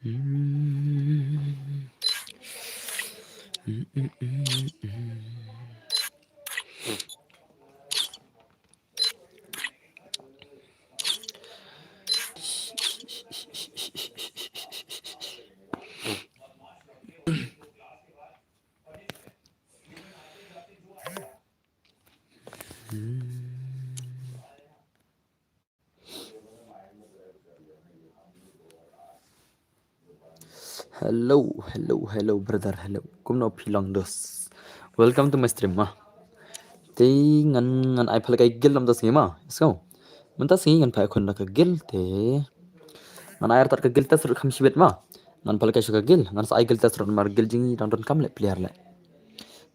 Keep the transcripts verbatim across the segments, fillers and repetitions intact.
Hello, hello, hello, brother, hello. Kumno phi long, dos? Welcome to my stream, ma. Te ngan, ngan ai phalkai guild namar ta sngi, ma. So, mynta sngi ngan phai khun da ka guild te. Ngan ai artat ka guild test ruh kham shibit, ma. Ngan phalkai sha ka guild, ngan sa ai guild test ruh namar guild jong ngi dang donkam leh player leh.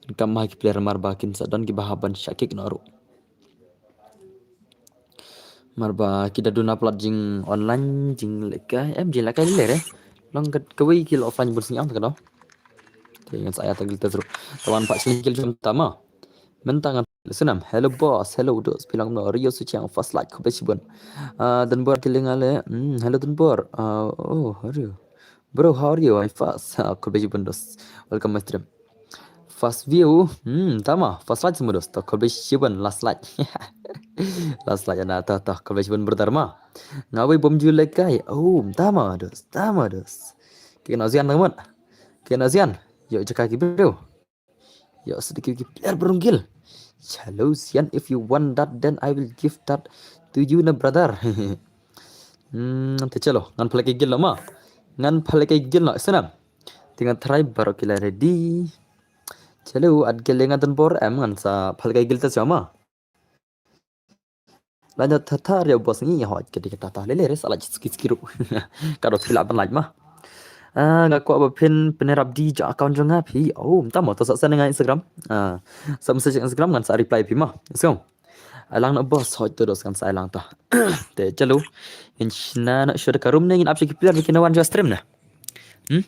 Donkam bha ki player namar ba kin sa don kiba hap ban shah kick noh ruh. Namar ba ki da duna plat jing online, jing lehkai, em, jing lehkai leh re. Long ka, kawei ki la offline bun sngi ong ta ka dong. Te ngan sa ai ta guild test ruh. Tawan pat sling guild jong ta, ma. Mynta ngan listen am. Hello boss, hello dos. Phi long kumno? Rio Suchiang, first like, khublei shibun. Ah, Dunbor ki lynga leh. Hmm, hello Dunbor. Ah, oh, Rio. Bro, how are you? I'm fast. Ah, khublei shibun dos. Welcome my stream. First view. Hmm, tama. First like semua dos. To khublei shibun, last like. Last like ana, to, to khublei shibun brother, ma. Nga wei bom ju lehkai. Oh, tama dos, tama dos. Kena zian tang mut. Kena zian. Yo jaka ki bro. Yo sedikit ki player berunggil. Chalo zian, if you want that then I will give that to you na brother. Hmm, te chalo, ngan phalkai guild noh, ma. Ngan phalkai guild noh, snam. Te ngan try baroh ki la ready. Chalo, at guild nga Dunbor em, ngan sa phalkai guild test, ma. Lada tata ria boss ngi hoi kadi kata ta lele re sa la ski ski ruh. Ka dot phi lah ban like, ma. Ah, nga kwah ba phin pynrap di ja account jong nga phi. Oh, mynta mo to sa send nga Instagram. Ah, sa message Instagram ngan sa reply phi, ma. So, ai lang noh boss, hoi to dos ngan sa ai lang ta. Te chalo. Ngin shna noh shuwa da ka room ne, ngin ap sha ki player ba kin wan ja stream ne. Hmm?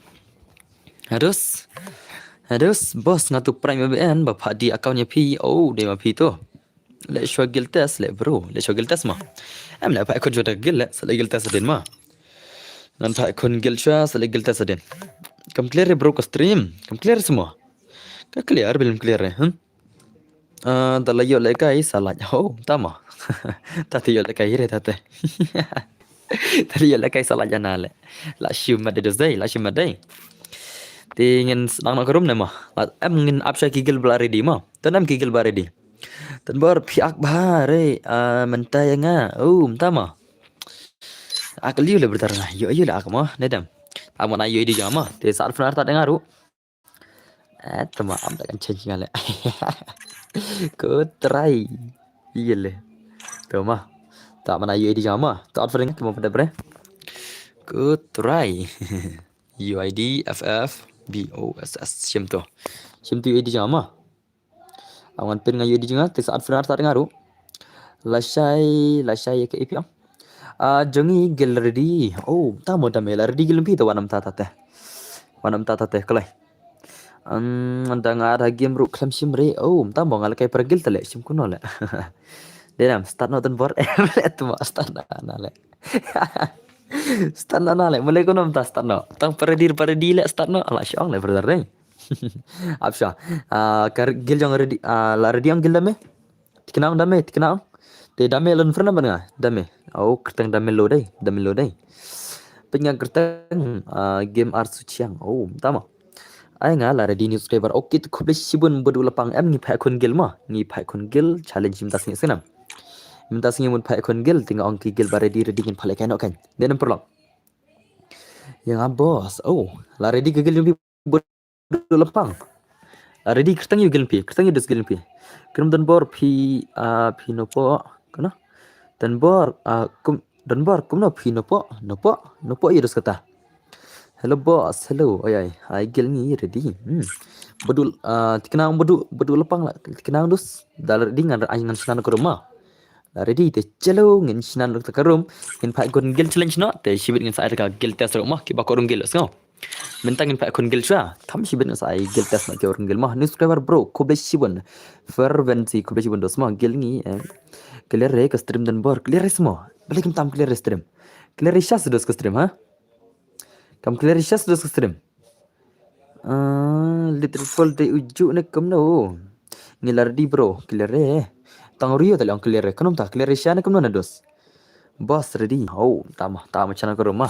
Hados. Hados boss, nga tu prime ba en ba pha di account ïa phi. Oh, dei ma phi to. Leh shuwa guild test leh bro, leh shuwa guild test, ma. Em, leh phai khun shuwa da guild leh, sa leh guild test hadien, ma. Ngan phai khun guild shuwa, sa leh guild test hadien. Kam clear re bro ka stream, kam clear re, ma. Ka clear, bym clear re, hmm? Ah, da la ïoh lehkai sa like. Oh, tama. Ta te ïoh lehkai re ta te. Ta te ïoh lehkai sa like ana leh. La shim mat dei dos dei, la shim mat dei. Te ngin sdang noh ka room ne, ma. La em, ngin ap sha ki guild ba la ready, ma. Don em ki guild ba ready. Dunbor phi ak bha re, ah, mynta ïa nga. Oh, mynta ma. Ak liu leh brother nga. Ïoh, ïoh leh ak ma. Ne dem. Am ngan ai U I D jong nga, ma. Te sa add friend artat ïa nga ruh. Eh, tama am da kan change nga leh. Ko try. Ïa leh. Tama. Ta mana U I D jong nga, ma. Ta add friend ki mo pada bre. Ko try. U I D F F B O S S. Shim to. Shim to U I D jong nga, ma. Am ngan pyn nga U I D jong nga, te sa add friend artat ïa nga ruh. Lashai, lashai ïa ka A P M. Ah, jong ngi guild ready. Oh, tama dame la ready guild phi, to wan mynta ta te. Wan mynta ta te, kloi. Em, da nga da game ruh khlem shim re. Oh, mynta mo nga lehkai para guild ta leh, shim kumno leh. Dei nam, start noh Dunbor. Em, leh tu ma, start noh na leh. Start noh na leh, mula kumno mynta start noh. Tang para ready, para ready leh start noh. Ala shong leh brother dei. Ap sha. Ah, ka guild jong ready, ah, la ready ong guild dame. Tikna ong dame, tikna ong. Te dame lon friend ban nga, dame. Au, kyrteng dame lo dei, dame lo dei. Pynga kyrteng, ah, game ar suchiang. Oh, tama. Ai nga la ready new subscriber. Okay, to khublei shibun Badu Lapang, em ngi phai khun guild ma. Ngi phai khun guild challenge mynta sngi snam. Mynta sngi mut phai khun guild, te nga ong ki guild ba ready, ready ngin phai lehkai noh kan. Dei nam paralok. Ïa nga boss. Oh, la ready ka guild jong phi Badu Lapang. La ready kyrteng ïa u guild phi, kyrteng ïa u guild phi. Kyrteng Dunbor phi, ah, phi nopo, kano? Dunbor, ah, kum, Dunbor kumno phi nopo, nopo, nopo ïa u kata. Hello boss, hello. Oi oi, ai guild ngi ready. Hmm. Badu, ah, tikna ong Badu, Badu Lapang la, tikna ong dus. Da la ready ngan, ngan shna noh ka room ma. La ready te chalo ngin shna noh ka room. Ngin phai khun guild challenge noh. Te shibit ngin sa ai ka guild test ruh ma, kiba kwah rung guild, let's go. Mynta ngin phai khun guild shuwa. Tam shibit ngin sa ai guild test noh ki rung guild ma. New subscriber bro, khublei shibun. Fervency, khublei shibun dos ma, guild ngi, eh. Clear re ka stream Dunbor, clear re sma. Balei kim tam clear re stream. Clear re sha dos ka stream, ha? Kam clear shisha sdus ka stream. Ah, Little Fool dei u juh ne kumno. Ngi la ready bro, clear re. Tang rio ta long clear re. Kumno ta clear shisha ne kumno na dos. Boss ready. Oh, tama, tama channel ka room ma.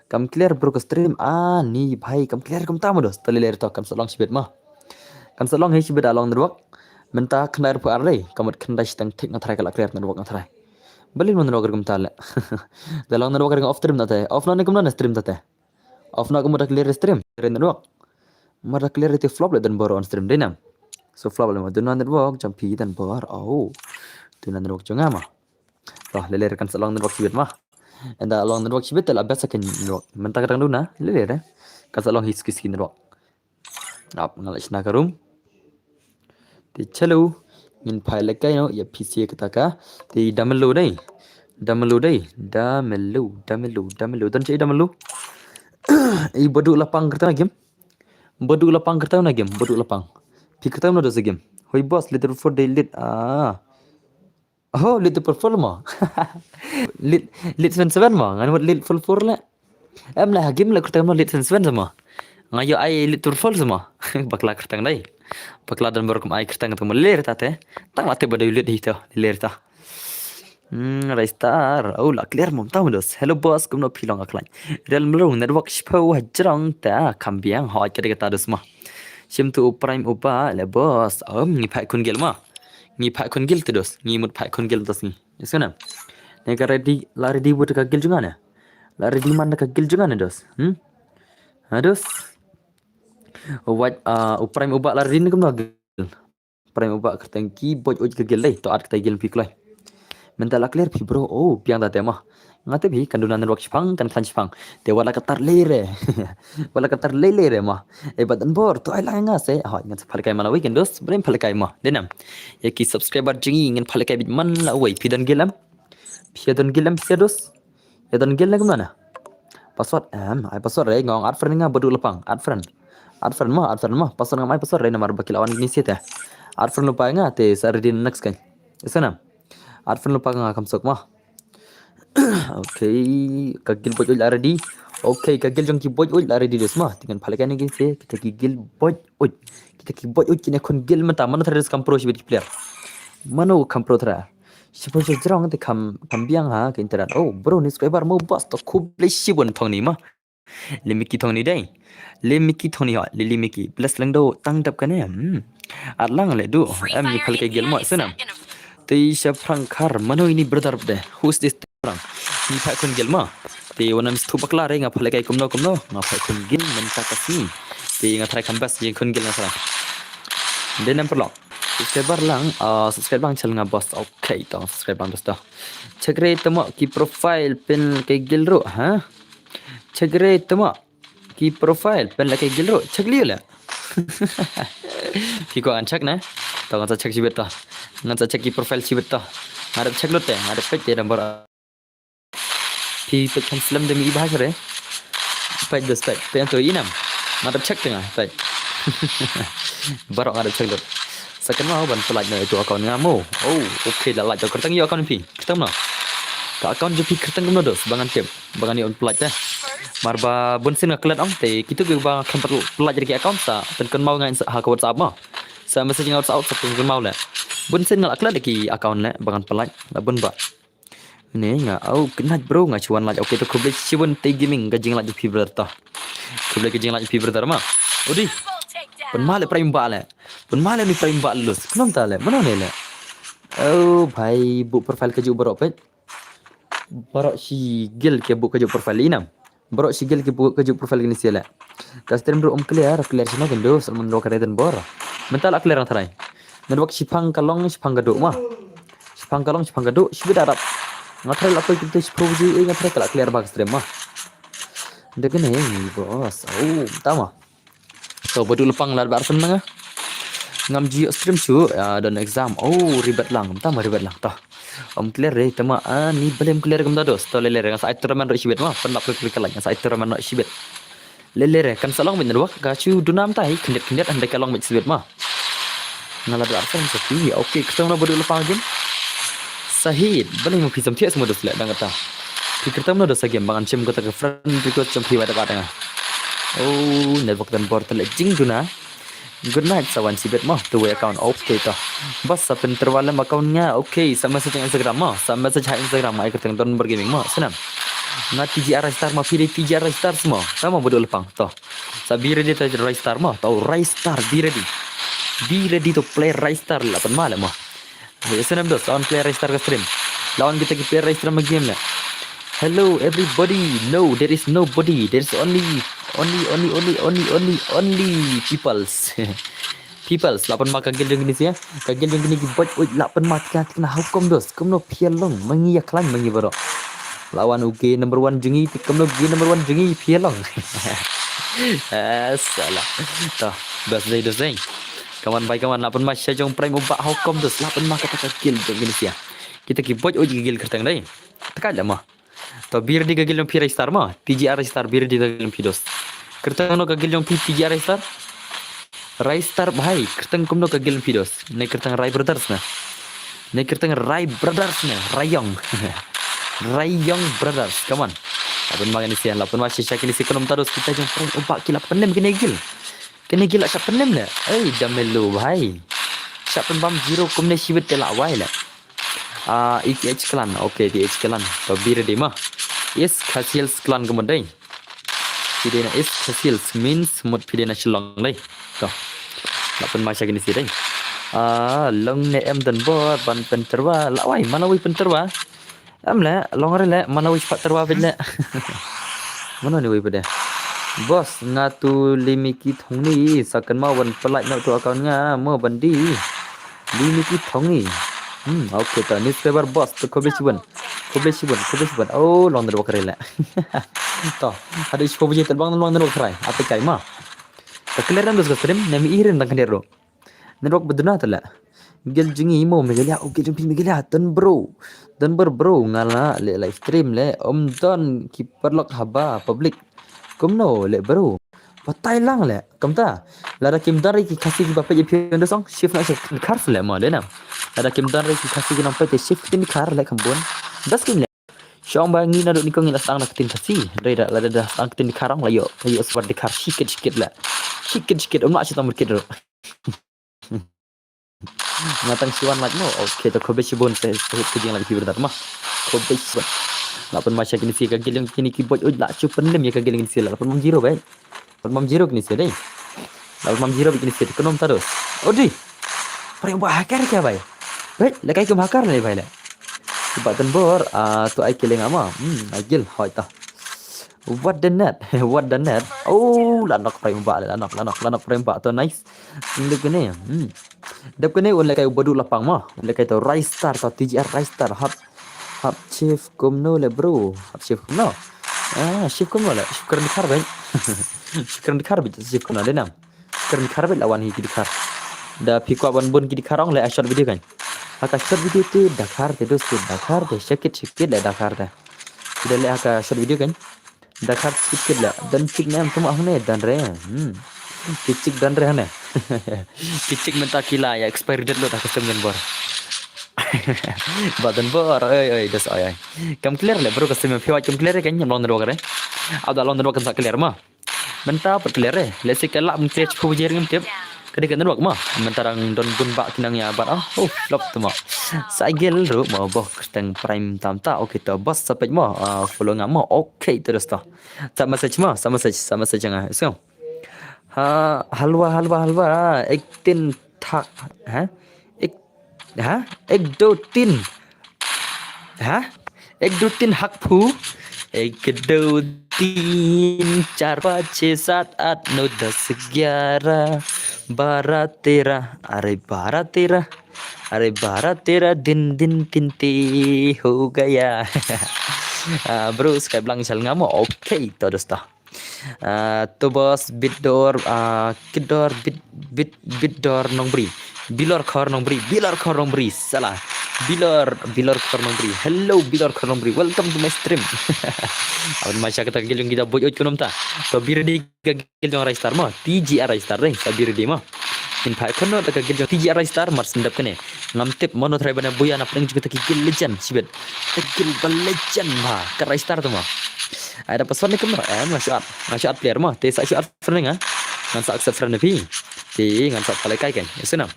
Kam clear bro ka stream. Ah, ni bhai kam clear kumta ma dos. Ta lei lei to kan sa long shibit ma. Kan sa long hi shibit a long network. Mynta khyndai arphew ar lei. Ka mut khyndai shiteng thik nga tharai ka la clear network nga tharai. Balei ma network kumta le. Da long network ring off stream ta te. Off na ne kumno na stream ta te. Off na kumno da clear stream. Clear network. Ma da clear te flop le dan bor on stream dei nam. So flop le ma duna network jam phi dan bor. Oh. Duna network jong nga ma. Toh, lei lei kan sa long network shibit ma. Ynda long network shibit te la best ka network. Mynta ka dang duna, lei lei re. Kan sa long hi ski ski network. Ap nga la shna ka room. Te chalo. Ngin phai lehkai no, ïa P C kata ka. Te da melu dei. Da melu dei. Da melu, da melu, da melu. Don che da melu. I badu lapang kata game. Badu lapang kata na game, badu lapang. Phi kata na dos game. Hoi boss, Little Fool dei lead. Ah. Oh, Little Fool ma. Lead, lead seven seven ma. Ngan wat Little Fool four le. Em le ha game le kyrteng ma lead seven seven ma. Nga ïoh ai Little Fool ma. Bakla kyrteng dei. Bakla dan bor kum ai kyrteng tu ma ler ta te. Tang la te ba dei lead hi to, ler ta. Hmm, Raystar. Oh, la clear mom tau dos. Hello boss, kumno phi long a khlaiñ. Real mlung network shiphew hajrong ta kam biang hoi ka dei ta dos ma. Shim tu u prime u ba le boss. Um, ngi phai khun gel ma. Ngi phai khun gel te dos. Ngi mut phai khun gel dos ngi. Yes na. Ne ka ready, la ready bu ka gel jong nga ne. La ready man ka gel jong nga ne dos. Hmm? Ha dos. Wat, ah, u prime u ba la ready ne kumno gel. Prime u ba kyrteng ki boj uj ka gel dei. To at kata gel phi kloi. Mynta la clear phi bro. Oh, biang da te ma. Nga te phi kan duna network shipang, kan khlaiñ shipang. Te wala katar lei re. Wala katar lei lei re ma. E ba dan bor to ai la nga se. Ha, ngan sa phalekai ma la wei kan dos. Brim phalekai ma. Denam. Ïa ki subscriber jong ngi ngan phalekai bit man la wei. Phi don gel am. Phi don gel am phi dos. Ïa don gel ne kumno na. Password em, ai password re ngong add friend nga badu lapang, add friend. Add friend ma, add friend ma, password ngam ai password re namar ba ki la wan kini site. Add friend lypa nga te sa ready next kan. Isa na. Add friend lypa nga kam sok ma. Okay, ka gel boj uj la ready. Okay, ka gel jong ki boj uj la ready dos ma. Te ngan phalekai ne kini se, kita ki gel boj uj. Kita ki boj uj kine khun gel mynta mano tharai kam pro shibit ki player. Mano kam pro tharai. Shiphew hajrong te kam, kam biang ha ka internet. Oh, bro, ni subscriber mo boss to khublei shibun thong ni ma. Le Mickey thong ni dei. Le Mickey thong ni ha, le le Mickey. Bless lang do tang dap kane. Hmm. At lang le du. Em ni phalekai gel mo sena. Te sha phrang khar mano ini brother de. Who's this phrang? Ni phai khun gel ma. Te wan nam stu bakla re nga phalekai kumno kumno. Nga phai khun gel mynta ka sngi. Te nga tharai kam best ïa khun gel nga tharai. Dei nam perlok. Subscribe lang, ah, subscribe lang channel nga boss. Okay, to subscribe lang dos to. Check re temo ki profile pynlehkai gel ruh, ha? Check re temo ki profile pynlehkai gel ruh. Check liu le. Phi kwah ngan check ne? To ngan sa check shibit to. Ngan sa check ki profile shibit to. Nga dep check lut te, nga dep peit te number. Phi peit kham slem de mi i bha sha re. Peit dos peit. Peit to i nam. Nga dep check te nga peit. Baroh nga dep check lut. Sa kynmaw ban pynlait na itu account nga mo. Oh, okay la lait to kyrteng ïa account phi. Kyrteng no. Ka account jong phi kyrteng kumno dos ba ngan tip. Ba ngan ïoh pynlait te. Mar ba bun sien nga klet ong te kitu ki ba khlem pynlait ïa ki account sa pynkynmaw nga ha ka WhatsApp mo. Sa message nga WhatsApp sa pynkynmaw le. Bun sien nga la klet ïa ki account le ba ngan pynlait. La bun ba. Ne nga, oh, kynait bro, nga shu wan lait. Okay, to khublei shibun te gaming, ka jinglait jong phi brother to. Khublei ka jinglait jong phi brother ma. Odi. Pynma le prime ba le. Pynma le ni prime ba lus. Khlem ta le, mano ne le. Oh, bhai, bu profile ka ju baroh peit. Baroh shi gel ke bu ka ju profile inam. Baroh shi gel ki bu ka ju profile kini sila. Ka stream ruh um clear, clear sino kendo, salmon ruh ka reden bor. Mynta la clear nga tharai. Network shipang ka long, shipang ka duh ma. Shipang ka long, shipang ka duh, shibit arap. Nga tharai la poi kinte shipang ji, eh, nga tharai ka la clear ba ka stream ma. Dek ne, boss. Oh, tama. To badu lepang lad bar sen nga. Ngam ji stream shu, ah, don exam. Oh, ribet lang. Tama ribet lang. Toh. Om clear re, tama, ah, ni belem clear kem dados. To lele re, ngan sa ai tournament ro shibet ma. Pen lap klik klik like, ngan sa ai tournament ro shibet. Lele re, kan sa long mit network, ka chu dunam tai, khyndiat khyndiat, hande ka long mit shibet ma. Nga la dra sa sa pi, okay, ketang ro badu lepang gin. Sahid, belem mo phi sam thias mo dos le, dang kata. Phi kyrteng mano dos sa game ba ngan shim kata ka friend request jong phi ba da ba da nga. Oh, network don bor tele jingduna. Good night, sa wan shibit mo, tu wei account, okay to. Bos, sa pynterwa lem account nga, okay, sa message ha Instagram mo, sa message ha Instagram, ai kyrteng Don Bor Gaming mo, snam. Nga T G R Star mo, phi dei T G R Star mo, sa mo ba dei lapang, to. Sa be ready to Rise Star mo, to Rise Star, be ready. Be ready to play Rise Star, la pynma lem mo. Hey, snam dos, la wan play Rise Star ka stream. La wan kita ki play Rise Star ma game leh. Hello everybody. No, there is nobody. There is only, only, only, only, only, only, only peoples. Peoples, la pynma ka guild jong kine sia. Ka guild jong kine ki bot uj la pynma tika tika na hukum dos. Kumno phi long, ma ngi ïa khlaiñ ma ngi baroh. La wan u G number one jong ngi, kumno G number one jong ngi phi long. Eh, salah. To, dos dei, dos dei. Come on, bhai, come on, la pynma sha jong Prime u Bah Hawkom dos, la pynma kata ka guild jong kine sia. Kita ki bot uj ki guild kyrteng dei. Teka leh mo. To, be ready ka guild jong phi Rise Star mo. T G R Rise Star, be ready ka guild jong phi dos. Kyrteng no ka guild jong phi T G R Rise Star? Rise Star bhai, kyrteng kumno ka guild jong phi dos. Ne kyrteng Rai Brothers na. Ne kyrteng Rai Brothers ne, Rayong. Rayong Brothers, come on. La pynma kine sia, la pynma shisha kine sia, kumno ta dos kita jong Prime u Bah ki la pynlem kine guild. Kine guild la shah pynlem ne. Ei, da melo bhai. Shah pynbam zero kumne shibit te la wai leh. Ah, E K H Clan. Okay, E K H Clan. To be ready mo. East Khasi Hills Clan ka mut dei. Phi dei na East Khasi Hills means mut phi dei na Shillong dei. To. La pynma sha kine sia dei. Ah, long ne em don bor ban pynterwa. La wai, mano wei pynterwa. Em leh, long re leh, mano wei pat terwa bit leh. Mano ne wei pat de. Bos, nga tu Limiki Thongni, sa kynmaw wan pynlait noh tu account nga, mo ban dei. Limiki Thongni. Hmm, okay, to, newspaper bos, to, khublei shibun. Khublei shibun, khublei shibun. Oh, long network re leh. To, haduh shiphew baje te bang long network try. Ate kai ma. Ka clear dam dos ka stream, ne mi irin dang kane ro. Network ba duna tele. Guild jong ngi mo Meghalaya, oh, guild jong phi Meghalaya, don bro. Don bor bro, nga la leh live stream leh, ym don ki paralok haba public. Kumno leh bro. Batai lang leh, kumta. Lada kim don re ki Khasi kiba peit ïa phi ynda song, shift noh sha Ktien Dkhar leh mo leh na. Lada kim don re ki Khasi ki nongpeit te shift Ktien Dkhar leh kham bun. Das kim leh. Shong ba ngi naduh nyngkong ngi la sdang da ka ktien Khasi. Dei da, lada da sdang ka ktien Dkhar ong la ïoh, la ïoh sbar Dkhar shikit shikit leh. Shikit shikit, ym lah shi tang myrkit ruh. Nga tang shu wan like mo. Okay, to khublei shibun te, te, te jing like phi brother ma. Khublei shibun. La pynma sha kine sia ka guild jong kine ki bot uj la shu pynlem ïa ka guild jong kine sia la pynbam zero bhai. Pynbam zero kine sia dei. La pynbam zero bad kine sia te kumno ta dos. Odi. Pare ba hacker kya bhai. Bhai, la kai kum hacker ne bhai le. Ba don bor, ah, to ai ki leh nga ma. Hmm, ai guild hoi ta. What the net? What the net? Oh, la nok Prime ba, la nok, la nok, la nok Prime ba to nice. Dep kane. Hmm. Dep kane un leh kai u baduh lapang ma. Un leh kai to Rise Star, to T G R Rise Star, hap, hap shift kumno leh bro. Hap shift kumno. Ah, shift kumno leh. Shift Ktien Dkhar bhai. Shift Ktien Dkhar bhai, shift kumno leh nam. Ktien Dkhar beit la wan hi ki Dkhar. Da phi kwah ban bun ki Dkhar ong leh ha short video kan. Ha ka short video te Dkhar te dos te Dkhar te shakit shakit leh Dkhar te. Ki da leh ha ka short video kan. Dkhar shakit shakit leh. Don chick ne em tum ah ne don re. Hmm. Ki chick don re hane. Ki chick mynta ki la ïa expiry date lut ha ka sem don bor. Ba don bor oi oi dos oi oi. Kam clear leh bro ka sem phi wa kam clear kan ym long network re. Ada long network kan sa clear ma. Mynta pat clear re. Lehse ka lah mynta shiphew baje ngim tip. Ka dei ka network mo. Mynta dang don bun bah ki nang ïa bat ah. Oh, flop tu mo. Sa gel ruh mo boh kyrteng Prime tam ta. Okay to boss sa peit mo. Ah, follow nga mo. Okay to dosto. Sa message mo, sa message, sa message nga. So. Ha, halwa, halwa, halwa. Ek tin thak. Ha? Ek Ha? Ek do tin. Ha? Ek do tin hak phu. Ek do tin char panch chhe saat aath nau das gyara bara tera. Are bara tera. Are bara tera din din tin te ho gaya. Ah, bro, Skype lang sal ngamo. Okay, to dosto. Ah, to boss, bit dor, ah, kit dor, bit, bit, bit dor nongbri. Bilor khor nongbri, bilor khor nongbri, salah. Bilor, bilor khor nongbri. Hello, bilor khor nongbri. Welcome to my stream. Aban masha kata ka gel jong kita boy oi kunum ta. To be ready ka gel jong Rise Star mo. T G R Rise Star dei. Sa be ready mo. Kin phai khun noh da ka guild jong T G R Ristar mar sngewdep kane. Ngam tip mano trai ban buaid na pdeng jong kita ki guild legend shibit. Kita ki guild ba legend bha ka Ristar tu mo. Ai da password ne kumno? Em nga shu add, nga shu add player mo. Te sa shu add friend nga. Ngan sa accept friend phi. Te ngan sa pale kai kan. Ïa sngewbha.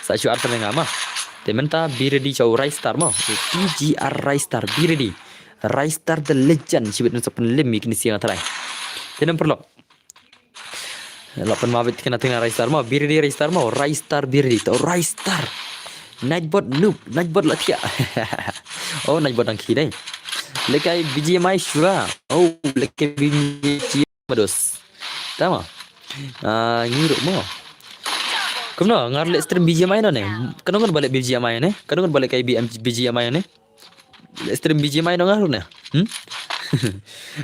Sa shu add friend nga mo. Te mynta be ready jong Ristar mo. T G R Ristar be ready. Ristar the legend shibit, ngan sa pynlem ïa kine shi nga trai. Te ngan pyrlok. Lah pynmabit kena tengah Ristar mo. Be ready Ristar mo. Ristar be ready. To Ristar. Nightbot noob. Nightbot lah thiah. Oh, Nightbot dang khie dei. Lehkai B G M I shuwa. Oh, lehkai B G M I dos. Tama. Ah, ngi ruh mo. Kumno, ngar leh stream B G M I no ne? Kano ngan ba leh B G M I ne? Kano ngan ba lehkai B M, B G M I ne? Leh stream B G M I no ngar ne? Hmm?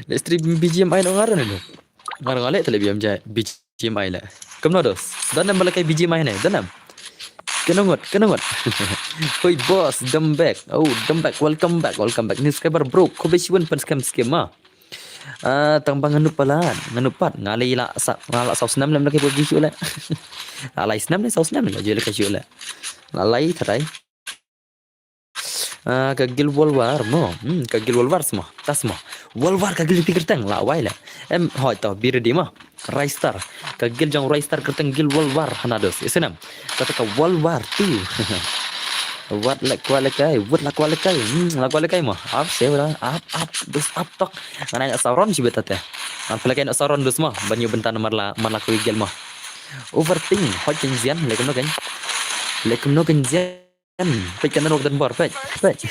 Leh stream B G M I no ngar ne? Ngar ngar leh tele B M J, B G M I leh. Kumno dos? Don em ba lehkai B G M I ne? Don em? Kano ngut, kano ngut. Hoi boss, Dembek. Oh, Dembek, welcome back, welcome back. New subscriber bro, khublei shibun pen scam scam ma. Ah, tang ba nga nup palat, nga nup pat, nga lei la sa, nga la saw snem lem lehkai PUBG shuh leh. La lai snem leh saw snem leh, jooh lehkai shuh leh. La lai tharai. Ah, ka guild World War mo. Hmm, ka guild World War sma. Tas mo. World War ka guild phi kyrteng la wai leh. Em, hoi to, be ready mo. Ristar. Ka guild jong Ristar kyrteng guild World War hana dos. Ïa sngewbha. Kata ka World War two. Wat la kwah lehkai, wat la kwah lehkai. Hmm, la kwah lehkai mo. Ap se wala, ap, ap, dos ap tok. Ngan ai na sauron shibit tate. Ngan pynlehkai na sauron dos mo. Ban ïoh bynta namar la, namar la kwah guild mo. Overthink, hoi ken jian, leh kumno ken. Leh kumno ken jian. Peit ka network don bor, peit, peit.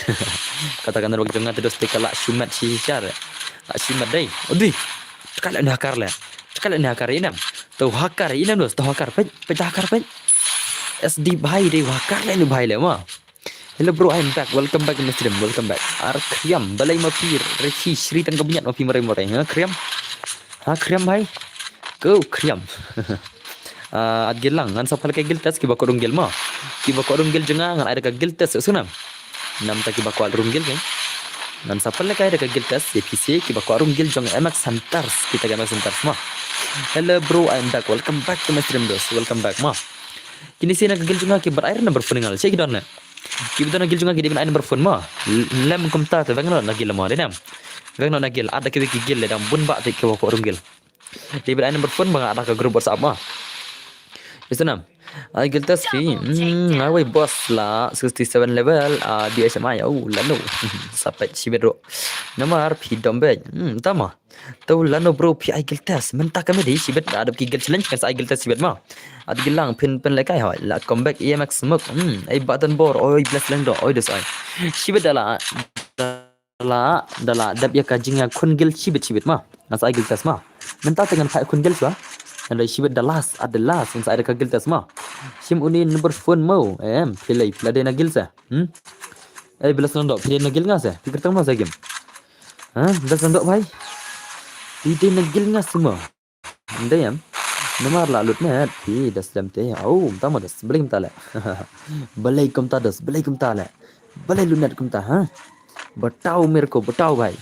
Kata ka network jong nga te dos te ka la shu met shi shar. La shu met dei. Odi. Teka leh ne hakar leh. Teka leh ne hakar inem. To hakar inem dos, to hakar, peit, peit hakar, peit. S D bhai dei hakar leh ne bhai leh ma. Hello bro, I'm back. Welcome back in the stream. Welcome back. Ar Kriam, balei ma phi Ricky Shri tang ka bniat ma phi marai marai. Ha Kriam. Ha Kriam bhai. Ko Kriam. Ah, at guild lang, ngan sa pynlehkai guild test kiba kwah rung guild ma. Kiba kwah rung guild jong nga ngan ai da ka guild test sngewbha. Namar ta kiba kwah rung guild kan. Ngan sa pynlehkai da ka guild test ïa phi shi kiba kwah rung guild jong M X Hunters, kita ka M X Hunters ma. Hello bro, I'm back. Welcome back to my stream dos. Welcome back ma. Kine shi na ka guild jong nga kiba ai number phone nga leh. Check don ne. Kiba don na guild jong nga ki dei ban ai number phone ma. Lem kumta te veng noh na guild ma, dei ne. Veng noh na guild, add da kiwei ki guild leh dang bun bah te kiba kwah rung guild. Dei ban ai number phone ba nga add ha ka group WhatsApp ma. Ïa sngewbha. Ai guild test phi. Hmm, nga wei boss la sixty-seven level, ah, D H M I. Oh, lano. Sa peit shibit ruh. Namar phi dom beit. Hmm, tama. To lano bro phi ai guild test. Mynta ka medi shibit, ah, dap ki guild challenge kan sa ai guild test shibit ma. At guild lang phin pynlehkai hoi. La come back E M X smoke. Hmm, ai button bor. Oi bless lang do. Oi dos ai. Shibit da la. Da la, da la dap ïa ka jingïakhun guild shibit shibit ma. Ngan sa ai guild test ma. Mynta te ngan phai khun guild shuwa. Ngan dei shibit da last, at the last ngan sa ai da ka guild test ma. Shim uni number phone mo. Em, phi lei, phi la dei na guild sa. Hmm? Eh, phi la sngewdok, phi dei na guild nga sa. Phi kyrteng mo sa game. Ha, da sngewdok bhai. Phi dei na guild nga sa mo. Ndei em. Namar la lut met phi da slem te. Au, mynta mo dos. Balei kumta leh. Balei kumta dos. Balei kumta leh. Balei lut met kumta ha. Batao mere ko, batao bhai.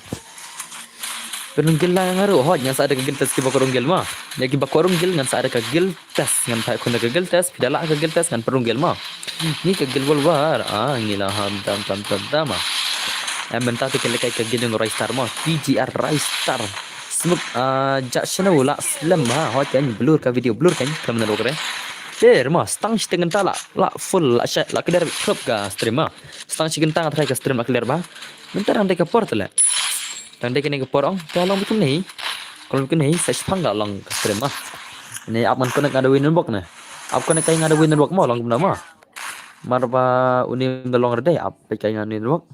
Pynrung guild lang nga ruh, hoi ngan sa ai da ka guild test kiba kwah rung guild ma. Ïa kiba kwah rung guild ngan sa ai da ka guild test, ngan phai khun da ka guild test, phi da lah ka guild test ngan pynrung guild ma. Ngi ka guild World War. Ah, ngi la ham tam tam tam tam ma. Eh, mynta te ka lehkai ka guild jong Ristar ma. T G R Ristar. Smoke, ah, ja shano la slem ha. Hoi kan blur ka video, blur kan. Khlem na rok re. Te ma, stang shi te ngan ta la, la full, la sha, la clear klop ka stream ma. Stang shi kynta nga try ka stream la clear ba. Mynta dang dei ka por te leh. Dang dei kane ka por ong, te long beit kumne. Ka long beit kumne, sa shipang ka long ka stream ma. Ne ap ngan connect nga da wi network ne. Ap connect kai nga da wi network mo long kumne ma. Mar ba uni da long re dei, ap peit kai nga network.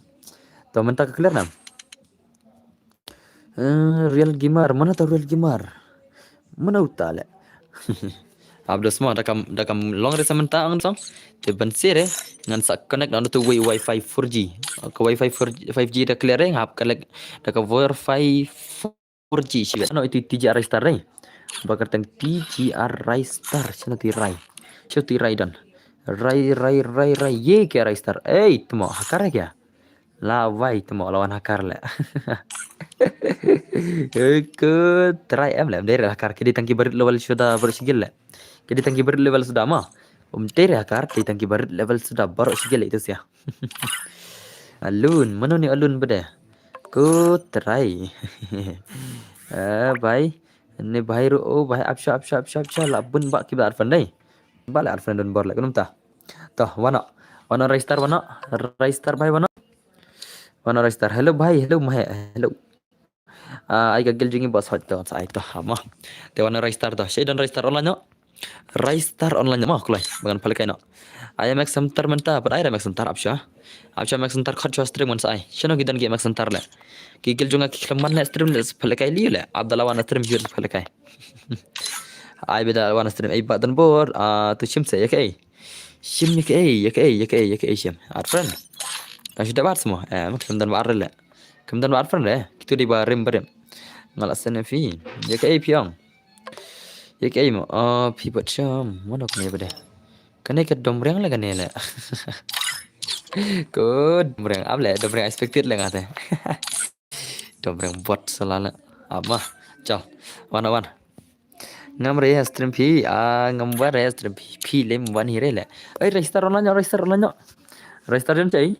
To mynta ka clear nam. Eh, Real Gamer, mano ta Real Gamer? Mano ta leh? Abdos mo, da kam, da kam long re sa mynta ang song. Te ban sir eh, ngan sa connect ngan tu wi wifi four G. Ka wifi four G, five G da clear eh, ngap connect da ka wifi four G shibit. Ano itu T G R Ristar eh. Ba kyrteng T G R Ristar, shano ti Rai. Shano ti Rai don. Rai, Rai, Rai, Rai, ye ke Ristar. Eh, itu mo, hakar eh kya? La wai te mo la wan hakar leh. Ko try em leh, em dei hakar, ki dei tang ki barit level suda barit shi guild leh. Ki dei tang ki barit level suda mo. Um tei re akar, tei tang ki barit level suda baroh shi gel itu sia. Alun, mano ni alun bede? Ko trai. Eh, bai. Ni bai ru, oh, bai apsha, apsha, apsha, apsha. La bun ba ki ba arfan dai. Ba la arfan don bor la kunum ta. Toh, wano. Wano Raistar wano. Raistar bai wano. Wano Raistar. Hello bai, hello mai, hello. Ah, ai ka gel jong ngi bos hot to, sa ai to, hama. Te wano Raistar to. Shei don Raistar online no. Raistar online no, ma kulai. Bangan palekai no. Ai Max Center menta, pat ai Max Center apsha. Apsha Max Center khot chwa stream man sa ai. Shano ki don ki Max Center le. Ki gel jong ngi ki khlem man le stream le palekai li le. Abdallah wan stream yur palekai. Ai beda wan stream ai ba don bor, ah, tu shim se ya ke ai. Shim ya ke ai, ya ke ai, ya ke ai, ya ke ai shim. Arfan. Ka shu da bat semua. Eh, mak khlem don ba ar le. Khlem don ba arfan le. Kitu di ba rim ba rim. Nga la send phi. Ya ke ai phi ong. Ya ke ai mo. Oh, phi bat sham. Mano kane ba de. Kane ka Domriang le kane le. Ko Domriang ap le, Domriang expected le nga te. Domriang bot sa la le. Ap ma. Chal. Wan wan. Ngam re stream phi, ah, ngam wa re stream phi, phi lem wan hi re le. Ai, Raistar online no, Raistar online no. Raistar jon chai.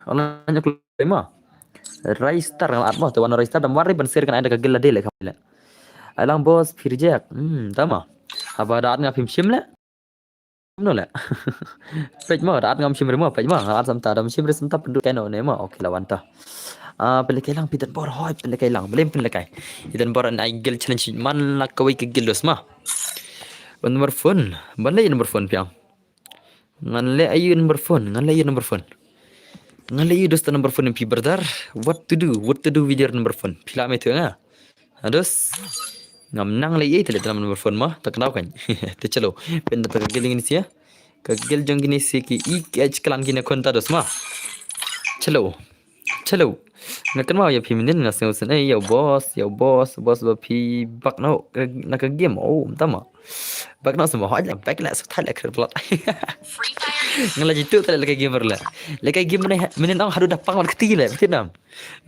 Online no klem ma. Raistar ngal at ma, te wan Raistar dam war re ban share kan ai da ka gel la de le ka le. Ai lang bos phi reject. Hmm, tama. Haba da at nga phim shim le. No le. Peit ma, da at ngam shim re ma, peit ma, nga at samta, dam shim re samta pyndu kai no ne ma, okay la wan ta. Ah, pynlehkai lang phi don bor hoi, pynlehkai lang, blem pynlehkai. Phi don bor an ai gel challenge man la kawei ka gel dos ma. Ban number phone, ban le number phone phi ong. Ngan le ai number phone, ngan le number phone. Ngan le dos ta number phone phi brother. What to do, what to do with your number phone? Phi la me tu nga. Ados. Ngam nang le ei te le dalam number phone ma, tak nau kan. Te chalo. Pen ta ka gel ngin sia. Ka gel jong ngin sia ki i ki ach klan ngin khon ta dos ma. Chalo. Chalo. Nga kan ma ya phi minin nga sngewsen ei ya boss, ya boss, boss ba phi bak no na ka game. Oh, tama. Bak no semua hoj la bak la sutai la kher blot. Nga la jitu ta le ka gamer la. Le ka game ne minin ong hadu da pang wan kti le. Betul nam.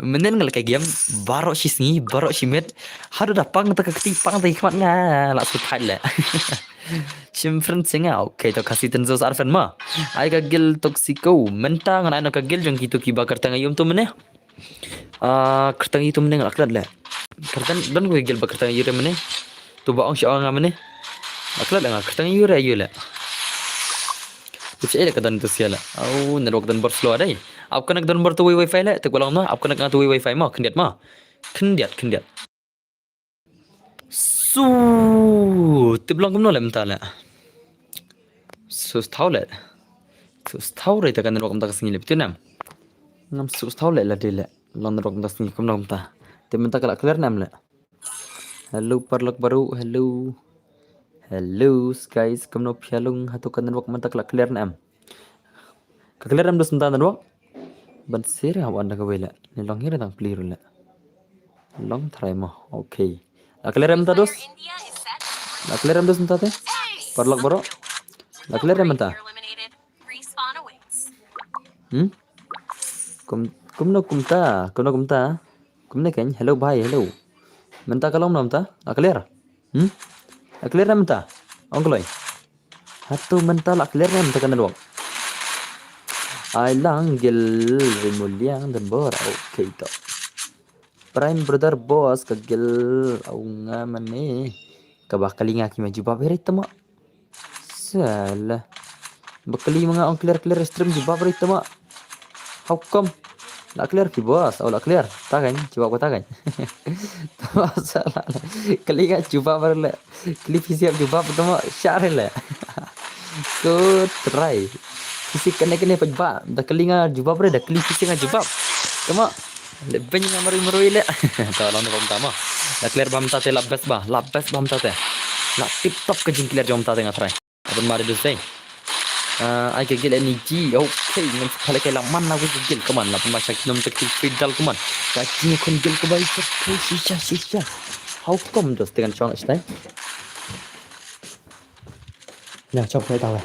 Menen nga lehkai game, baroh shi sngi, baroh shi miet. Haduh da pang ta ka kti, pang ta ki khmat nga, la shu thait leh. Shim friend sha nga, okay, to Khasi Tenzos ar friend ma. Ai ka guild Toxico, mynta ngan ai noh ka guild jong kito kiba kyrteng aïu to mynne. Ah, kyrteng aïu to mynne nga la klet leh. Kyrteng, don ka guild ba kyrteng aïu re mynne. To ba ong sha ong nga mynne. La klet leh nga, kyrteng aïu re aïu leh. Tip shaei leh ka don to sia leh. Au, network don bor slow dei. Ap connect don bor to wi wifi leh, te ka long noh, ap connect nga to wi wifi mo, khyndiat mo. Khyndiat, khyndiat. Su, tip long kumno leh mynta leh. Su sthaw leh. Su sthaw re ta ka network mynta ka sngi leh, bitu nam. Ngam su sthaw leh la dei leh. Long network mynta ka sngi kumno mynta. Te mynta ka la clear nam leh. Hello paralok baroh, hello. Hello guys, kumno phi long, hato ka network mynta ka la clear ne em? Ka clear em dos mynta network? Ban sir ha wan da kawei leh. Ni long hi re tang pli ruh leh. Long try mo. Okay. La clear em mynta dos? La clear em dos mynta te? Paralok baroh. La clear em mynta. Hmm? Kum, kumno kumta, kumno kumta. Kumne kein, hello bhai, hello. Mynta ka long mynta, la clear. Hmm? La clear ne mynta. Ong kloi. Hato mynta la clear ne mynta ka network. Ai lang guild Rimuliang don bor. Okay to. Prime brother boss ka guild au nga mynne. Kaba kali nga ki ma jubab hi re tama. Salah. Ba kali ma nga ong clear clear stream jubab re tama. How come? La clear phi boss, au la clear. Ta kan, jubab ko ta kan. Tama salah. Kali nga jubab re leh. Kali phi siap jubab tama share leh. Ko try. Phi siap kane kane pajba. Da kali nga jubab re, da kali phi siap nga jubab. Tama. Leh beng nga marui marui leh. Ta long ne bam tama. La clear bam ta te la best ba, la best bam ta te. La tip top ka jing clear jom ta te nga try. Apun mari dus dei. Ah, ai ka guild energy. Okay, ngan phalehkai la man na ka guild, come on. La pun ma shak nom tak tik free dal, come on. Ka jing khun guild ka bai ka shisha shisha. How come dos te ngan chong stai. Na chop kai ta wei.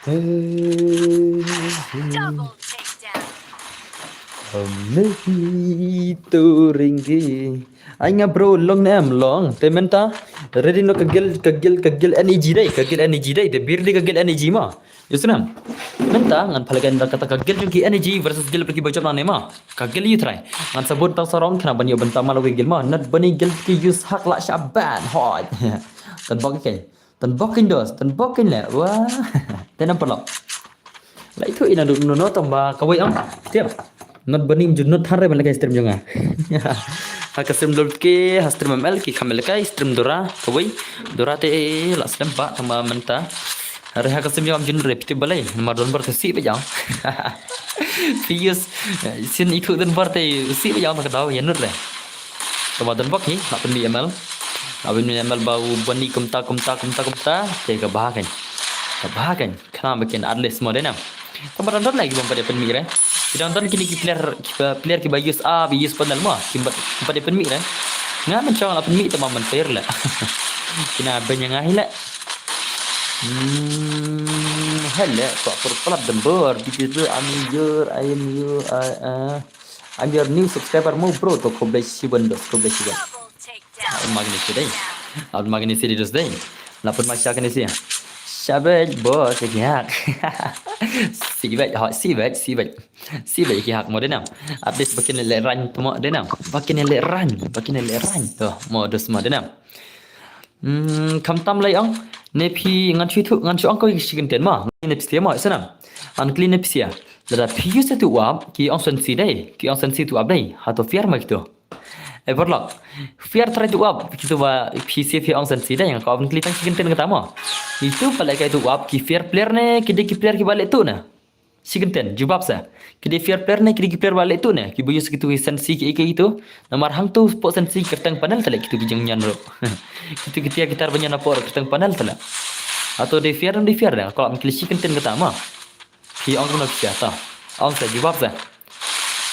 Double takedown. Mei tu ringgi. Ai nga bro, long ne em long. Te mynta ready noh ka guild, ka guild, ka guild energy dei, ka guild energy dei. Te bir dei ka guild energy ma. Ïohsnam. Mynta ngan pynlehkai kata ka guild jong ki energy versus guild ki ba jop nangne ma. Ka guild ïa u trai. Ngan sabot tang sarong khnang ban ïoh bynta ma la ki guild ma. Not bani guild ki use hack la shaban. Hoi. Tan bok ki. Tan bok kin dos, tan bok kin le. Wah. Te nam paralok. Lai thu ina duk no no tamba kawei ang. Tiap. Not bani mjun not thar re ban lehkai stream jong nga. Ha ka stream dol ki, ha stream M L ki kham lehkai stream Dora kawei. Dora te la slem ba tamba mynta. Re ha ka stream jong nga mjun re piti balai. Namar don bar te si ba jang. Pius. Sin itu don bar te si ba jang ta ka daw ïa not re. Tamba don bok hi, la pynmih M L. La pynmih M L ba u bani kumta, kumta, kumta, kumta. Te ka bha kan. Ka bha kan. Khnang ba kin at least mo dei nam. Tamba don don lagi bym pat ïa pynmih re. Ki don don kine ki player, ki ba, player ki ba use a, ba use panel mo. Kim pat, kim pat ïa pynmih re. Nga mynshong la pynmih tamba mynta re le. Kina banya nga hi le. Hmm, hele, kok pur pelat dembor. Di situ, I'm your, I am you, I, uh, I'm your new subscriber mo bro. To khublei shibun dos, khublei shibun. Al magni si dei. Al magni si di dos dei. Lapun ma sha kane si. Shabej bos ki hak. Sibej, ha, sibej, sibej. Sibej ki hak mo dei nam. At least ba kin leh rang tu mo dei nam. Ba kin leh rang, ba kin leh rang. To, mo dos mo dei nam. Hmm, kham tam lai ong. Ne phi ngan shu thu, ngan shu ong ko shi kin ten ma. Ne phi mo, sanam. An kli ne phi. Lada phi use tu wap, ki ong sen si dei. Ki ong sen si tu wap dei. Ha to fiar ma ki tu. E paralok. Fiar trai tu wap, ki tu ba phi si phi ong sen si dei. Ko ong kli tang shi kin ten kata mo. Itu pale kai tu wap, ki fiar player ne, ki dei ki player ki ba leh tu ne. Shi kin ten, jubab sa. Ki dei fiar player ne, ki dei ki player ba leh tu ne. Ki ba use ki tu ki sen si ki ike ki tu. Namar hang tu po sen si kerteng panel tale ki tu ki jeng nyan ro. Ki tu ki tiar ki tar ba nyan apor kerteng panel tale. Ato dei fiar ne dei fiar ne. Ko ong kli shi kin ten kata ma. Phi ong kumno phi ata. Ong sa jubab sa.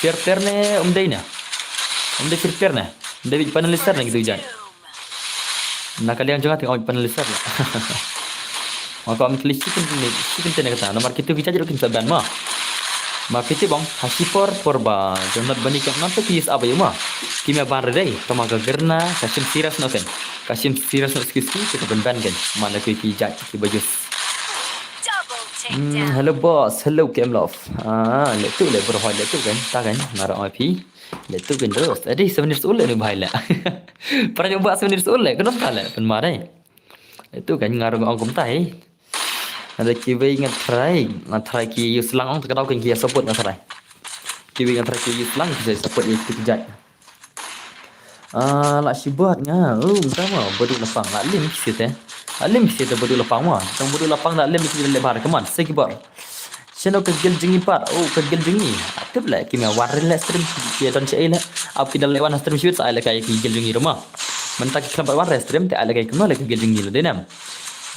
Fiar player ne um dei ne. Um dei fiar player ne. Um dei beit panelister ne ki tu jai. Na ka liang jong nga te ong panelister la. Ma ko am kli shi kin ni, shi kin te ne kata. Namar ki tu ki jai ruh kin sa ban ma. Ma phi te bong, ha shi por por ba jong not bani ka ngan tu ki is abai ma. Ki me ban re dei, tama ka gerna, ka shim serious no ken. Ka shim serious no ski ski, ka ban ban ken. Ma na ki ki jai, ki ba jus. Hmm, hello boss, hello K M Love. Ah, le tu le bro, le tu kan, ta kan, nara ong phi. Le tu kan terus. Adi seven years old le ni bhai le. Pernah cuba seven years old le, kenapa le? Pen ma dei. Le tu kan ngar ong kumtai. Ada kiwei ngan try, ngan try ki yu selang ong, ta ka daw kan ki support ngan try. Kiwei ngan try ki yu selang ki support ïa ki jai. Ah, la shi bad nga. Oh, minta ma, badu lapang. La lim shi te. La lim shi te badu lapang ma. Tang badu lapang la lim shi le bar kaman. Se ki bar. Shano ka gel jingi pat. Oh, ka gel jingi. Atip le ki me war le stream ki don shi le. Ap ki dal le wan stream shi sa le kai ki gel jingi ruma. Menta ki klam pat war stream te le kai kno le ka gel jingi le denam.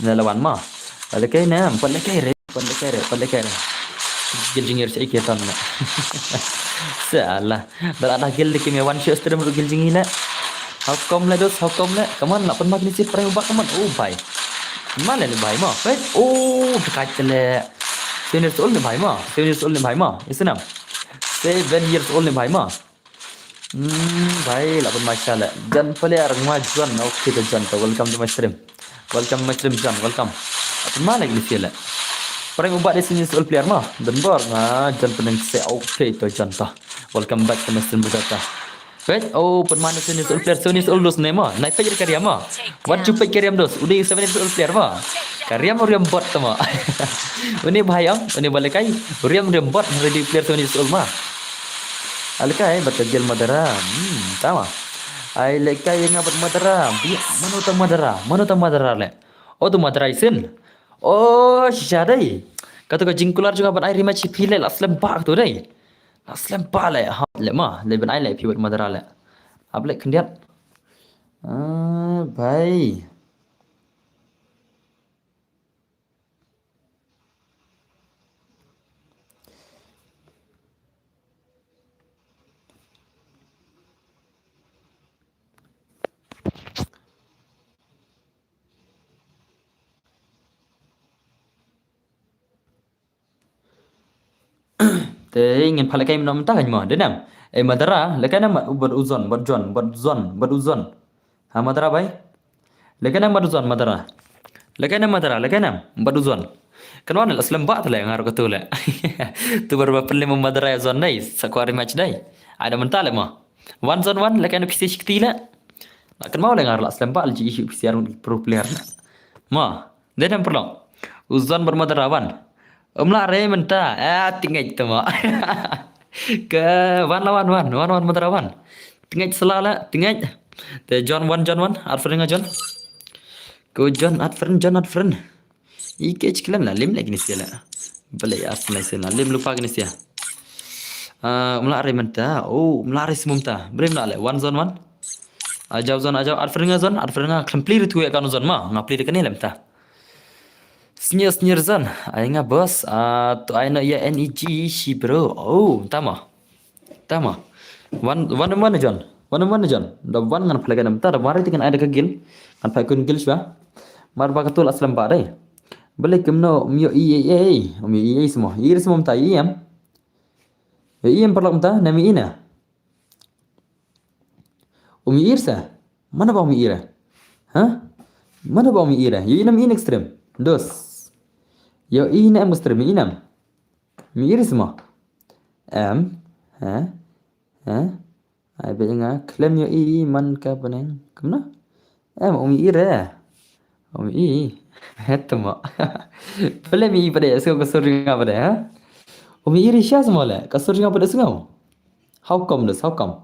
Na le wan ma. Le kai nam, pat le kai re. Pan le kere, pan le kere. Gil jingir sa ike tan na. Salah. Dal ada gil diki me wan shi stream ru gil jingi na. How come le dos, how come le? Kaman la pan magni si prem bak kaman. Oh bai. Ma le bai ma. Wait. Oh dekat le. Seven years old ni bai ma. Seven years old ni bai ma. Isinam. Seven years old ni bai ma. Hmm, bhai, la pun masha le. Jan pale ar ngwa Jan. Okay to Jan to. Welcome to my stream. Welcome my stream Jan. Welcome. Apa ma lagi ni le. Prank ubat di sini soal player ma. Dan bor nga Jan peneng se okay to Jan to. Welcome back to my stream brother to. Wait, oh, pun mana sini soal player, sini soal dos ne ma. Nai page kariam ma. What you page kariam dos? Udah seven years old player ma. Kariam uriam bot to ma. Uni bhai am, uni balekai. Uriam uriam bot ready player seven years old ma. Alekai bat ka gel madara. Hmm, tama. Ai lekai nga bat madara. Bi mano ta madara? Mano ta madara le? Oh tu madara isin. Oh shisha dai. Katu ka jingkular juga ban ai rima chipi le la slem ba tu dai. La slem ba le ha le ma le ban ai le pi bat madara le. Ap le kendiat. Ah, bhai. Te ngin pha lehkai mynno mynta kan mo, dei ne em? Ei Madara, lehkai ne em bad u Zon, bad Jon, bad Zon, bad u Zon. Ha Madara bai. Lehkai ne em bad u Zon Madara. Lehkai ne em Madara, lehkai ne em bad u Zon. Kan wan la slem ba te leh ngar ka tu leh. Tu bar ba pynlem Madara ïa Zon dei, sa kwah rematch dei. Ai da mynta leh mo. Wan Zon wan, lehkai ne phi sa shikti leh. La kan mo leh ngar la slem ba la ji issue phi sa ïa pro player leh. Mo. Dei ne em paralok. U Zon bad Madara wan. Um lah re mynta. Ah, tngeit te mo. Ka wan la wan wan. Wan wan Madara wan. Tngeit sla la, tngeit. Te Jon wan, Jon wan. Ar friend nga Jon. Ko Jon ar friend, Jon ar friend. I ke chiklen la lim leh kine sia la. Balei ar friend sia la lim lypa kine sia. Ah, um lah re mynta. Oh, um lah re sum mynta. Bre um lah leh. Wan Zon wan. Ajaw Zon, ajaw ar friend nga Zon, ar friend nga khlem plie re tu ïa kan u Zon mo. Nga plie re kane leh mynta. Sñiaw sñiaw Zon, ai nga boss, ah, to ai noh ïa N E G shi bro. Oh, tama. Tama. Wan, wan, wan, Jon. Wan, wan, Jon. Da wan ngan pha lehkai mynta, da wan re te ngan ai da ka guild. Ngan pha kun guild shuwa. Mar ba ka tu la slem ba dei. Balei kumno, um ïohi ei ei. Um ïohi ei simo. Ïohi simo mynta, ïohi em. Ïohi em paralok mynta, ne ym ïohi ne. Um ïohi sa? Mano ba um ïohi re? Ha? Mano ba um ïohi re? Ïohi ne ym ïohi ne ka stream? Dos. Ïohi ne em ka stream, ïohi ne em? Um ïohi re simo? Em? Ha? Ha? Ai ba nga khlem ïohi man ka bneng. Kumno? Em, um ïohi re. Um ïohi. He tama. Balei um ïohi pat de, sngew ka sur jong nga pat de, ha? Um ïohi re sha simo leh, ka sur jong nga pat de sngew. How come this? How come?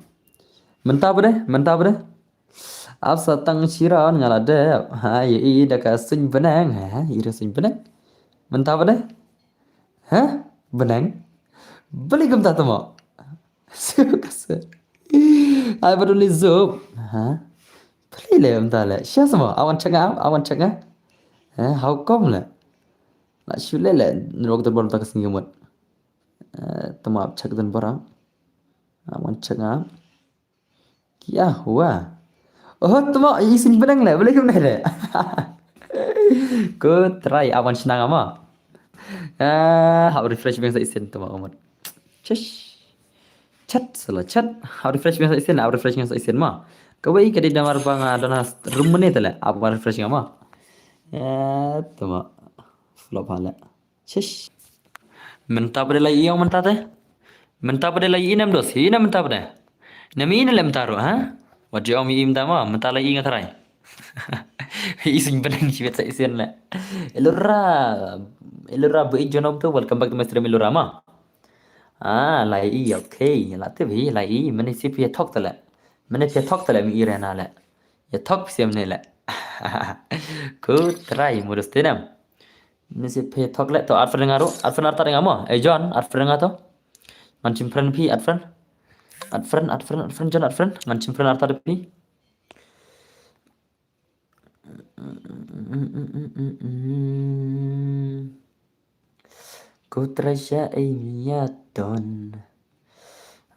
Mynta pat de, mynta pat de. Ap sa tang shi round nga la dep. Ha, ïohi da ka suiñ bneng. Ha, ïohi da suiñ bneng. Mynta pat de. Ha? Bneng. Balei kumta tama. Ai ba dun li zup. Ha? Balei leh mynta leh. Sha simo. Awan check nga, awan check nga. Ha, how come leh. La shu leh leh. Nrok tu bor ta ka sngi mut. Eh, tama check dun bor. Awan check nga. Kia hua. Oh, tama i suiñ bneng leh. Balei kumne leh. Ko try awan shnang ama. Ah, hap refresh biang sa isen tama umut. Chesh. Chat sala chat. Hap refresh biang sa isen, hap refresh biang sa isen ma. Kawei ka dei namar ba nga don ha room mynne te leh. Hap refresh nga ma. Eh, tama. Flop ha leh. Chesh. Mynta pat de la ïohi mynta te. Mynta pat de la ïohi ne em dos. Ïohi ne em mynta pat de. Ne ym ïohi ne leh mynta ruh, ha? Wat ju ong ïohi mynta ma, mynta la ïohi nga tharai. I suiñ bneng shi bit sa isen leh. Elora. Elora ba i jonom to, welcome back to my stream Elora ma. Ah, la ïohi, okay. La te bi la ïohi, mynne shi phi thok te leh. Mynne phi thok te leh ym ïohi re na leh. Ïa thok phi sia mynne leh. Ko try modus te ne em. Ni si phi thok leh to, add friend nga ruh, add friend artat nga mo. Eh, John, add friend nga to. Ngan shim friend phi, add friend. Add friend, add friend, add friend, John, add friend. Ngan shim friend artat phi. Ko try sha ei mia ton.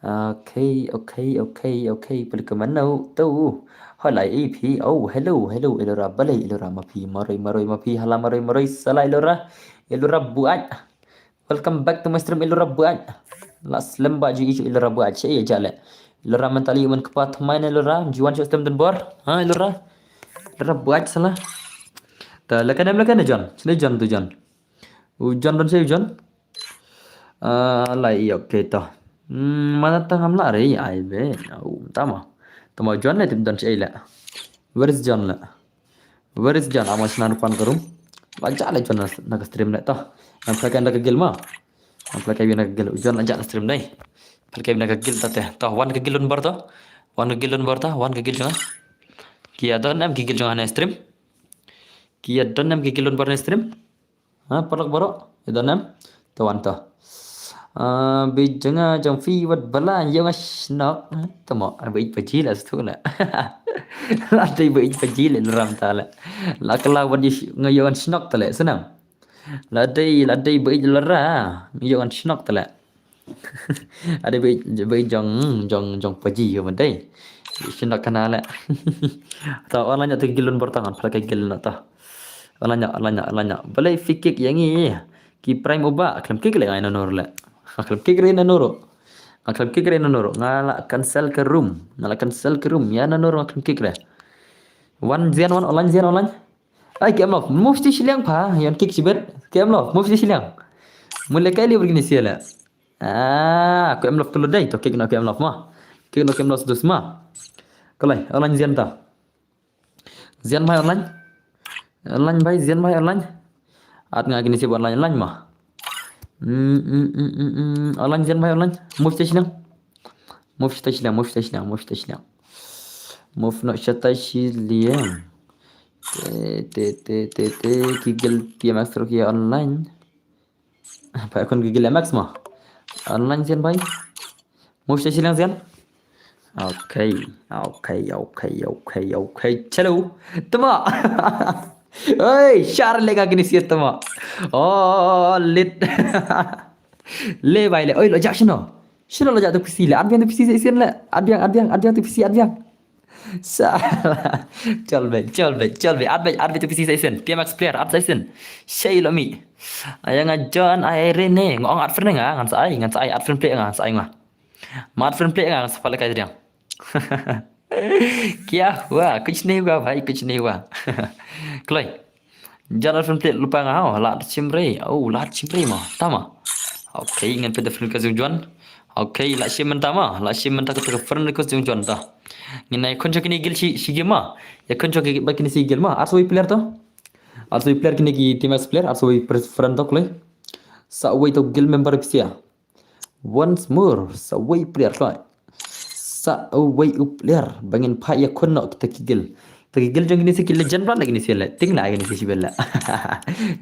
Okay, okay, okay, okay. Palik ka mano tu. Halai A P. Oh, hello, hello. Elora balei, Elora ma phi, maroi, maroi ma phi, hala maroi, maroi sala Elora. Elora buat. Welcome back to my stream Elora buat. La slem ba ju isu Elora buat. Che ya jale. Elora mentally wan kpa tmai ne Elora. Juan shu stem den bor. Ha Elora. Elora buat sala. Ta leka nem leka ne John. Sini John tu John. U John don sei u John. Ah, lai i okay to. Hmm, mana tang am la re ai be. Au, tama. Tama John le tim don sei le. Where is John le? Where is John? Ama sna rupan ka room. La ja le John na, na ka stream le to. Ngan play kan da ka guild ma. Ngan play kan da ka guild. U John la ja na stream dai. Play kan da ka guild ta te. To, wan ka guild un bar to. Wan ka guild un bar ta. Wan ka guild jong. Kia don em ki guild jong na stream. Kia don em ki guild un bar na stream. Ha, paralok baroh, i don em? To wan to. Ah, bi jong nga jong phi wat bala ïoh nga shnok. Tama, ar ba ïeit paji la stu la. La dei ba ïeit paji le ram ta la. La kala wat ïoh nga ïoh nga shnok ta le, snam. La dei, la dei ba ïeit la ra, ïoh nga shnok ta le. Ade ba, ba jong, jong, jong paji yo mandai. Shnok kana le. To, online to gilun bortangan, pala ka gilun to. Online, online, online. Balai fi kick yang i. Ki prime uba, klem kick le ngai nonor le. Nga khlem kick re na nuru. Nga khlem kick re na nuru. Nga la cancel ka room. Nga la cancel ka room. Ïa na nuru nga khlem kick re. Wan Zian wan online Zian online. Ai ki em love. Move shi shiliang pha. Ïa kick shibit. Ki em love. Move shi shiliang. Mule kai li bergini sia le. Ah, ki em love tu le dai. To kick no ki em love ma. Kick no ki em love dus ma. Kalai online Zian ta. Zian mai online. Online bai Zian mai online. At nga kini sib online online ma. Hmm, hmm, hmm, hmm, hmm. Online Zian mai online. Move station. Move station, move station, move station. Move no station. Te te te te te kigel T M X terus ya online. Ba khun kigel M X ma. Online Zian bai. Move station Zian. Okay, okay, okay, okay, okay. Chalo. Tama. Oi, shar lega kini sia tama. Oh, lit. Le bai le. Oi, lo jak shino. Shino lo jak tu P C le. Adbiang tu P C station le. Adbiang, adbiang, adbiang tu P C adbiang. Sa. Chol be, chol be, chol be. Adbiang, adbiang tu P C station. T M X player, ad station. Shei lo mi. Ayang ajon ai rene. Ngong ad friend nga, ngan sa ai, ngan sa ai ad friend play nga, ngan sa ai nga. Mat friend play nga sa pale kai diang. Kya hua? Kuch nahi hua bhai, kuch nahi hua. Kloi. Jan friend play lupa nga ho, la chimre. Oh, la chimre ma. Tama. Okay, ngan pede friend ka jung jon. Okay, la shim tama, la shim ta ka friend request jung jon ta. Ngin ai khun chok ni gil shi shi game ma. Ya khun chok ba kini si gil ma. Arso player to. Arso player kini ki T M X player, arso friend to kloi. Sa wei to gil member pisia. Once more, sa wei player kloi. Sa wei u player bangin pha ya khun no kita kigil. Kita kigil jong kini si ki legend plan kini si le. Ting la kini si sibel la.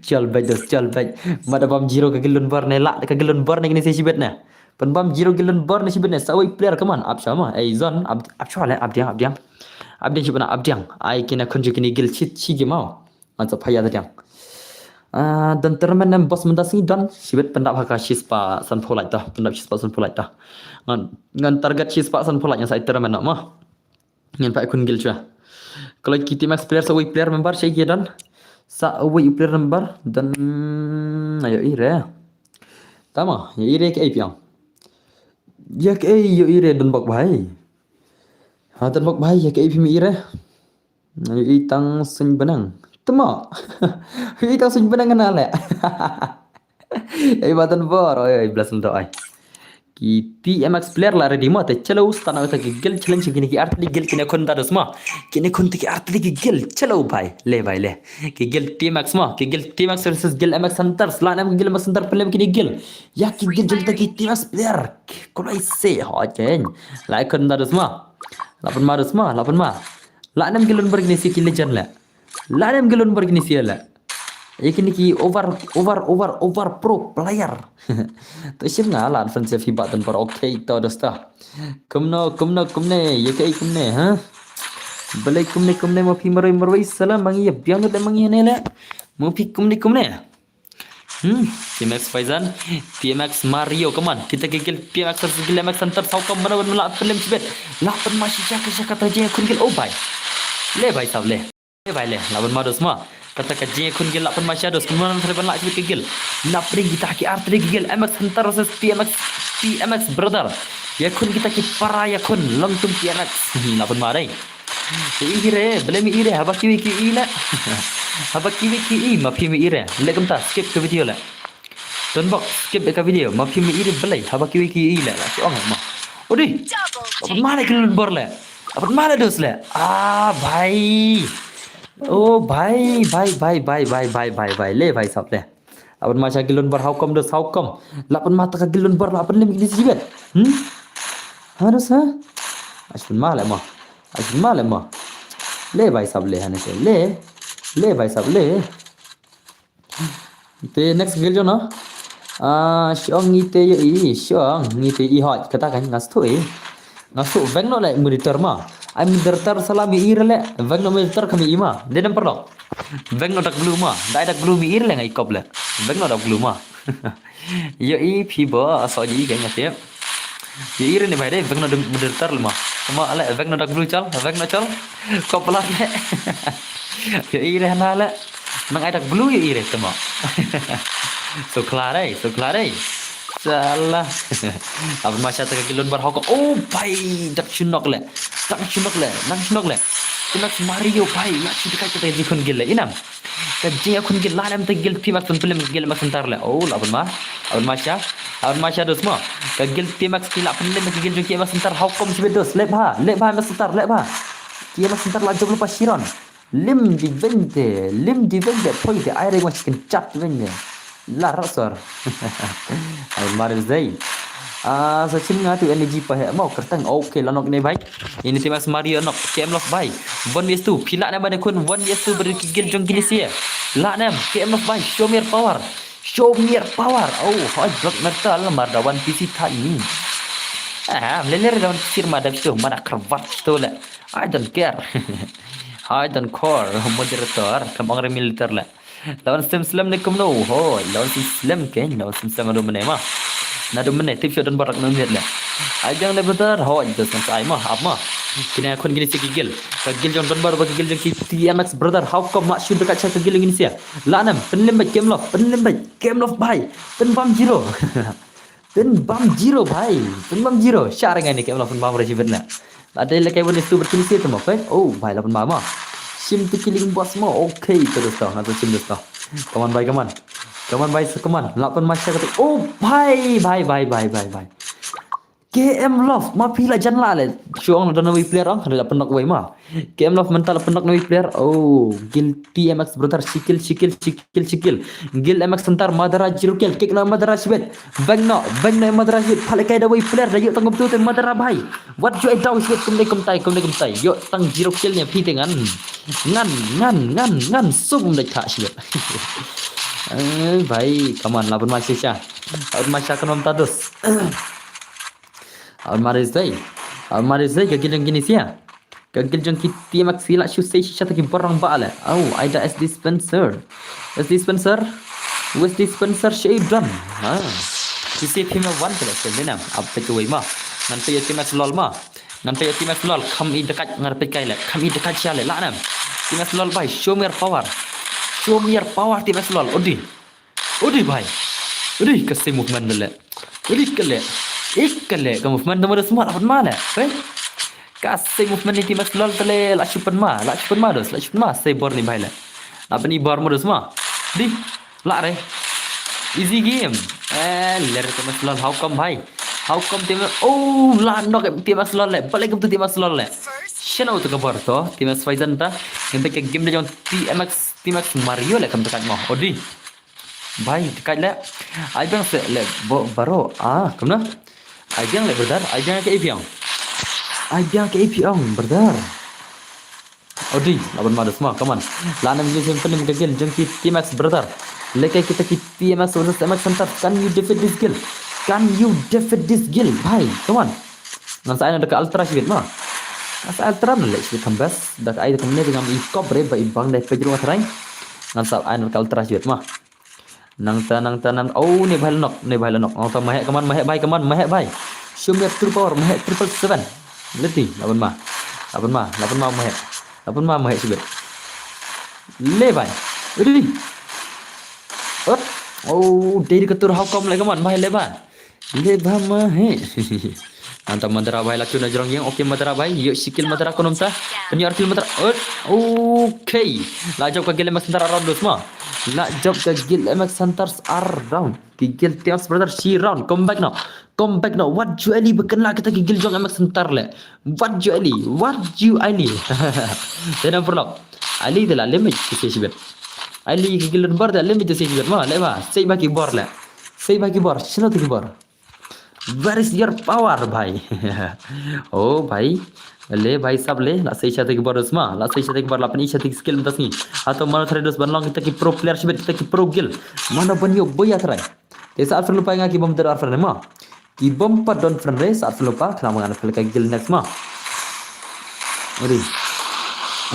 Chol bej dos chol bej. Mada bam zero ka gilun bor ne la ka gilun bor ne kini si sibet ne. Pan bam zero gilun bor ne sibet ne sa wei player kaman ap sama. Ei zon ap ap chole ap diang ap diang. Ap diang sibena ap diang. Ai kina khun jong kini gil chit chi gimau. Ngan sa phaya ta diang. Ah, dan termen nem bos menda sini dan sibet pendap haka shispah sanphew lait ta, pendap shispah sanphew lait ta. Ngan ngan target shispah sanphew lait ngan sa termen nak mah. Ngan pa kun gil chua. Kalau ki T M X player sa wei player member sha ki dan. Sa wei player member dan ayo ire. Tama, ya ire ke ai piang. Ya ke ai yo ire dan bak bhai. Ha dan bak bhai ya ke ai phi mi ire. Yu i tang suñ benang. Tama. Yu i tang suñ benang na le. Ei batan bor oi oi blessing to ai. Ki T M X player la ready mo te chalo stana ta ki gel challenge kini ki artli gel kini khun ta dos mo. Kini khun ta ki artli ki gel chalo bhai le bhai le. Ki gel T M X mo ki gel T M X versus gel M X Hunters la nam ki gel M X Hunter pelem kini gel. Ya ki gel jel ta ki T M X player. Ko lai se ho chen. La khun ta dos mo. La pun ma dos mo la pun ma. La nem gilun bar kini si ki legend le. La nem gilun bar kini si le. Ye kini ki over over over over pro player. To shim nga la fan se fi batan par okay to dosta. Kumno kumno kumne ye kai kumne ha. Balai kumne kumne mo phi maroi maroi salam mangi ye biang de mangi ne le. Mo phi kumne kumne. Hmm, T M X Faizan, T M X Mario, come on. Kita gigil T M X gigil M X Hunter sau kam mana mana la pelim sibet. La pen masih jaka jaka taje kun gil oh bai. Le bai sab le. Le bai le, la pen madus ma. Kata ka je kun gil la pen masih adus kun mana mana la sibet gigil. Na pring kita ki artri gigil M X Hunter versus T M X T M X brother. Ya kun kita ki para ya kun long tum T M X. La pen madai. Ki ire, bele mi ire, haba kiwi ki i le. Haba kiwi ki i, ma phi mi ire. Le kumta, skip ka video le. Don bok, skip ka video, ma phi mi ire bele, haba kiwi ki i le. La ki ong ma. Odi. Apa ma le kilun bor le. Apa ma le dos le. Ah, bhai. Oh, bhai, bhai, bhai, bhai, bhai, bhai, bhai, le bhai sab le. Lapan ma sha gilun bar haukom dos haukom. Lapan ma taka gilun bar lapan lim gini sibet. Hmm? Harus ha? Asun ma le ma. Asun ma le ma. Le bai sab le hane se le. Le bai sab le. Te next gil jona. Ah, shong ngi te yo i, shong ngi te i hot kata kan ngas tu i. Nga su veng no le moderator ma. Ai moderator salam i re le. Veng no moderator kami i ma. De dam perlok. Veng no dak blue ma. Dai dak blue mi i re le ngai kop le. Veng no dak blue ma. Yo i phi bo aso ji i kanya tip. Yo i re ni bai de veng no moderator le ma. Ma ale veng no dak blue chal. Veng no chal. Kop la le. Yo i re hana le. Nang ai dak blue yo i re tama. So klar ai, so klar ai. Salah. Apun ma sha ta ka guild don bar hok. Oh bhai, dang shu nok leh. Dang shu nok leh. Dang shu nok leh. Team X Mario bhai, la shu dei ka ta ka jingkhun guild leh. Inam. Ka jingkhun guild la nam ta guild Team X pynlem guild Max Center leh. Oh, la apun ma. Apun ma sha. Apun ma sha dos ma. Ka guild Team X ki la pynlem ka guild jong ki Max Center. How come sibit dos? Leh bha, leh bha Max Center, leh bha. Ki Max Center la jop lypa shiron. Lim di bente, lim di bente, poi de ai reng wa chicken chap di bente. La rasor. Ai mari zai. Ah, sa chim nga tu energy pa he. Mau kertang. Okay, la nok ne bhai. Ini Team X Mario nok. K M Love bhai. One vs two. Phi lah ne bane khun one vs two beri ki guild jong kini sia. Lah ne K M Love bhai. Show me your power. Show me your power. Oh, hoi Black Metal mar da one P C tha ni. Ah, mleler da one P C mar da tu. Mana kharwat tu le. I don't care. I don't care. Moderator, kam ong re militer le. Lawan Stem Slam ne kumno? Ho, lawan Stem Slam ke, lawan Stem Slam adu mene ma. Na adu mene tip shot don barak na miet le. Ai jang le brother, ho, just kan sai ma, ap ma. Kine khun kini si ki guild. Ka guild jong don bar ba ki guild jong ki T M X brother. How come ma shu dekat sha ka guild jong kini sia? La nam, pynlem bait K M Love, pynlem bait K M Love bhai. Pynbam zero. Pynbam zero bhai. Pynbam zero. Sha re ngai ne K M Love pynbam re shibit na. La dei la kai one vs two bad kini sia tu ma, okay? Oh bhai, la pynbam ma. Shim tu killing boss ma. Okay, to dosto, nga to shim dosto. Come on bhai, come on. Come on bhai, so come on. La pynbam sha katu. Oh bhai, bhai, bhai, bhai, bhai, bhai. K M Love, ma phi la jan la le. Shu ong la don wei player ong, la pynok wei ma. K M Love mynta la pynok wei player. Oh, guild T M X brother, shikil, shikil, shikil, shikil. Guild M X Center, Madara zero kill, kick na Madara shibit. Bang no, bang no Madara shibit. Pale kai da wei player, da yuk tanggup tu tu Madara bhai. Wat ju ai dau shibit, kum dei kum tai, kum dei kum tai. Yuk tang zero kill ne phi te ngan. Ngan, ngan, ngan, ngan, sum dei thak shibit. Eh, bhai, come on, la pynbam shisha. La pynbam shisha kan mam tadus. Almari zai. Almari zai ka guild jong kini sia. Ka guild jong ki T M X ki la shu sei shisha ta ki bor rangbah le. Au, ai da S D Spencer. S D Spencer. S D Spencer shei don. Ha. Ki si phim wan ka le sel dinam. Ap peit wei ma. Ngan peit T M X lol ma. Ngan peit T M X lol. Kham i dekat ngan peit kai le. Kham i dekat sha le. La nam. T M X lol bhai. Show me your power. Show me your power T M X lol. Odi. Udi bhai. Udi ka sei movement le. Udi ka le. Ik ka le ka movement da ma da smart apat ma le. Hei. Ka sei movement ni T M X lol ta le la shu pynma, la shu pynma dos, la shu pynma sei bor ni bhai le. La pyn i bor ma dos ma. Di. La re. Easy game. Eh, ler T M X lol, how come bhai? How come T M X? Oh, la nok T M X lol le. Balik tu T M X lol le. Shano tu ka bor to T M X Faizan ta. Ngan ka game da jong T M X, T M X Mario le kam tekat mo. Odi. Bhai, tekat le. Ai biang se le bo baro. Ah, kumno? Ai biang le brother. Ai biang ke ai biang. Ai biang ke ai biang brother. Odi, laban ma da sma, come on. La nam jin sim penim ka guild jong ki T M X brother. Lekai kita ki T M X versus M X Hunters. Can you defeat this guild? Can you defeat this guild? Bhai, come on. Ngan sa ai na da ka ultra shibit ma. Ngan sa ai ultra na le shibit kam best. Da ka ai da ka mene da ngam i kop re ba i bang dai pejru ngan sa ai. Ngan sa ai na da ka ultra shibit ma. Nangta, nangta, nang, oh, ne bhai la nok, ne bhai la nok. Nangta mahek kaman, mahek bhai kaman, mahek bhai. Show me your true power, mahek triple seven. Leti, laban ma. Laban ma, laban ma mahek. Laban ma mahek shibit. Le bhai. Udi. Ot. Oh, dei ka tur how come le kaman, bhai le bhai. Le bha ma he. Nangta Madara bhai la chuna jrong yang. Okay Madara bhai. Yo shikil Madara konom ta. Pynyo arkil Madara. Ot. Okay. La jop ka guild M X Hunters ar round dos ma. La jop ka guild M X Hunters ar round. Ki guild T M X brother shi round. Come back now. Come back now. Wat ju ai li ba kynla kita ki guild jong M X Hunters le. Wat ju ai li. Wat ju ai li. Te nang pyrlok. Ai li te la limit ki se shibit. Ai li ki guild bar te limit ki se shibit ma. Le ba. Sei ba ki bor le. Sei ba ki bor. Shino te ki bor. Where is your power, bhai? Oh, bhai. Le, bhai sab le, la sei sha te ki bor dos ma, la sei sha te ki bor la pyn i sha te ki skill mynta sngi. Hato mano trai dos ban long kita ki pro player shibit, kita ki pro guild. Mano ban ïoh boi ïa trai. Te sa arphew lypa nga ki bym don friend ma. Ki bym pat don friend re, sa arphew lypa, khnang ba ngan pynleit ka guild next ma. Odi.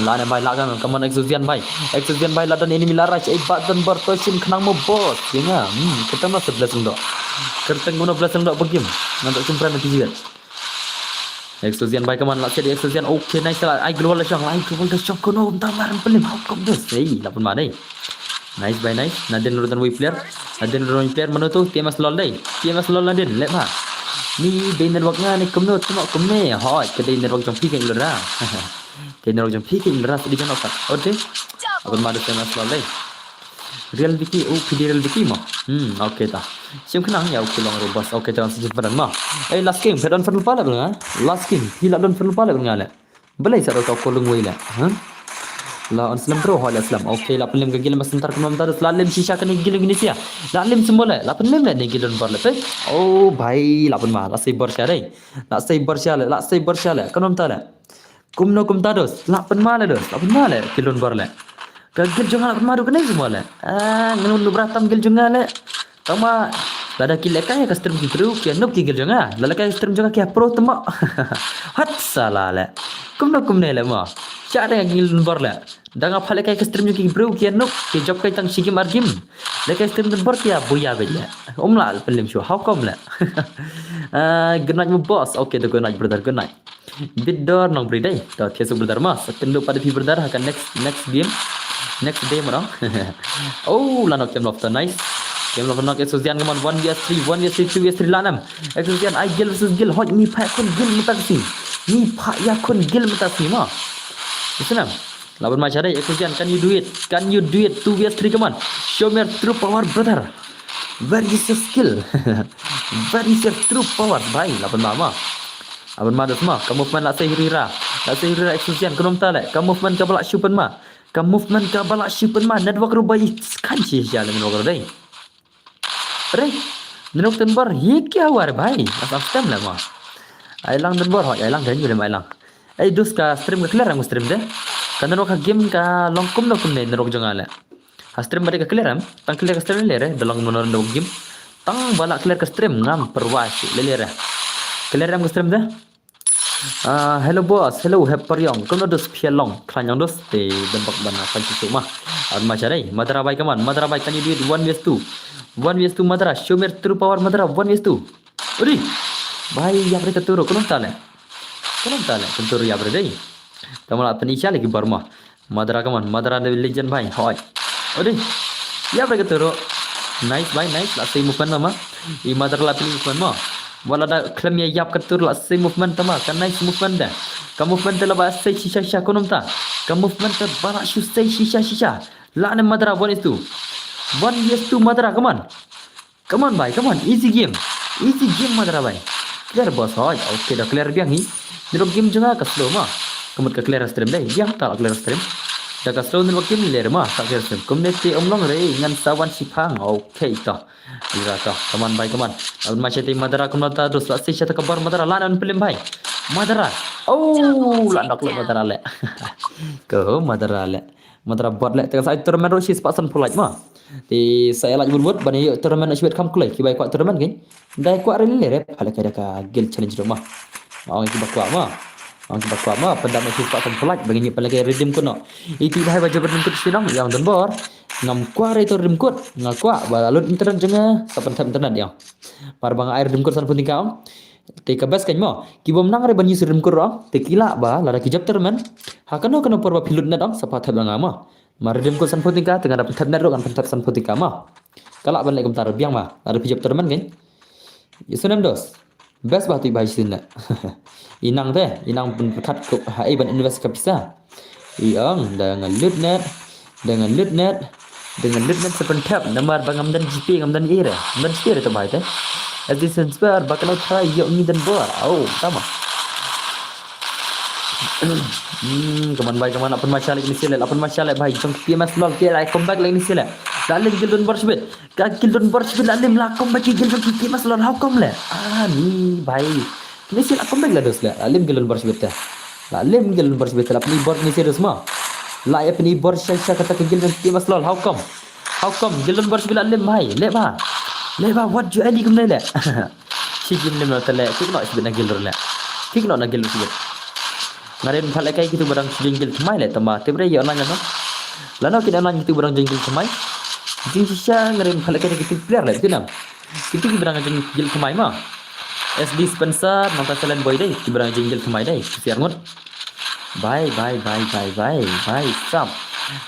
La ne bhai, la kan, come on, Exosian bhai. Exosian bhai, la don enemy la rush, ei, ba don bor to shim khnang mo boss. Ïa nga, hmm, kyrteng mo se blessing do. Kyrteng mo blessing do ba game. Ngan to shim friend ki jiat. Exosian bhai, come on, la set Exosian. Okay, nice la. Ai global la shong, ai global la shong. Kono, um, ta mar pelim. How come this? Ei, la pun ma dei. Nice bhai, nice. Nadin ruh don wei player. Nadin ruh don wei player, mano tu? T M S lol dei. T M S lol nadin, leh bha. Ni dei network nga ne kumno, tengok kumne. Hoi, ka dei network jong phi ka ilra. Ka network jong phi ka ilra, sidi jong ka. Okay. Abon ma da T M S lol dei. Real Vicky, oh, phi dei Real Vicky mo. Hmm, okay ta. Sim khnang ïa u ki long ruh boss. Okay ta, si jin padan mo. Eh, last game, phi don fan lypa leh bad nga. Last game, phi la don fan lypa leh bad nga leh. Balei sa da ka call lung wei leh, ha? La on slem bro, hoi la slem. Okay, la pynlem ka guild ma center kumno mynta, la lem shisha kane guild Indonesia. La lem symbol leh, la pynlem leh ne guild donbor leh. Peit. Oh bhai, la pynma, la sei bor sha dei. La sei bor sha leh, la sei bor sha leh. Kumno mynta leh? Kumno kumta dos, la pynma leh dos, la pynma leh guild donbor leh. Ka guild jong nga la pynma ruh kane symbol leh. Ah, ngan nubra tam guild jong nga leh. Tangba lada ki lehkai ka stream ki bru ki ïanuk ki guild jong nga. Lada lehkai ka stream jong nga ki ïa pro tama. Hat sala leh. Kumno kumne leh mo. Sha da nga guild donbor leh. Da nga phah lehkai ka stream jong ki bru ki ïanuk, ki jop kai tang shi game ar game. Lehkai stream donbor ki ïa buya beit leh. Um lah pynlem shuh. How come leh? Ah, good night mo boss. Okay, the good night brother, good night. Bit dor nong bri dei. To thied suk brother mo. Sa kynduh pat ïa phi brother ha ka next, next game. Next day mo dong. Oh, la nok Kem Lofter, nice. Kem Lofter nok Exosian, come on, one versus three, one versus three, two versus three la nam. Exosian, ai guild versus guild, hoi ngi phah ïakhun guild mynta ka sngi. Ngi phah ïakhun guild mynta ka sngi mo. Isnam. La pynma sha dei, Exosian, can you do it? Can you do it? Two versus three, come on. Show me your true power, brother. Where is your skill? Where is your true power, bhai? La pynma mo. La pynma dos mo. Ka movement la sei huri ra. La sei huri ra Exosian, kumno mynta leh. Ka movement kaba la shu pynma. Ka movement kaba la shu pynma. Network ruh ba i kan shisha leh network ruh dei. Re, network donbor, hi ki hawar bhai. Asam stem leh mo. Ai lang donbor, hoi, ai lang dei, ai lang. Ei, dos ka stream ka clear, ang stream de. Ka network ha game ka long kumno kumne network jong nga leh. Ha stream ba dei ka clear em, tang clear ka stream leh re, da long kumno network game. Tang ba la clear ka stream, ngam pyrwa shuh leh re. Clear em ka stream de. Ah, hello boss, hello Hep Pariong. Kumno dos phi long, khlaiñ ong dos, te dembak bana kan shisha mo. Ar ma sha dei, Madara bhai, come on, Madara bhai, can you do it? One versus two. One versus two Madara, show me your true power Madara, one versus two. Odi. Bhai, ïap re ka turu, kumno mynta leh. Kumno mynta leh, ka turu ïap re dei. Tangba la pynïaid leh ki bor mo. Madara, come on, Madara the legend bhai, hoi. Odi. Ïap re ka turu. Nice bhai, nice, la sei movement mo. I Madara la pynïaid movement mo. Wat la da khlem ïa ïap ka turu la sei movement tama, ka nice movement de. Ka movement de la ba sei shisha shisha, kumno mynta. Ka movement de ba la shu sei shisha shisha. La ne Madara one is two. One is two Madara, come on. Come on bhai, come on, easy game. Easy game Madara bhai. Clear boss, hoi. Okay, da clear biang hi. Network game jong nga ka slow mo. Ka mut ka clear stream dei. Biang ta la clear stream. Da ka slow network game leh re mo, ta clear stream. Kumne te ym long re, ngan sa wan shipang. Okay to. Ira to. Come on bhai, come on. Abon ma sha te Madara kumno ta dos, la sei sha ta ka bor Madara, la nan pynlem bhai. Madara. Oh, la nok leh Madara leh. Ko Madara leh. Madara bot leh, te ka sa ai tournament ruh shi spah sanphew lait mo. Te sa ïa lait wut wut ban ïoh tournament na shibit kham kloi, kiba kwah tournament kein. Dei kwah re leh re, pha lehkai da ka guild challenge ruh mo. Ong kiba kwah mo. Ong kiba kwah mo, pyndap na shi spah sanphew lait, ba ngin ïoh pynlehkai redeem code noh. Iti bhai ba jop redeem code shi nong, ïa ong donbor. Ngam kwah re to redeem code, nga kwah ba la lut internet jong nga, sa pynthep internet ïa ong. Mar ba nga ai redeem code sanphew tyngka ong. Te ka best kein mo, ki bym nang re ban use redeem code ruh, te ki lah ba, lada ki jop tournament, ha kano kano por ba phi lut net ong, sa pha thep ïa nga mo. Ma redeem code sanphew tyngka, te nga da pynthep net ruh ngan pynthep sanphew tyngka mo. Ka lah ban leh kumta ruh biang mo, lada phi jop tournament kein. Ïa sngewbha dos. Best ba tu ba shisien leh. I nang te, i nang pynpyrkhat ko, ha ei ban invest ka pisa. I ong, da nga lut net, da nga lut net, da nga lut net sa pynthep, namar ba ngam don GPay, ngam don ei re, ngam don GPay re to bhai te. As this transfer, ba ka nau try, ïoh ngi donbor. Oh, tama. Hmm, kaman bhai, kaman la pynma sha leh kine sha leh, la pynma sha leh bhai, jong P M S lol, ki la comeback leh kine sha leh. La leh guild donbor shibit. Ka guild donbor shibit la lem la comeback ki guild jong ki T M S lol, how come leh? Ah, ni bhai. Kine sha la comeback la dos leh. La lem guild donbor shibit te. La lem guild donbor shibit te. La pynbor kine sha dos mo. La ïa pynbor sha sha kata ka guild jong ki T M S lol, how come? How come? Guild donbor shibit la lem bhai. Leh ba. Leh ba, what you ali kumne leh. Shi game lem na te leh. Kick noh shibit na guild leh. Kick noh na guild shibit. Nga rim pha lehkai kitu ba dang jingil thymmai leh tama te bre ïa online no. Lano kin online kitu ba dang jingil thymmai. Jingshisha nga rim pha lehkai kitu player leh kitu nam. Kitu ki ba dang jingil thymmai ma. S D Spencer nangta Silent Boy dei ki ba dang jingil thymmai dei. Siar ngut. Bye bye bye bye bye bye. Sam.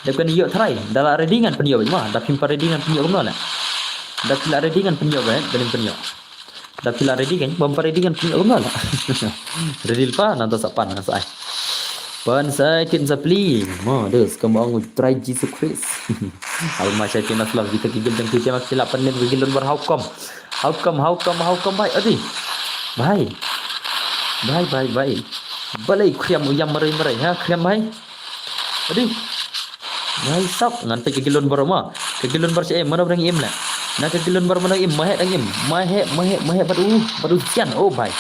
Dep kane ïoh tharai, da la ready ngan pynïoh bad ma, da phim pat ready ngan pynïoh kumno la. Da phi la ready ngan pynïoh bad, da lim pynïoh. Da phi la ready kan, bym pat ready ngan pynïoh kumno la. Ready lypa, nangta sa pan, ngan sa ai. Pan sa ai tin sa pli. Mo, dus, kaba ong u Trai Jisu Khrist. Al ma shai tin as la, kita ki guild jong ki, kita ki la pan lim ki guild bar, how come? How come, how come, how come, bhai? Adi. Bhai. Bhai, bhai, bhai. Balei khriam u ïam marei marei, ha? Khriam, bhai. Adi. Bhai sap, ngan peit ka guild bar ma. Ka guild bar sha em, mano dang im la. Na ka guild bar mano im, ma heh dang im. Ma heh, ma heh, ma heh, bad u, bad u Zian, oh bhai.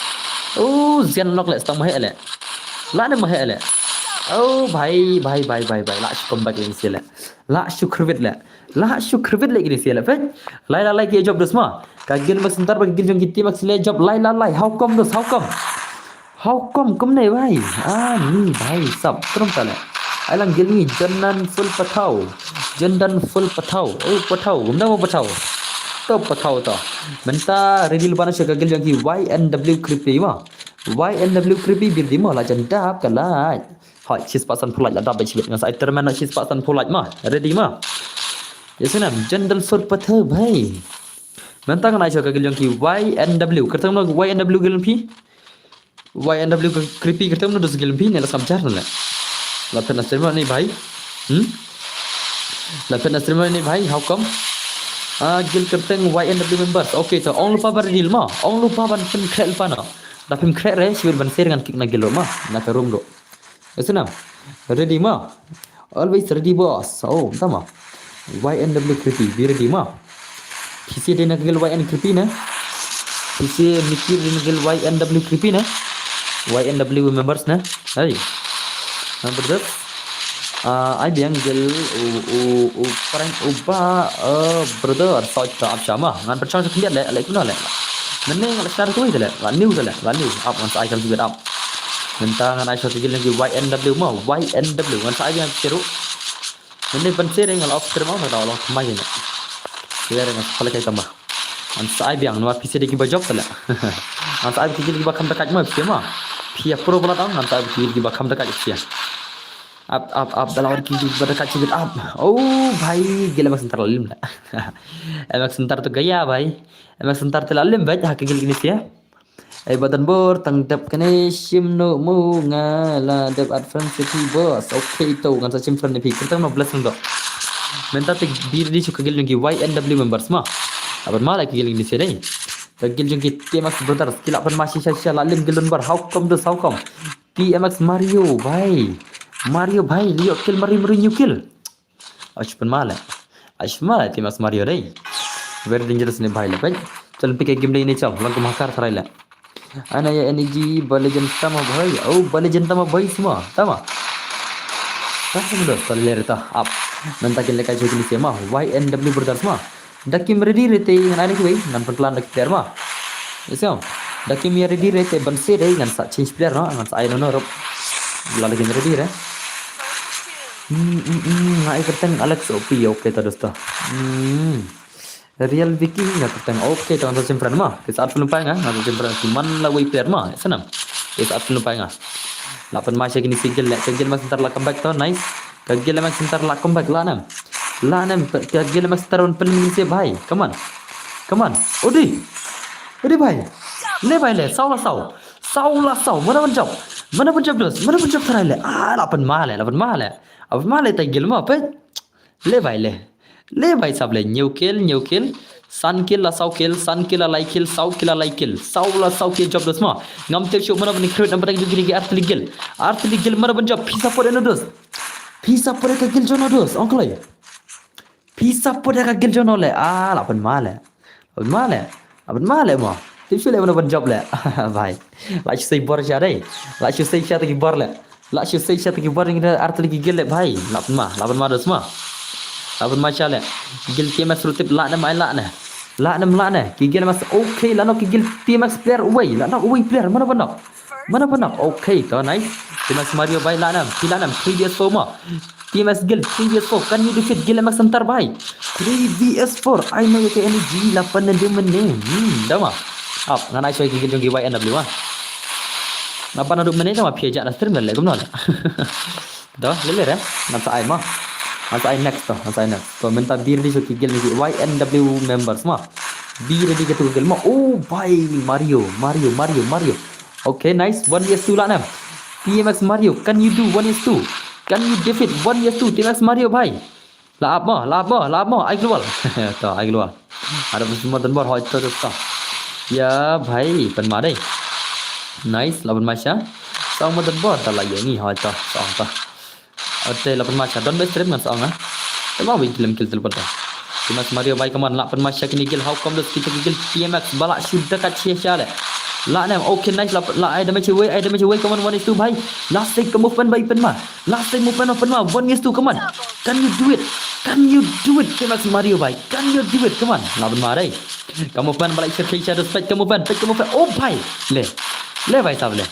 Oh, Zian nok la, stang ma heh la. La ne ma heh la. Oh, bhai, bhai, bhai, bhai, bhai. La shu comeback lagi sha la. La shu khyrwit la. La shu khyrwit lagi sha la. Peit. Lai la lai ki job dus ma. Ka guild ma center ba ka guild jong ki team ak sila job. Lai la lai. How come dus? How come? How come kumne bhai? Ah, ni bhai sap. Trum ta la. Ai lang guild ni Jandan full pathau. Jandan full pathau. Oh, pathau. Kumda mo pathau. To pathau to. Mynta ready lypa na sha ka guild jong ki Y N W Creepy ma. Y N W Creepy bir di ma la jan dap ka la. Hoi, shi spah san phew like la dap ba chibit ngan sa ai termen na shi spah san phew like ma. Ready ma. Ya sana, Jandan full pathau bhai. Mynta ngan ai sha ka guild jong ki Y N W. Kyrteng no Y N W guild phi? Y N W ka Creepy kyrteng no dus guild phi ne la skam jar ne. La phet na stream ni bhai. Hmm? La phet na stream ni bhai, how come? Ah, guild kyrteng Y N W members. Okay, to ong lypa ban ready ma. Ong lypa ban pynkhreh lypa no. Da phim khreh re, shu ban share ngan kick na guild ma. Na ka room do. Esna. Ready ma. Always ready boss. Oh, tama. Y N W Creepy, be ready ma. P C dei na ka guild Y N Creepy na. P C Mickey dei na ka guild Y N W Creepy na. Y N W members na. Hey. Number this. Ah, ai biang guild u u u prank u ba, eh, brother, soi ta ap shama. Ngan pyrchang sa khyndiat le, le kumno le. Nane ngan share tu le, ngan new le, ngan new. Ap ngan sa ai kam sibit ap. Mynta ngan ai shot guild lagi Y N W ma, Y N W ngan sa ai biang share. Mynne ban share ngan off stream ma, da long thymmai ne. Share ngan sa pala kai tama. Ngan sa ai biang nwa P C dei kiba job tala. Ngan sa ai ki guild kiba kham da kat ma, P C ma. Phi ïa pro bala tang, ngan sa ai ki guild kiba kham da kat P C. Ap, ap, ap, da la wan ki guild kiba da kat shibit ap. Oh, bhai, guild M X Center la lim la. M X Center to gaya, bhai. M X Center to la lim, bhai, ha ki guild kine sia. Ai ba don bor tang dep kane shim no mu nga la dep add friend sa phi boss. Okay to ngan sa shim friend na phi. Kyrteng no blessing do. Mynta te be ready sha ka guild jong ki Y N W members ma. Aban ma la ki guild ni sha dei. Ka guild jong ki T M X brothers ki la pan ma shisha shisha la lim guild bar. How come this? How come? T M X Mario bhai. Mario bhai, lio kill Mario, Mario new kill. Ash pan ma le. Ash ma le T M X Mario dei. Very dangerous ne bhai le bhai. Chal pike game dei ne chal. Lang kum hakar tharai le. Ana ya energy ba legend tama bhai. Oh, ba legend tama bhai sima. Tama. Tama sima dos, tale le reta. Ap. Nanta kin le kai chokini sima. Y N W brothers ma. Da kim ready re te ngan ai ne kiwei, ngan pynkhlaiñ da ki player ma. Ïa sngewbha. Da kim ïa ready re te ban se dei ngan sa change player no, ngan sa ai no no rup. La da kim ready re. Hmm, hmm, hmm, nga ai kyrteng Alex O P, okay ta dosta. Hmm. Real Vicky nga kyrteng, okay ta ngan sa change friend ma. Te sa add friend pa nga, ngan sa change friend ki man la wei player ma. Ïa sana. Te sa add friend pa nga. La pan ma sha kini single le, single ma center la comeback to, nice. Ka guild M X Center la comeback la nem. La nem ka guild M X Center un pynmih se bhai. Come on. Come on. Odi. Odi bhai. Le bhai le. Saw la saw. Saw la saw. Mana ban jump. Mana ban jump dos. Mana ban jump try le. Ah, la pan ma le. La pan ma le. Apa ma le tai guild ma pe. Le bhai le. Le bhai sab le. New kill, new kill. San kill la saw kill, san kill la lai kill, saw kill la lai kill. Saw la saw kill jump dos ma. Ngam tip shu mana ban create number tang jong ki artylli guild. Artylli guild mana ban jump. Pisa por eno dos. Pisa por ka guild jono dos. Ong kloi. Pisa por ka guild jono le. Ah, la pan ma le. La pan ma le. La pan ma le mo. Tip shu le mana ban jump le. Bhai. La shu sei bor sha dei. La shu sei sha ta ki bor le. La shu sei sha ta ki bor ngi da artylli ki guild le bhai. La pan ma, la pan ma dos ma. La pan ma sha le. Guild T M X rutip la ne mai la ne. La ne la ne. Ki guild mas okay la no ki guild T M X player uwei. La no uwei player mana ban no. Mana ban no. Okay to nice. T M X Mario bhai la ne. Ki la ne three V S four ma. T M X guild three V S four. Can you defeat guild M X Center bhai? Three V S four. I know you can energy la pan ne dum ne. Hmm, dama. Ap ngan ai soi ki guild jong ki Y N W ma. Nga pan dum ne dama phi ja na stream le kumno. Dah, lele re, ngan sa ai ma. Ngan sa ai next to, ngan sa ai next. To mynta be ready sha ki guild ne ki Y N W members ma. Be ready katu ka guild ma. Oh bhai, Mario, Mario, Mario, Mario. Okay, nice. One vs two lah ne. T M X Mario, can you do one vs two? Can you defeat one vs two T M X Mario bhai? Lah ap ma, lah ap ma, lah ap ma. Ai global. To, ai global. Ada pun semua dan bor hoi to to. Ya bhai, pynma dei. Nice, lah pynma sha. Song ma dan bor ta la ye ngi hoi to. Song to. Ate la pynma sha don best stream ngan song ah. Te ma win kill em kill tel pynta. T M X Mario bhai, come on, lah pynma sha kini guild, how come those kita guild T M X ba lah shu da kat sha sha le. Lah nem, okay, nice, lah lah ai damage away, ai damage away, come on, one vs two bhai. Last take ka movement bhai pynma. Last take movement pynma, one vs two, come on. Can you do it? Can you do it? T M X Mario bhai, can you do it? Come on. Lah pynma dei. Ka movement ba lah sha sha, respect ka movement, respect ka movement. Oh bhai. Le. Le bhai sab le.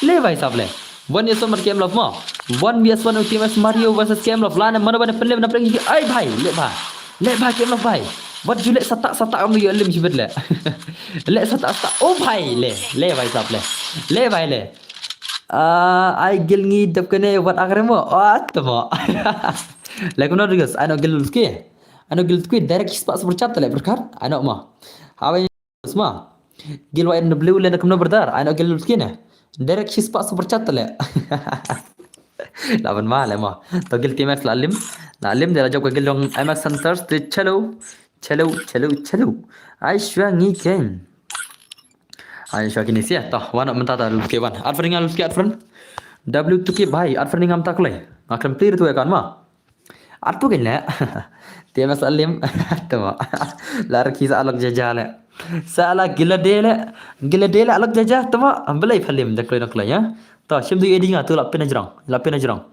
Le bhai sab le. One vs one mat K M Love mo. One vs one T M X Mario versus K M Love. Lah ne mano ban pynlem na prank. Ai bhai, le bha. Le bha K M Love bhai. Wat ju le satak satak am yu lem shibit le. Le satak satak. Oh bhai le. Le bhai sab le. Le bhai le. Ah, ai guild ngi dep kane wat akre mo. Oh, temo. Le kumno guys, ano guild ki. Ano guild ki direct spot super chat le berkat. Ano mo. Hawe Sma. Guild Y N W le na kumno brother. Ai no guild ki ne. Direct shi spah super chat le. Laban ma le ma. To guild T M X la lim. La lim de la jop ka guild long M X Hunters de chalo. Chalo, chalo, chalo. Ai shwa ngi ken. Ai shwa kini sia. To wan mynta ta lutke wan. At friend nga lutke at friend. W two K bhai. At friend ngam tak le. Nga khlem clear tu kan ma. Atu kin le. T M X alim. Tama. Lar ki sa alok jaja le. Sa ala gila de le. Gila de le alok jaja tama. Belai phalim da kloi da kloi ya. To shim tu edi nga tu la pina jrong. La pina jrong.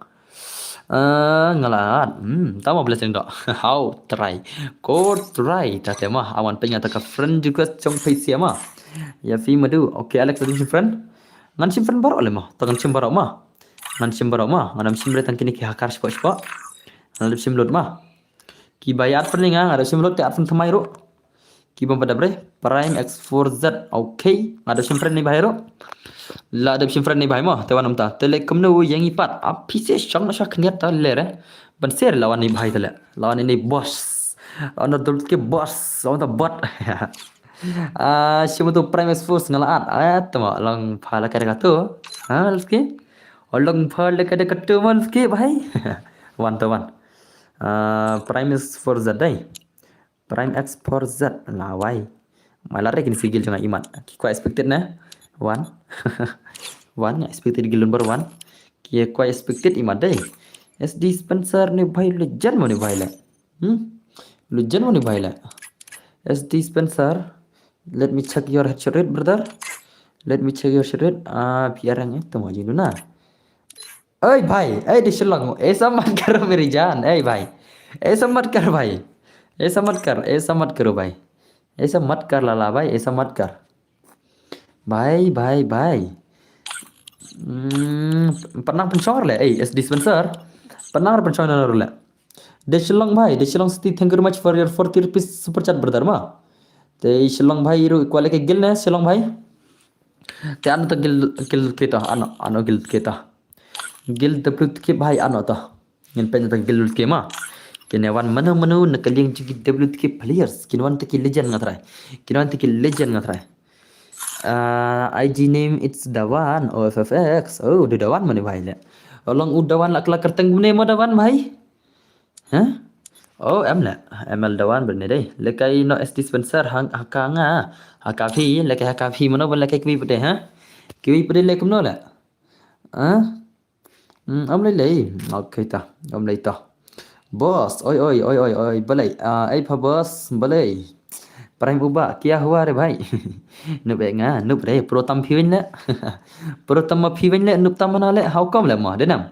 Eh, ngalat. Hmm, tama blessing do. How try. Ko try ta tema. Awan penya ta ka friend request jong pay siama. Ya fi madu. Okay, Alex, adu friend. Ngan shim friend baroh le ma. Ta ngan shim baroh ma. Ngan shim baroh ma. Ngan shim re tang kini ki hakar shpok shpok. Ngan shim lut ma. Ki bai at friend nga, ngan shim lut te at friend thamai ro. Ki bom pada bre. Prime X four Z. Okay. Ngan shim friend ni bai ro. La dep shim friend ni bai ma. Te wan um ta. Te le kumno yang ipat. Api se shong na shak niat ta le re. Ban ser lawan ni bai te le. Lawan ni boss. Lawan dul ki boss. Lawan ta bot. Ah, shim tu Prime X Force ngala at. Ah, tama long pha la kada katu. Ha, lski. Long pha la kada katu man ski bhai. Wan to wan. Ah, Prime X Force Z dai. Prime X Force Z lawai. Malare kin sigil jong imat. Ki kwa expected na. One. One expected gilun bar one. Ki kwa expected imat dai. S D Spencer ni bhai legend mo ni bhai le. Hmm? Legend mo ni bhai le. S D Spencer. Let me check your headshot rate, brother. Let me check your shot rate. Ah, P R yang eh, tamo jin na. Oi bhai, eh di Shillong. Aisa mat karo meri jaan. Eh bhai. Aisa mat kar bhai. Aisa mat kar, aisa mat karo bhai. Aisa mat kar lala bhai, aisa mat kar. Bhai, bhai, bhai. Hmm, pynang pynshong le, eh, S D Spencer. Pynang pynshong na le. De Shillong bhai, de Shillong City, thank you very much for your forty rupees super chat, brother ma. Te Shillong bhai ru kwale ke gil ne Shillong bhai. Te ano ta gil, gil kita, ano, ano gil kita. Gil W T K bhai ano ta. Ngin pen ta gil W T K ma. Kine wan mano mano na kaliang jugi W T K players. Kin wan ta ki legend nga try. Kin wan ta ki legend nga try. Uh, I G name it's Dawan, O F F X. Oh, du Dawan mane bhai le. Olong u Dawan la kla kerteng gune mo Dawan bhai. Huh? Oh, em le. M L Dawan berne dei. Lekai no S D Spencer hang haka nga. Haka phi, lekai haka phi mano ban lekai kiwi pede, ha? Kiwi pede le kumno le. Ha? Hmm, om lei lei. Okay ta. Om lei ta. Boss, oi oi oi oi oi, balei. Ah, ei pha boss, balei. Prime uba, kia hua re bhai. Nup e nga, nup re, pro tam phi wen le. Pro tam ma phi wen le, nup tam mana le, how come le ma, denam.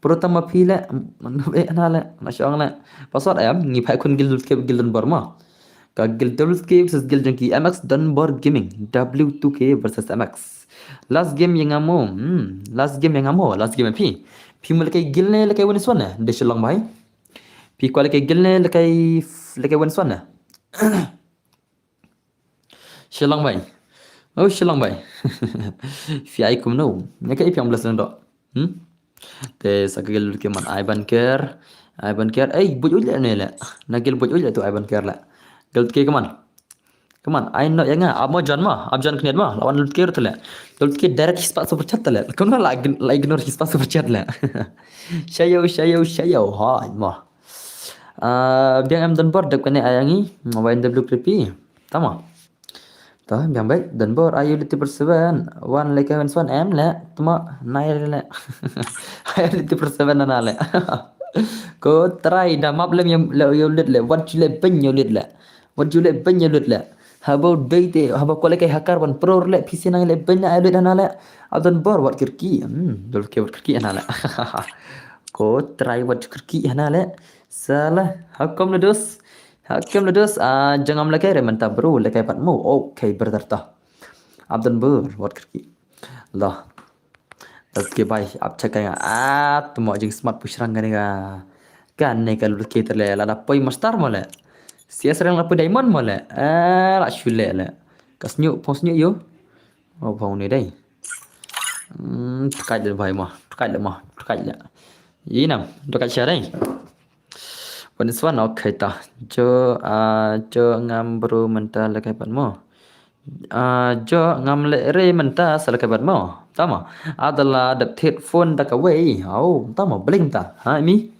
Pro tam ma phi le, nup e na le, na shong le. Pasot em, ngi phai kun gil ke gil don bor ma. Ka guild W two K versus guild jong ki M X Dunbar Gaming. W two K versus M X. Last game yang amo. Hmm, last game yang amo. Last game phi. Phi mo lekai guild ne lekai one swan ne. De Shillong bhai. Phi kwa lekai guild ne lekai lekai one swan ne. Shillong bhai. Oh Shillong bhai. Phi ai kumno. Ne ka ipi ang blessing do. Hmm? Te sa ka gel ki man ai ban ker. Ai ban ker, ei, buj uj le ne le. Na gil buj uj le tu ai ban ker le. Gil ke kaman. Kaman, ai no ya nga, ap mo jan ma, ap jan kniat ma, lawan lut ke rut le. Lut ke direct hispa super chat le. Kaman la ign-, la ignore hispa super chat le. Shayo, shayo, shayo, ha, ma. Ah, biang em don bor dep kane ayangi, wa in W creepy. Tama. Ta, biang bai, don bor, ayu liti perseven, wan leke wen swan em le, tama, nai le. Ayu liti perseven na le. Ko try da map lem yam le yo lit le. Wat ju le ben yo lit le. Wat ju le ben yo lit le. Haba dei te, haba ko le kai hakar ban pro le pisi nang le ben na lit na le. Adon bor wat kirki. Hmm, dol ke wat kirki na le. Ko try wat kirki na le. Salah. Hakom le dos. Hakom le dos. Ah, jangam le kai re menta bro le kai pat mo. Okay, brother ta. Adon bor wat kirki. Lah. Lut ke bai, ap check nga. Ah, tamo jing smart pushrang kane ka. Kane ka lut ke tele la da poi master mo le. Sia serang la poi diamond mo le. Ah, la shule le. Ka snyu, phong snyu yo. Oh, phong ni dai. Hmm, tkai le bai mo. Tkai le mo. Tkai le. Inam, tkai sha dai. One is one, okay ta. Jo, ah, jo ngam bro menta le kai pat mo. Ah, jo ngam le re menta sa le kai pat mo. Tama. Adala dep thied phone da kawei. Au, tama bling ta. Ha, mi.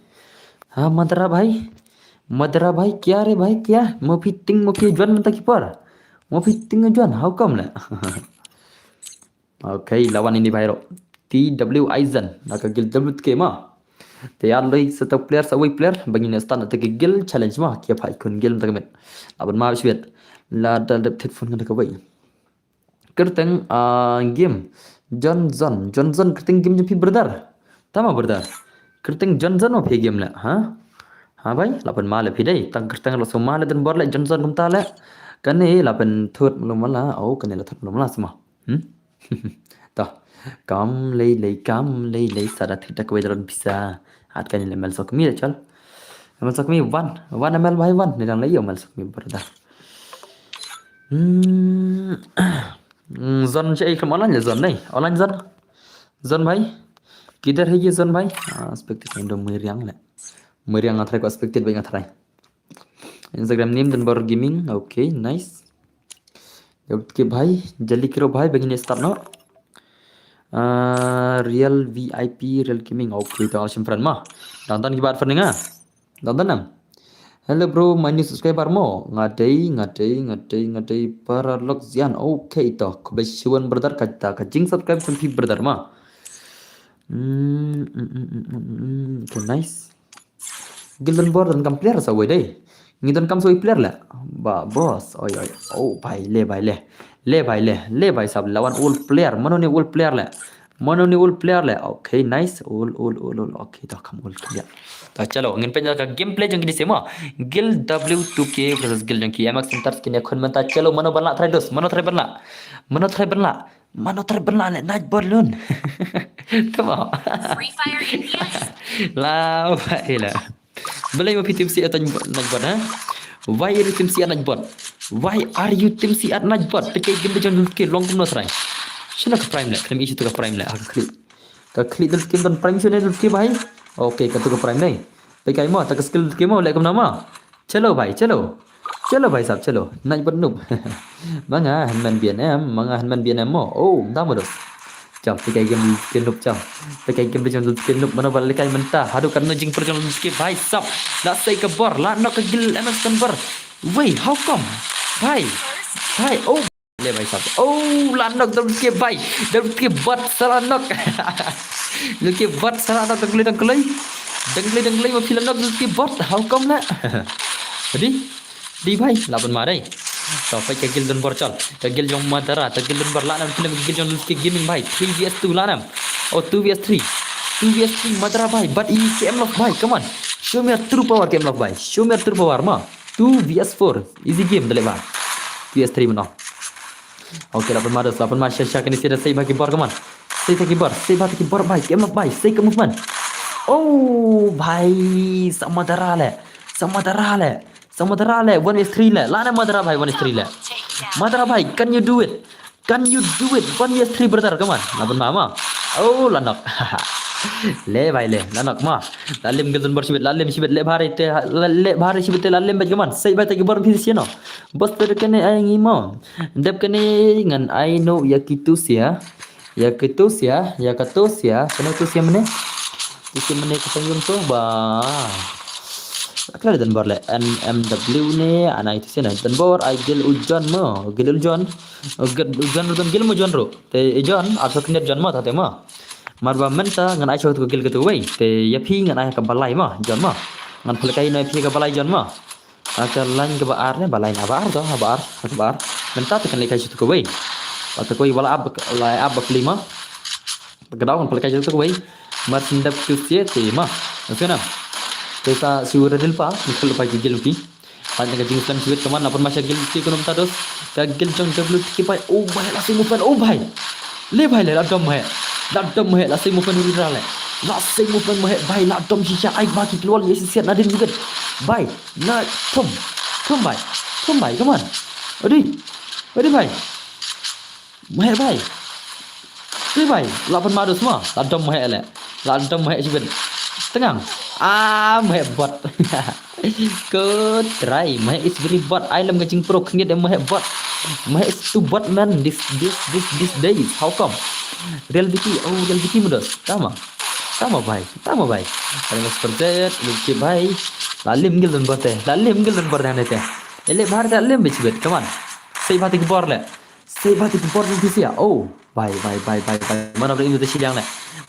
Ha, madra bhai. Madra bhai, kya re bhai, kya? Mo phi ting mo phi juan menta ki por. Mo phi ting juan, how come le? Okay, lawan ini bhai ro. T W Aizen, na ka gil W T K ma. Te ya loi sa ta player sa wei player, bangin stan ta ki gil challenge ma, kia phai kun gil ta ka met. Laban ma bishwet. La da dep thied phone ta kawei. Kyrteng, ah, game. Johnson. Johnson kyrteng game jong phi brother. Tama brother. Kyrteng Johnson ma phi game le, ha? Ha bai, la pynma le phi dei. Tang kyrteng la suma le don bor le Johnson kumta le. Kane la pynthut mlu mala. Oh, kane la thut mlu mala suma. Hmm? Ta. Kam lei lei, kam lei lei, sa da thit da kawei da ron pisa. Hat kane le mel sok mi le chal. Mel sok mi wan. Wan mel bai wan. Ni dang le yo mel sok mi brother. Hmm. Hmm, Zon, che ai kam online le Zon nei. Online Zon. Zon bhai. Kidhar hai ye Zon bhai? Ah, spectate name do Meriang le. Meriang nga try ko spectate bai nga try. Instagram name Dunbar Gaming. Okay, nice. Yap ke bhai, jali kiro bhai, bangin start no. Ah, Real V I P, Real Gaming. Okay, to al shim friend ma. Dan dan ki bat friend nga. Dan dan nam. Hello bro, my new subscriber mo. Nga dei, nga dei, nga dei, nga dei Paralok Zian. Okay to. Khublei shibun brother, ka ta ka jing subscribe jong phi brother ma. Hmm, hmm, hmm, hmm, hmm, hmm. Okay, nice. Gil Dunbar donkam player sa wei dei. Ngi donkam sa wei player le. Ba boss. Oi oi. Oh bhai le, bhai le. Le bhai le. Le bhai sab lawan old player. Mano ne old player le? Mano ne old player le? Okay, nice. Old, old, old, old. Okay, to kam old player. To chalo, ngin peit ka gameplay jong kine sema. Gil W two K versus gil jong ki M X Center skin ya khun mynta. Chalo, mano ban lah try dos? Mano try ban lah? Mano try ban lah? Mano try ban lah ne Nightbot lun? Tama. Free Fire Indians. La bhai la. Balei ma phi team C at Nightbot, ha? Why are you team C at Nightbot? Why are you team C at Nightbot? Te ke game de jong ke long kumno srai. Shina ka prime le, kena issue to ka prime le, ha ka khlieh. Ka khlieh dul kim don prime shine dul ke bhai. Okay, ka to ka prime nei. Te kai mo, ta ka skill ke mo le kumna ma. Chalo bhai, chalo. Chalo bhai sab, chalo. Nightbot noob. Manga hanman B N M, manga hanman B N M mo. Oh, da mo dos. Cham, te kai game ke noob cham. Te kai game jong ke noob, mano bal kai mynta. Hadu kan no jing per jong ke bhai sab. La sei ka bor, la nok ka gil M S kan bor. Wei, how come? Bhai. Bhai, oh. Le bhai sab. Oh, la nok dal ke bhai. Dal ke bot sala nok. Dal ke bot sala nok dang klei dang klei. Dang klei dang klei ma phi la nok dal ke bot. How come la? Tadi. Di bhai, la ban ma dei. To, peit ka gil Dunbar chal. Ka gil jong Madara, ka gil Dunbar la nam film ka gil jong Lutke Gaming bhai. Three V S two la nam. Oh, two V S three. Two V S three Madara bhai. But i K M Love bhai. Come on. Show me your true power K M Love bhai. Show me your true power ma. Two V S four. Easy game dale bhai. Two V S three mano. Okay, la ban ma dos, la ban ma sha sha kani sida sei bhai ki bor, come on. Sei bhai ki bor, sei bhai ki bor bhai. K M Love bhai. Sei ka movement. Oh, bhai. Sa Madara le. Sa Madara le. Sa Madara le, one is three le. La na Madara bhai, one is three le. Madara bhai, can you do it? Can you do it? One is three brother, come on. La ban ma ma. Oh, la nok. Le bhai le, la nok ma. La lem guild don bor shibit, la lem shibit, le bhari te, le bhari shibit te, la lem bad kaman. Sei bhai te ki bor phi sino. Bos te kane ai ngi mo. Dep kane ngan ai no ya ki tu sia. Ya ki tu sia, ya ka tu sia. Kano tu sia mane? Tu sia mane ka song yum tu ba. Akla don bor le N M W ne, anai tu sia ne. Don bor ai gil ujon mo, gil ujon. Gil ujon ru don gil mo jon ru. Te ijon, ar soknet jon mo, tate mo. Mar ba mynta ngan ai shuh tu gil katu wei. Te ya phi ngan ai ka balai mo, jon mo. Ngan phalkai no phi ka balai jon mo. Aka lain ka ba ar ne, balai na ba ar to, ba ar, ba ar. Mynta te kan lekai shuh tu wei. Ba tu wei wala ab, lai ab ba pli mo. Ka daw ngan phalkai shuh tu wei. Mar sindap tu sie te mo. Ngan sena. Te sa shu radil pa, ngan phalkai gil pi. Pat ka jingslem sibit kaman, napan masha gil ki kunum tados. Ka gil jong W T K bai. Oh bai, la sing mupen. Oh bai. Le bai le, la dom he. La dom he, la sing mupen uri rale. La sing mupen he, bai, la dom shisha ai ba ki klol ye sisiat nadin sibit. Bai, na thum. Thum bai. Thum bai, kaman. Odi. Odi bai. Mehek bai. Tui bai. La ban madus ma. La dom mehek le. La dom mehek sibin. Tengang. Ah, mehek bot. Ko try. Mehek is very bot. Ai lem ka jingpro khniat de mehek bot. Mehek is too bot man. This, this, this, this days. How come? Real Vicky. Oh, Real Vicky mudos. Tama. Tama bai. Tama bai. Ada mas percaya. Luki bai. La lim gil dan bot eh. La lim gil dan bot dan eh. Ele bahar tak lim bit sibit. Come on. Sei bati ke bor le. Sei bati ke bor dan bisia. Oh. Bai, bai, bai, bai, bai. Mano bre im tu shiliang ne.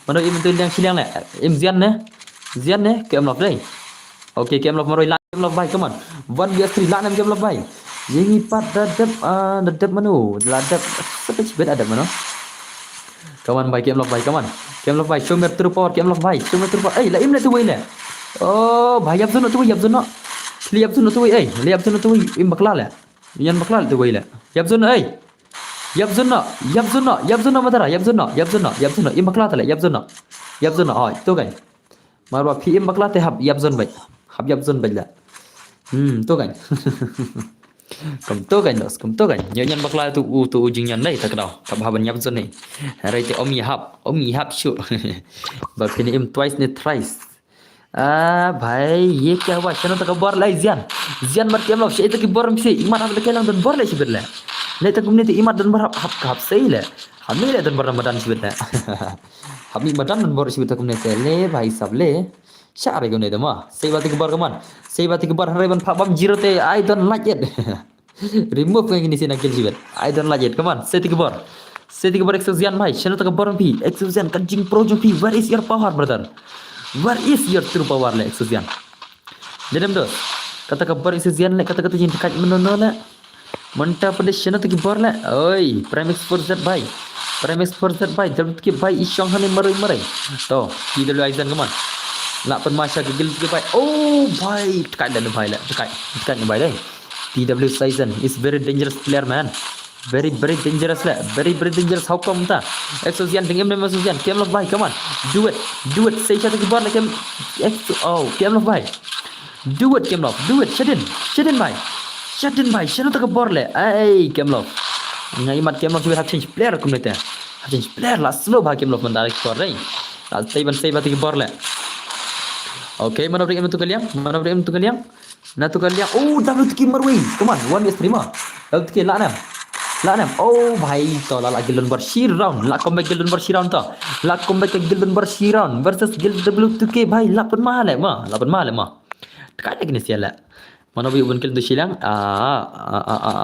Mano im tu liang shiliang ne. Im zian ne. Zian ne. Ke em love dei. Okay, ke em love maroi la. Ke em love bai. Come on. One vs three la nem ke em love bai. Yengi pat da dep, ah, da dep mano. La dep. Sepe sibit adep mano. Come on bai, ke em love bai. Come on. Ke em love bai. Show me true power. Ke em love bai. Show me true power. Eh, la im le tu wei le. Oh, bai yap zon tu wei, yap zon. Li yap zon tu wei. Eh, li yap zon tu wei. Im bakla le. Yan bakla le tu wei le. Yap zon, eh. Yap zon no, yap zon no, yap zon no matara, yap zon no, yap zon no, yap zon no, im bakla tale, yap zon no. Yap zon no, oi, tu kan. Marwa phi im bakla te hap yap zon bai. Hap yap zon bai la. Hmm, tu kan. Kum tu kan dos, kum tu kan. Nyo nyan bakla tu u tu u jing nyan dai tak dau. Tap haban yap zon ni. Rai te om yap, om yap shu. Ba phi ni im twice ni thrice. Ah, bhai, ye kya hua? Shano ta ka bor lai zian. Zian mar tiam lok, shi ta ki bor msi. Imat hap le kelang don bor lai shibit le. Le ta kumne te imat don bor hap hap hap sei le. Hami le don bor madan shibit le. Hami madan don bor shibit ta kumne te le bhai sab le. Sha re kumne te ma. Sei bati ki bor kaman. Sei bati ki bor hare ban pha bam zero te. I don't like it. Remove ngai kini sina kill jibet. I don't like it. Come on, seti kebor. Seti kebor Exoxian mai. Shano ta kebor pi. Exoxian kan jing pro jong pi. Where is your power, brother? Where is your true power le Exoxian? Dedem dos. Kata kebor Exoxian le kata kata jing dekat menono le. Menta pada shano ta kebor le. Oi, Prime X four Z bai. Prime X four Z bai. Dalam tiki bai ishong hani marai marai. To, T W Aizen come on. Lak pen masha gigil tiki bai. Oh bai, dekat dan bai le. Dekat, dekat bai dai. T W Saizen is very dangerous player, man. Very, very dangerous le. Very, very dangerous. How come ta? Exoxian, ding em Exoxian. Game love bai, come on. Do it. Do it. Say shot ki bor le game. Exo, oh, game love bai. Do it, game love. Do it. Shadin. Shadin bai. Shadin bai. Shadin ta ka bor le. Ai, game love. Ngai mat game love juga hap change player kumne te. Hap change player la slow ba game love mandar ki bor dai. La stay ban stay ba ki bor le. Okay, mana bring em tu kaliang. Mana bring em tu kaliang. Na tu ka liang. Oh, W T K marwei. Come on, one v three ma. W T K la nem. La nem. Oh bhai, to la la Gildon Bar shi round. La comeback Gildon Bar shi round to. La comeback Gildon Bar shi round versus Gild W T K bhai. La pen ma le ma. La pen ma le ma. Tekan lagi ni sial la. Mana bi ubun kill tu silang. Ah, ah, ah, ah,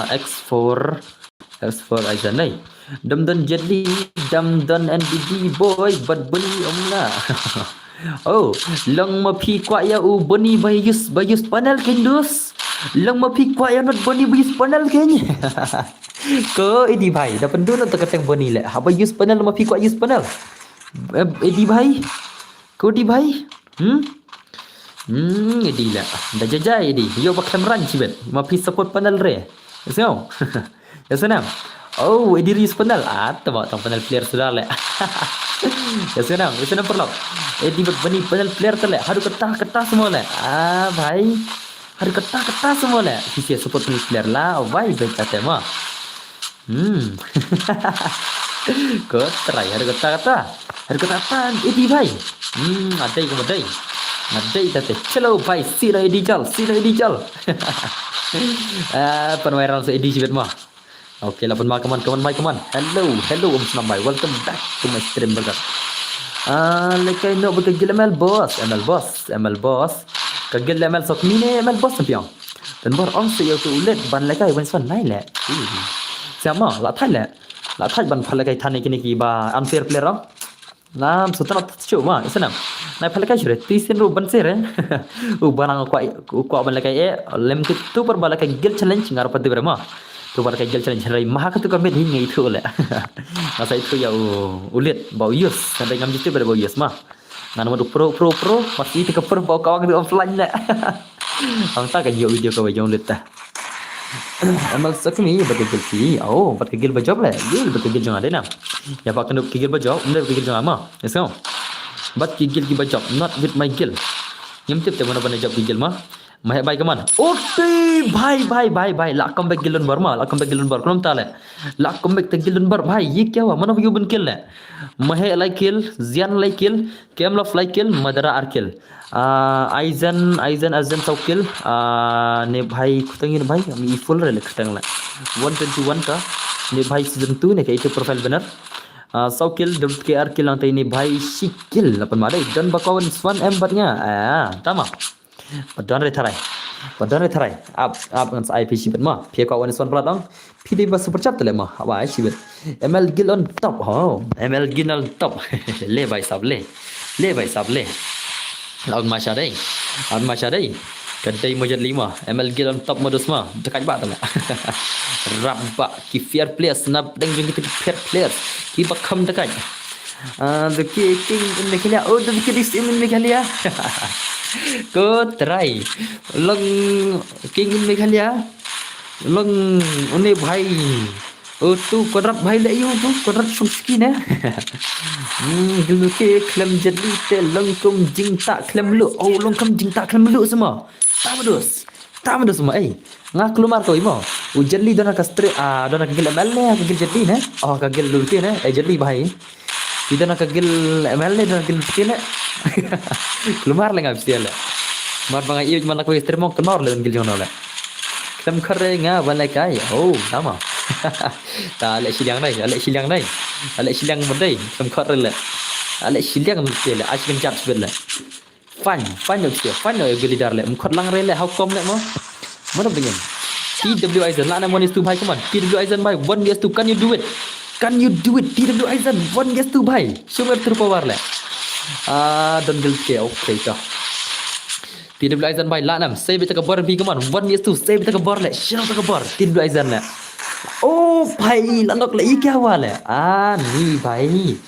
ah, X four. As for Aizen dai. Dam don Jet Li, dam don N B D boy, bad bani omna. Oh, long ma phi kwah ya u bani ba use, ba use panel kin dus. Long ma phi kwah ya not bani ba use panel kin. Ko Edi bhai, da pendun ta kateng bani le. Haba use panel ma phi kwah use panel. Eh, Edi bhai. Ko Edi bhai. Hmm? Hmm, Edi la. Da jajai Edi. Yo ba khlem ran chibet. Ma phi support panel re. Yes no. Yes no. Oh, Edi ri panel. Ah, taba tang panel player sudah le. Yes no. Yes no perlu. Edi bat bani panel player tale. Haduh kata kata semua le. Ah, bhai. Haduh kata kata semua le. Phi support panel player la. Oh, bhai, baik kata ma. Hmm. Ko try haduh kata kata. Har kata tan edi bhai. Hmm, adai ka adai. Adai ta te. Chalo bhai, sila edi jal, sila edi jal. Ah, pan viral sa edi shibit ma. Okay, la pan ma, come on, come on bhai, come on. Hello, hello, um snam bhai. Welcome back to my stream, brother. Ah, lekai no ba ka gil M L boss, M L boss, M L boss. Ka gil M L sok mine M L boss piang. Tan bor ong se yo tu ulet ban lekai wen son nai le. Sama la thai le. La thai ban pha lekai thane kine ki ba unfair player ong. Nam sutan at chu ma isanam. Nai pha lekai shure ti sin ru ban sere. U banang kwa kwa ban lekai e lem tu tu par ba lekai gil challenge ngar pa tu ma. Tu par lekai gil challenge rai ma ka tu ka met hi ngai thu le. Nasa itu ya u ulit ba u yus. Sampai ngam jitu ba u yus ma. Ngan madu pro pro pro masih itu ke pro ba ka wang tu offline le. Ang ta ka yo video ka ba jong lit ta. M L Sakmi bad ka gil ki. Oh, bad ka gil ba jop le. Gil bad ka gil jong ade na. Ya ba ka nup ka gil ba jop, ne ka gil jong ama. Yes no. Bad ka gil ki ba jop, not with my gil. Ngim tip te mano ban jop ka gil ma. Mahek bai kaman. Okay, bhai bhai bhai bhai. La comeback gil lon bar ma. La comeback gil lon bar. Kunom ta le. La comeback te gil lon bar bhai. Ye kya hua? Mano ba yo ban kill le. Mahek lai kill, Zian lai kill, Kemlof lai kill, Madara ar kill. Ah, Aizen, Aizen, Aizen saw kill. Ah, ne bhai kutang ne bhai, mi full re le kutang la. One twenty one ka. Ne bhai season two ne ka itu profile banner. Ah, saw kill, double K R kill lang tai ne bhai shi kill. Lapan madai. Don ba kawan swan em bat nga. Ah, tama. Ba don re tharai. Ba don re tharai. Ap, ap ngan sa I P C bat ma. Pia kawan swan plat dong. Phi dei ba super chat le ma. Haba ai shibit. M L Gill on top. Oh, M L Gill on top. Le bhai sab le. Le bhai sab le. Laun ma sha dei. Laun ma sha dei. Ka dei mo jat lima. M L Gill on top modus ma. Dekat ba tama. Rabak ki fair players nap deng jong kita ki fair players. Ki ba kham dekat. Ah, the ki- king in Meghalaya. Oh, the king is in Meghalaya. Ko try. Long king in Meghalaya. Long une bhai. Oh, tu Konrad bhai le yu tu Konrad Shumsky ne. Hmm, gil ke khlem jadi te long kum jingta khlem lu. Oh, long kum jingta khlem lu sama. Tamadus. Tamadus sama, eh. Nga klumar ko imo. U jadi dona ka stre, ah, dona ka gil M L ne, ka gil jadi ne. Oh, ka gil lu ke ne. Eh, jadi bhai. Ti dona ka gil M L ne, dona ka gil M L ne. Klumar le nga bisial le. Mar ba nga ïoh man la ko stream mo klumar le gil jong no le. Klem khare nga ban le kai. Oh, tama. Ta le shiliang dai, le shiliang dai. Le shiliang mo dai. Klem khare le. Le shiliang mo le. Ashi kan jap sibet le. Fan, fan no sia, fan no gilidar le. Mkhot lang re le, how come le mo? Mana bingin. T W Aizen, la na one is two bhai, come on. T W Aizen bhai, one is two, can you do it? Can you do it? T W Aizen, one is two bhai. Shumer through power le. Ah, don gil ke, okay to. T W Aizen bhai, la nam, save it ka bor bhi, come on. One is two, save it ka bor le. Shino ka bor, T W Aizen le. Oh, bhai, la nok le, ye kya hua le? Ah, ni bhai.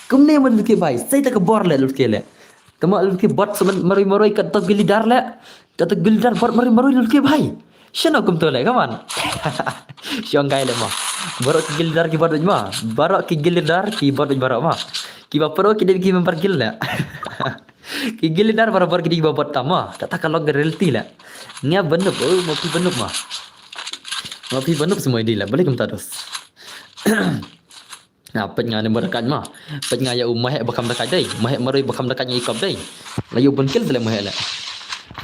Kumne mo lutke bhai, save it ka bor le, lutke le. Tama lutke bot semen maroi maroi kata gilidar le. Kata gilidar bot maroi maroi lutke bhai. Shano kumto le, come on. Shong kai le ma. Baroh ki gilidar ki bot ma. Baroh ki gilidar ki bot baroh ma. Ki ba pro ki dei ki member gil le. Ki gilidar baroh bor ki dei ki ba bot tama. Kata ka long reality le. Nga banup, oh, ma phi banup ma. Ma phi banup semua di le. Boleh kumta dos. Na pet nga ne barakat ma. Pet nga ya u mahek bakam dekat dei. Mahek maroi bakam dekat nya ikop dei. La yu bun kil tele mahek le.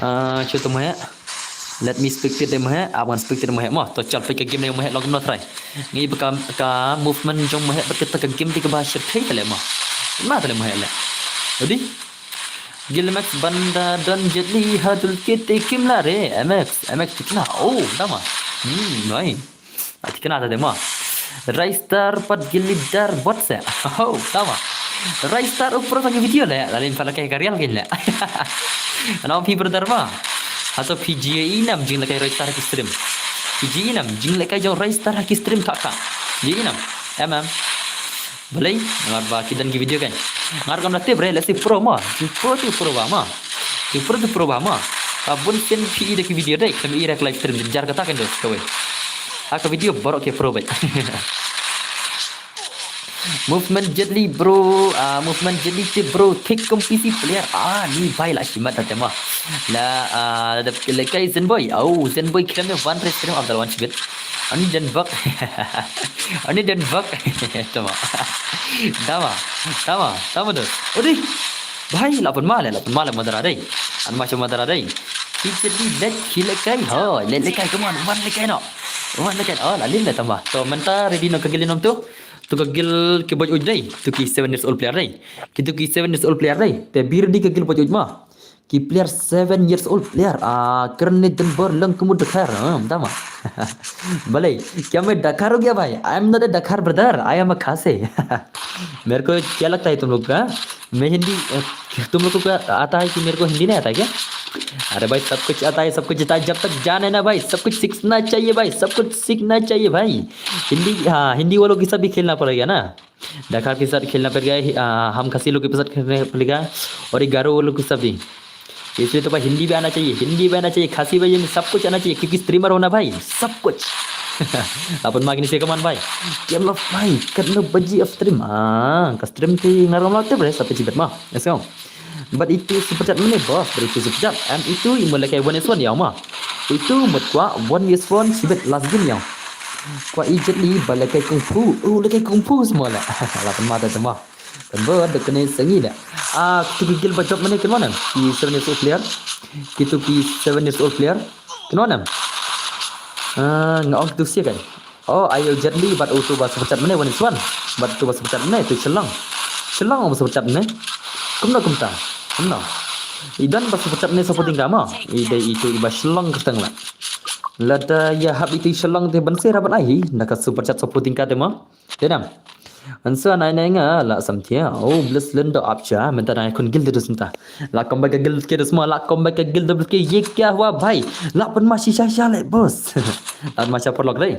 Ah, shu tu mahek. Let me speak to the mahek. Awan speak to the mahek ma. To chal pet ka game ne mahek long no try. Ngi bakam ka movement jong mahek berkata ka game ti ka ba shirkai tele ma. Ma tele mahek le. Jadi Gilmax banda don jetli hadul kete kim la re. M X, M X tikna. Oh, dama. Hmm, noi. Tikna ta dema. Raistar pat gilidar bot se. Oh, tama. Raistar upro ta video le. Lalim pala kai karial gin le. Ana phi brother ma. Hato phi ji nam jing le kai Raistar ki stream. Phi ji nam jing le kai jong Raistar ki stream kaka. Ji nam. Em em. Balai, ngar ba ki don ki video kan. Ngar kam na tip re, let's say pro ma. Ki pro tu pro ba ma. Ki pro tu pro ba ma. Ka bun sen phi da ki video dai, kam i rek live stream jar kata kan dos kawai. Ha ka video baroh ke pro bai. Movement jetli bro, ah, movement jetli te bro, thick kum P C player. Ah, ni bai la shimat ta ma. La, ah, da lekai Zenboy. Oh, Zenboy kira me one race stream of the one shibit. Ani den bak. Ani den bak. Tama. Tama. Tama, tama dos. Odi. Bhai, la pynma le, la pynma le Madara dei. An ma sha Madara dei. Ki chit di lek, ki lek kai. Ho, lek, lek kai, come on, wan lek kai noh. Wan lek kai. Oh, la lim le tama. To mynta ready noh ka guild ïa nom tu. Tu ka guild ki boj uj dei. Tu ki seven years old player dei. Ki tu ki seven years old player dei. Te bi ready ka guild boj uj ma. Ki player seven years old player. Ah, kren ne den bor lang kumut de khair. Hmm, tama. Balei, kya main Dkhar ho gaya bhai? I am not a Dkhar brother. I am a Khasi. मेरे को क्या लगता है तुम लोग का? मैं हिंदी, अ, तुम लोग को क्या आता है कि मेरे को हिंदी नहीं आता है क्या? अरे भाई, सब कुछ आता है, सब कुछ आता है। जब तक जान है ना भाई, सब कुछ सीखना चाहिए भाई, सब कुछ सीखना चाहिए भाई। हिंदी, हाँ, हिंदी वालों के साथ भी खेलना पड़ेगा ना। डकहर के साथ खेलना पड़ेगा, हि-, आ, हम खसी लोग के साथ खेलना पड़ेगा और ये गारो लोग के साथ भी। इसलिए तो भाई हिंदी भी आना चाहिए, हिंदी भी आना चाहिए, खासी भी, सब कुछ आना चाहिए, क्योंकि स्ट्रीमर होना भाई, सब कुछ। अपन मांगने से कमान भाई, क्या मतलब भाई, कितने बजे अब स्ट्रीम? हाँ, का स्ट्रीम थी, ngar ngam lak te bre, sa pynjibat ma. Let's go. Bad itu super chat mynne, bos, bad itu super chat. Em, itu i mut lehkai one is one ïa ma. Itu mut kwah one is one, sibit last game ïa. Kwah i Jet Li ba lehkai kung fu. Oh, lehkai kung fu semua lah. Lah pynma te tama. Kan bad kane sengi dah. Ah, kitu ki guild ba jop mynne, kynmaw ne em? Ki seven years old player. Kitu ki seven years old player. Kynmaw ne em? Ah, nga ong kitu sia kan. Oh, ayo Jet Li bad utu ba super chat mynne one is one. Bad utu ba super chat mynne tu Shillong. Shillong ba super chat mynne. Kumno kumta? Kumno? I don ba super chat mynne saphew tyngka ma. I dei itu i ba Shillong kyrteng la. Lada ïa hap itu i Shillong te ban sera ban ai hi. Na ka super chat saphew tyngka te ma. Te nam. Ansa nai nai nga la samthia. Oh, bless lendo apcha. Mynta nai khun guild dus mynta. La comeback ka guild ke dus ma. La comeback ka guild dus ke. Ye kya hua bhai? La pynma shisha sha le boss. La pynma sha paralok dei.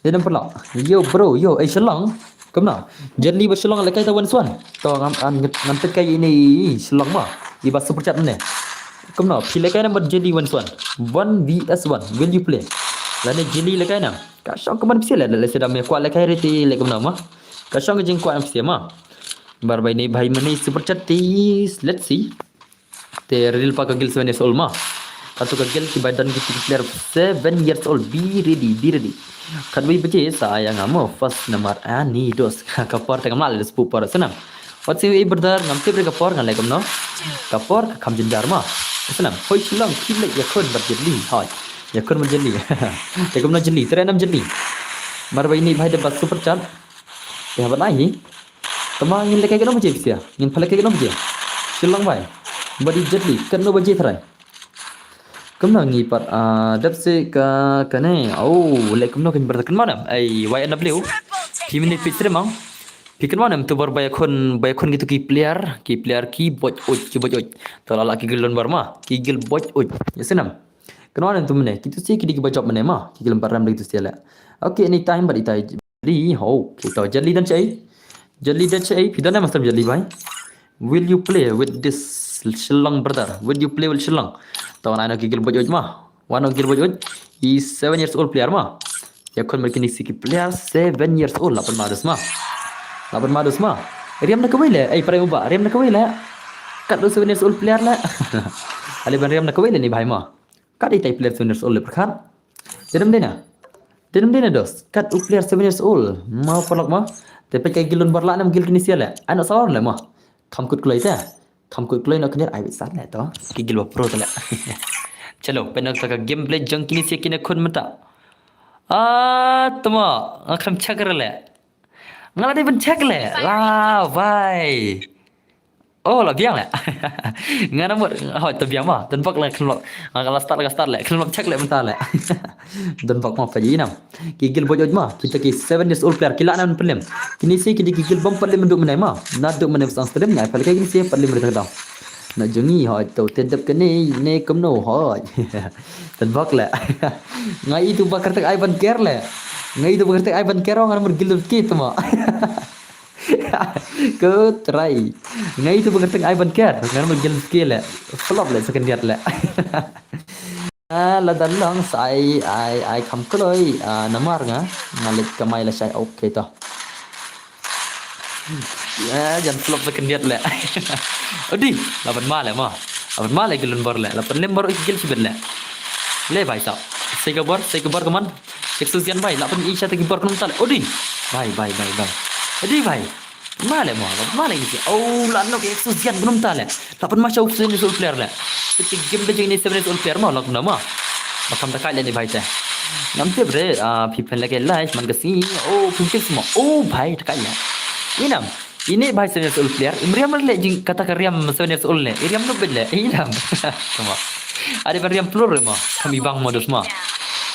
Dei nam paralok. Yo bro, yo, eh Shillong. Kumno? Jet Li bad Shillong lehkai ta one is one. To ngam, an, ngan tip kai ini Shillong ma. I ba super chat mynne. Kumno? Phi lehkai nam bad Jet Li one is one. One V S one. Will you play? Lane Jet Li lehkai nam. Ka shong kumno phi leh, leh sdang me kwah lehkai re te leh kumno ma. Ka shong ka jingkwah phi ma. Bar bai ne bhai mynne super chat te. Let's see. Te real pa ka guild seven years old ma. Katu ka guild ki ba don ki player seven years old. Be ready, be ready. Khatwei baje sa ïa nga mo first number ani dos. Ka por te kam la le spu por sa nam. Wat si ei brother ngam tip re ka por nga leh kumno. Ka por ka kham jynjar ma. Sa nam. Hoi Shillong ki leh ïa khun bad Jet Li. Hoi. Ïa khun bad Jet Li. Te kumno Jet Li. Te re nam Jet Li. Mar ba ini bhai da ba super chat. Te haba nai hi. Tama ngin lehkai katno baje phi sia? Ngin pha lehkai katno baje? Shillong bhai. Bad i Jet Li katno baje tharai? Kumno ngi pat, ah, dep se ka kane. Oh, leh kumno kin bar kynmaw nam. Ai, Y N W. Phi mynne phi stream ang. Phi kynmaw nam tu bar ba ïa khun, ba ïa khun kitu ki player, ki player ki boj uj, ki boj uj. To la la ki guild don bar ma, ki guild boj uj. Ïa sa nam. Kynmaw nam tu mynne, kitu sia ki dei ki ba jop mynne ma, ki guild bar ram dei kitu sia leh. Okay, anytime bad itai. Li, ho, kita Jet Li don shaei. Jet Li don shaei, phi don ne master Jet Li bhai. Will you play with this Shillong brother? Will you play with Shillong? To wan ai no ki guild boj uj ma. Wan no guild boj uj. I seven years old player ma. Ïa khun mar kini si ki player seven years old la pynma dus ma. La pynma dus ma. Riam na kawei leh, ei prai uba, riam na kawei leh. Kat do seven years old player leh. Ale ban riam na kawei leh ni bhai ma. Kat itai player seven years old le pyrkhat. Te dem dei na. Te dem dei na dos. Kat u player seven years old. Ma paralok ma. Te peit ka guild don bar la nam guild kini sia leh. Ai no sawar leh ma. Kham kut kloi te. Kham kut kloi no kyndiat ai wit sat leh to. Ki guild ba pro te leh. Chalo, peit no ka gameplay jong kini sia kine khun mynta. Ah, tama. Nga kham check re leh. Nga la dei ban check leh. La, bhai. Oh, la biang leh. Nga na mut, hoi, to biang ma. Don bok leh khlem lok. Nga la start, la start leh. Khlem lok check leh mynta leh. Don bok ma pa ji nam. Ki guild boj uj ma. Kita ki seven years old player. Ki la nam pynlem. Kini si ki dei ki guild bym pynlem myndu mynne ma. Na du mynne sang stem ngai pynlem kini si pynlem myndu dang. Na jong ngi hoi to te dep kane ne kumno hoi. Don bok leh. Nga itu ba kyrteng ai ban ker leh. Nga itu ba kyrteng ai ban ker nga na mut guild ki to ma. Ko try. Ngai tu ba kyrteng ai ban ker. Ngan ba gel skill leh. Flop leh second year leh. Ah, la da long sa ai, ai, ai kham kloi. Ah, namar nga. Nga leh kamai la shai. Okay to. Ya, jan flop second year leh. Odi, la ban ma leh ma. La ban ma leh gel lon bor leh. La ban lem bor gel sibet leh. Le bhai sab. Sei ka bor, sei ka bor kaman. Exosian bhai, lah pyn-i sha ta ki bor khnum ta le. Odi. Bhai, bhai, bhai, bhai. Odi bhai. Ma le mo, ma le isi. Oh, lah nok Exosian khnum ta le. Lah pyn-i ma sha u Xenius Ul player le. Te ki game da jong ini Xenius Ul player mo, lah khnum mo. Ba kham ta kai le ni bhai te. Ngam tip re, ah, phi pyn leh ki live man ka sngi. Oh, phi kit mo. Oh, bhai, ta kai le. Inam. Ini bhai Xenius Ul player. Im riam le jing kata ka riam Xenius Ul le. I riam no bit le. Inam. Tama. Ada ban riam plur mo. Kami bang modus mo.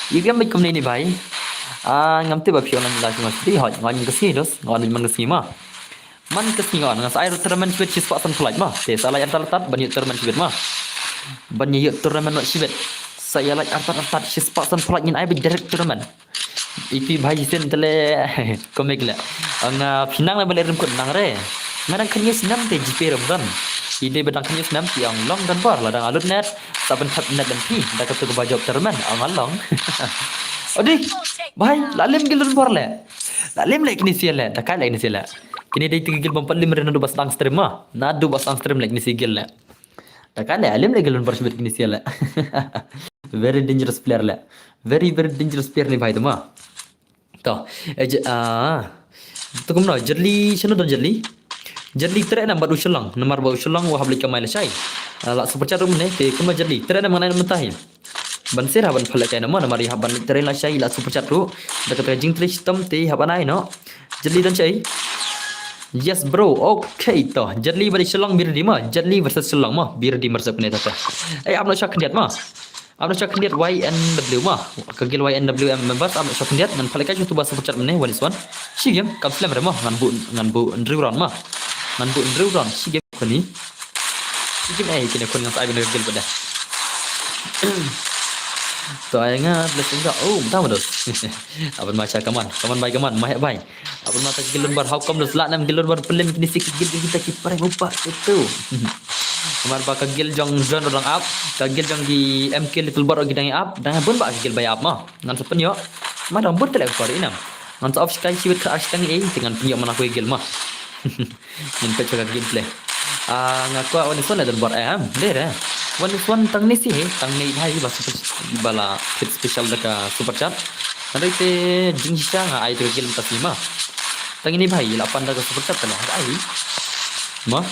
I riam bit kumne ni bhai. Ah, ngam tip ba phi online live mo. Di hot, ngan ka sngi dos. Ngan man ka sngi mo. Man ka sngi ngan. Ngan sa ai tournament shibit shi spah san pynlait mo. Te sa lai artat artat ban ïoh tournament shibit mo. Ban ïoh tournament shibit. Sa ïa lai artat artat shi spah san pynlait ngin ai bit direct tournament. Iti bhai shisien te le komik le. Nga phi nang le ba leh ryngkut nang re. Nga dang khynñiuh snem te GPay ruh ym don. I dei ba dang khynñiuh snem te ong long don bor la dang lut net. Sa ban thep net lem phi da katu kaba jop tournament ong long. Odi bhai la lem guild don bor le. La lem le kine shisien le. Da kai le kine shisien le. Kine dei te ki guild bym pat lem re naduh ba sdang stream mo. Naduh ba sdang stream le kine shisien guild le. Da kai le, lem le guild don bor shibit kine shisien le. Very dangerous player le. Very, very dangerous player ni bhai te mo. To, eh, je-, ah. To kumno, Jet Li, shano don Jet Li? Jet Li trei nam bad u Shalong, namar ba u Shalong u hap leit kamai lashai. Ah, la super chat ruh mynne, te kumno Jet Li, trei nam ngan ai mynta hi. Ban sir ha ban pynlait kai namar, namar i hap ban leit trei lashai, la super chat ruh. Da kata ka jingtrei shitom te i hap ban ai noh. Jet Li don shai. Yes bro, okay to. Jet Li bad i Shalong be ready mo, Jet Li versus Shalong mo, be ready mo sa kane tata. Eh, ap noh sha khyndiat mo. Ap noh sha khyndiat Y N W mo. Ka guild Y N W M members ap noh sha khyndiat ngan pynlait kai shuh tu ba super chat mynne one is one. Shi game kam slem re mo ngan buh, ngan buh hynriew round mo. Ngan buh hynriew round shi game kane. Shi game eh kine khun ngan sa ai bad ka guild bad da. To ai nga blessing da. Oh, mynta mo dos. Aban ma sha kaman. Kaman bhai kaman. Ma heh bhai. Aban ma ta ki guild don bor, how come dos lah nam guild don bor pynlem kine shi ki guild kita ki pyrshah upa itu. Namar ba ka guild jong John dang ap, ka guild jong ki M K Little Bor ki dang ap, dang bun ba ki guild ba ap mo. Ngan sa pynïoh. Ma dang bun te leh ka por inam. Ngan sa off sky shi wit ka ar sitang ei, te ngan pynïoh mana ko guild mo. Ngin peit ka gameplay. Ah, nga kwah one is one don bor em. Dei re. One is one tang ni shi he, tang ni bhai ba super, ba la kit special da ka super chat. Ngan dei te jingshisha nga ai te ka guild mynta shi mo. Tang ini bhai la pan da ka super chat tang ai. Mo,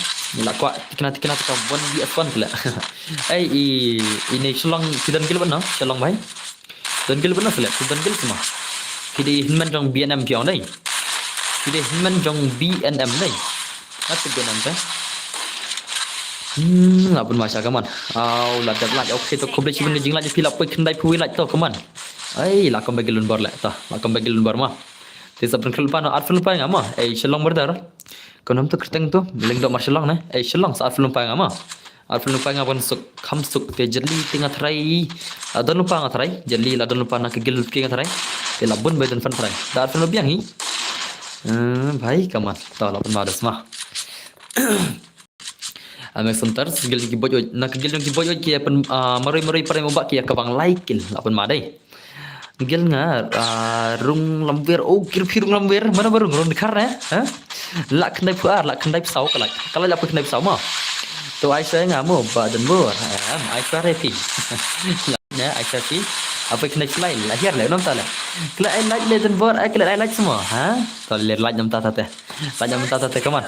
la kwah tikna tikna ta ka one V S one pula. Ai i, i ne Shalong, phi don guild bad no Shalong bhai. Don guild bad no selek, phi don guild sma. Phi dei hynmen jong B N M phi ong dei. Phi dei hynmen jong B N M dei. Atu B N M te. Hmm, la pun ma sha kaman. Au, la dep lait. Okay, to khublei shibun jinglait phi la poi khyndai phew wei lait to kaman. Ai, la comeback guild don bor le. To, la comeback guild don bor ma. Te sa pynkhul pan, ar pynkhul pan nga ma. Ei, Shalong brother. Ko nam tu kyrteng tu, lyngdoh mar Shalong ne. Ei, Shalong sa ar pynkhul pan nga ma. Ar pynkhul pan nga ban suk, kham suk te Jet Li te nga tharai. Ah, don lypa nga tharai. Jet Li la don lypa na ka guild ki nga tharai. Te la bun bai don fan tharai. Da ar pynkhul biang hi. Hmm, bhai, kaman. To la pynma das ma. Amek Center, guild ki boj oj. Na ka guild ki boj oj ki ïa pyn, ah, maroi maroi pare mo ba ki ïa ka bang lai kill. La pynma dei. Guild nga, ah, Rung Lamwer, oh, guild phi Rung Lamwer, mana ba Rung, Rung Dkhar ne? Ha? La khyndai phew ar, la khyndai phew saw ka lait. Ka lait la phew khyndai phew saw mo. To ai sa nga mo, ba don bor. Ha, ai sa re phi. Ne, ai sa phi. Apa khyndai phew lai, la hiar le, nom ta le. Kala ai lait le don bor, ai kala ai lait semua. Ha? To le lait nom ta ta te. Lait nom ta ta te, come on.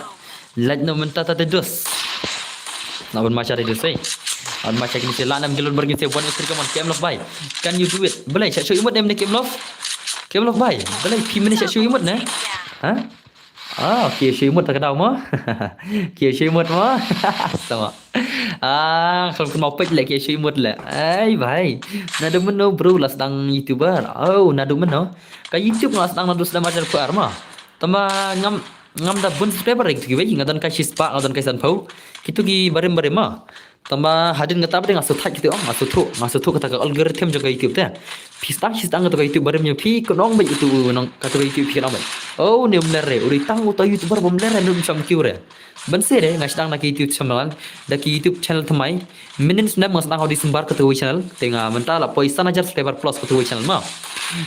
Lait no mynta ta te dos. Na ban ma sha re dos ei. Ban ma sha kini se la nam guild don bor kini se one is three, come on, K M Love bhai. Can you do it? Balei sha shu imut em ne K M Love? K M Love bhai. Balei phi mene sha shu imut ne? Ha? Ah, ki shu imut ta ka daw mo. Ki shu imut mo. Sama. Ah, kalau kena pek le ki shu imut le. Ai bhai. Naduh mynno bro la sdang YouTuber. Oh, naduh mynno. Ka YouTube nga sdang naduh sdang ajar kuar ma. Tama ngam Ngam da bun subscriber ri kitu kiwei, nga don kai shispah, nga don kai sanphew. Kitu ki barim barim ma. Tangba hadien kata ba dei nga shu thait kitu, nga shu thuh, nga shu thuh kata ka algorithm jong ka YouTube te. Phi sdang shi sdang kata ka YouTube barim jong phi, ka nong beit utu nong kata ka YouTube phi ka nong beit. Oh, ne um ler re, u dei tang uta YouTuber bym ler re, ne um sham kiew re. Ban se re, nga sdang na ki YouTube channel, da ki YouTube channel thymmai. Mynnin snem nga sdang ha u December kata ka channel, te nga mynta la poi san hajar subscriber plus kata ka channel ma.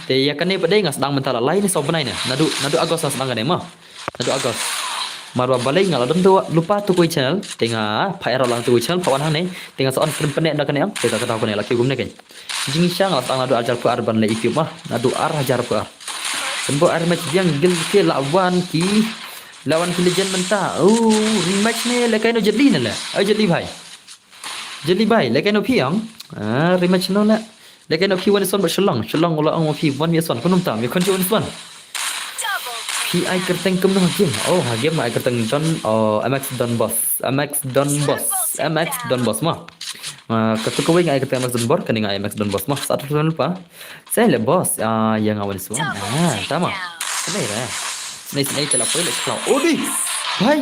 Te ïa kane pat dei nga sdang mynta la lai ne saw bnai ne, naduh, naduh August nga sdang kane ma. Naduh August. Mar ba balei nga la don tu lypa tu kawei channel, te nga phah ïarap lang tu kawei channel, phah wan hangne, te nga sa on screen pyneh na kane, te ka kata kane la kiew kumne kein. Jingshisha nga la sdang naduh ar hajar arphew ar ban leh YouTube ma, naduh ar hajar arphew ar. Pynbor ar match biang gil ki la wan ki, la wan ki legend mynta. Oh, rematch ne lehkai no Jet Li ne leh. Ai Jet Li bhai. Jet Li bhai, lehkai no phi ong. Ah, rematch no leh. Lehkai no phi wan ïason bad Shillong. Shillong u la ong ma phi wan ïason. Kumno mynta, me khun shu wan ïason. Phi ai kyrteng kumno ha game? Oh, ha game nga ai kyrteng Don, oh, M X Don Boss. M X Don Boss. M X Don Boss ma. Ah, katu kawei nga ai kyrteng M X Don Bor, kane nga ai M X Don Boss ma. Sa tu lypa. Sa leh boss. Ah, ïa nga wan ïason. Ah, tama. Snei re. Snei snei te la poi leh khlaw. Oh dei. Bhai.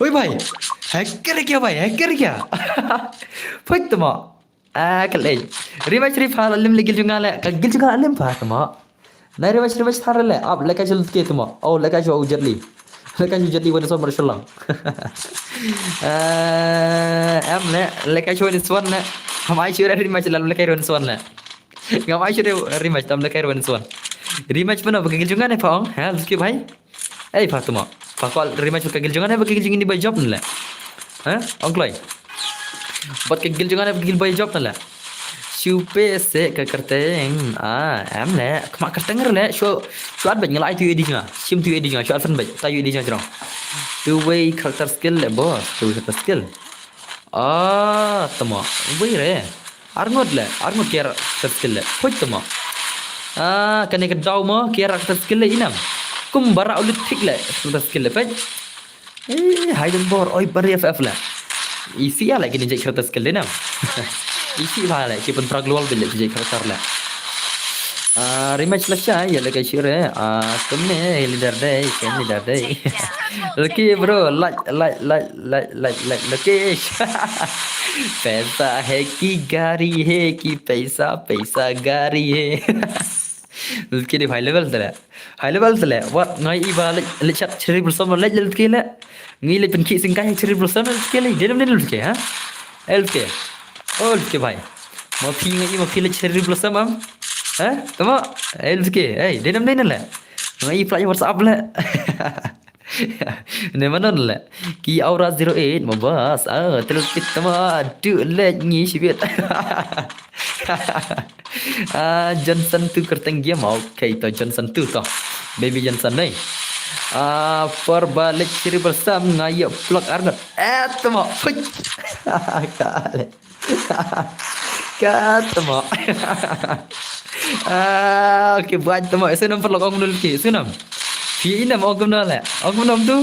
Oi bhai. Hacker kya bhai? Hacker kya? Poi tama. Ah, kal ei. Rematch re pha la lim le gil jong nga le. Ka gil jong nga la lim pha tama. Nai rematch rematch thar le. Ap lehkai shu lutke tama. Oh, lehkai shu u Jet Li. Lehkai shu Jet Li wan ïason bad Shillong. Ah, em le. Lehkai shu wan ïason le. Ham ai shu rematch le lehkai wan ïason le. Ngam ai shu rematch tam lehkai wan ïason. Rematch pynban ba ka gil jong nga ne pha ong. Ha, lutke bhai. Ei, pha tama. Pha kwah rematch bad ka gil jong nga ne bad ka gil jong ngi ba job ne leh. Ha? Ong kloi. Bad ka gil jong nga ne bad ka gil ba job ne leh. Shu pyneh ka kyrteng. Ah, em leh. Khmat kyrteng re leh. Shu, shu add bad nga la ai tu U I D jong nga. Shim tu U I D jong nga. Shu add friend bad. Ta U I D jong nga jrong. Two way character skill leh boss. Two way character skill. Ah, tama. Wei re. Arngut le, arngut ki ïarap character skill le. Poi tama. Ah, kane ka daw mo ki ïarap character skill le inam. Kum bara ulit thik le character skill le poi. Eh, hai don bor oi bari F F le. Isi ya le kini jai character skill le inam. Isi ba le ki pynpra global bil le jai character le. Ah, rematch la shai ya le ka shire. Ah, kumne leader dei, kum leader dei. Lucky bro, like, like, like, like, like, like, Lucky. Paisa hai ki gari hai ki paisa, paisa gari hai. Lucky di high level tale. High level tale. What? Ngai i ba le, le chat Cherry Blossom le, le Lucky le. Ngi le pynki singkai Cherry Blossom le Lucky le. Dei nam dei Lucky, ha? Eh, Lucky. Oh, Lucky bhai. Ma phi ngai i ma phi le Cherry Blossom am? Ha? Tama? Eh, Lucky. Eh, dei nam dei le. Ngai i pla WhatsApp le. Ne manon le. Ki Aura zero eight ma bas. Ah, terus kita ma du le ngi shibit. Ah, Johnson tu kyrteng game. Okay, to Johnson tu to. Baby Johnson nei. Ah, per balik Cherry Blossom nga ïa plug arngut. Eh, tama. Pui. Kale. Ka tama. Ah, okay, buat tama. Ese nam perlu ong nul ki. Sunam. Pi inam ong kumno le. Ong kumno tu.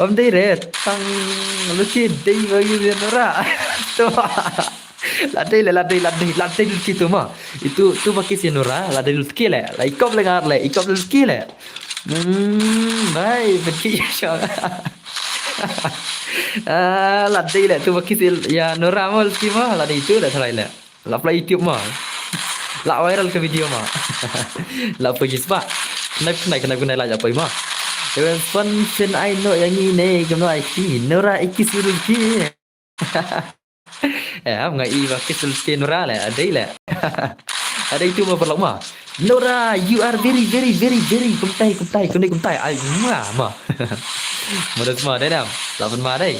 Om dei re. Tang luki dei bagi dia nora. Tama. Ladei le, ladei, ladei, ladei luki tu ma. Itu tu baki si nora, ladei luki le. La ikop le ngar le, ikop luki le. Hmm, bhai, baki shong. Ah, ladei le tu baki si ya nora mo luki ma, ladei tu le tharai le. La play YouTube ma. La viral ka video ma. La play jisba. Knife, knife, knife, knife la play ma. Even fun sin ai no yang ini, kemno ai ki, nora iki sudul ki. Eh, am ngai ba ki sul ki nora le, adei le. Adei tu ma perlu ma. Nora, you are very, very, very, very kumtai, kumtai, kumtai, kumtai. Ai ma ma. Modus ma dei dam. Lawan ma dei.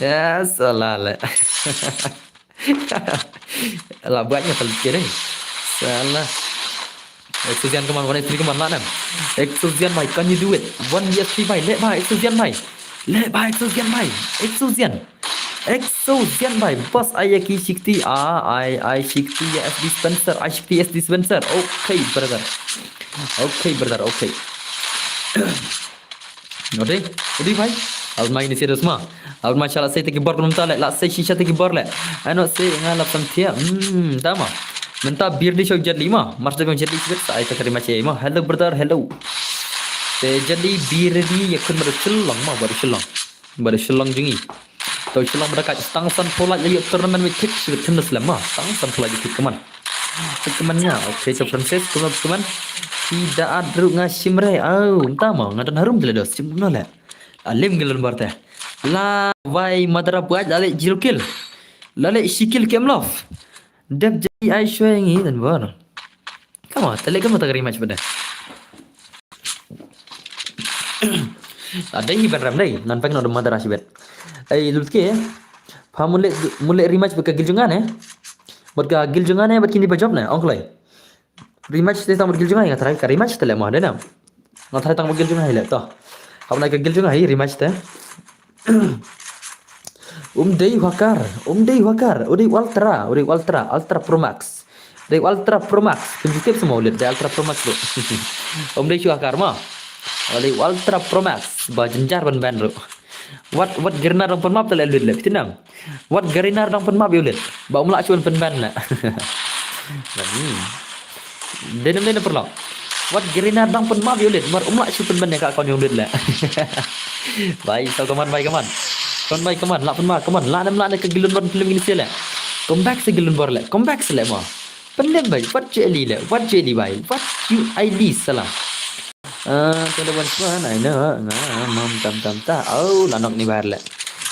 Ya, salah le. La buat nya perlu ki dei. Salah. Exosian, come on, one X three, come on, la nam. Exosian bhai, can you do it? One V S three bhai, le bhai, Exosian bhai. Le bhai, Exosian bhai. Exosian. Exosian bhai. Boss, ai ki shikti, ah, ai, ai shikti ya S D Spencer, ai shikti S D Spencer. Okay, brother. Okay, brother, okay. Odi, odi bhai. Al mai ni serius ma. Al mai shala sei te ki bor kumta le, la sei shisha te ki bor le. Ano sei nga la sam thia. Hmm, tama. Mynta bir di show Jet Li ma. Mars de Jet Li sibit sa ai ta kari ma che ma. Hello brother, hello. Te Jet Li bir di ya kun bada Shillong ma, bada Shillong. Bada Shillong jingi. To Shillong bada ka stang san phola ya tournament mi tik sibit tendus le ma. Stang san phola ya tik kaman. Kaman nya, okay, to Francis, kaman, kaman. Tidak adru nga shimre. Oh, entah ma, nga dan harum tele dos, sim no le. Alim gelun barte. La vai madara buat lale zero kill. Lale shi kill kem love. Dep jadi ai shwe ngi dan bor. Kama, tele kama tagari match bada. A dei hi ban rem dei, ngan pek noh da mother rush bad. Ei, lut ke. Pha mule mule rematch bad ka guild jong nga ne. Bad ka guild jong nga ne bad kini ba jop ne, ong kloi. Rematch te tang bad guild jong nga, nga try ka rematch te le mo, dei na. Nga try tang bad guild jong nga hi le to. Hap na ka guild jong nga hi rematch te. Um dei huakar, um dei huakar, u dei ultra, u dei ultra, ultra pro max. Dei ultra pro max, pynjukip semua ulit dei ultra pro max tu. Um dei huakar ma. U dei ultra pro max, ba jenjar ban ban ru. Wat wat Garena dang pynmap te le ulit le, phi tip nang. Wat Garena dang pynmap ïa ulit. Ba um lah shu ban pynban le. Hmm. Dei nem dei nem paralok. Wat Garena dang pynmap ïa ulit, mar um lah shu pynban ïa ka account ïa ulit le. Bai, so come on bai, come on. Come on bai, come on, lah pynmap, come on. Lah nem lah ne ka guild ban pynlem kine sha le. Come back sa guild bor le, come back sa le mo. Pynlem bai, wat ju eli le, wat ju eli bai, wat ju eli sala. Ah, to the one one, I know, nga mam tam tam ta. Oh, la nok ni bai le.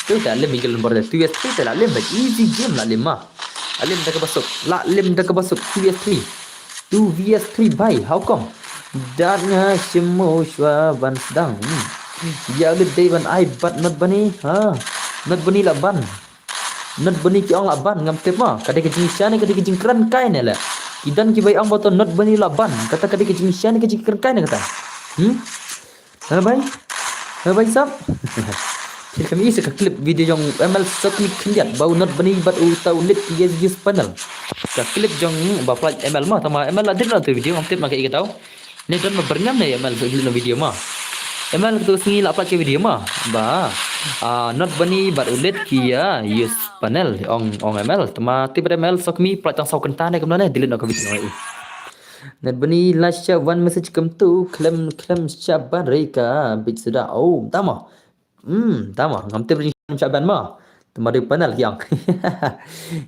Tu ta lem guild bor le, tu yes tu ta la lem bai, easy game la lem ma. La lem da kaba suk, la lem da kaba suk, two vs three. Two vs three bai, how come? Dat nga shimo shwa ban sdang. Hmm. Ïa ulit dei ban ai bad Not Bunny, ha. Not Bunny la ban. Not Bunny ki ong la ban, ngam tip ma. Ka dei ka jingshisha ne ka dei ka jingkren kai ne le. Ki don ki bai ong ba to Not Bunny la ban. Kata ka dei ka jingshisha ne ka jingkren kai ne kata. Hmm? Ha bai? Ha bai sap? Phi khlem i sa ka clip video jong M L Sokmi khyndiat ba u Not Bunny bad uta u Lit ki use panel. Ka clip jong ba pynlait M L ma, tang ma M L la delete na tu video, ngam tip ma ka i ka tau. Ne don ma byrngem ne M L delete na video ma. M L tu sngi la pynlait ka video ma. Ba. Ah, Not Bunny bad u Lit ki ïa use panel, ong ong M L. Tang ma tip M L Sokmi pynlait tang saw kynta ne kumno ne delete na ka video ma i. Not Bunny la shah wan message kumtu, khlem khlem shah ban rei ka bit suda. Oh, tang ma. Hmm, tang ma, ngam tip ring shah ban ma. Tang ma dei panel ki ong.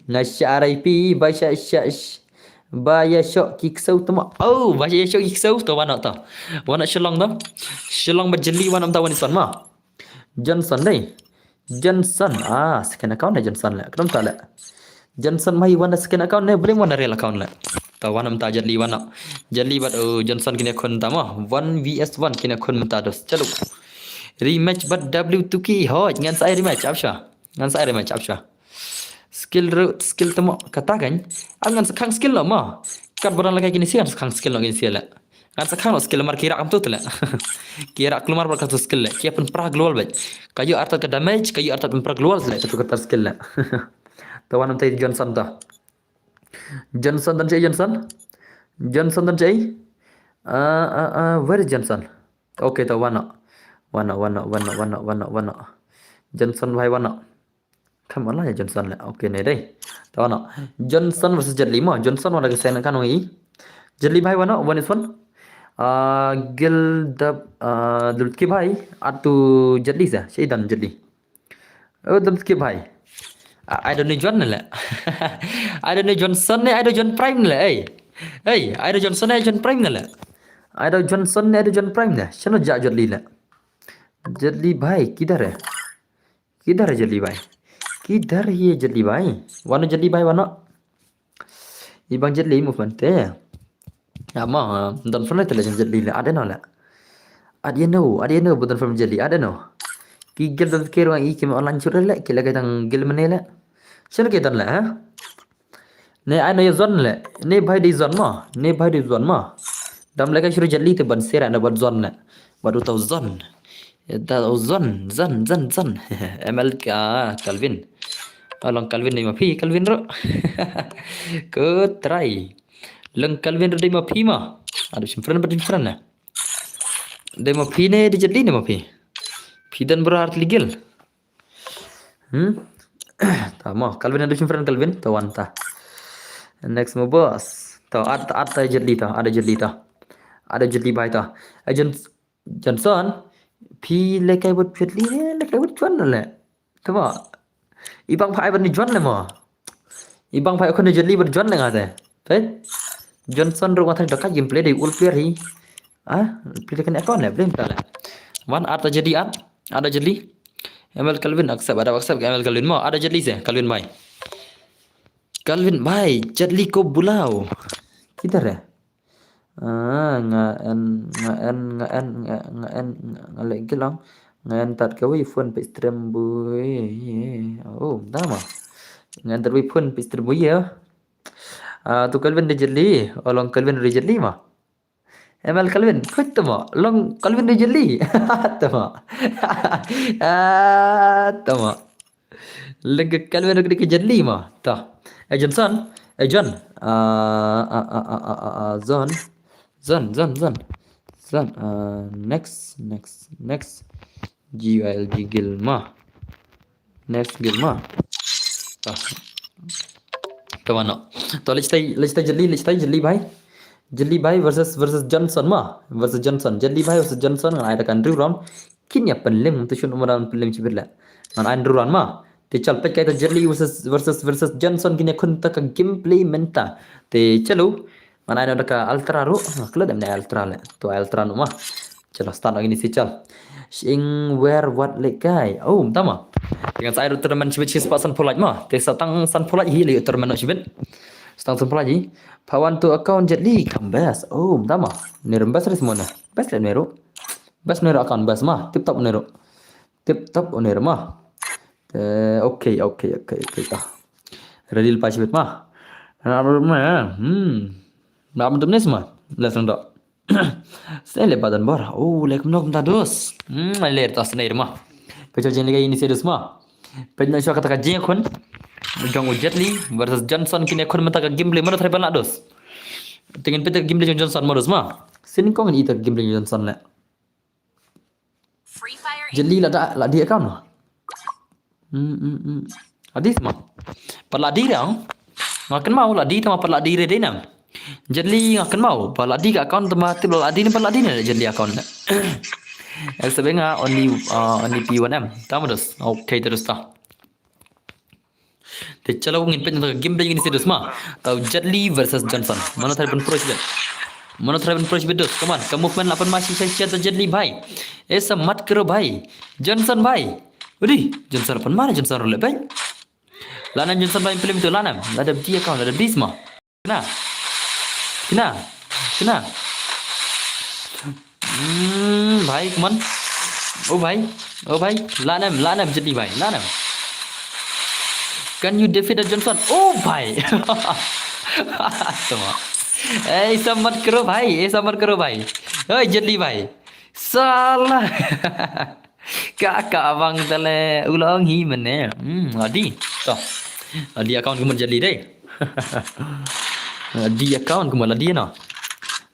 Nga shah rei phi ba shah shah sh-, ba ïa shoh ki ksew tang ma. Oh, ba ïa shoh ki ksew to wan noh to. Wan noh Shillong to. Shillong ba jylliew wan noh ta wan ison ma. Johnson dei. Johnson, ah, second account ne Johnson le. Kdom ta le. Johnson mai wan da second account ne, blim wan da real account le. Ta wan mynta Jet Li wan noh. Jet Li bad, oh, Johnson kine khun ta mo. One V S one kine khun mynta dos. Chalo. Rematch bad W two K. Hoi, ngan sa ai rematch, ap sha. Ngan sa ai rematch, ap sha. Skill ru, skill temo kata kan. Am ngan sa khang skill lo mo. Kat badan la kai kine si ngan sa khang skill lo kine si le. Ngan sa khang noh skill mar ki rak am tu tele. Ki rak klumar bad katu skill le. Ki pynpra global bad. Ka ïoh artat ka damage, ka ïoh artat pynpra global tele. Katu kata skill le. Ta wan mynta Johnson ta. Johnson don jai Johnson. Johnson don jai. Ah, ah, ah, where is Johnson? Okay, ta wan noh. Wan noh, wan noh, wan noh, wan noh, wan noh, wan noh. Johnson bhai wan noh. Come on lah ya Johnson le. Okay ne dei. Ta wan noh. Johnson versus Jet Li mo. Johnson wan da ka second account ngi. Jet Li bhai wan noh, one is one. Ah, Gil da, ah, Dulki bhai. Atu Jet Li sa. Shaidan Jet Li. Oh, Dulki bhai. Ah, I don't know John le. I don't know Johnson ne, I don't John Prime le. Hey. Hey, I don't Johnson ne, I don't John Prime le. I don't Johnson ne, I don't John Prime le. Shano ja Jet Li le. Jet Li bhai, kidhar hai? Kidhar hai Jet Li bhai? Kidhar hai Jet Li bhai? Wan noh Jet Li bhai, wan noh. I bang Jet Li movement te. Ama, don fan te le Jet Li le, I don't know le. I don't know, I don't know, but don fan Jet Li, I don't know. Ki gel don ke ruang i ki online chura le, ki lagi tang gel mene le. Shano ki don le, ha? Ne ai no ya zon le. Ne bhai dei zon mo. Ne bhai dei zon mo. Dam le ka shuru Jet Li te ban sera na ban zon le. Ban utau zon. Da zon, zon, zon, zon. M L ka Calvin. Along Calvin dei ma phi, Calvin ro. Ko try. Long Calvin ro dei ma phi ma. Aduh, sim friend, aduh, sim friend na. Dei ma phi ne, dei Jet Li ne ma phi. Phi dan bro art legal. Hmm? Ta mo, Calvin ada friend Calvin, ta wan ta. Next mo boss. Ta at at ta Jet Li ta, ada Jet Li ta. Ada Jet Li bhai ta. Eh, Jon-, Johnson, phi le kai bot Jet Li ne, le kai bot John le. Ta mo. I bang phai ban John le mo. I bang phai khun Jet Li bot John le nga te. Te. Johnson ro nga thang doka gameplay dei ul player hi. Ah, play kan account le, play ta le. Wan at ta Jet Li at. Ada Jet Li. M L Calvin accept, ada accept M L Calvin mo. Ada Jet Li se, Calvin bhai. Calvin bhai, Jet Li ko bulao. Kidhar hai? Ah, nga en, nga en, nga en, nga, nga en, nga, nga le gilang. Ngan tat kawei phone peit stream bui. Oh, da ma. Ngan tat wei phone peit stream bui ïa. Ah, tu Kelvin da Jet Li. Oh, long Kelvin da Jet Li ma. M L Kelvin, khuid tama. Long Kelvin da Jet Li. Tama. Ah, tama. Leng ka Kelvin ka Jet Li ma. Ta. Eh, Johnson. Eh, John. Ah, ah, ah, ah, ah, ah, John. John, John, John. John. Ah, next, next, next. G I L G Gil ma. Next game ma. Ta. Tama no. To, let's stay, let's stay Jet Li, let's stay Jet Li bhai. Jet Li bhai versus, versus Johnson ma. Versus Johnson. Jet Li bhai versus Johnson ngan ai da ka Andrew round. Kin ïa pynlem tu shun umran pynlem shibit la. Ngan ai Andrew round ma. Te chal peit kai ta Jet Li versus, versus, versus Johnson kin ïa khun ta ka gameplay mynta. Te chalo. Ngan ai noh da ka Ultra ruh. Ah, klet em ne Ultra le. To Ultra noh ma. Chalo start noh ïa kine shi chal. Shing where what le kai. Oh, tama. Te ngan sa ai ruh tournament shibit shi spah sanphew lait ma. Te sa tang sanphew lait hi le tournament noh shibit. Sa tang sanphew lait hi. Pha wan tu account Jet Li kam best. Oh, tama. Ne ruh best ris mo ne. Best le ne ruh. Best ne ruh account best ma. Tip top ne ruh. Tip top ne ruh ma. Eh, okay, okay, okay, okay ta. Ready lepas shibit ma. Na ruh ma. Hmm. Na ruh ma. Let's go. Sele badan bor. Oh, lek nok mta dos. Hmm, ler tas ner ma. Peit jing lagi ini serius ma. Peit na shuwa kata ka jing khun. Jong u Jet Li versus Johnson kin ïa khun mynta ka gameplay mano trai ban la dos. Te ngin peit ka gameplay jong Johnson mano dos ma. Sini kong ini ta gameplay jong Johnson le. Jet Li la da, la di account ma. Hmm, hmm, hmm. La di ma. Pat la di dang. Nga kynmaw la di tama pat la di re dei nam. Jet Li nga kynmaw pat la di ka account tama tip la di ne pat la di ne Jet Li account ne. Ek sebe nga only, uh, only P one M. Tama dos. Okay, terus ta. Te chalo ngin peit na ka gameplay ngin serius ma. Tau Jet Li versus Johnson. Mano trai ban pro shibit. Mano trai ban pro shibit dos. Come on. Ka movement la pan ma shi shi shi ta Jet Li bhai. Aisa mat karo bhai. Johnson bhai. Udi, Johnson pan ma Johnson role bhai. Lana Johnson bhai film tu lana. Lada dia kau lada bis ma. Kena. Kena. Kena. Hmm, bhai, come on. Oh, bhai. Oh, bhai. Lanem, lanem Jet Li, bhai. Lanem. Can you defeat the Johnson? Oh, bhai. Tama. Eh, aisa mat karo, bhai. Eh, aisa mat karo, bhai. Oi, Jet Li, bhai. Salah. Ka, ka abang tale u long hi mene. Hmm, la di. To. La di account kumut Jet Li dei. La di account kumut la di no.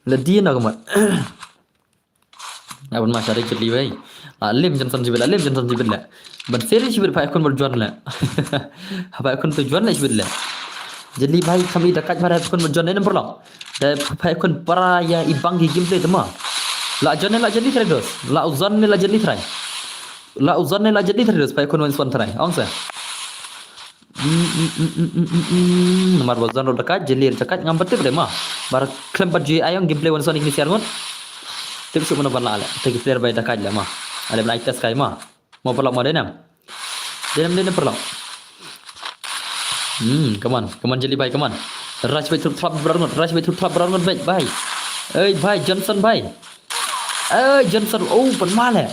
La di no kumut. Abang ma shari Jet Li wei. Ah, lim Johnson shibit la, lim Johnson shibit la. Ban seri shibit pha ïa khun mut John la. Pha ïa khun tu John la shibit la. Jet Li bhai kham i da kaj pha ïa khun mut John ne number lo. Da pha ïa khun para ïa i bang ki gameplay tama. La John ne la Jet Li trai dos. La u John ne la Jet Li trai. La u John ne la Jet Li trai dos pha ïa khun wan swan trai. Ong sa. Mm, mm, mm. Namar ba John ruh da kaj, Jet Li ruh da kaj, ngam pat tip re ma. Bar khlem pat ju ai ong gameplay wan swan i kine siar ngut. Tip shuh mano ban la le. Te ki player bai da kaj le ma. Ale ban ai test kai ma. Mo paralok mo, dei nam. Dei nam, dei nam paralok. Hmm, come on, come on Jet Li bhai, come on. Rush bhai, through trap baroh ngut, rush bhai, through trap baroh ngut bhai, bhai. Ei bhai, Johnson bhai. Ei Johnson, oh, pan ma le.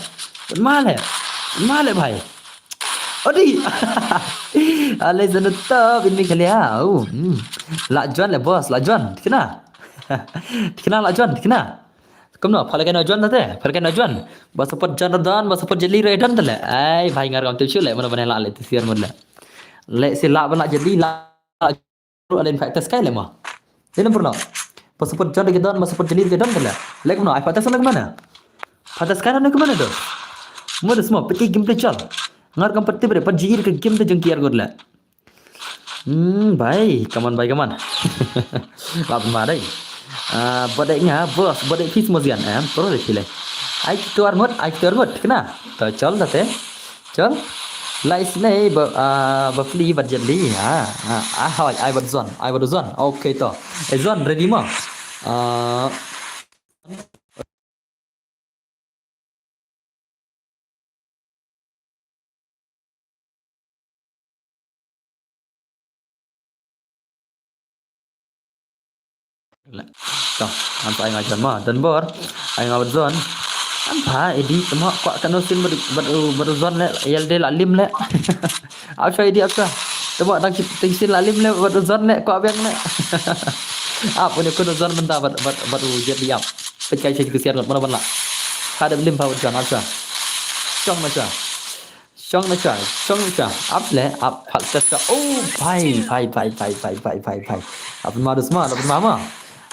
Pan ma le. Pan ma le bhai. Odi. Ale zanu top ini kali ya. Oh, hmm. La John le boss, la John. Tikna. Tikna la John, tikna. Kumno, pha lehkai noh John te, pha lehkai noh John. Ba support John ruh don, ba support Jet Li ruh don te leh. Ai, bhai ngar kam tip shuh leh, mano ban la leh te siar mut leh. Leh si la ban la Jet Li, la ruh ale pha test kai leh ma. Dei nam paralok. Ba support John ruh don, ba support Jet Li ruh don te leh. Leh kumno, ai pha test na kumno. Pha test kai na kumno do. Mo do smo, peit ki gameplay chal. Ngar kam pat tip re, pat ji ir ka game te jong ki ar ngut leh. Hmm, bhai, come on, bhai, come on. Lap ma dei. Ah, bad dei nga, boss, bad dei fis mo zian, em, pro dei chile. Ai ki tuar ngut, ai ki tuar ngut, kena. To, chal tate. Chal. Lai snei, ba, ah, ba fli, bad Jet Li. Ah, ah, ah, hoi, ai bad zon, ai bad zon. Okay, to. Eh, zon, ready mo? Ah, to, ngan sa ai nga John ma, don bor, ai nga John. Am pha, Eddie, tamo kwah kano sien bad, bad, bad u Zon le, ïa lade la lim le. Ap sha Eddie, ap sha. Tamo dang ki, dang sien la lim le, bad u Zon le, kwah biang le. Ap, une khun u Zon mynta bad, bad, bad u Jet Li ap. Peit kai sha ki siar ngot, mano ban lah. Pha dep lim pha bad Zon, ap sha. Shong na sha. Shong na sha, shong na sha. Ap le, ap, pha sha sha. Oh, bhai, bhai, bhai. Lapan ma dos ma, lapan ma ma.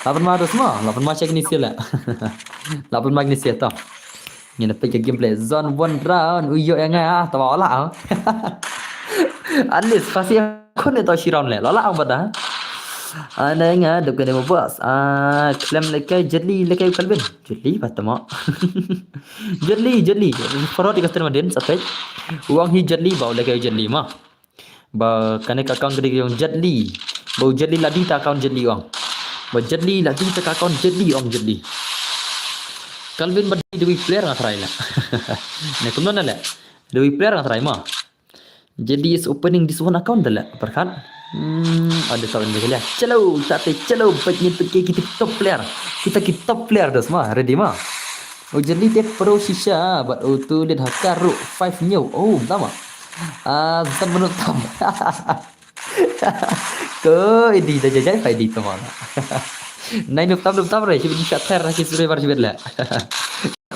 Lapan ma dos ma, lapan ma sha kini sia le. Lapan ma kini sia to. Ngin peit ka gameplay. Zon one round, u ïoh ïa nga, ah, tama wala, ah. At least, pasi khun ito shi round le. Lala, ah, bada. Ana nga, dep kane mo boss. Ah, klem le kai, Jet Li, le kai Calvin. Jet Li, ba tama. Jet Li, Jet Li. Forward di ka stand ma din, sa peit. U ong hi Jet Li, ba u le kai Jet Li ma. Ba kane ka account ka dei ka ong Jet Li. Ba u Jet Li la dei ta account Jet Li ong. Ba Jet Li la dei ta ka account Jet Li ong Jet Li. Calvin ba dei dei player nga try la. Ne kumno na le. Dei player nga try ma. Jet Li is opening this one account da le. Perkhat. Hmm, ada tahu ni kali. Chalo, tate chalo, peit ngin peit kita ki top player. Kita ki top player dos ma, ready ma. U Jet Li te pro shisha, bad u tu lid hakar ru five nyew. Oh, tama. Ah, zan menut tam. Ko idi da jajai pa idi tama. Nai nup tam nup tam re, sibit shat ther, sibit sibit bar sibit le.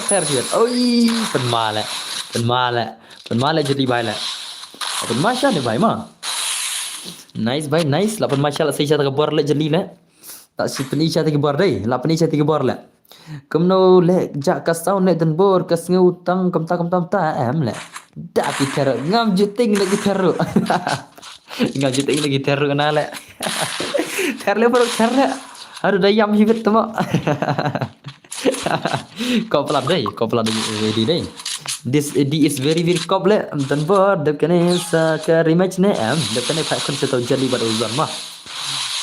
Ther sibit. Oi, pynma le. Pynma le. Pynma le Jet Li bhai le. Pynma sha ne bhai ma. Nice bhai, nice. La pynma sha la sei sha ta ka bor le Jet Li le. Ta si pynma sha ta ki bor dei. La pynma sha ta ki bor le. Kumno le ja ka sound le den bor ka sngew tang kumta kumta kumta em le. Da ki ther ngam juting le ki ther. Ngam juting le ki ther na le. Ther le bor ther le. Aduh da ïam hi bit tama. Kop lap dei, kop lap dei, dei, dei. This, this is very, very kop le, don bor, dep kane sa ka rematch ne em, dep kane pha khun sa tau Jet Li bad u Zon ma.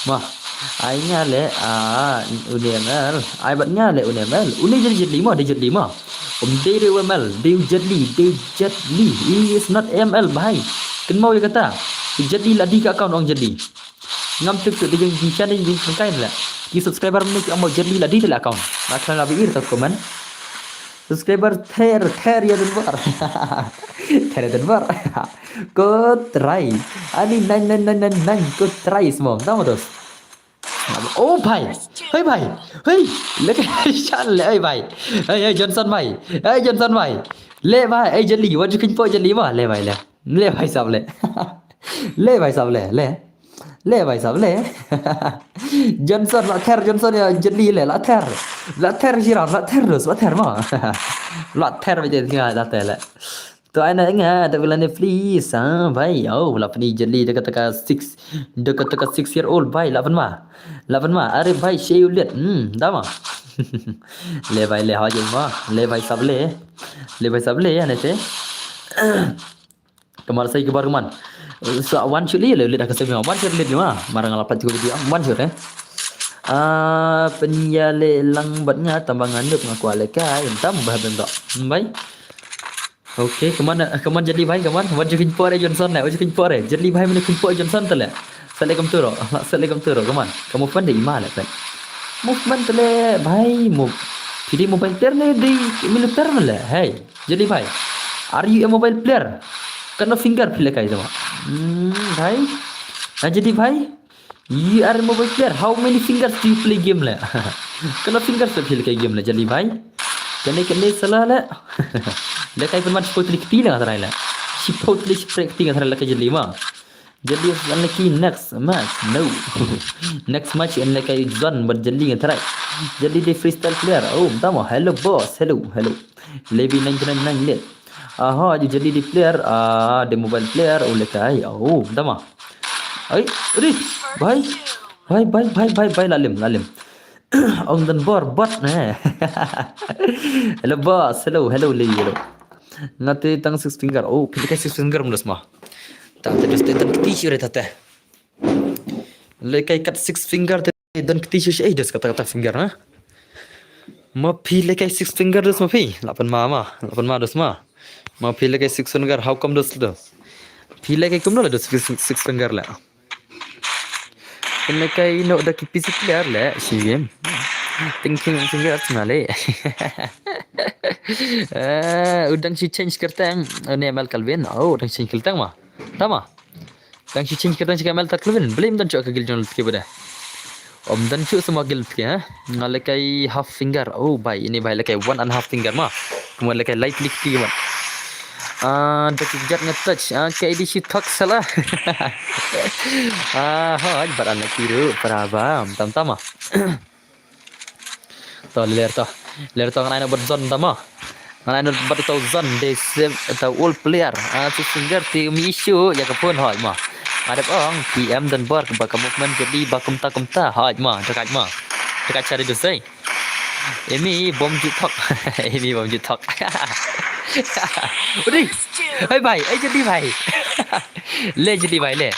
Ma, ai nga le, ah, une M L, ai bad nga le une M L, une Jet Li, Jet Li ma, dei Jet Li ma. Um dei re M L, dei Jet Li, dei Jet Li, he is not M L bhai. Kynmaw ïa kata, Jet Li la dei ka account ong Jet Li. Ngam tip tu dei jingkynshan dei jingkynshan la. Ki subscriber mynne ki ong ba Jet Li la dei te la account. Nga khlem la peit ïa ka comment. Subscriber ther ther ïa don bor. Ther ïa don bor. Ko try. Ani nine nine nine nine nine ko try semua. Tama dos. Oh bhai. Hei bhai. Hei. Lek shan le hei bhai. Hei hei Johnson bhai. Hei Johnson bhai. Le bhai. Hei Jet Li. Wat ju kynpoh Jet Li ma. Le bhai le. Le bhai sab le. Le bhai sab le. Le. Le bhai sab le. Johnson la ther, Johnson ïa Jet Li le la ther. La ther shi round, la ther dos, la ther ma. La ther bhai Jet Li la ther le. To ai na nga da vila ne please ha bhai. Oh, la pynma Jet Li da kata ka six, da kata ka six year old bhai la pynma. La pynma. Are bhai she u let. Hmm, da ma. Le bhai le ha jeng ma. Le bhai sab le. Le bhai sab le ïa ne te. Kamar sai kibar kaman. Sa wan shot li le le da ka semi wan shot li ma. Marang la pat ko video wan shot eh. Ah, pynïa le lang bad nga tamba nga nup nga kwah le kai tam ba ben do. Bhai. Okay, kaman kaman Jet Li bhai kaman. Wan ju kynpoh re Johnson le, wan ju kynpoh re. Jet Li bhai mane kynpoh Johnson te le. Sa le kam turo, sa le kam turo kaman. Kamu fan de ima le fan. Movement te le bhai move. Phi dei mobile player ne dei military ne le. Hey. Jet Li bhai, are you a mobile player? Kano finger phi lekai tama? Hmm, bhai. Na Jet Li bhai, you are a mobile player. How many fingers do you play game le? Kano fingers phi lekai game le Jet Li bhai? Kane kane sala le. Lekai pynman shiphew tylli kti le nga tharai le. Shiphew tylli shiphew kti nga tharai lekai Jet Li ma. Jet Li is unlucky next match. No. Next match in lekai Zon bad Jet Li nga tharai. Jet Li dei freestyle player. Oh, tama. Hello boss. Hello, hello. Levi nine nine nine le. Aha, Jet Li dei player. Ah, dei mobile player. Oh, lekai. Oh, tama. Ai, ri. Bhai. Bhai, bhai, bhai, bhai, bhai, la lim, la lim. Ong don bor bot ne. Hello boss. Hello, hello, Levi, hello. Nga te tang six finger. Oh, phi lekai six finger mdas ma. Ta te dos te don kti shu re ta te. Lekai kat six finger te don kti shu eh dos kata kata finger na. Ma phi lekai six finger dos ma phi. La pynma ma. La pynma dos ma. Ma phi lekai six finger how come dos dos. Phi lekai kumno le dos six, six finger le. Pynlekai noh da ki P C player le shi game. Thinking finger na le. Eh, u dang shu change kyrteng. Une M L Calvin. Oh, u dang shu change kyrteng ma. Tama. Dang shu change kyrteng sha ka M L Calvin. Balei ym don shuh ka guild jong u lad ki bad. Ym don shuh sa ma guild ki, ha. Nga lehkai half finger. Oh, bhai, ine bhai lehkai one and half finger ma. Kumba lehkai light lick ki ma. Ah, da ki jat nga touch. Ah, ka ide shi thok sala. Ah, hooid, bad unlucky ruh, para bam, tam tam ma. To, ler to. Ler to, ngan ai noh bad zone tam ma. Ngan ai noh bad uto u zone, de se uto u old player. Ah, u singer te ym issue ïa ka phone, hooid ma. Nga dep ong, P M don bor ba ka movement Jetli ba kumta kumta, hooid ma, da kat ma. Da kat sha ri du sei. Imi bom ju thok. Imi bom ju thok. Udi. Hai bhai, ai Jetli bhai. Le Jetli bhai le.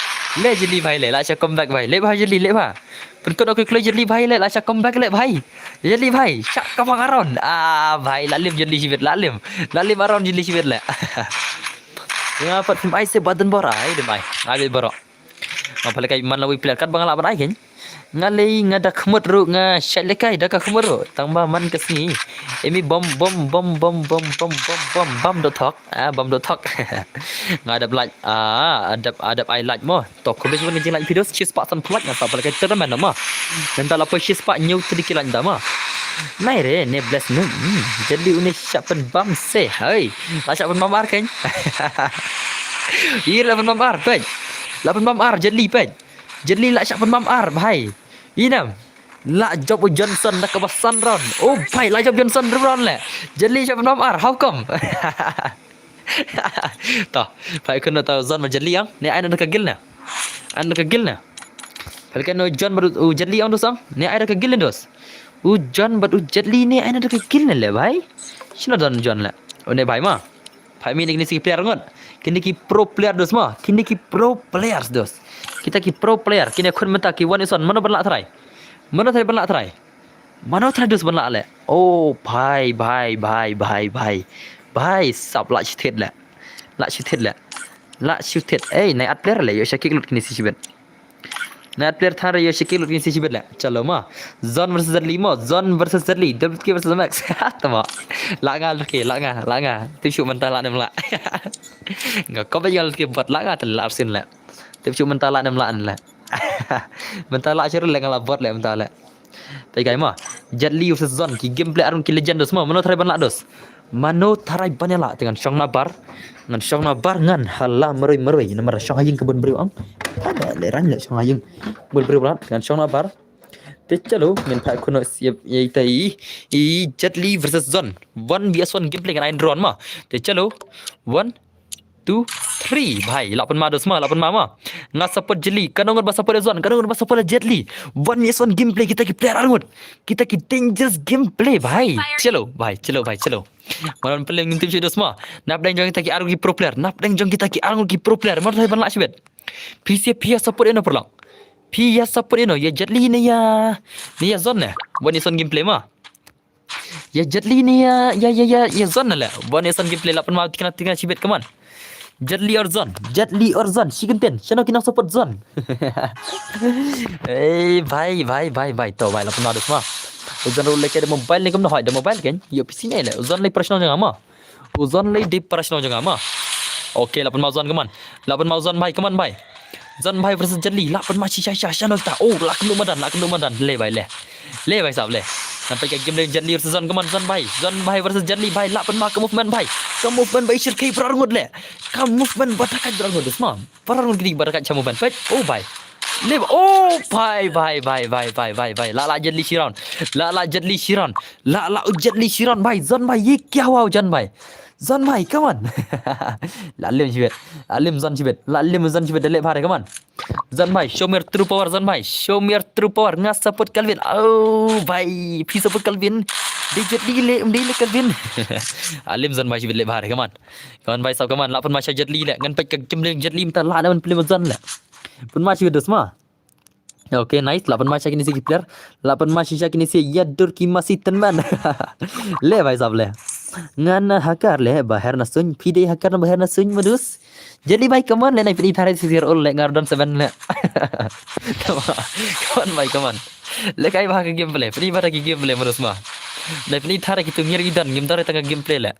Le Jetli bhai le. La sha comeback bhai. Le bhai Jetli le bhai. Pynkut noh ki kloi Jetli bhai le. La sha comeback le bhai. Jetli bhai. Shah ka bang aron. Ah bhai, la lim Jetli shibit, la lim. La lim aron Jetli shibit le. Nga pat phim ai se ba don bor ai, dem ai. Ai bit bor. Nga pha lehkai man la wei player kat ba nga lah ban ai kein. Nga lei nga da khmut ruh nga shait lehkai da ka khmut ruh. Tang ba man ka sngi. Imi bom bom bom bom bom bom bom bom bom do thok. Ah, bom do thok. Nga dep lait. Ah, adep adep ai lait mo. To khublei shibun ka jinglait video shispah san phlak nga sa pha lehkai tournament ma. Nang da la poi shispah hynñiew tylli ki lait da ma. Nai re ne bless nu. Hmm, Jetli une shah pynbam se. Hai. La shah pynbam ar kein. Ïa la pynbam ar peit. La pynbam ar Jetli peit. Jetli la shah pynbam ar bhai. Inam. La jop u Johnson da kaba san round. Oh bhai, la jop Johnson round le. Jetli shah pynbam ar, how come? To, bhai khun to zone ma Jetli ang. Ne ai noh da ka guild ne. Ai noh da ka guild ne. Bhai kan u John bad u Jetli ang dos ang. Ne ai da ka guild ne dos. U John bad u Jetli ne ai noh da ka guild ne le bhai. Shano don John le. Une bhai ma. Pha imi ne kine si ki player ngut. Kine ki pro player dos ma. Kine ki pro players dos. Kita ki pro player. Kine khun mynta ki wan ison. Mano ban lah tharai? Mano tharai ban lah tharai? Mano tharai dos ban lah le? Oh, bhai, bhai, bhai, bhai, bhai. Bhai, sap lah shu thied le. Lah shu thied le. Lah shu thied. Ei, nai at player le. Ïoh sha kick lut kine si shibit. Nai at player tharai ïoh sha kick lut kine si shibit le. Chalo ma. Zone versus Jetli ma. Zone versus Jetli. W K versus Max. Tama. Lah nga lutke, lah nga, lah nga. Tip shuh mynta lah ne em lah. Nga koba nga lutke bot lah nga te lah arsin le. Tip shuh mynta lah ne em lah ne le. Mynta lah shuh le nga lah bot le mynta le. Te kai ma. Jetli versus Zone ki gameplay arung ki legend dos ma. Mano tharai ban lah dos. Mano tharai ban ïa lah te ngan shong na bar. Ngan shong na bar ngan hala maroi maroi namar shong ha ïing ka bun briew ang. Ada le rang le shong ha ïing. Bun briew bad ngan shong na bar. Te chalo ngin pha khun noh siap ïa ita i, i Jetli versus Zone. One versus one gameplay ngan ai drone ma. Te chalo. One, two, three. Bhai, lah pynma dos ma, lah pynma ma. Nga support Jetli, kano ngut ba support Zone, kano ngut ba support Jetli. One versus one gameplay kita ki player arngut. Kita ki dangerous gameplay bhai. Chalo, bhai, chalo, bhai, chalo. Malam paling ngin tip shuh dos ma. Nap dang jong kita ki arngut ki pro player, nap dang jong kita ki arngut ki pro player. Mar thai ban lah shibit. Phi sia phi ïa support ïa no paralok. Phi ïa support ïa no, ïa Jetli ne ïa, ne ïa Zone ne. One versus one gameplay ma. Ïa Jetli ne ïa, ïa, ïa, ïa, ïa Zone ne le. One versus one gameplay lah pynma tikna, tikna shibit, come on. Jetli or Zone, Jetli or Zone, shi kyntien, shano ki nang support Zone. Ei, bhai, bhai, bhai, bhai, to bhai, lah pynma dos ma. U Zone ruh lehkai da mobile ne kumno, hooid da mobile kein, ïoh P C ne le, u Zone lei para shnong jong nga ma. U Zone lei dei para shnong jong nga ma. Okay, lah pynma u Zone, come on. Lah pynma u Zone bhai, come on bhai. Zone bhai versus Jetli, lah pynma shisha shisha, shano kita. Oh, lah kynduh madan, lah kynduh madan. Le bhai, le. Le bhai sab le. Ngan peit ka game le Jetli versus Zone, come on, Zone bhai. Zone bhai versus Jetli bhai, lah pynma ka movement bhai. Ka movement bhai shirkhei bra arngut le. Ka movement ba ta ka bra arngut dos ma. Para run kini ba rakat chamu ban pet. Oh bhai. Le, oh bhai, bhai, bhai, bhai, bhai, bhai, bhai. La, la Jetli shiron. La, la Jetli shiron. La, la Jetli shiron bhai. Zone bhai, ye kya hua Zone bhai? Zone bhai, come on. La lim shibit. La lim Zone shibit. La lim Zone shibit. Dale bhai, come on. Zone bhai, show me your true power, Zone bhai. Show me your true power. Nga support Calvin. Oh bhai, phi support Calvin. Dei Jetli le, um dei le Calvin. La lim Zone bhai shibit le bhai, come on. Come on bhai sab, come on, lah pynma sha Jetli le. Ngan peit ka game le Jetli mynta lah na man pynma Zone le. Pynma sha dos ma. Okay, nice. Lah pynma sha kine si ki player. Lah pynma sha kine si ïa dur ki masi tynman. Le bhai sab le. Ngan hakar le ba her na suñ. Phi dei hakar na ba her na suñ ma dus. Jetli bhai, come on le, nai phi thare si zero le, ngar don seven le. Come on bhai, come on. Le kai ba ka game le. Phi ba ta ki game le ma dus ma. Dei pynthara ki tu ngi ruh i don ngim don ruh tang ka gameplay leh.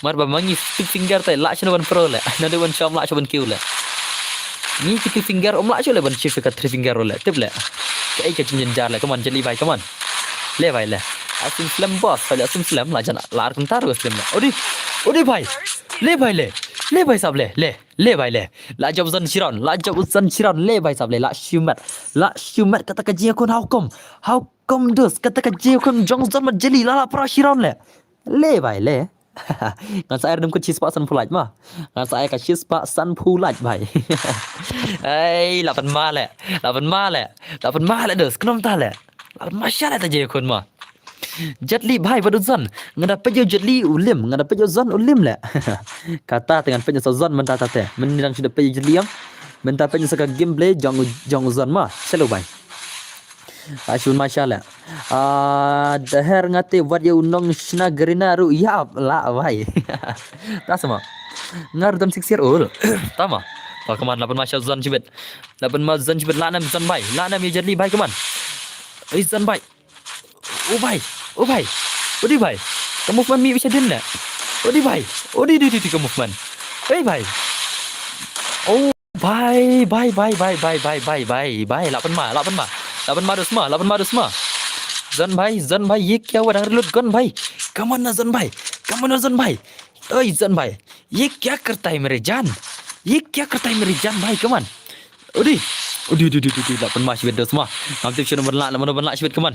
Mar ba ma ngi stick finger te lah shuh ban pro leh. Nade ban sham lah shuh ban kiw leh. Ngi ki tu finger um lah shuh leh ban shift ka three finger leh. Tip leh. Ka ei ka jingjar leh, come on, Jelly bhai, come on. Le bhai le. Asim slam boss, bhai le asim slam lah jan lah ar kuntar asim leh. Odi. Odi bhai. Le bhai le. Le bhai sab le. Le. Le bhai le. Lah jop zan shiron. Lah jop zan shiron. Le bhai sab le. Lah shimet. Lah shimet kata ka jingkhun how come. How come dos kata ka jingkhun jong zan ma Jelly lah lah pra shiron le. Le bhai le. Ngan sa ai rim ka shispah san pulait ma. Ngan sa ai ka shispah san pulait bhai. Ai, lah pynma le. Lah pynma le. Lah pynma le dos. Knom ta le. Lah pynma sha le ta jingkhun ma. Jelly bhai bad u zan. Nga da peit ïa u Jelly u lim. Nga da peit ïa u zan u lim le. Kata te ngan peit ïa sa zan mynta ta te. Mynta nang shu da peit ïa u Jelly ïa. Mynta peit ïa sa ka gameplay jong u, jong u zan ma. Shalom bhai. Ai shun ma sha le. Ah, da her nga te wat ïa u nong shna garina ruh ïap lah bhai. Ta sama. Ngar dam six year old. Tama. Pa kaman lah pynma sha zan shibit. Lah pynma zan shibit lah nem zan bhai. Lah nem ïa Jelly bhai kaman. Oi zan bhai. O bhai. O bhai. Odi bhai. Ka movement mi bicha din le. Odi bhai. Odi di di di ka movement. Oi bhai. O bhai bhai bhai bhai bhai bhai bhai bhai bhai. Lah pynma lah pynma. Lah pynma dos ma lah pynma dos ma. Zan bhai zan bhai ye kya wa dang reload gun bhai. Kaman na zan bhai. Kaman na zan bhai. Oi zan bhai. Ye kya karta hai mere jaan. Ye kya karta hai mere jaan bhai kaman. Odi. Odi odi odi odi lah pynma shibit dos ma. Ngam tip shano ban lah lah mano ban lah shibit kaman.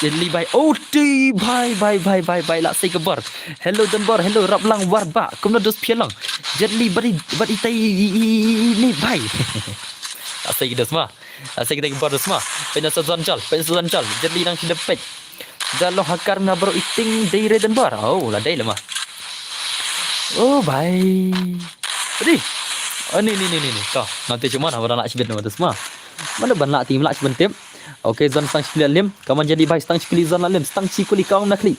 Jelly bhai. Odi bhai bhai bhai bhai bhai lah sei ka bor. Hello Don Bor hello Raplang War ba. Kumno dos phi long. Jelly bari bari tai ni bhai. Lah sei ka dos ma. Lah sei ka tai ka bor dos ma. Pynna sa zan jal pynna sa zan jal. Jelly nang sida peit. Da long hakar nga bro iting dei re Don Bor. Oh la dei la ma. Oh bhai. Odi. Oh ni ni ni ni ni. Ka ngam tip shano ban lah shibit na dos ma. Mano ban lah tip lah shibit tip. Okay zan stang shikli lim. Kaman Jelly bhai stang shikli zan la lim stang shikli kaung na kli.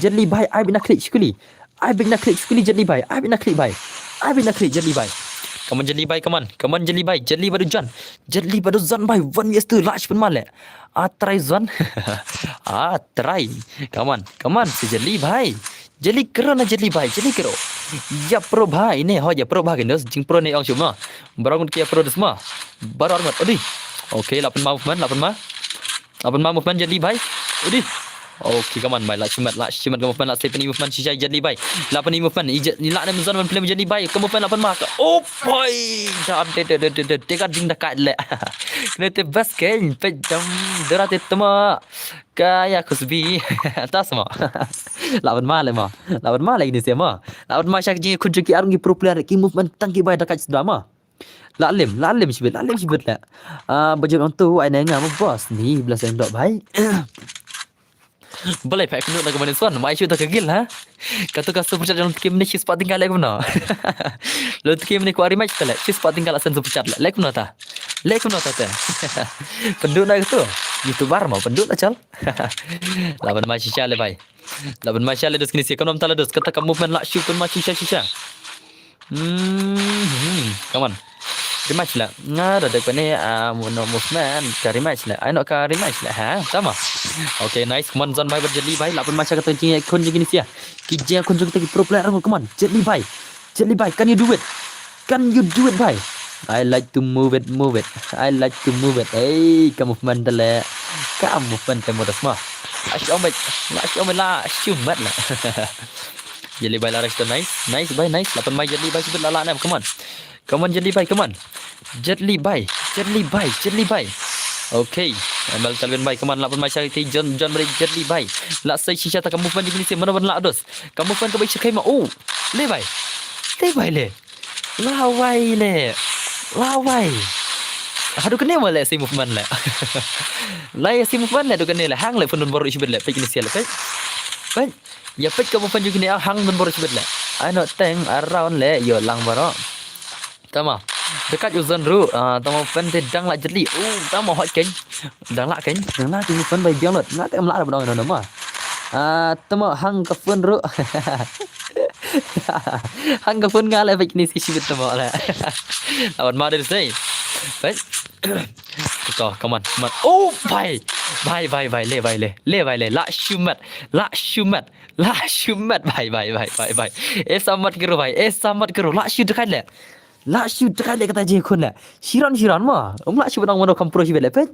Jelly bhai ai bina kli shikli. Ai bina kli shikli Jelly bhai. Ai bina kli bhai. Ai bina kli Jelly bhai. Kaman Jelly bhai kaman. Kaman Jelly bhai. Jelly badu jan. Jelly badu zan bhai. One yes tu lah shibit ma le. Ah try zan. Ah try. Kaman. Kaman si Jelly bhai. Jelly kero na Jelly bhai. Jelly kero. Ya pro bhai ne ho ya pro bhai ne jing pro ne ong shuma. Barang ki ya pro desma. Barar mat. Odi. Okay lah pynma movement lah pynma. Lah pynma movement Jelly bhai. Odi. Okay kaman bhai lah shimet lah shimet ka movement lah sei pynma movement shisha Jelly bhai. Lah pynma movement i je ni lah ne mzon man pynma Jelly bhai. Ka movement lah pynma ka. Oh bhai. Da am te te te te te ka ding da ka le. Kene te bas ke pet jam dera te tama. Ka ya kusbi. Ta sama. Lah pynma le ma. Lah pynma le ni se ma. Lah pynma shak jing khun jong ki arung ki pro player ki movement tang ki bhai da ka sdra ma. La lim, la lim shibit, la lim shibit la. Ah, bajot ong tu ai na nga ma boss ni bla seng dok bhai. Balai pha knu na ka manis wan, mai shu ta ka gil ha. Ka tu ka super chat jong kim ni shispah tinggal le kumno. Lo kim ni ku ari mai ta le, shispah tinggal asen super chat le. Le kumno ta. Le kumno ta te. Pendu na tu. YouTuber ma pendu na chal. Laban mai shisha le bhai. Laban mai shisha le dus kini si kanom ta le dus kata ka movement la shu pun mai shisha shisha. Hmm, hmm, come on. Rematch la. Nga da dek pane ah no movement ka rematch la. Ai no ka rematch la ha. Tama. Okay, nice. Come on, zan bhai bad Jelly bhai. Laban mai shisha kata jing kun jing kini si. Ki jing kun jing kata ki pro player. Come on, Jelly bhai. Jelly bhai, can you do it? Can you do it bhai? I like to move it, move it. I like to move it. Hey, ka movement da le. Ka movement te modas ma. Ash omet. Ash omet la. Shumat la. Jelly bhai la rest nice. Nice bhai, nice. Laban mai Jelly bhai sibit la la nam. Come on. Come on Jelly bhai, come on. Jelly bhai, Jelly bhai, Jelly bhai. Okay. Amal Calvin bhai, come on. Laban mai shakti John John bhai Jelly bhai. La sai shisha ta ka movement ni si mana ban la dos. Ka movement ka bai shirkai ma. Oh. Le bhai. Le bhai le. Lawai le. Lawai. Hadu kene ma le si movement le. Lai si movement le du kene le hang le pun dun baru shibit le pek ni sia le pek. Pek. Ya pek ka movement ju kene hang dun baru shibit le. Ai no teng around le yo lang baru. Tama. Dekat uzon ru. Ah, tama pen te dang la Jelly. Oh, tama hot ken. Dang la ken. Dang la tu pen bai biang lot. Nga te am la da dong no ma. Ah, tama hang ka phone ru. Hang ka phone nga le bai kini si shibit tama le. Lawan ma de sei. Bai. To, come on, come on. Oh, bhai. Bhai, bhai, bhai, le, bhai, le. Le, bhai, le. La shu mat. La shu mat. La shu mat, bhai, bhai, bhai, bhai, bhai. Esa mat kero, bhai. Esa mat kero. La shu dekai le. La shu dekai le kata je khun le. Shiran, shiran ma. Um la shu benang mano kam pro shi le. Pet.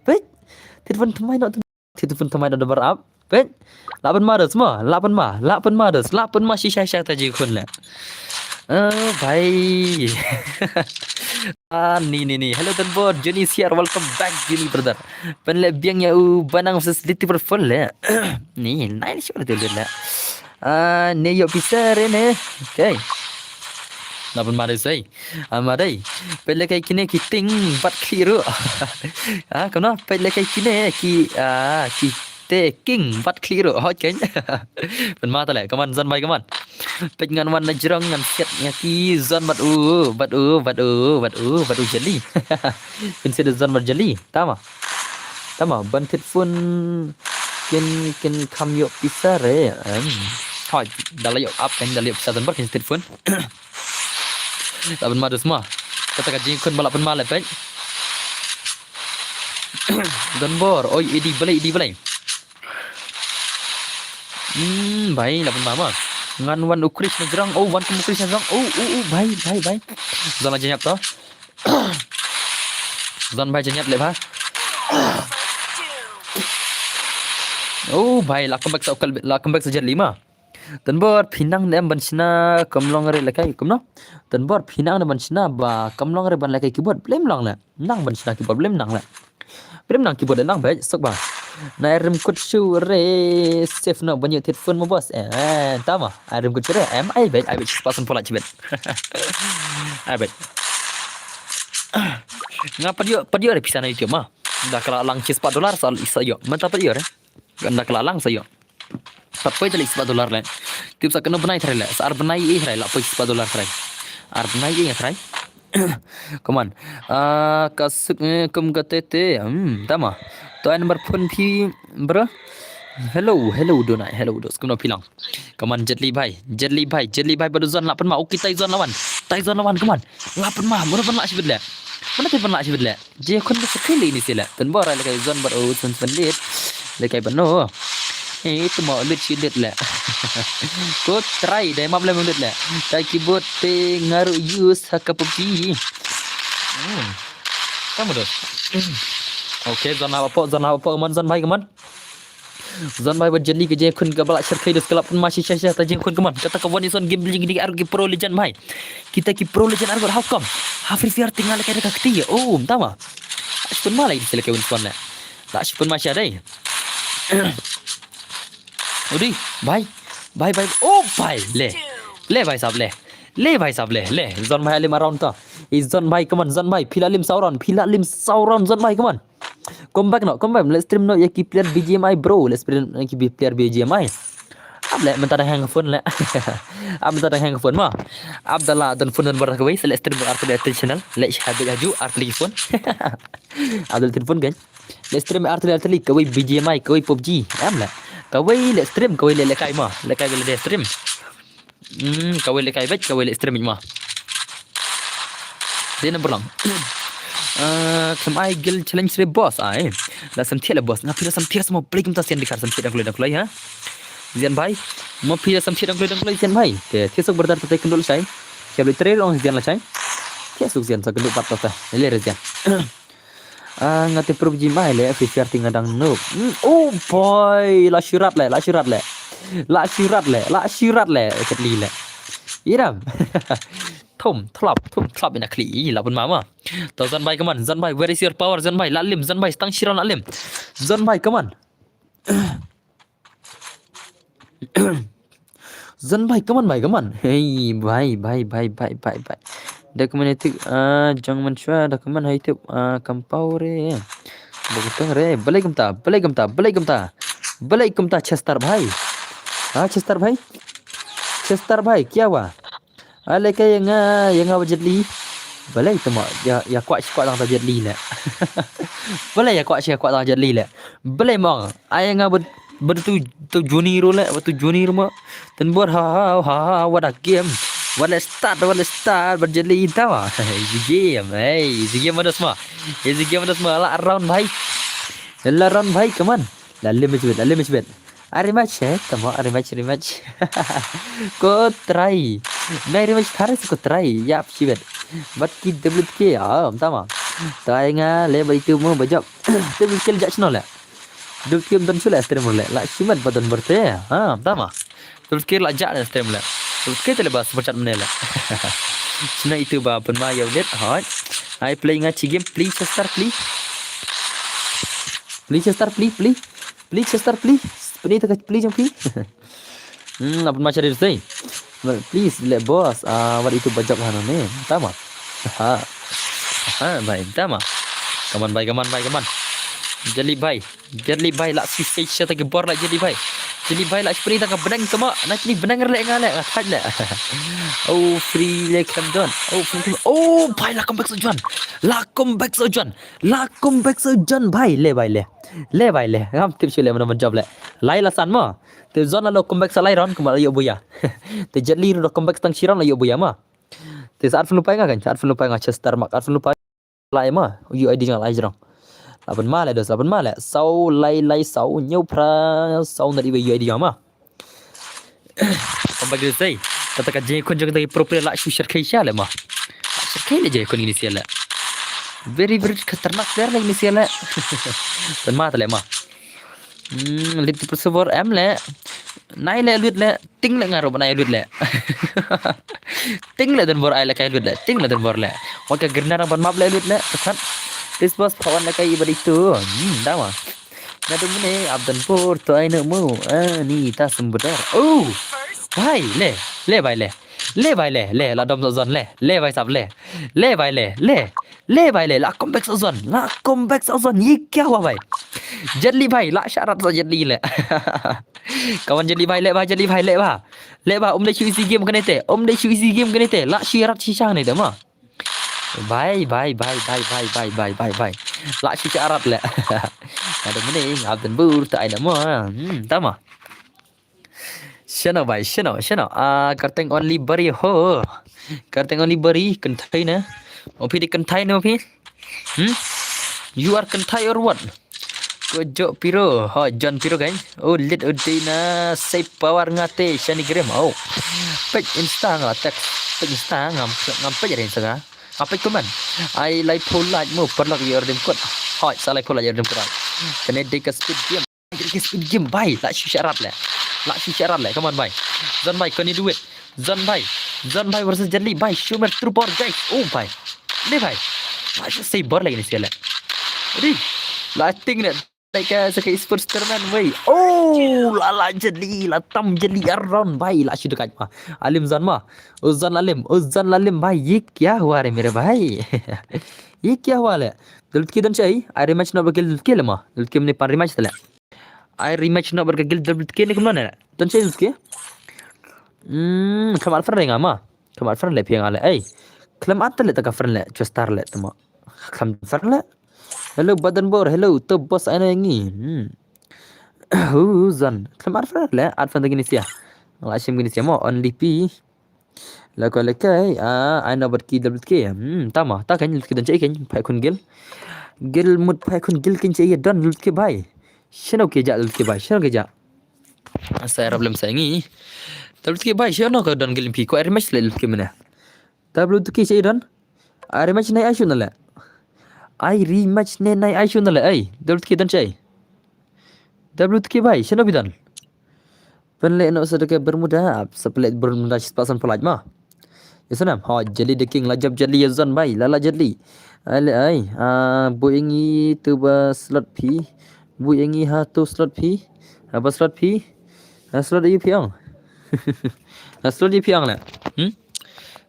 Pet. Telepon tmai no. Telepon tmai no dobar ap. Pet. Lapan ma dos ma. Lapan ma. Lapan ma dos. Lapan ma shi shai shai ta je khun le. Oh, bhai. Ah, ni, ni, ni. Hello, Tanbor. Johnny is here. Welcome back, Johnny, brother. Pynleh biang ïa u Banang versus Liti Purple le. Ni, nai show le tu le. Ah, ne yo pisa re ne. Okay. Na pun mare sei. Ah, mare. Pynleh kai kine ki ting bat khlieh ruh. Ah, kono? Pynleh kai kine ki, ah, ki te king bat khlieh ruh. Hoi ken. Pynma ta le. Come on, Zon bhai, come on. Peit ngan wan na jrong ngan siat nga ki Zon bad u, bad u, bad u, bad u, bad u jali. Pynsiat Zon bad jali. Tama. Tama, ban tit phone kin, kin kham ïoh pisa re. Em. Hoi, da la ïoh ap kan, da la ïoh pisa Zon bad kin tit phone. La pynma dus ma. Kata ka jingkhun ba la pynma le peit. Don bor, oi, idi balei, idi balei. Hmm, bhai, la pynma ma. Ngan wan u Krish na jrong, oh, wan kum u Krish na jrong, oh, oh, oh, bhai, bhai, bhai. Zon la janyap to. Zon bhai janyap le bha. Oh, bhai, la comeback sa ukal, la comeback sa jali ma. Tanbor, phi nang ne em ban shna, kam long re lekai, kumno? Tanbor, phi nang ne ban shna, ba kam long re ban lekai keyboard, blem long le. Nang ban shna keyboard, blem nang le. Blem nang keyboard, nang bhai, sok ba. Na rim kut shu re, safe no, ban ïoh tit phone mo boss. Eh, eh, tama, rim kut shu re, em, ai bhai, ai bhai, shispah san phola chibet. Ai bhai. Nga padio, padio re pisa na YouTube ma. Da kala lang shispah dollar sa, sa ïoh. Manta padio re. Ynda ka la lang sa ïoh. Pat poi tali spah dollar le. Tip sa kano bnai thrai le. Sa ar bnai i thrai la poi spah dollar thrai. Ar bnai i thrai. Come on. Ah, ka suk, eh, kum ka tete. Hmm, tama. To ai number phone phi, bro. Hello, hello, Donai. Hello, dos. Kumno phi long? Come on, Jetli bhai. Jetli bhai, Jetli bhai, badu Zon la pynma. Okay, tai Zon la wan. Tai Zon la wan, come on. La pynma. Mano pynla shibit le. Mano tai pynla shibit le. Je khun ba sakhi le ni sila. Tun ba rai lekai Zon bad u Zon Sven lit. Lekai bano. Eh, itu mau lit shi lit le. Ko try dai map le lit le. Tai keyboard te ngaru use ha ka PUBG. Hmm. Kamu dos. Okay, Zon apa, Zon apa, come on, Zon bhai, come on. Zon bhai bad Jetli ka jingkhun ka ba la shyrkhei da skalap pynma shisha shisha ta jingkhun ka mon. Kata ka wan ison game building ni ar ki pro legend bhai. Kita ki pro legend ar how come? Ha Free Fire te nga lekai da ka kti. Oh, mta ma. Ash pynma lai di sila ka win spawn le. La ash pynma sha dai. Udi, bhai. Bhai, bhai. Oh, bhai. Le. Le bhai sab le. Le bhai sab le. Le. Zon bhai alim around ta. I Zon bhai, come on, Zon bhai. Phi la lim sauron. Phi la lim sauron, Zon bhai, come on. Come back no, come back. Let's stream no, ya ki player B G M I, bro. Let's stream ya ki player B G M I. Ab le, mynta dang hang phone le. Ab mynta dang hang phone ma. Ab da la don phone don bar kawei, so let's stream ar tele channel. Let's have it aju ar tele phone. Ab da phone kan. Let's stream ar tele kawei B G M I, kawei PUBG. Am le. Kawei let's stream, kawei le lekai ma. Lekai le stream. Hmm, kawei le kai bej, kawei le stream ma. Dia number lang. Ah, khlem ai gil challenge re boss ai. La samthiah le boss. Nga phi la samthiah sama play kumta sian dikar samthiah dang kloi dang kloi ha. Zian bhai. Mo phi la samthiah dang kloi dang kloi zian bhai. Te thiah suk berdar te kendul shai. Kya beli tre long zian la shai. Thiah suk zian sa kendul pat ta. Lele re zian. Ah, nga te PUBG mai le, Free Fire te nga dang noob. Hmm, oh boy, la shurat le, la shurat le. La shurat le, la shurat le, ket li le. Iram. Thum, thlap, thum, thlap ina khli, la pun mama. To Zan bhai, come on, Zan bhai, where is your power, Zan bhai, la lim, Zan bhai, stang shiron la lim. Zan bhai, come on. Zan bhai, come on bhai, come on. Hey bhai, bhai, bhai, bhai, bhai, bhai. Document itu, ah, jong man shwa, document hai tu, ah, kampau re. Bagutang re. Balai kumta, balai kumta, balai kumta. Balai kumta Chester bhai. Ah, Chester bhai. Chester bhai, kya hua? Ale ka ya nga, ya nga ba Jet Li. Balai tama, ya, ya kwah shi kwah tang ta Jet Li le. Balai ya kwah shi kwah tang Jet Li le. Balai mong, ai nga ba, ba tu, tu Juni ro le, ba tu Juni ro ma. Ten bor ha, ha, ha, ha, what a game. Wat leh start, wat leh start, bad Jet Li tama. Easy game, hey, easy game mados ma. Easy game mados ma, la round bhai. La round bhai, come on. La lim bad, la lim bad. Are match, eh, tama, are match, are match. Ko try. Nai rematch thare se ko try. Yap, shibet. Bad ki W T K, ah, tama. Try nga, le bad itu mo, bajap. W T K le jak sno le. W T K don shu le stream le. La shimet ba don berte. Ha, tama. W T K la jak le stream le. W T K te le ba super chat mene le. Sno itu ba pun ma ya ulit. Hoi. Ai play nga chi game, please, Chester, please. Please, Chester, please, please. Please, Chester, please. Puni ta ka please jong phi. Hmm, apa macam dia say? Well, please, le boss. Ah, wat itu bajak hana ne. Tama. Ha. Ha, bhai, tama. Come on, bhai, come on, bhai, come on. Jet Li, bhai. Jet Li, bhai, la si se se ta ke bor la Jet Li, bhai. Jet Li, bhai, la si puni ta ka benang tama. Na ni benang le nga le, nga thaj le. Oh, free le khlem don. Oh, free khlem. Oh, bhai, la comeback sa John. La comeback sa John. La comeback sa John, bhai. Le, bhai, le. Le, bhai, le. Ngam tip shu le mana menjawab le. Lai la san ma. Te John la lo comeback sa lai round kumba la yo buya. Te Jet Li ro comeback tang shi round la yo buya ma. Te sa arfun lupai nga kan, sa arfun lupai nga Chester mak arfun lupai. Lai ma, U I D jong lai jrong. Laban ma le dos, laban ma le. Sau lai lai sau nyau pra sau na iwe U I D jong ma. Comeback de sei. Kata ka jingkun jong kata pro player la shu shar kai sha le ma. Shar kai le jingkun ini sia le. Very, very khatarnak player le ini sia le. Ban ma ta le ma. Hmm, lit tu persever em le. Nai le lut le, ting le ngaruh nai lut le. Ting le dan bor ai le kai lut le, ting le dan bor le. Wa ka gerna rang ban map le lut le, tepat. This boss pawan le kai iba itu. Hmm, dama. Nadu mene abdan bor to ai nak mu. Ah, ni ta sembedar. Oh. Bhai le, le bhai le. Le bhai le, le la dom sa John le. Le bhai sab le. Le bhai le, le. Le bhai le, la comeback sa John. La comeback sa John. Ye kya hua bhai? Jet Li bhai, la sharat sa Jet Li le. Kawan Jet Li bhai, le bhai, Jet Li bhai, le bhai. Le bhai, um de shu easy game kane te. Um de shu easy game kane te. La sharat shisha ne te ma. Bhai, bhai, bhai, bhai, bhai, bhai, bhai, bhai, bhai. La shisha arat le. Ada mene, abdan bur ta ai na ma. Hmm, tama. Shano bhai, shano, shano. Ah, karteng only bari ho. Karteng only bari, kentai na. Opi di kentai na opi. Hmm? You are kentai or what? Ko jo piro, ha John piro kan? Oh, lit udina, say power ngate, shani grem. Oh. Pek Insta nga text, pek Insta ngam ngam pek Insta nga. Ngam pek komen. Ai lai pho like mo parlok yor dim kot. Hoi, sa lai pho like yor dim kot. Kane dei ka speed game. Dei ka speed game bhai. La shu sharat le. La shu sharat le. Come on bhai. John bhai, can you do it? John bhai. John bhai versus Jet Li bhai. Show me true power guys. Oh bhai. Le bhai. La shu sei bor lagi ni sekali. Ready? La ting ne. Like uh, sa ka esports tournament wei. Oh, la la Jet Li, la tam Jet Li around bhai. La shu dekat ma. Alim John ma. Uzan lalim, Uzan lalim bhai. Ye kya hua re mere bhai? Ye kya hua le? Dultki dan chai, ai rematch no bagil dultki le ma. Dultki mene pan rematch tale. Ai rematch no bagil dultki ne kumno ne? Dan chai dultki. Hmm, khlem at friend le nga ma. Khlem at friend le phi nga le. Ei. Khlem at le ta ka friend le, Chester le tama. Khlem friend le. Hello Badan Bor, hello to boss ai na ngi. Hmm. Uzan. Khlem at friend le, at friend gini sia. La shim gini sia mo, only P. La ko le kai, ah, ai na bad ki dultki. Hmm, tama, ta kan dultki dan chai kan, phai khun gil. Gil mut phai khun gil kan chai dan dultki bhai. Shano ke ja dultki bhai, shano ke ja. Asa problem sa ngi. Dultki bhai, shano ka don gil phi ko ai rematch le dultki mene. Dultki chai don. Ai rematch nai ai shun le. Ai rematch ne nai ai shun le. Ai, dultki dan chai. Dultki bhai, shano bi don. Pen le no sa deke Bermuda, sa pele Bermuda shispa san pelaj ma. Ya sanam, ha Jet Li the king, la jab Jet Li ya zon bai, la la Jet Li. Ai le ai, ah, bu ingi tu ba slot phi, bu ingi ha tu slot phi, ha ba slot phi, ha slot ayu phi ong. Ha slot ayu phi ong le. Hmm?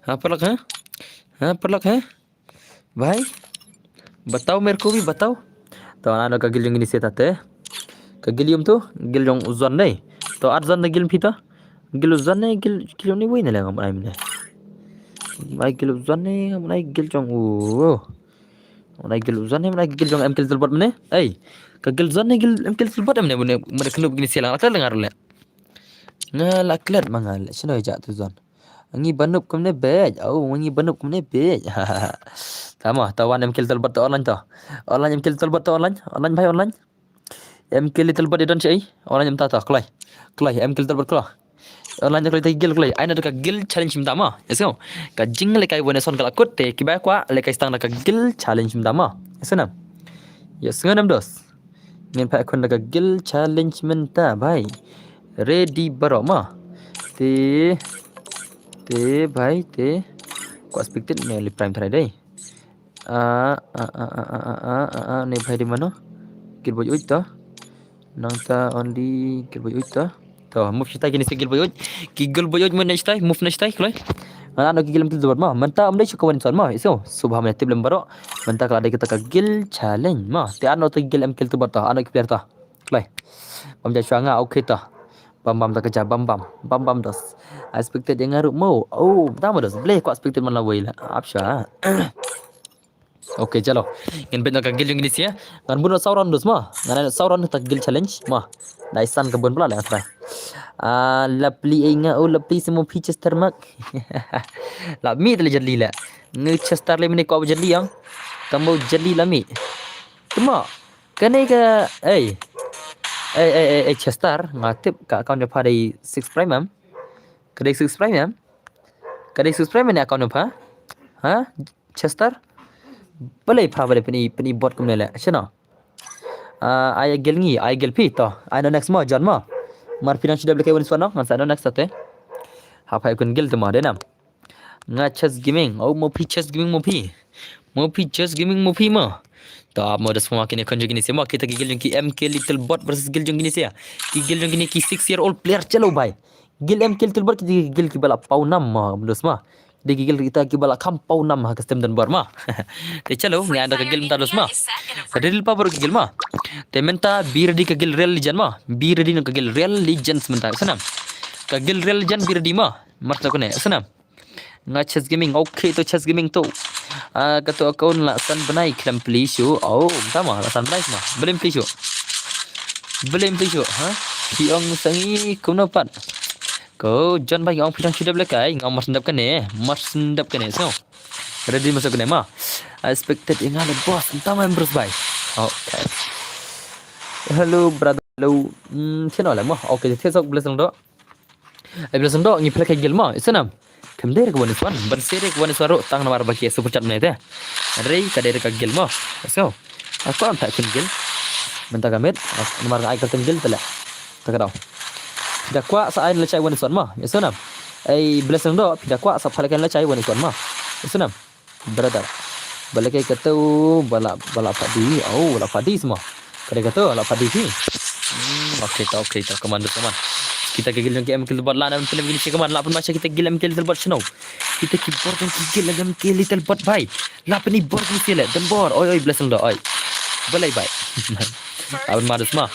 Ha pelak ha? Ha pelak ha? Bhai, batao mere ko bhi batao. To ano ka gil jong ini seta te. Ka gil yum tu, gil jong uzon nei. To at zon da gil phi to. Gil uzon nei, gil gil ni wei ne le ngam ai mine. Mai gil uzon nei, ngam ai gil jong u. Ngam ai gil uzon nei, ngam ai gil jong em gil tulbot mine. Ei, ka gil zon nei gil em gil tulbot mine mine mine kenu begini silang akal dengar le. Nga la klet mangal, sino ja tu zon. Ngi banup kumne bej. Au, ngi banup kumne bej. Tama, ta wan M K Little Bot ta online ta. Online M K Little Bot ta online. Online bhai online. M K Little Bot i don shi. Online mynta ta kloi. Kloi M K Little Bot kloi. Online da kloi ta guild kloi. Ai na da ka guild challenge mynta ma. Yes no. Ka jing le kai wan son ka la kut te kiba kwah le kai stang da ka guild challenge mynta ma. Yes no. Yes ngam dos. Ngin pha khun da ka guild challenge mynta bhai. Ready baroh ma. Te te bhai te. Ko expected me li prime try dei. Ah ah ah ah ah ah ah ah ne bhai di mano. Guild Boy uj to. Nangta only Guild Boy uj to. To move shitai kini si Guild Boy uj. Ki Guild Boy uj move next time, move next time kloi. Ana no ki Guild Boy uj ma. Mynta am dei shu kawan son ma. Iso subha me tip lem baroh. Mynta kala dei kita ka guild challenge ma. Te ano to guild M K Little Bot to. Ano ki player to. Kloi. Bam ja shwa nga okay to. Bam bam ta ka ja bam bam. Bam bam dos. I expected yang ngaru mo. Oh, tama dos. Ble ko expected man la wei la. Ap sha. Okay, chalo. Ngin bet na ka guild jong kini sia. Ngan buno sauron dos ma. Ngan sauron ta guild challenge ma. Dai san ka bun pula la try. Ah, lapli ai nga oh lapli semua phi Chester mak. La mi tele jali la. Nge Chester le mini ko jali yang. Tambo jali la mi. Tuma. Kane ka ei. Ei ei ei ei Chester nga tip ka account jong pha dei six prime am. Ka dei six prime am. Ka dei six prime ne account jong pha. Ha? Chester. Balei pha balei pini pini bot kumne le. Shano. Ah, ai guild ngi, ai guild phi to. Ai no next mo John mo. Mar phi nang shu dep le kai wan swan no ngan sa no next te. Ha pha kun guild te mo de nam. Nga Chess Gaming. Oh, mo phi Chess Gaming mo phi. Mo phi Chess Gaming mo phi mo. Ta mo das mo kini kon jong kini sia mo kita ki guild jong ki M K Little Bot versus guild jong kini sia. Ki guild jong kini ki six year old player chalo bhai. Guild M K Little Bot ki guild ki bala pau nam mo dos mo. Di ki guild kita ki bala kam pau nam ha ka stem dan bor mo. Te chalo ngi anda ka guild mynta dos mo. Ka drill pa bor ki guild mo. Te mynta bi ready ka guild real legend mo. Bi ready no ka guild real legend mynta sanam. Ka guild real legend bi ready mo. Mar ta kone sanam. Nga Chess Gaming, okay to Chess Gaming to. Ah, ka to account la san bnai khlem pli shu. Oh, tama la san bnai ma. Blim pli shu. Blim pli shu, ha? Ki ong sangi kumno pat. Ko John bai ong pidang shu dep le kai, nga mar sendap kane, mar sendap kane. So. Ready masuk kane ma. I expected yang ada boss, tama yang terus bai. Okay. Hello brother, hello. Hmm, sino le mo. Okay, sino blessing do. Ai blessing do ngi play ka guild mo, isanam. Kam dei ka wan swan, ban seri ka wan swan ro tang namar ba ki super chat mene te. Rei ka dei ka guild mo. So, aku am tak kun guild. Mynta ka met, namar ai ka guild tele. Tak dau. Da kwa sa ai la chai wan swan mo, isanam. Ai blessing do, da kwa sa phalai kan la chai wan swan mo. Isanam. Brother. Bala kai kata bala bala padi. Oh, bala padi semua. Kada kata bala padi ki. Hmm, okay ta, okay ta, commander teman. Kita ke gilin ke M K Little Bot la na film gini si kaman la pun masa kita gilin M K Little Bot snow. Kita ki bor kan ki gilin M K Little Bot bai. La pun ni bor kan si le dan bor. Oi oi blessing do oi. Balai bai. Abang madus ma.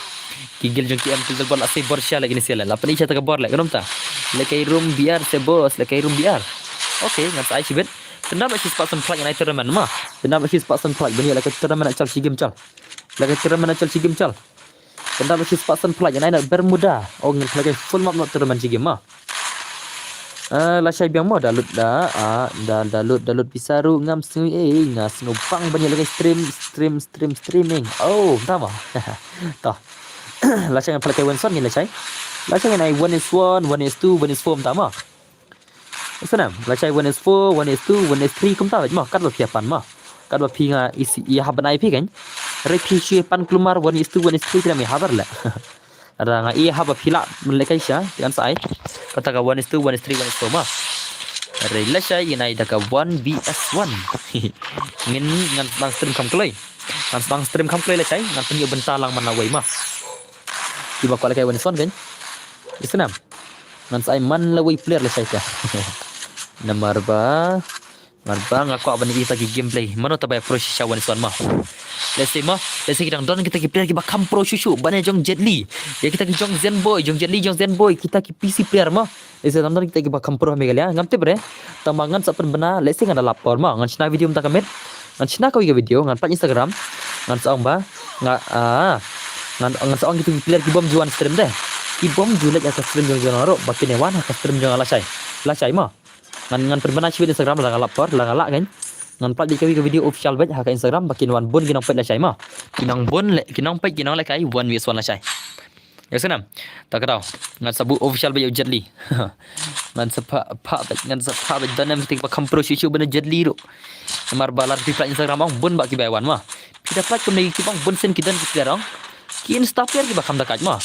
Ki gilin ke M K Little Bot la si bor sia lagi ni si le. La pun ni sia ta bor le. Kenapa ta? Lekai room biar se bos, lekai room biar. Okay, ngan sa ai sibit. Tendap shi spot san plak nai tournament ma. Tendap shi spot san plak bani la ka tournament chal shi game chal. La ka tournament chal shi game chal. Tendap shi spot san plak nai na Bermuda. Oh ngan plak full map no tournament shi game ma. Ah, la shai biang mo da lut da. Ah, da da lut da lut pisaru ngam sngu eh nga sngu bang bani la ka stream stream stream streaming. Oh, tama. Ta. La shai plak wan son ni la shai. La shai nai one is one, one is two, one is four tama. Sanam, la chai one is four, one is two, one is three kumta bad ma, kat ba phi pan ma. Kat ba phi nga isi i haban ai phi kan. Re phi shi pan klumar one is two, one is three kena mi habar la. Ada nga i haba phi la men le kai sha, kan sa ai. Kata ka one is two, one is three, one is four ma. Re la chai in ai da ka one V S one. Ngin ngan bang stream kam kloi. Ngan bang stream kam kloi la chai, ngan pynïoh bynta lang man la wei ma. Iba kwah la kai one is one kan. Isanam. Ngan sa ai man la wei player la shai ka. Namar ba namar ba nga kwah ban ita ki gameplay. Mano ta bai pro shisha wan swan ma. Let's say ma, let's say kita don kita ki player ki ba kam pro shishu ban jong Jet Li. Ya kita ki jong Zen Boy, jong Jet Li, jong Zen Boy, kita ki P C player ma. Let's say don kita ki ba kam pro Meghalaya. Ngam tip re. Tama ngan sa pynbna, let's say ngan da lapor ma. Ngan shna video mynta ka met. Ngan shna ka wi ka video, ngan pat Instagram. Ngan sa ong ba nga ah ngan ngan sa ong kita ki player ki bom juan stream deh. Ki bom juan ka stream jong jong ro ba kine wan ka stream jong la shai. La shai ma. Ngan, ngan pynbna shibit Instagram, la nga lap por, la nga lah kan. Ngan pynlait kawei ka video official bad ha ka Instagram, ba kin wan bun ki nongpeit lashai ma. Ki nongbun le, ki nongpeit, ki nonglehkai, wan wei wan lashai. Ïa sngewbha. Ta ka daw. Ngan sa buh official bad ïa u Jet Li. Ngan sa phah, phah bad, ngan sa phah bad, don em kti ba kham pro shuh shuh ban ïa u Jet Li ruh. Namar ba lada phi pynlait Instagram ong bun ba ki ba ïa wan ma. Phi da pynlait kumne ki bang bun sien ki don ki player ong. Ki Insta player ki ba kham da kait ma.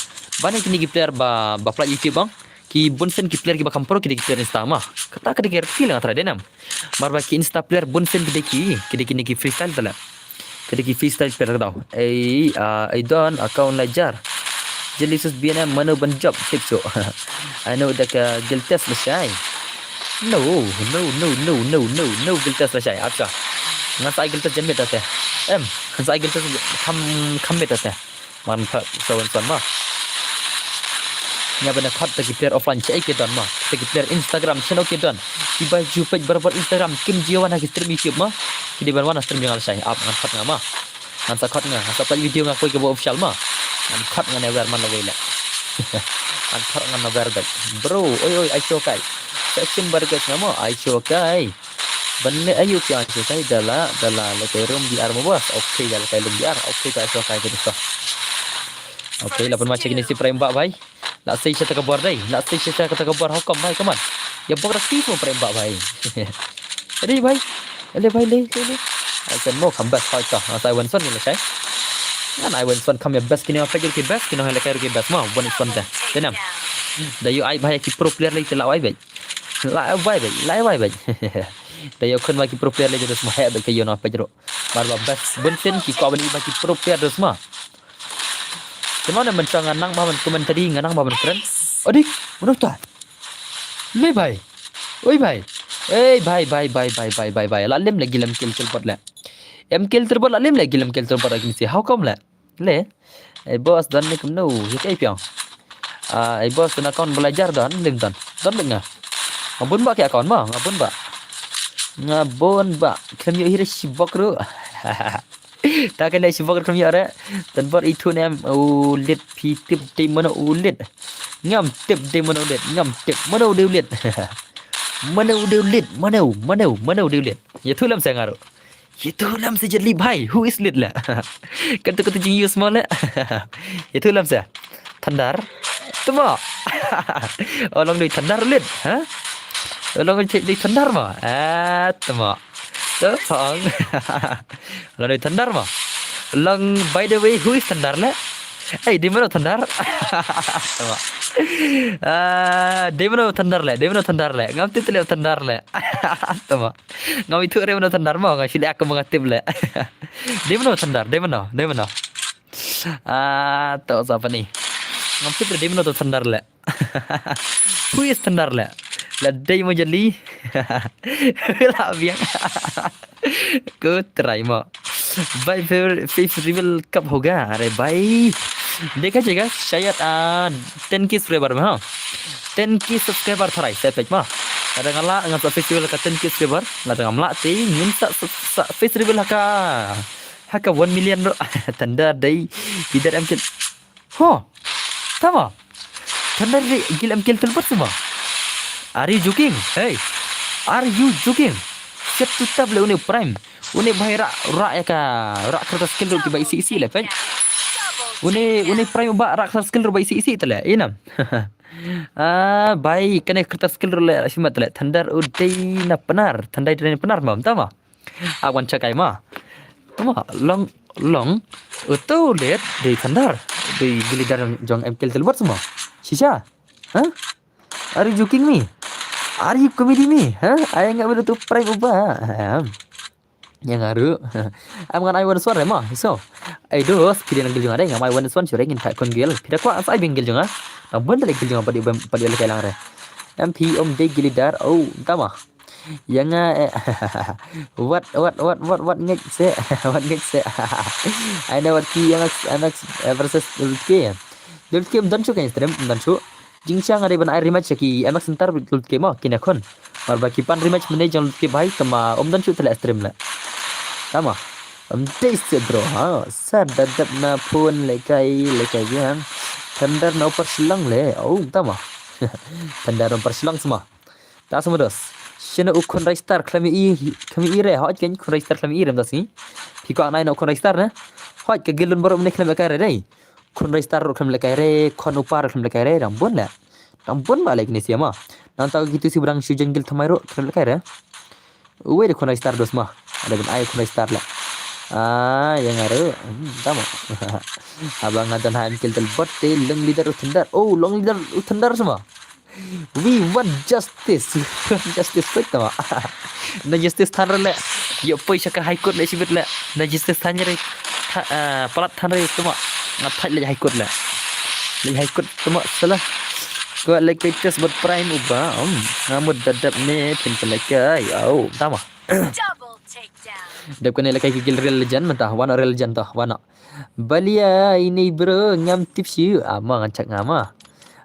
Ban ïa kine ki player ba, ba pynlait YouTube ong. Ki bun sien ki player ki ba kham pro ki dei ki player Insta ma. Kata ka dei ka real nga try de nam. Namar ba ki Insta player bun sien ki dei ki, ki dei kine ki freestyle tala. Ki dei ki freestyle player ka daw. Ei, ah, I don account la jar. Jet Li sus B N M mano ban job tip so. I know da ka guild test lashai. No, no, no, no, no, no, no guild test lashai. Acha. Ngan sa ai guild test jan miet te. Em, ngan sa ai guild test kham, kham miet te. Man pha sa wan san ma. Ïa ban khot te ki player offline che ki don ma. Te ki player Instagram channel ki don. Ki ba ju page barbar Instagram kim ji wan ha ki stream YouTube ma. Ki dei ban wan ha stream jong nga lashai. Ap ngan khot nga ma. Ngan sa khot nga, ngan sa pynlait video nga kawei kaba official ma. Ngan khot nga never man lawei le. Ngan khot nga never back. Bro, oi oi, ai shokai. Sa sim bar guys nga ma, ai shokai. Ban le ayu ki ai shokai, dala, dala, le kai room B R ma boss. Okay, dala kai room B R. Okay, ka ai shokai ka dosto. Okay, la pynma check ni si prime ba bai. La sei sha ta ka bor dei. La sei sha ta ka bor hukum bai, come on. Ïa bok da ti mo prem ba bai. Dei bai. Le bai le le le. Ai sen mo kham best fighter. Ngan sa ai wan son ni le kai. Ngan ai wan son kham ïa best kine page ki best kine le kai ki best ma. Wan son da. Denam. Da ïoh ai bai ki pro player le la ai bai. La ai bai bai. La ai bai bai. Da ïoh khun ma ki pro player le da sma he bai ka ïoh na page ro. Mar ba best bun sen ki ko ban i ba ki pro player da sma. Te mano mynta nga nang ba ban commentary, nga nang ba ban kren. Odi, mano ta? Me bai. Oi bai. Ei bai bai bai bai bai bai bai. La lem le gilem kill kill bot le. Em kill kill bot la lem le gilem kill kill bot lagi si. How come le? Le. Ei boss don ni kumno. Ye kai piang. Ah, ei boss na account belajar don, lem don. Don le nga. Nga bun ba ki account ma, nga bun ba. Nga bun ba. Kem yo hire si bok ru. Ta ka ne shi bok kham ïa re. Tan bor i thu ne em u lit phi tip dei mano u lit. Ngam tip dei mano u lit. Ngam tip mano u dei u lit. Mano u dei u lit. Mano, mano, mano u dei u lit. Ïa thu lam se nga ruh. Ïa thu lam se Jet Li bhai. Who is lit la? Katu katu jing use mo le. Ïa thu lam se. Thunder. Tuma. O long dei thunder lit, ha? O long dei thunder ma. Ah, tuma. Tuma. Long dei thunder ma. Long, by the way, who is thunder le? Ei, dei mano thunder? Tuma. Ah, dei mano thunder le, dei mano thunder le. Ngam tip le thunder le. Tuma. Ngam ithuh re mano thunder ma, nga shi le ak ma nga tip le. Dei mano thunder, dei mano, dei mano. Ah, to sa pani. Ngam tip re dei mano to thunder le. Who is thunder le? La dei mo Jet Li. La biang. Ko try mo. Bhai, favorite, favorite reveal kab hoga? Are bhai. Dekha jayega, shayad, ah, ten K subscriber mein, ha. Ten K subscriber tharai, sa page ma. Lada nga lah, ngan sa face reveal ha ka ten K subscriber. Lada ngam lah te, ngin sa, sa, sa face reveal ha ka, ha ka one million ruh. Thunder dei, leader M K. Ho. Tama. Thunder dei, gil M K Telbot sama. Are you joking? Hey. Are you joking? Siap tu tab le une prime. Une bhai rak, rak ïa ka, rak kata skill ruh ki ba isi isi le, page. Une, une prime ba rak kata skill ruh ba isi isi tale, inam. Ah, bhai, kane kata skill ruh le, shimat le, thunder u dei na Pnar, thunder dei na Pnar ma, tama. Awan chakai ma. Tama, long, long, utu le, dei thunder, dei gilidar jong, jong M K Telbot sama. Shisha. Hah? Are you joking me? Are you comedy me? Hah? Ai nga bedo tu prime uba. Ahem. Ïa nga ruh. Am ngan ai wan suan re ma. So. Ai dos, phi dei nang gil jong nga re, ngam ai wan suan shuh re ngin thak khun gil. Phi da kwah sa ai beng gil jong nga. Nang bun da le gil jong nga padi padi le kai lang re. Am phi um dei gilidar. Oh, tama. Ïa nga eh. Wat wat wat wat wat ngek se. Wat ngek se. Ai na wat ki ïa nga, ïa nga, eh, versus Lutke. Lutke um don shuh kan stream, um don shuh. Jingshang nga dei ban ai rematch ïa ki M X Center Lutke mo, kine khun. Mar ba ki pan rematch mynne jong Lutke bhai, tama um don shuh tele stream le. Tama. Um dei se bro, ha. Sa da dep na phone le kai, le kai biang. Thunder na upper Shillong le. Oh, tama. Thunder na upper Shillong sama. Ta sama dos. Shano u khun Rai Star khlem i, khlem i re, hoi ken khun Rai Star khlem i re mta sngi. Phi kwah nai no khun Rai Star ne. Hoi ka gilun baru mne khlem kai re dei. Khun Rai Star khlem kai re, khun upa khlem kai re, dang bun le. Dang bun ba le kine sia ma. Nang ta kitu si brang shu jengil thamai ro khlem kai re. Uwe de khun Rai Star dos ma. Ada ben ai khun Rai Star le. Ah, yang ada. Hmm, tama. Abang ada ha M K L Telbot te long leader u Thunder. Oh, long leader u Thunder semua. We want justice. We want justice, wait tama. Na justice than re le. Yo poi sha ka High Court le shibit le. Na justice than re. Tha-, ah, palat than re tama. Nga thait le High Court le. Le High Court tama sala. Ko le kai test bot Prime uba. Um, ngamut dadap ne pin pelekai. Au, tama. Double takedown. Dep kane le kai ki gil Real Legend mata. Wana Real Legend to, wana. Balia ini bro ngam tip shu. Ah, ma ngan chak ngam ah.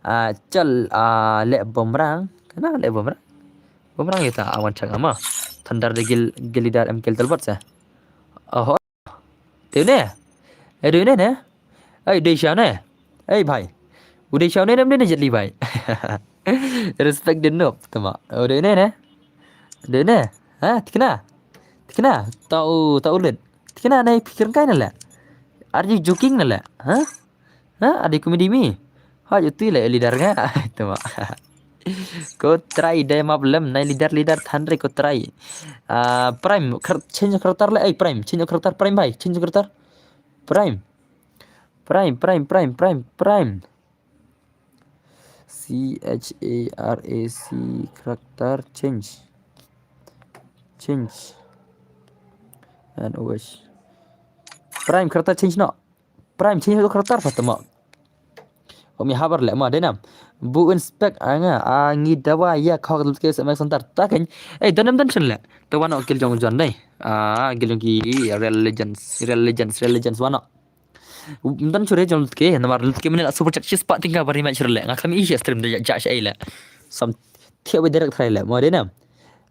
Ah, chal, ah, le bomrang. Kana le bomrang? Bomrang ita awan chak ngam ah. Thunder de gil, gil leader M K L Telbot sa. Oh. Te ne? Eh, de ne ne? Ei, de sha ne? Ei, bhai. U de sha ne nam de ne Jet Li bhai. Respect de nop tama. U de ne ne? De ne? Ha, tikna. Tikna. Tau, tau len. Tikna ne pikir kai ne le. Are you joking ne le? Ha? Ha? Are you comedy me? Ha, you tui le leader nga. Tama. Ko try de map lem nai leader leader than re ko try. Ah, Prime, kar-, change character le. Ei, Prime, change character, Prime bhai, change character. Prime. Prime, Prime, Prime, Prime, Prime. C H A R A C character change. Change. And always. Prime character change no. Prime change to character patama. Omi habar le ma denam. Bu inspect anga angi dawa ya khok ke S M X center. Taken. Eh, denam dan chen le. Tawa no gil jong jon dai. Ah, gil jong ki Real Legends, Real Legends, Real Legends wana. Mdan chure jong lutke, namar lutke mene la super chat shis pa tingka bari match le. Nga khlem i shi stream de ja sha le. Sam thia we direct thrai le. Mo de na.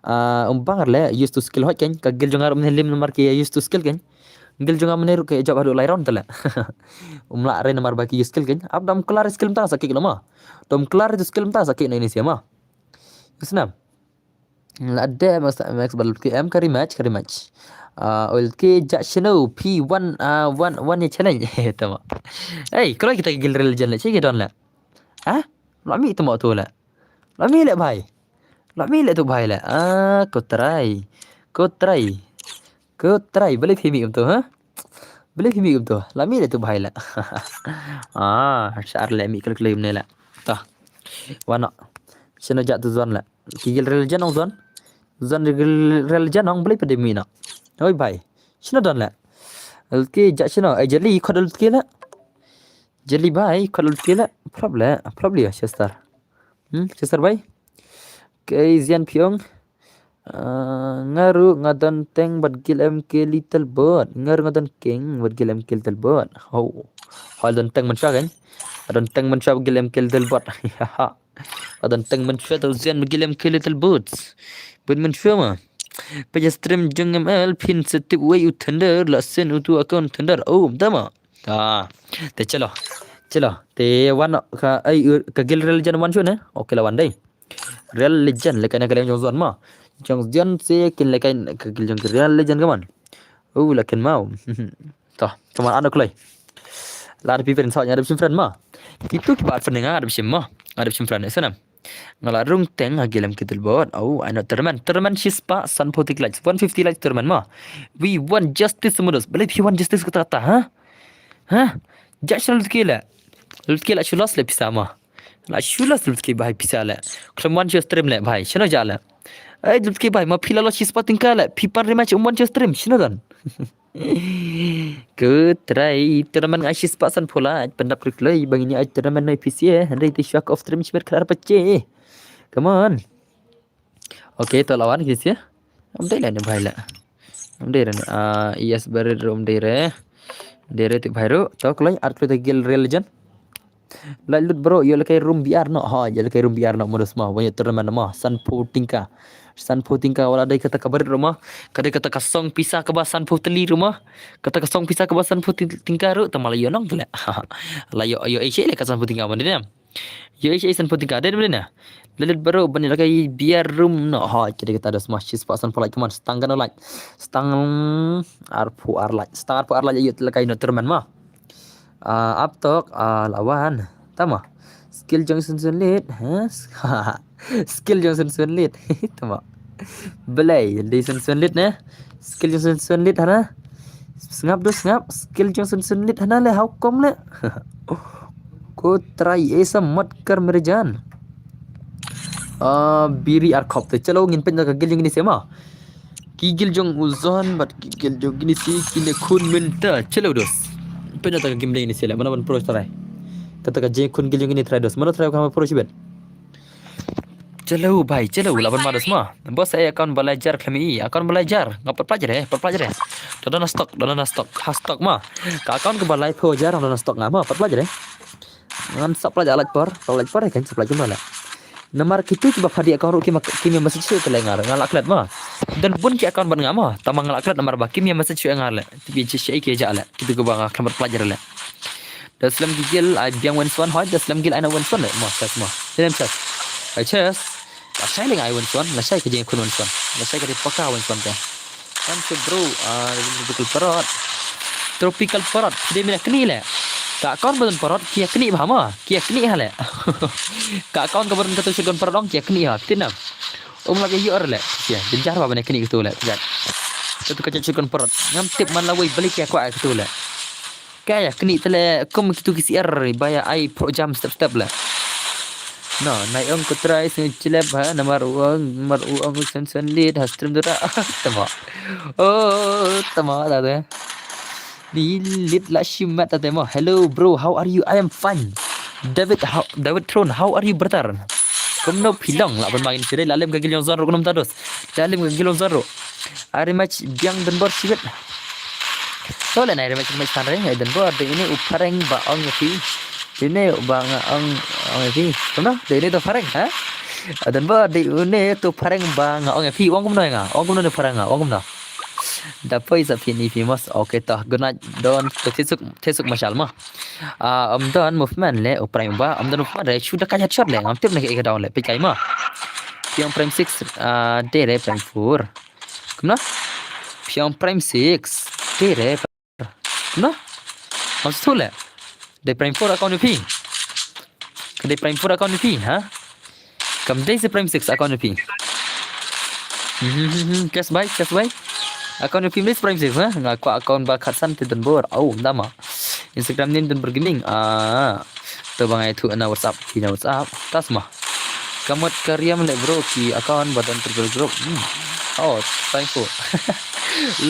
Ah, um bang le use to skill hot ken, ka gil jong ar um lim namar ki use to skill ken. Gil jong mene ru ke jab hadu lai round tele. Um la re namar ba ki use skill ken. Ab dam klar skill mta sa kick nama. Dam klar to skill mta sa kick na ini siama. Yusnam. La de max max bal ki em kari match kari match. Ah, ol ki ja shino P one, ah, one one ya challenge. Tama. Hey, kalau kita gil Real Legend le, cik don le. Ah? Lami tama tu le. Lami le bhai. Lami le tu bhai le. Ah, ko try. Ko try. Ko try. Boleh phi mi tu, ha? Boleh phi mi tu. Lami le tu bhai le. Ah, shar le mi kalau kalau ne le. Tah. Wana. Shino ja tu zon le. Ki gil Real Legend ong zon. Zon gil Real Legend ong beli pada mina. Oi bai. Shino don le. Lutke ja shino. Eh, Jet Li khot lutke le. Jet Li bai khot lutke le. Prop le. Prop le ya Chester. Hmm, Chester bai. Kei Zian Piong. Ah, ngaru ngadon teng bad gil M K Little Bot. Ngaru ngadon keng bad gil M K Little Bot. Ho. Hol don teng mensha kan? Adon teng mensha gil M K Little Bot. Haha. Adon teng mensha tau Zian gil M K Little Boots. Bud mensha ma. Peja stream jong M L pin setip wei u tender la sen utu account tender. Oh, dama. Ah, te chalo. Chalo. Te wan ka ai ka gil Real Legend wan shun eh. Okay la wan dai. Real Legend le kana ka jong zon ma. Jong zon se kin le kan ka gil jong Real Legend ka man. Oh, la kin mau. To, kaman ano kloi. La ada piper sa nya ada sim friend ma. Itu ki bat friend nga ada sim ma. Ada sim friend sana. Ngala rung teng ha gil M K Little Bot. Oh, I know tournament. Tournament shispa san forty likes. One fifty likes tournament ma. We want justice modus. Balik pi want justice kata kata ha? Ha? Jak shal lutke la. Lutke la shulos le pisa ma. La shulos lutke bai pisa le. Khlem wan shu stream le bai. Shino ja le. Eh, lutke bai ma pila lo shispa tingka le. Pipan rematch um wan shu stream. Shino dan. Ku try tournament ngai shispa san pula. Pendap klik loi bang ini ai tournament noi P C A. Handai ti shock of stream shibet klar pace. Come on. Okay, to lawan ki sia. Am dei la ne bai la. Am dei re. Ah, yes, bari rum dei re. Dei re ti bai ru. To kloi art kloi gil Real Legend. Lai lut bro, yo lekai room B R no. Ha, yo lekai room B R no modus ma. Wanya tournament ma. San po tingka. San po tingka wala dei kata ka barit ruma. Kadai kata ka song pisa ka ba san po teli ruma. Kata ka song pisa ka ba san po tingka ru. Tamala yo nong tele. La yo, yo eh le ka san po tingka ma dei ne. Ïoh ïa san phew tyngka dei ne? Lalit baroh ban ïalehkai beer room noh. Ha, kata kata dos ma, shispah sanphew like, come on, stang kano like. Stang arphew ar like. Stang arphew ar like ïa ïalehkai noh tournament ma. Ah, ap tok, ah, la wan. Tama. Skill jong Sun Sun Lit, ha? Skill jong Sun Sun Lit. Tama. Belai, dei Sun Sun Lit ne. Skill jong Sun Sun Lit hana. Sngap du sngap, skill jong Sun Sun Lit hana le, how come le? Ko trai esa mat kar mere jan. Ah, biri ar khop te. Chalo ngin peit na ka guild jong kine se ma. Ki guild jong u Zon bad ki guild jong kine se kine khun mynta. Chalo dos. Peit na ta ka game jong kine se le. Mano ban pro trai. Kata ka jingkhun guild jong kine trai dos. Mano trai ka pro shibet. Chalo bhai, chalo lah ban ma dos ma. Bos ai account ba lai jar khlem i, account ba lai jar. Nga pat plat jare, pat plat jare. Da don stock, da don stock, ha stock ma. Ka account ka ba lai phew jar, da don stock nga ma, pat plat jare. Ngan sap plat ja lait por, plat lait por kan sap plat jumla le. Namar kitu kiba phadi account ruh ki ma, ki ma message shu te le nga, nga lah klet ma. Dan bun ki account ban nga ma, tama nga lah klet namar ba ki ma message shu nga le. Tibi chi shi ki ja le. Kitu kiba nga khlem pat plat jare le. Da slem ki guild ai biang Wenswan hoi, da slem guild ai na Wenswan le. Mo, chess mo. Sinem chess. Ai chess. Lashai leng ai Wenswan, lashai ka jingkhun Wenswan. Lashai ka dei paka Wenswan te. Kan se bro, ah, tropical parrot. Tropical parrot, dei mena kni le. Ka account ba don parrot, kia kni ba ma, kia kni ha le. Ka account ka ba don katu shotgun parrot ong, kia kni ha, tin nam. Um lagi yor le. Kia, jenjar ba bane kni katu le, kia. Katu ka shotgun parrot. Ngam tip man la wei beli kia kwa katu le. Kaya kni tele kum kitu ki siar ba ya ai pro jam step step la. No, nai ong ko trai sing chilep ha namar uang, namar uang sen sen lit ha stream tu da. Tama. Oh, tama da de. Ni lit la shimat da de mo. Hello bro, how are you? I am fine. David, how, David Throne, how are you brother? Kumno phi long la ban magin sire la lem ka guild jong Zon ruh kumno ta dos. La lem ka guild jong Zon ruh. Ari mach biang don bor sibet. To le nai re mach mach tan re, ai don bor de ini u phareng ba ong ïa phi. Ini ba nga ong ong ïa phi. Kumno? De ini to phareng, ha? Ai don bor de ini to phareng ba nga ong ïa phi. Ong kumno ïa nga? Ong kumno ne phareng nga? Ong kumno? Da poi sa phi ni phi mos. Okay to. Good night. Don to thesuk thesuk mashal ma. Ah, um don movement le u prime ba, um don movement re shu da ka headshot le, ngam tip na ka down le, peit kai ma. Phi ong prime six, ah, de re prime four. Kumno? Phi ong prime six, de re. Kumno? Ngam shu le. De prime four account phi. Ka de prime four account phi, ha? Kam dei se prime six account phi. Hmm, hmm, hmm, hmm. Cash buy, cash buy. Account phi mlis prime six, ha? Nga kwa account ba khatsan te don bor. Au, dama. Instagram name don bor gaming. Ah. To ba ngai thu na WhatsApp, phi na WhatsApp. Tas ma. Kamot kariam le bro ki account ba don triple group. Hmm. Oh, prime four.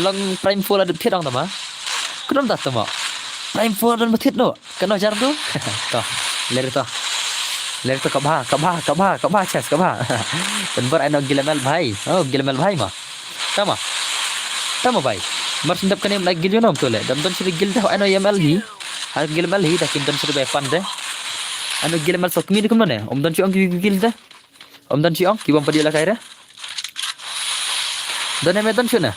Long prime four la dep thied ong dama. Kudam tas tama. Prime four don ba thied no. Kano jar tu? To. Ler to. Ler to ka bha, ka bha, ka bha, ka bha, chess, ka bha. Don bor ai no Gilamel bhai. Oh, Gilamel bhai ma. Tama. Tama bhai. Mar sindap kane mlai gil yonom to le. Dam don suri gil dah ai no yamel hi. Har Gilamel hi dah kim don suri bai pan de. Ai no Gilamel sok mi de kumno ne. Om don suri ong ki gil de. Om don suri ong ki bom padi la kai re. Don ne me don suri ne.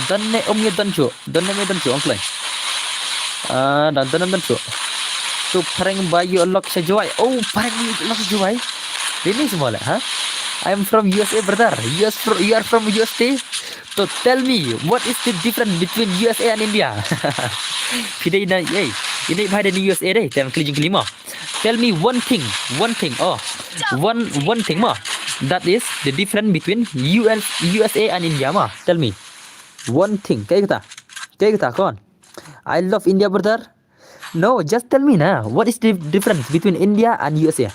Don ne om ye don suri. Don ne me don suri ong klai. Ah, dan don ne don suri. Tu prank ba ïoh lok sha Jowai. Oh, prank ba ïoh lok sha Jowai. Ini semua lah, ha? I am from U S A, brother. You are fr-, you are from U S A. So tell me, what is the difference between U S A and India? Phi dei na, hey, ini bhai dei na U S A dei, tem kli jing kelima. Tell me one thing, one thing. Oh, one, one thing ma. That is the difference between U S, U S A and India ma. Tell me one thing. Kaei kata? Kaei kata kon? I love India, brother. No, just tell me na. What is the difference between India and U S A?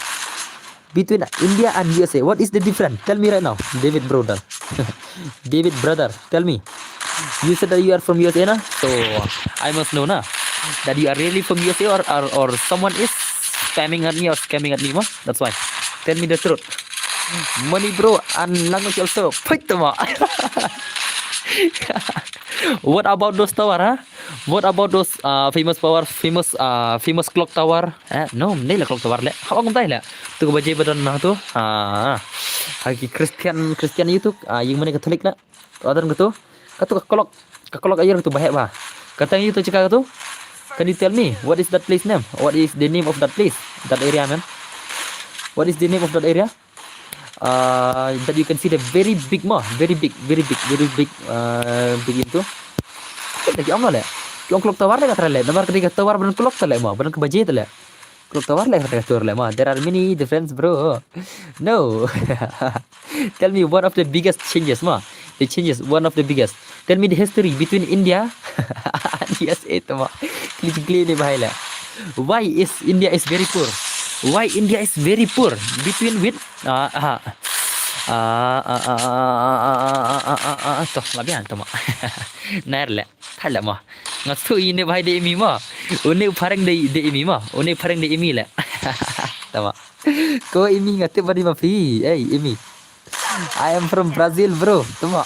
Between India and U S A, what is the difference? Tell me right now, David brother. David brother, tell me. You said that you are from U S A na, so I must know na that you are really from U S A or, or, or someone is spamming at me or scamming at me ma. That's why. Tell me the truth. Money bro and language also. Fight them out. What about those tower, huh? What about those, uh, famous power, famous, uh, famous clock tower? Eh, no, ym dei la clock tower le. Haba ngam dei la. Tu ka ba je ba don na tu. Ah, ha ki Christian, Christian ïa tu. Ah, ïing mane Catholic la. Ka don ka tu. Ka tu ka clock. Ka clock aïu tu ba heh ba. Ka tang ïa tu jaka ka tu. Can you tell me what is that place name? What is the name of that place? That area, man. What is the name of that area? Uh, that you can see the very big ma, very big, very big, very big, uh, big into. Kita ki ong le. Ki ong clock tower le ka tra le. Namar ka dei ka tower ban clock ta le ma, ban ka baje ta le. Clock tower le ka tra le ma. There are many difference, bro. No. Tell me one of the biggest changes ma. The changes, one of the biggest. Tell me the history between India and U S A, tama. Kli jingkli ne bhai la. Why is India is very poor? Why India is very poor between with ah ah ah ah ah ah ah ah ah ah ah to la biang, tama. Nair le. Phala ma. Nga shu ine bhai de imi ma. Une phareng de de imi ma. Une phareng de imi le. Tama. Ko imi nga tip badi ma phi. Hey, imi. I am from Brazil, bro. Tama.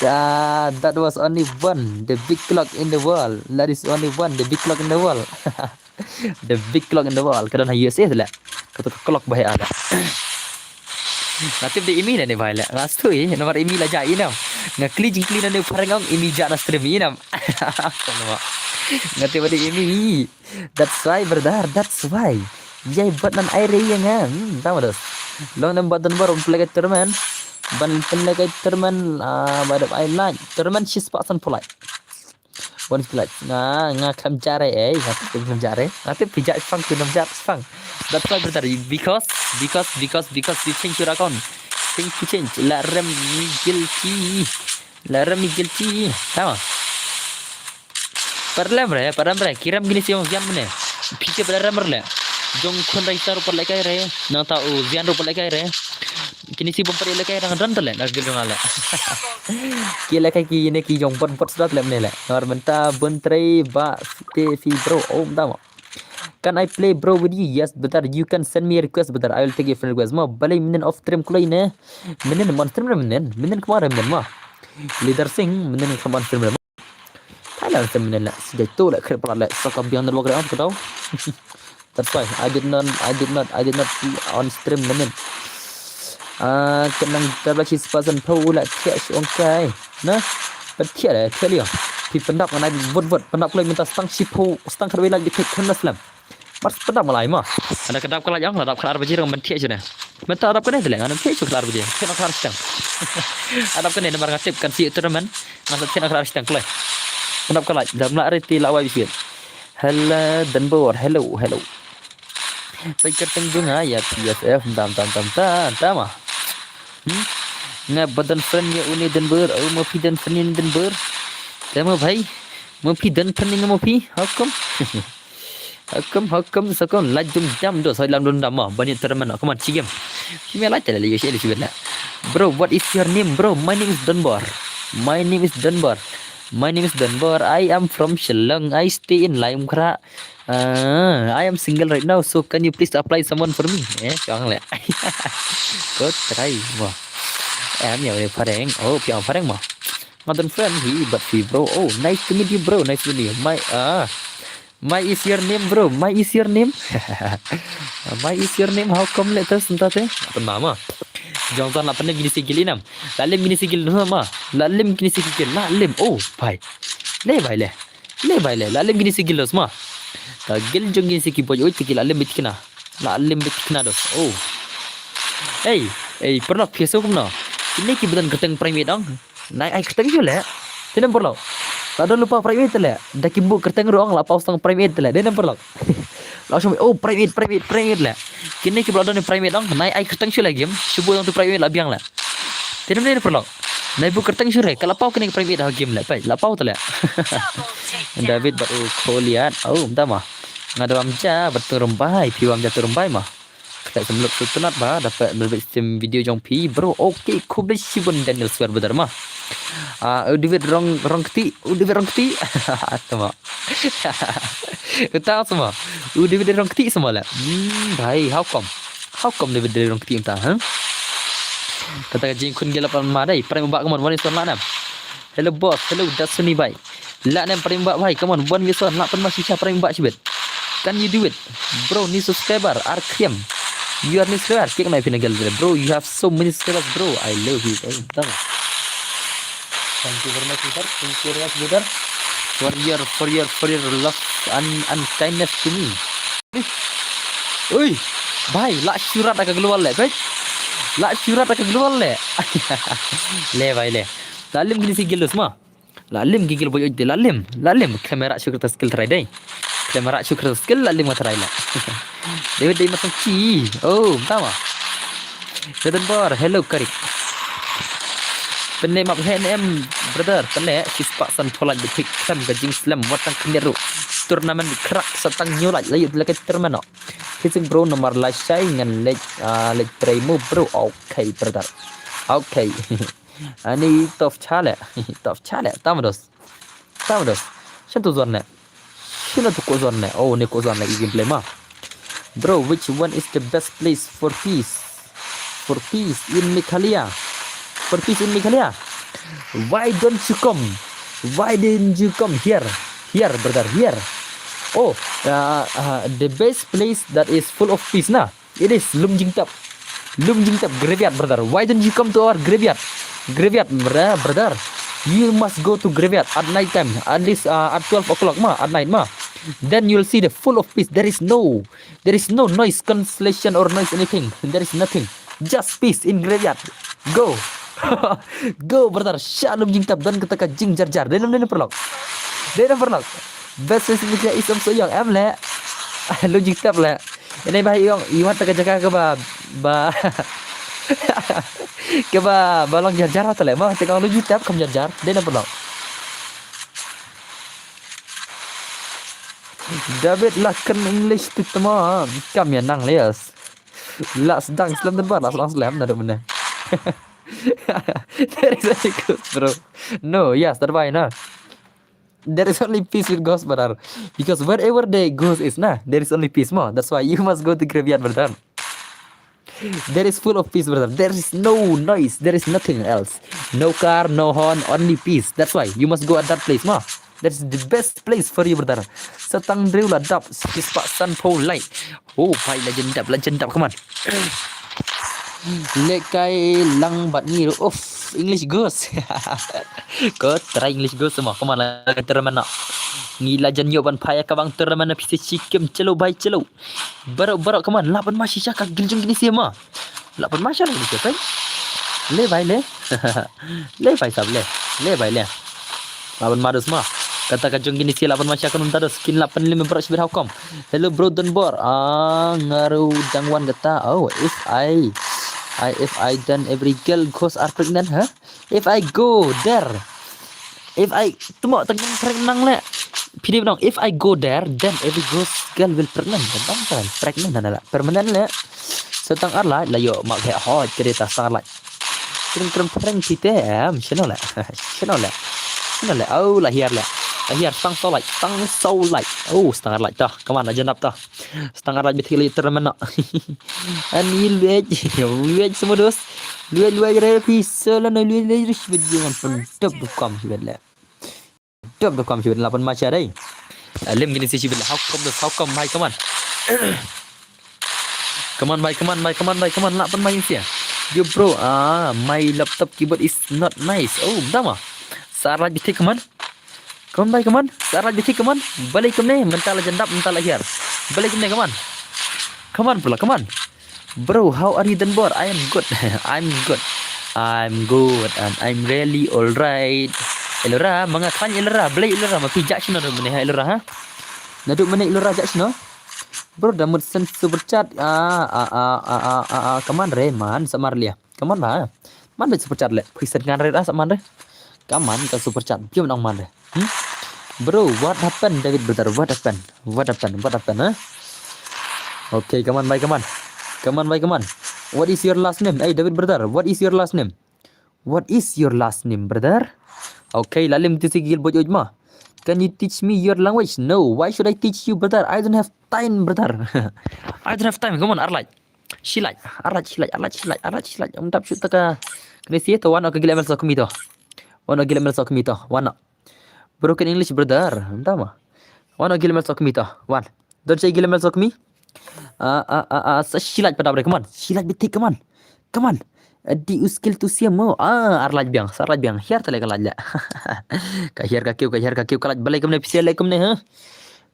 Ah, that was only one, the big clock in the world. That is only one, the big clock in the world. The big clock in the world. Ka don ha U S A le. Ka tu ka clock bhai ada. Nga tip de imi ne bhai le. Nga shu i, namar imi la ja ina. Nga kli jingkli na ne phareng ong imi ja na stream ina. Tama. Nga tip badi imi. That's why, brother, that's why. Jai bad nan ai re yang ah. Hmm, tama dos. Long nem bad dan baru pelai tournament. Ban pelai tournament, ah, bad ai like. Tournament sis pak san pulai. One like. Nga, nga kam jare eh, nga kam jare. Nga te pijak sang tu nam jak sang. That's why, brother, because, because, because, because you change your account. Change to change. La rem ni guilty. La rem ni guilty. Tama. Parlem re, parlem re. Kiram gini siang siang mene. Phi te parlem re. Jong khun rai tar par lekai re. Nang ta u zian ru par lekai re. Kini si bom par lekai rang dan tale. Nas gil jong ale. Ki lekai ki ne ki jong bot bot sudah le mene le. Nor menta bun tre ba te fi bro. Oh, tama. Can I play, bro, with you? Yes, brother. You can send me a request, brother. I will take your friend request. Ma balai menen off stream kulai ne. Menen mon stream re menen. Menen kemar re menen ma. Leader Singh menen kemar stream re ma. Thailand stream menen la. Sejai tu la khrip pala la. Saka biang network re am kedau. That's why I did not, I did not, I did not see on stream menen. Ah, kenang tabla chi spasan pau la thiah shi ong kai. Na? Pat thiah la thiah liang. Pi pendap ngan ai vot vot pendap kulai minta stang shi pau stang kharwei la dikit khun la slam. Mar shu pyndap ngalai ma. Ada ka dap ka lait ong, la dap ka ar baje rang ban thiah shuh ne. Mynta dap ka dei te leh, ngan thiah shuh ka ar baje. Thiah noh ka ar shiteng. Adap ka dei namar nga tip kan sih tournament. Ngan sa thiah noh ka ar shiteng kloi. Pyndap ka lait, dam la reti la wai bishit. Hello, Denbor, hello, hello. Pai kyrteng jong nga ïa P F F, dam, dam, dam, dam, dam, ah. Hmm? Nga ba don friend ïa une Denbor, oh, ma phi don friend ïa Denbor. Te ma bhai, ma phi don friend ïa nga ma phi, how come? Hakum, hakum, sakum, lajum jam do, soi lam dun dam ma, bani termen, come on, chigem. Chigem laj tele, yo, shele, shibet la. Bro, what is your name, bro? My name is Donbor. My name is Donbor. My name is Donbor. I am from Shillong. I stay in Laitumkhrah. Uh, I am single right now, so can you please apply someone for me? Eh, chong le. Ko try mo. Em, ya, phareng. Oh, pia phareng mo. Nga don friend hi, but hi, bro. Oh, nice to meet you, bro. Nice to meet you. My, ah. My is your name, bro? My is your name? My is your name? How come le tas nta te? Apa nama? Jong tan la panem gini sigil inam. La lem gini sigil no ma. La lem gini sigil. La lem. Oh, bhai. Le bhai le. Le bhai le. La lem gini sigil los ma. Ta gil jong gini sigil boy oi tigil la lem bitkina. La lem bitkina dos. Oh. Hey, hey, pernah pieso kumno? Ini ki bedan kerteng primate dong. Nai ai kyrteng shu leh. Te nambar lok. Lada lypa private leh. Da kim buh kyrteng ruh ong la paw stang private leh. Te nambar lok. La shong oh private private private leh. Kine ki ba la don private ong nai ai kyrteng shu leh game. Shu buh tang tu private la biang leh. Te nambar lok. Nai buh kyrteng shu leh. Ka la paw kine ki private ha game leh. Pai la paw te leh. David bad u Goliath. Oh, mynta ma. Nga da bam ja bad tu rumbai. Phi bam ja tu rumbai ma. Kata semluk tu tenat ba dapat melebih stream video jong phi bro. Okey, khublei shibun Daniel Square brother ma. Ah, u David Rong Rongkti, u David Rongkti. Tama. Uta sama. U David Rongkti sama la. Hmm, bhai, how come? How come David Rongkti uta, ha? Kata ka jingkhun gila pan ma dai, prai ba ka mon wani son la nam. Hello boss, hello Dasuni bhai. La nem prai ba bhai, come on, one view son, la pan ma shisha prai ba shibit. Can you do it? Bro, new subscriber, Arkham. You are new subscriber, kick my pin again, bro. You have so many subscribers, bro. I love you, bro. Tama. Thank you very much, brother. Thank you very much, brother. For your, for your, for your love and, and kindness to me. Ui, bhai, la shurat ka global le, bhai. La shurat ka global le. Le, bhai, le. La lim kine ki gildos ma. La lim ki gilboi oi de, la lim, la lim. Khlem ïarap shuh kata skill try dei. Khlem ïarap shuh kata skill, la lim ka try le. David dei masang chi. Oh, tama. Setan Bor, hello, Karik. Pynleh map H and M, brother, pynleh, shispah sanphew like, bitik khlem ka jingslem, wat tang khyndiat ruh. Tournament crack, sa tang hynñiew like, la ïoh la ka tournament, no. Kissing bro, namar la shai ngan leh, ah, leh primo bro. Okay, brother. Okay. Ani top chale, top chale, tama dos. Tama dos. Shan tu zone ne. Shino tu ko zone ne. Oh, ne ko zone ne, i gameplay ma. Bro, which one is the best place for peace? For peace in Meghalaya. For peace in Meghalaya. Why don't you come? Why didn't you come here? Here, brother, here. Oh, uh, uh, the best place that is full of peace, na? It is Lumjingtep. Lumjingtep graveyard, brother. Why don't you come to our graveyard? Graveyard, brother, brother. You must go to graveyard at night time, at least, uh, at twelve o'clock ma, at night ma. Then you'll see the full of peace. There is no, there is no noise cancellation or noise anything. There is nothing. Just peace in graveyard. Go. Go, brother. Sha Lumjingtep, don kata ka jingjarjar. Dei nam, dei nam paralok. Dei nam paralok. Best place in Meghalaya is Umsoh Ïong. Em le. Lumjingtep le. Ine ba ïong, i wan ta ka jaka kaba, ba, kaba, ba long jarjar ta le. Ma, te ka Lumjingtep kam jarjar. Dei nam paralok. David la kren English tu, tamam. Kam ïa nang, yes. La sdang slem, dan ba la sdang slem, naduh mynne. There is a ghost, bro. No, yes, that why na. There is only peace with ghost, brother. Because wherever the ghost is, na, there is only peace, ma. That's why you must go to graveyard, brother. There is full of peace, brother. There is no noise. There is nothing else. No car, no horn, only peace. That's why you must go at that place, ma. That is the best place for you, brother. Sa tang hynriew la dap, shispah sanphew like. Oh, bhai, legend dap, legend dap, come on. Leh kai lang bad ngi ruh. Uff, English ghost. Ko try English ghost mo, come on, la tournament na. Ngi la jan ïoh ban phai ka bang tournament na, phi sa shikim, chalo bhai, chalo. Baroh, baroh, come on, lah ban ma shisha ka guild jong kine sha ma. Lah ban ma shisha la kine sha, bhai. Le bhai le. Le bhai sab le. Le bhai le. Lah ban ma dos ma. Kata ka jong kine sha lah ban ma shisha, ka num ta dos kin lah ban le me baroh shibit, how come? Hello bro Don Bor. Ah, nga ruh dang wan kata. Oh, if I, I, if I done every girl ghost are pregnant, huh? If I go there, if I, temo tang pregnant le. Phi dei ba ong, if I go there, then every ghost girl will pregnant. Tang tang pregnant na la. Permanent le. Sa tang ar la, la ïoh ma khe hoi, kre ta sa la. Kren kren prank phi te, em, shano le. Shano le. Shano le. Oh, la hiar le. La hiar, tang so like, tang so like. Oh, sa tang ar la ta. Come on, la jan dap ta. Sa tang ar la bithi le tournament na. Ani luej, luej semua dos. Luej, luej re phi solo no luej, luej re shibit, jangan pendap dukam shibit le. Dap dukam shibit, lah ban ma shisha dei. Alim kine sha shibit le. How come dos, how come, bhai, come on. Come on, bhai, come on, bhai, come on, bhai, come on, lah ban ma shisha. Yo bro, ah, my laptop keyboard is not nice. Oh, dama. Sa ar la bithi, come on. Come on, bhai, come on. Sa ar la bithi, come on. Balei kumne, mynta la jan dap, mynta la hiar. Balei kumne, come on. Come on, bro, come on. Bro, how are you, Don Bor? I am good. I'm good. I'm good and I'm really alright. Elora, ma nga khlaiñ Elora, balei Elora, ma phi jah shano naduh mynne ha Elora, ha? Naduh mynne Elora jah shano? Bro, da mut send super chat. Ah, ah, ah, ah, ah, ah, ah, come on re, man, sa mar lia. Come on ba. Man ba super chat le. Phi send ngan re, ah, sa man re. Come on, ka super chat. Phi ong man re. Hmm? Bro, what happened, David brother? What happened? What happened? What happened, huh? Okay, come on, bhai, come on. Come on, bhai, come on. What is your last name? Hey, David brother, what is your last name? What is your last name, brother? Okay, la lim ti si gil boj oj ma. Can you teach me your language? No, why should I teach you, brother? I don't have time, brother. I don't have time. Come on, ar lait. Shi lait, ar lait, shi lait, ar lait, shi lait, ar lait, shi lait. Ym dap shuh ta ka. Kane si to, wan ka gil M L sa kumi to. Wan ka gil M L sa kumi to. Wan. Broken English, brother. Ym dap ma. Wan ka gil M L sa kumi to. Wan. Don sa gil M L sa kumi. Ah, ah, ah, ah, sa shi lait pat dap re, come on. Shi lait bithi, come on. Come on. Adi u skill tu siam mo. Ah, ar lait biang, ar lait biang. Hiar ta leh ka lait leh. Ka hiar ka kiew, ka hiar ka kiew, ka lait balei kumne pisa leh kumne, ha?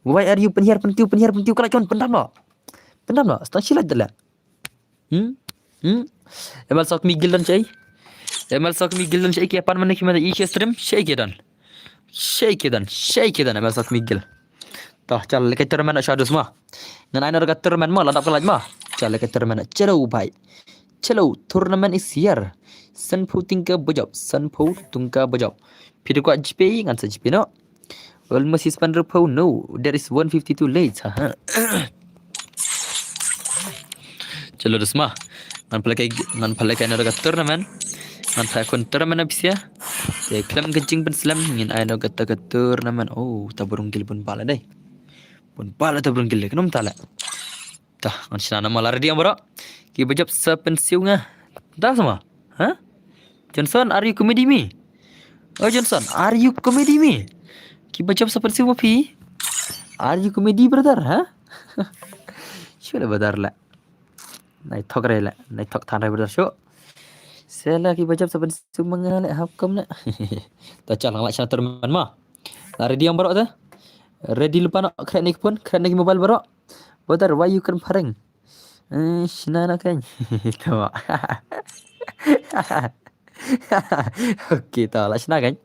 Why are you pynhiar pynkiew, pynhiar pynkiew, ka lait kon pyndam lo. Pyndam lo, stang shi lait ta leh. Hmm? Hmm? Emal sok mi gildon shei. Emal sok mi gildon shei ki pan mane ki mane i ke stream shei ke don. Shei ke don, shei ke don, emal sok mi gil. Toh, chal leh ka tournament shadows ma. Ngan ai na ka tournament ma, ladap ka lait ma. Chal leh ka tournament. Chalo bhai. Chalo, tournament is here. San phew tyngka bajop, san phew tyngka bajop. Phi da kwah GPay, ngan sa GPay noh. Almost is pan rupew, no. There is one fifty-two late. Ha. Chalo dus ma. Ngan pynlehkai, ngan pynlehkai na ka tournament. Ngan pynlehkai tournament na pisa. Te khlem ka jingpynslem ngin ai na ka tournament. Oh, ta burung gil bun bala dei. Bun bala ta burung gil dei. Khnum ta leh. Tah, ngan shna namar la ready ïa baroh. Ki bajop sa pynsiew nga. Tah sama. Ha? Johnson, are you comedy me? Oh Johnson, are you comedy me? Ki bajop sa pynsiew ma phi? Are you comedy brother, ha? Shu le brother la. Nai thok re la. Nai thok than re brother shu. Sela ki bajop sa pynsiew ma nga le hap kom na. Ta chalang la shna tournament ma. La ready ïa baroh te. Ready lypa noh, khreh ne ki phone, khreh ne ki mobile baroh. Brother, why you kan phareng? Eh, shna na kan. Tama. Okay, ta la shna kan.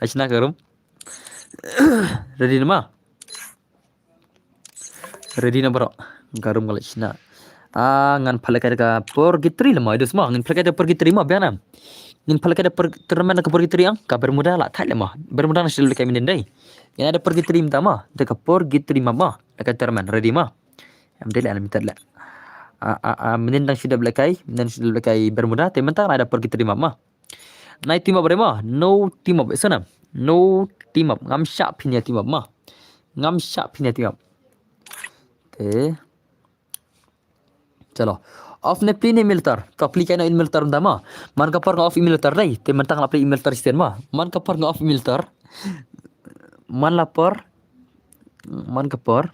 La shna ka room. Ready na ma? Ready na baroh. Ka room ka la shna. Ah, ngan pynlehkai ka purgatory la ma, dus ma. Ngan pynlehkai ka purgatory ma, biang na. Ngan pynlehkai ka pur-, tournament ka purgatory ang, ka Bermuda la thait la ma. Bermuda na shu lehkai mynnin dei. Ngan ai da purgatory mynta ma, da ka purgatory ma ma. Lehkai tournament, ready ma. Em dei la, em mynta la. Ah, ah, ah, mynnin dang shu da lehkai, mynnin shu da lehkai Bermuda, te mynta ngan ai da purgatory ma ma. Nai team up re ma, no team up, isana. No team up, ngam shah phin ïa team up ma. Ngam shah phin ïa team up. Te. Chalo. Off ne plie ne emulator. To plie kai na emulator mynta ma. Man ka por nga off emulator dei. Te mynta nga la plie emulator shisien ma. Man ka por nga off emulator. Man la por. Man ka por.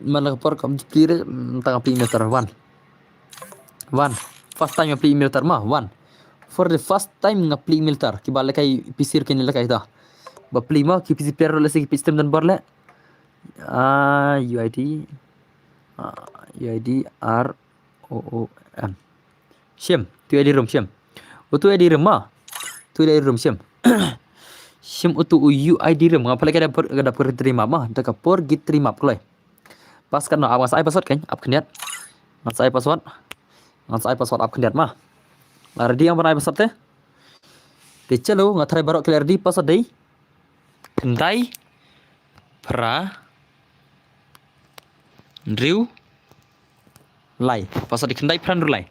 Man la ka por kam plie re, mynta nga plie emulator. Wan. Wan. First time nga plie emulator ma. Wan. For the first time nga plie emulator. Kiba lehkai PC ruh kin lehkai ta. Ba plie ma ki PC player ruh lehse ki plie stream don bor leh. Ah, U I D, ah, U I D R O O M. Shim, tu U I D room, shim. Utu U I D room ma. Tu U I D room, shim. Shim utu U I D room. Nga pynlehkai da pur-, da purgatory map ma. Da ka purgatory map kloi. Pas kan no, nga sa ai password kan, ap khyndiat. Nga sa ai password. Nga sa ai password ap khyndiat ma. Nga ready, nga ban ai password te. Te chalo, nga tharai baroh ki la ready, password dei. Khyndai phra hynriew lai. Password dei khyndai phra hynriew lai.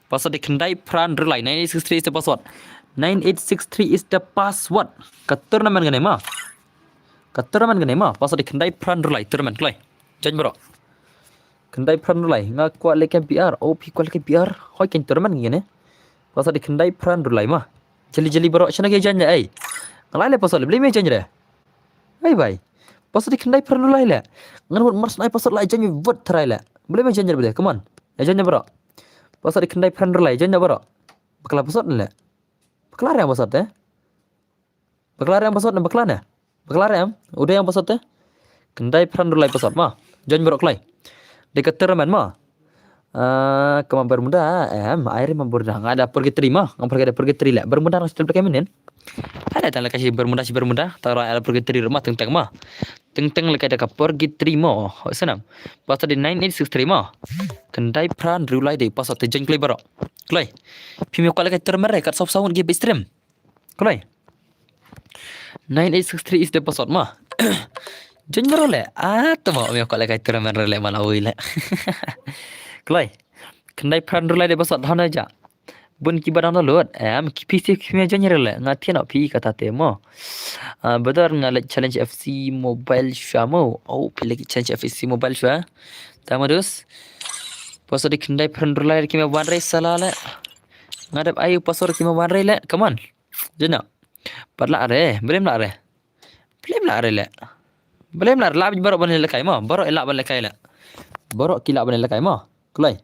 Password dei khyndai phra hynriew lai. Nine eight six three is the password. Nine eight six three is the password. Ka tournament kane ma. Ka tournament kane ma. Password dei khyndai phra hynriew lai. Tournament kloi. Join baroh. Khyndai phra hynriew lai. Nga kwah lehkai B R. Oh, phi kwah lehkai B R. Hoi kan tournament kane. Password dei khyndai phra hynriew lai ma. Jali jali baroh shano ki join leh ei. Nga lai leh password leh, balei me join leh. Ei bai. Password dei khyndai phra hynriew lai leh. Ngan wad mars nai password lai join wad tharai leh. Balei me join leh, come on. Ïa join baroh. Password dei khyndai phra hynriew lai join baroh. Bakla password leh. Bakla re password te. Bakla re password ne bakla ne. Bakla re em. Udah ïa password te. Khyndai phra hynriew lai password ma. Join baroh kloi. Dei ka tournament ma. Ah, kama Bermuda, em, ai re ma Bermuda. Nga da purgatory ma, nga purgatory, purgatory leh. Bermuda nang stel pakai menen. Ada tang lehkai shi Bermuda, shi Bermuda. Tara ada purgatory rumah teng teng ma. Teng teng lehkai da ka purgatory ma. Sanam. Password dei nine eight six three ma. Khyndai phra hynriew lai dei password te, join kloi baroh. Kloi. Phi me kwah lehkai tournament re, kat sop sound gi base stream. Kloi. Nine eight six three is the password ma. Join baroh leh. Ah, tama me kwah lehkai tournament re leh ma la oi leh. Kloi. Khyndai phra hynriew lai dei password hana ja. Bun kiba dang download. Em, ki phi si ki me join re leh. Nga thied noh phi kata te mo. Ah, brother nga leh challenge F C mobile shuwa mo. Oh, phi leh challenge F C mobile shuwa. Tama dus. Password dei khyndai phra hynriew lai ki me wan re sala leh. Nga dep ai password ki me wan re leh. Come on. Join noh. Pat lah re, balei em lah re. Balei em lah re leh. Balei em lah re, lah baroh ban lehkai mo. Baroh lah ban lehkai leh. Baroh ki lah ban lehkai mo. Kloi.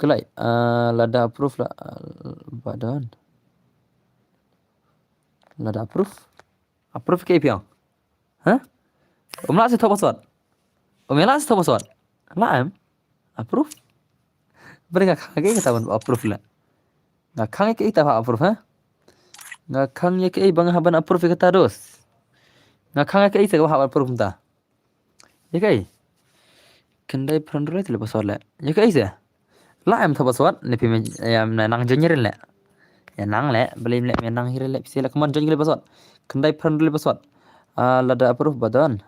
Kloi, ah, lada approve la, ah, ba don. Lada approve. Approve kaei phi ong? Ha? Um lah shu thoh password. Um lah shu thoh password. Lah em. Approve. Bad nga khang kaei kata ban approve la. Nga khang kaei kata ba approve, ha? Nga khang ïa kaei ba nga hap ban approve ïa kata, dos. Nga khang ïa kaei te ba hap approve mynta. Ïa kaei? Khyndai phra hynriew lai te leh password leh. Ïa kaei se? Lah em thoh password ne phim ïa nang join ïa ri leh. Ïa nang leh, balei leh, ïa nang hi ri leh, phi leh, come on, join ïa ri leh password. Khyndai phra hynriew lai password. Ah, lada approve ba don.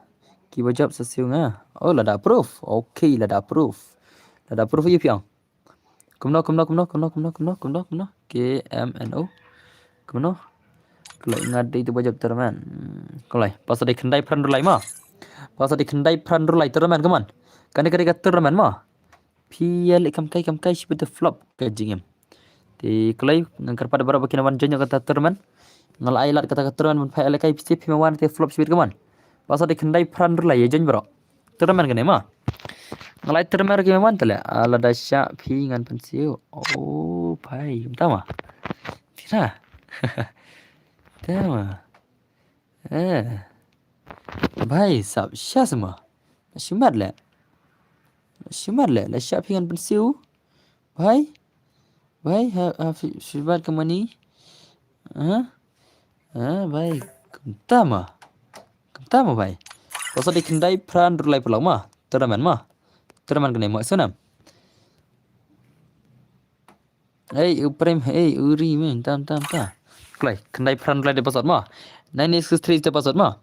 Kiba jop sa siew nga. Oh, lada approve. Okay, lada approve. Lada approve ïa phi ong. Kumno, kumno, kumno, kumno, kumno, kumno, kumno, kumno. K M N O. Kumno. Kloi, nga dei tu ba jop tournament. Hmm, kloi. Password dei khyndai phra hynriew lai mo. Password dei khyndai phra hynriew lai tournament, come on. Kane ka dei ka tournament mo. Phi ïa leh kam kai kam kai shibit te flop ka jingim. Te kloi, nga kyrpad baroh ba kin wan join ïa kata tournament. Nga la ai lad kata ka tournament ban phai ïa leh kai, phi, phi ma wan te flop shibit, come on. Password dei khyndai phra hynriew lai, ïa join baroh. Tournament kane mo. Nga la ai tournament ruh ki ma wan te leh. Ah, lada shah phi ngan pynsiew. Oh, bhai, kumta mo. Phi na. Te mo. Eh. Bhai, sap shah sa mo. Shimet leh. Shimet leh, la shah phi ngan pynsiew. Bhai. Bhai, ha, ha, phi, phi bat ka money. Ha? Ha, bhai. Kumta mo. Kumta mo, bhai. Password dei khyndai phra hynriew lai paralok mo. Tournament mo. Tournament kane mo, ïa sngewbha. Ei, u Prem, ei, u Ri, men, tam, tam, ta. Kloi, khyndai phra hynriew lai dei password mo. Nine eight six three is the password mo.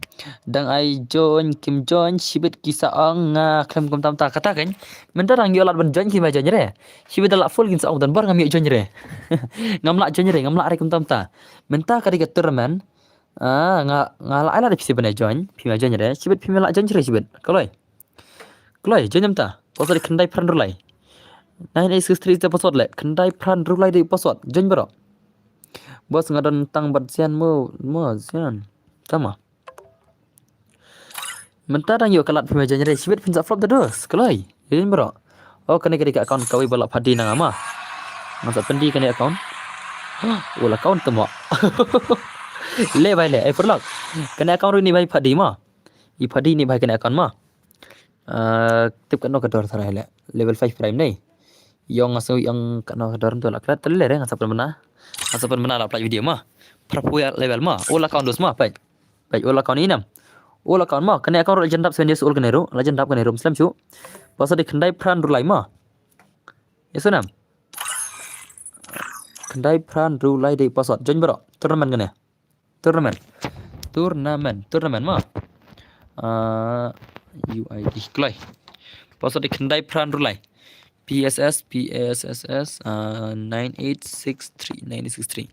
Dang ai join, kim join, shibit ki sa ong nga khlem kumta kumta. Kata kan, mynta dang ïoh lad ban join kim ai join re. Shibit da lah full kin sa ong don bor ngam ïoh join re. Ngam lah join re, ngam lah re kumta kumta. Mynta ka dei ka tournament. Ah, nga, nga lah ai lad phi sa ban ai join, phim ai join re. Shibit phim lah join re shibit. Kloi. Kloi, join mynta. Password dei khyndai phra hynriew lai. Nine eight six three is the password leh. Khyndai phra hynriew lai dei password. Join baroh. Bos nga don tang bad sian mo, mo sian. Tama. Mynta dang ïoh ka lad phim join re, shibit phin sa flop da dos. Kloi, join baroh. Oh, kane ka dei ka account kawei ba la phadi na nga mo. Nga sa pyndi kane account. Oh, la account te mo. Le bhai le, eh, paralok. Kane account ruh ne bhai phadi mo. I phadi ne bhai kane account mo. Ah, tip katno ka dor tharai leh. Level five prime nei. Ïong nga sngew ïong katno ka dor, to la klet, te leh re nga sa pynbna. Nga sa pynbna la pynlait video mo. Phraphew level mo. Ol account dos mo, peit. Peit, ol account ïa nam. Ol account mo. Kane account ruh la jan dap seven years old kane ruh. La jan dap kane ruh, slem shuh. Password dei khyndai phra hynriew lai mo. Ïa sngewbha. Khyndai phra hynriew lai dei password. Join baroh. Tournament kane. Tournament. Tournament. Tournament mo. Ah, U I D. Kloi. Password dei khyndai phra hynriew lai. P S S, P S S S, ah, nine eight six three, nine eight six three.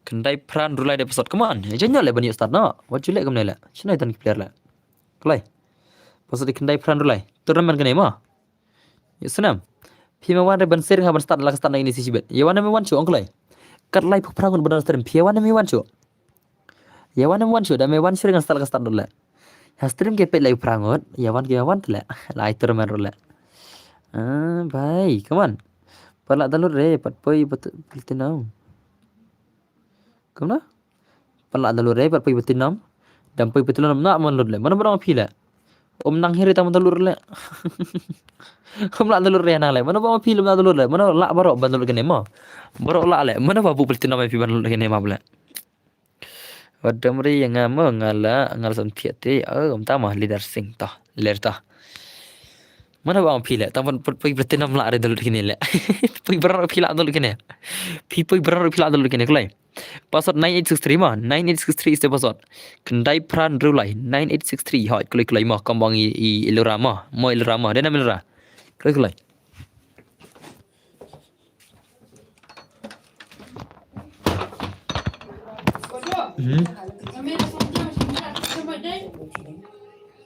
Khyndai phra hynriew lai dei password. Come on. Join noh leh ban ïoh start noh. Wat ju leh kumne leh. Shano ïa tan ki player leh. Kloi. Password dei khyndai phra hynriew lai. Tournament kane mo. Ïa sngewbha. Phi ma wan re ban sir nga ban start la ka start na ini si shibit. Ïa wan ne me wan shuh ong kloi. Kat laiphew phra ngut ba don stream. Phi ïa wan ne me wan shuh. Ïa wan ne me wan shuh, da me wan shuh re ngan start la ka start dot le. Ha stream ke peit laiphew phra ngut. Ïa wan ke ïa wan te le. Lai tournament ruh le. Ah, bhai, come on. Pat lah download re, pat poi pat platinum. Kumno? Pat lah download re, pat poi platinum. Dang poi platinum, nah, man lut le. Mano ba ong phi le? Um nang hi re tang man download le. Um lah download re nang le. Mano ba ong phi le, um lah download le. Mano lah baroh ban download kane mo. Baroh lah le. Mano ba buh platinum phi ban download kane mo le. Wadam re ïa nga mo, nga lah, nga lah sam thiah te. Oh, um ta mo leader sing to. Ler to. Mano ba ong phi le, tang ban poi platinum lah re download kane le. Poi baroh phi lah download kane. Phi poi baroh phi lah download kane kloi. Password nine eight six three mo, nine eight six three is the password. Khyndai phra hynriew lai, nine eight six three. Hoi, kloi kloi mo, kam ong i, i Ilura mo, mo Ilura mo, dei nam Ilura. Kloi kloi. Hmm.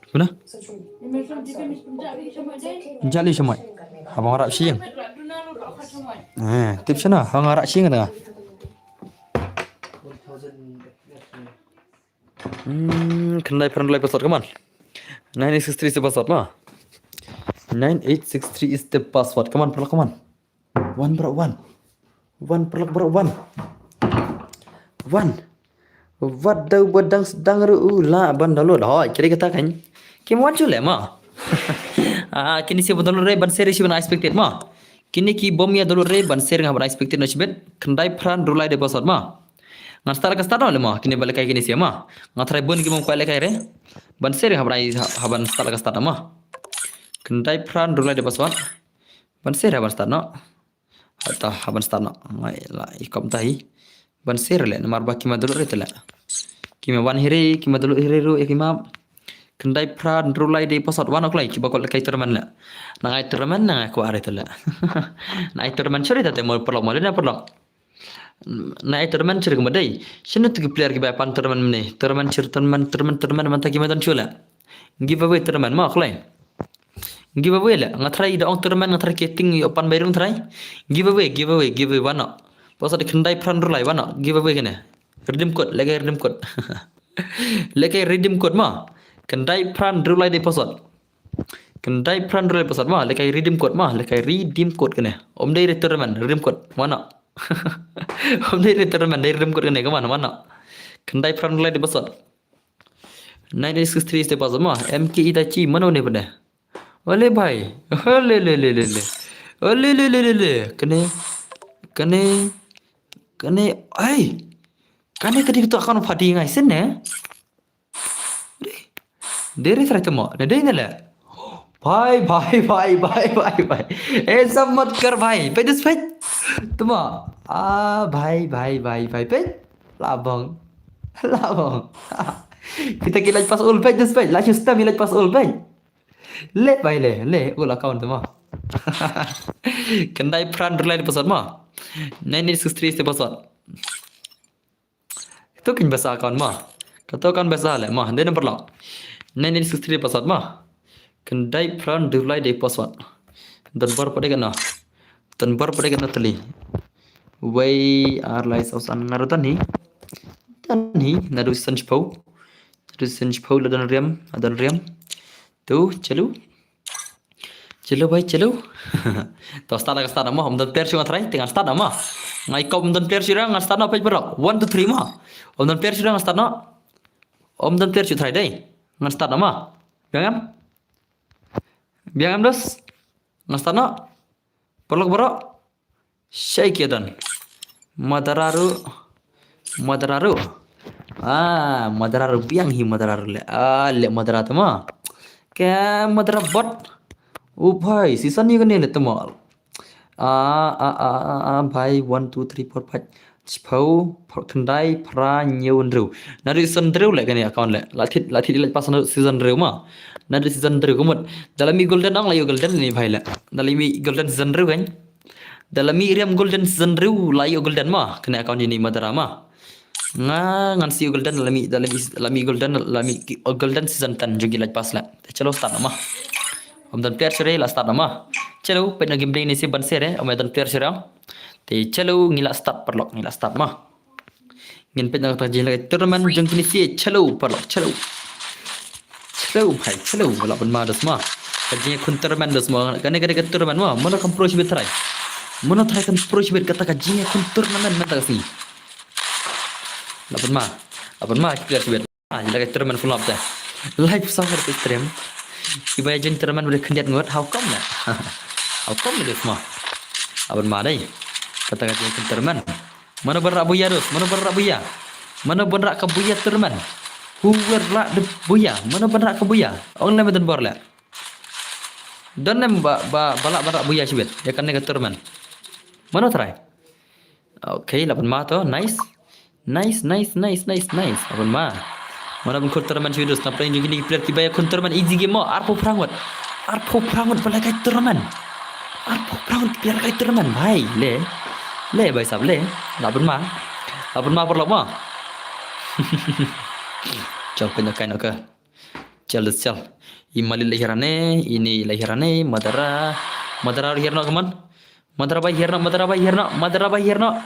Kumno? Jali shamai. Haba nga rap shing. Eh, tip shano, haba nga rap shing tengah. Hmm, khyndai phra hynriew lai password, come on. Nine eight six three is the password, come on. Nine eight six three is the password, come on, bro, come on. Wan bro, wan. Wan paralok bro, wan. Wan. Wat dau ba dang sdang ruh u lah ban download. Hoi, kiri kata kan. Kim wan chu le ma. Ah, kini si ba download re ban share shi ban expected ma. Kini ki bom ïa download re ban share nga ban expected na shibit. Khyndai phra hynriew lai dei password ma. Ngan start ka start no le ma. Kini ba lehkai kini si ma. Nga try bun ki bom kwai lehkai re. Ban share ha ban ha ban start ka start ma. Khyndai phra hynriew lai dei password. Ban share ha ban start no. Hata ha ban start no. Ngai la i kom tahi. Ban share le namar ba kima download re tele. Kima wan hiri, kima download hiri ru ya kima. Khyndai phra hynriew lai dei password wan ok lai kiba ko lehkai tournament le. Na ngai tournament na ngai ko are tele. Na ngai tournament sori tate mo paralok mo le na paralok. Na ngai tournament sori kima dei. Sino tu ki player kiba pan tournament ne. Tournament sori tournament tournament tournament manta kima don chule. Giveaway tournament ma ok lai. Giveaway le, nga try da ong tournament, nga try keting ïa pan bai rung try. Giveaway, giveaway, giveaway wano. Password khyndai phra hynriew lai wano. Giveaway kane. Redeem code, lehkai redeem code. Lehkai redeem code ma. Khyndai phra hynriew lai dei password. Khyndai phra hynriew lai password ma, lehkai redeem code ma, lehkai redeem code kane. Ym dei re tournament, redeem code. Wano. Ym dei re tournament, dei redeem code kane, kama wano. Khyndai phra hynriew lai dei password. Nineteen sixty-three is the password ma. M K Itachi mano ne pade. Ole bhai. Ole le le le le. Ole le le le le. Kane. Kane. Kane. Ai. Kane kadi to kan phadi ngai sen ne. Dere try tamo. Ne dei ne le. Bhai bhai bhai bhai bhai bhai. Aisa mat kar bhai. Peit dus peit. Tamo. Ah bhai bhai bhai bhai peit. Labong. Labong. Kita ki lait pas ul peit dus peit. Lait system lait pas ul peit. Le bhai le le ul account tamo. Khyndai phra hynriew lai dei password ma. Nineteen sixty-three is the password. Kato kan basa account ma. Kato kan basa le ma. Dei number lo. Nineteen sixty-three password ma. Khyndai phra hynriew lai dei password. Don bor pade kan na. Don bor pade kan na tali. Wei ar lai saw san ngar don hi. Don hi. Nadu san shipau. Nadu san shipau la don riam. Don riam. Tu, chalo. Chalo bhai, chalo. To start la ka start mo, ym don player shu nga try, te ngan start mo. Ngai kop ym don player shu ngan start no, peit paralok. One, two, three mo. Ym don player shu ngan start no. Ym don player shu try dei. Ngan start mo. Biang em? Biang em dus. Ngan start no. Paralok bro. Shai ki don. Madara ruh. Madara ruh. Ah, madara ruh biang hi madara ruh le. Ah, le madara tamo. Ka madara bot. U bhai, season ni kane le tamo. Ah, ah, ah, ah, ah, bhai, one, two, three, four, five. Shiphew, khyndai, phra, hynñiew, hynriew. Naduh season hynriew le kane account le. La thied, la thied lait pass naduh season hynriew mo. Naduh season hynriew kumut. Da la mih golden ong la ïoh golden ne bhai le. Da la mih golden season hynriew kan. Da la mih riam golden season hynriew la ïoh golden mo. Kane account ïa ini madara mo. Nga ngan siew golden la mih, da la mih, la mih golden, la mih ki-, golden season ten jong ki lait pass la. Te chalo start mo. Ym don player shu re la start mo. Chalo peit na game day ne si ban share, ym don player shu re. Te chalo ngi la start paralok, ngi la start mo. Ngin peit na kata ka jinglehkai tournament jong kine shi, chalo paralok, chalo. Chalo bhai, chalo, lah ban ma dos mo. Ka jingïakhun tournament dos mo. Kane kane ka tournament mo, mano kam pro shibit try. Mano try kam pro shibit kata ka jingïakhun tournament mynta ka sngi. Lah ban ma. Lah ban ma ki player shibit. Ah, jingïalehkai tournament full up te. Live song ka stream. Kiba ïa join tournament ba dei khyndiat ngut, how come na? How come na dos mo? Lah ban ma dei. Kata ka jingïakhun tournament. Mano ban rah buya dus, mano ban rah buya. Mano ban rah ka buya tournament. Who will rah the buya? Mano ban rah ka buya? Ong lem don bor le. Don lem ba, ba, ba lah ban rah buya shibit. Ïa kane ka tournament. Mano try? Okay, lah ban ma to, nice. Nice, nice, nice, nice, nice. Lah ban ma. Mano ban khun tournament shibit dus, na pdeng jong kine ki player kiba ïakhun tournament easy game mo, arphew phra ngut. Arphew phra ngut ba la kai tournament. Arphew phra ngut ki player kai tournament, bhai, le. Le, bhai sab, le. Lah ban ma. Lah ban ma paralok mo. Chal pyndonkam ka. Chal, chal. I Mali la hiar ne, ini la hiar ne, Madara. Madara hiar no, come on. Madara bhai hiar no, Madara bhai hiar no, Madara bhai hiar no.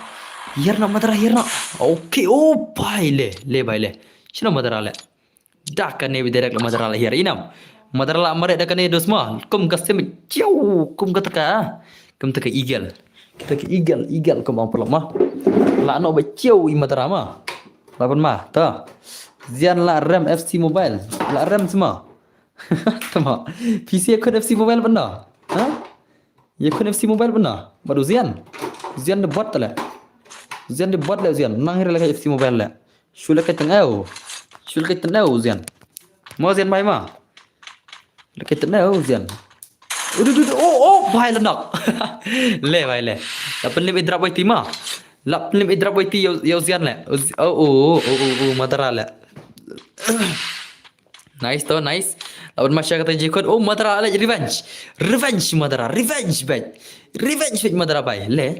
Hiar no, Madara hiar no. Okay, oh bhai le, le bhai le. Shino Madara le. Da kane bi direct la Madara la hiar inam. Madara la mare da kane dos mo. Kum ka stem, chiu, kum ka taka. Kum taka eagle. Kita ki eagle, eagle kum ong paralok ma. La noh ba chew i Madara ma. La pynma, ta. Zian la rem F C Mobile. La rem sma. Tama. P C ïakhun F C Mobile pynda. Ha? Ïakhun F C Mobile pynda. Bad u Zian. Zian de bot le. Zian de bot le Zian. Nang hi re la ka F C Mobile le. Shu le ka tang eu. Shu le ka tang eu Zian. Mo Zian bai ma. Le ka tang eu Zian. Udu, udu, udu. Oh, oh, bai la nok. Le bai le. La pynlip i drop bai ti ma. La pynlip i drop bai ti ïa u Zian le. Oh, oh, oh, oh, oh, Madara le. Nice to, nice. Laban masha kata jikot. Oh, Madara le revenge. Revenge Madara, revenge bai. Revenge bai Madara bai. Le.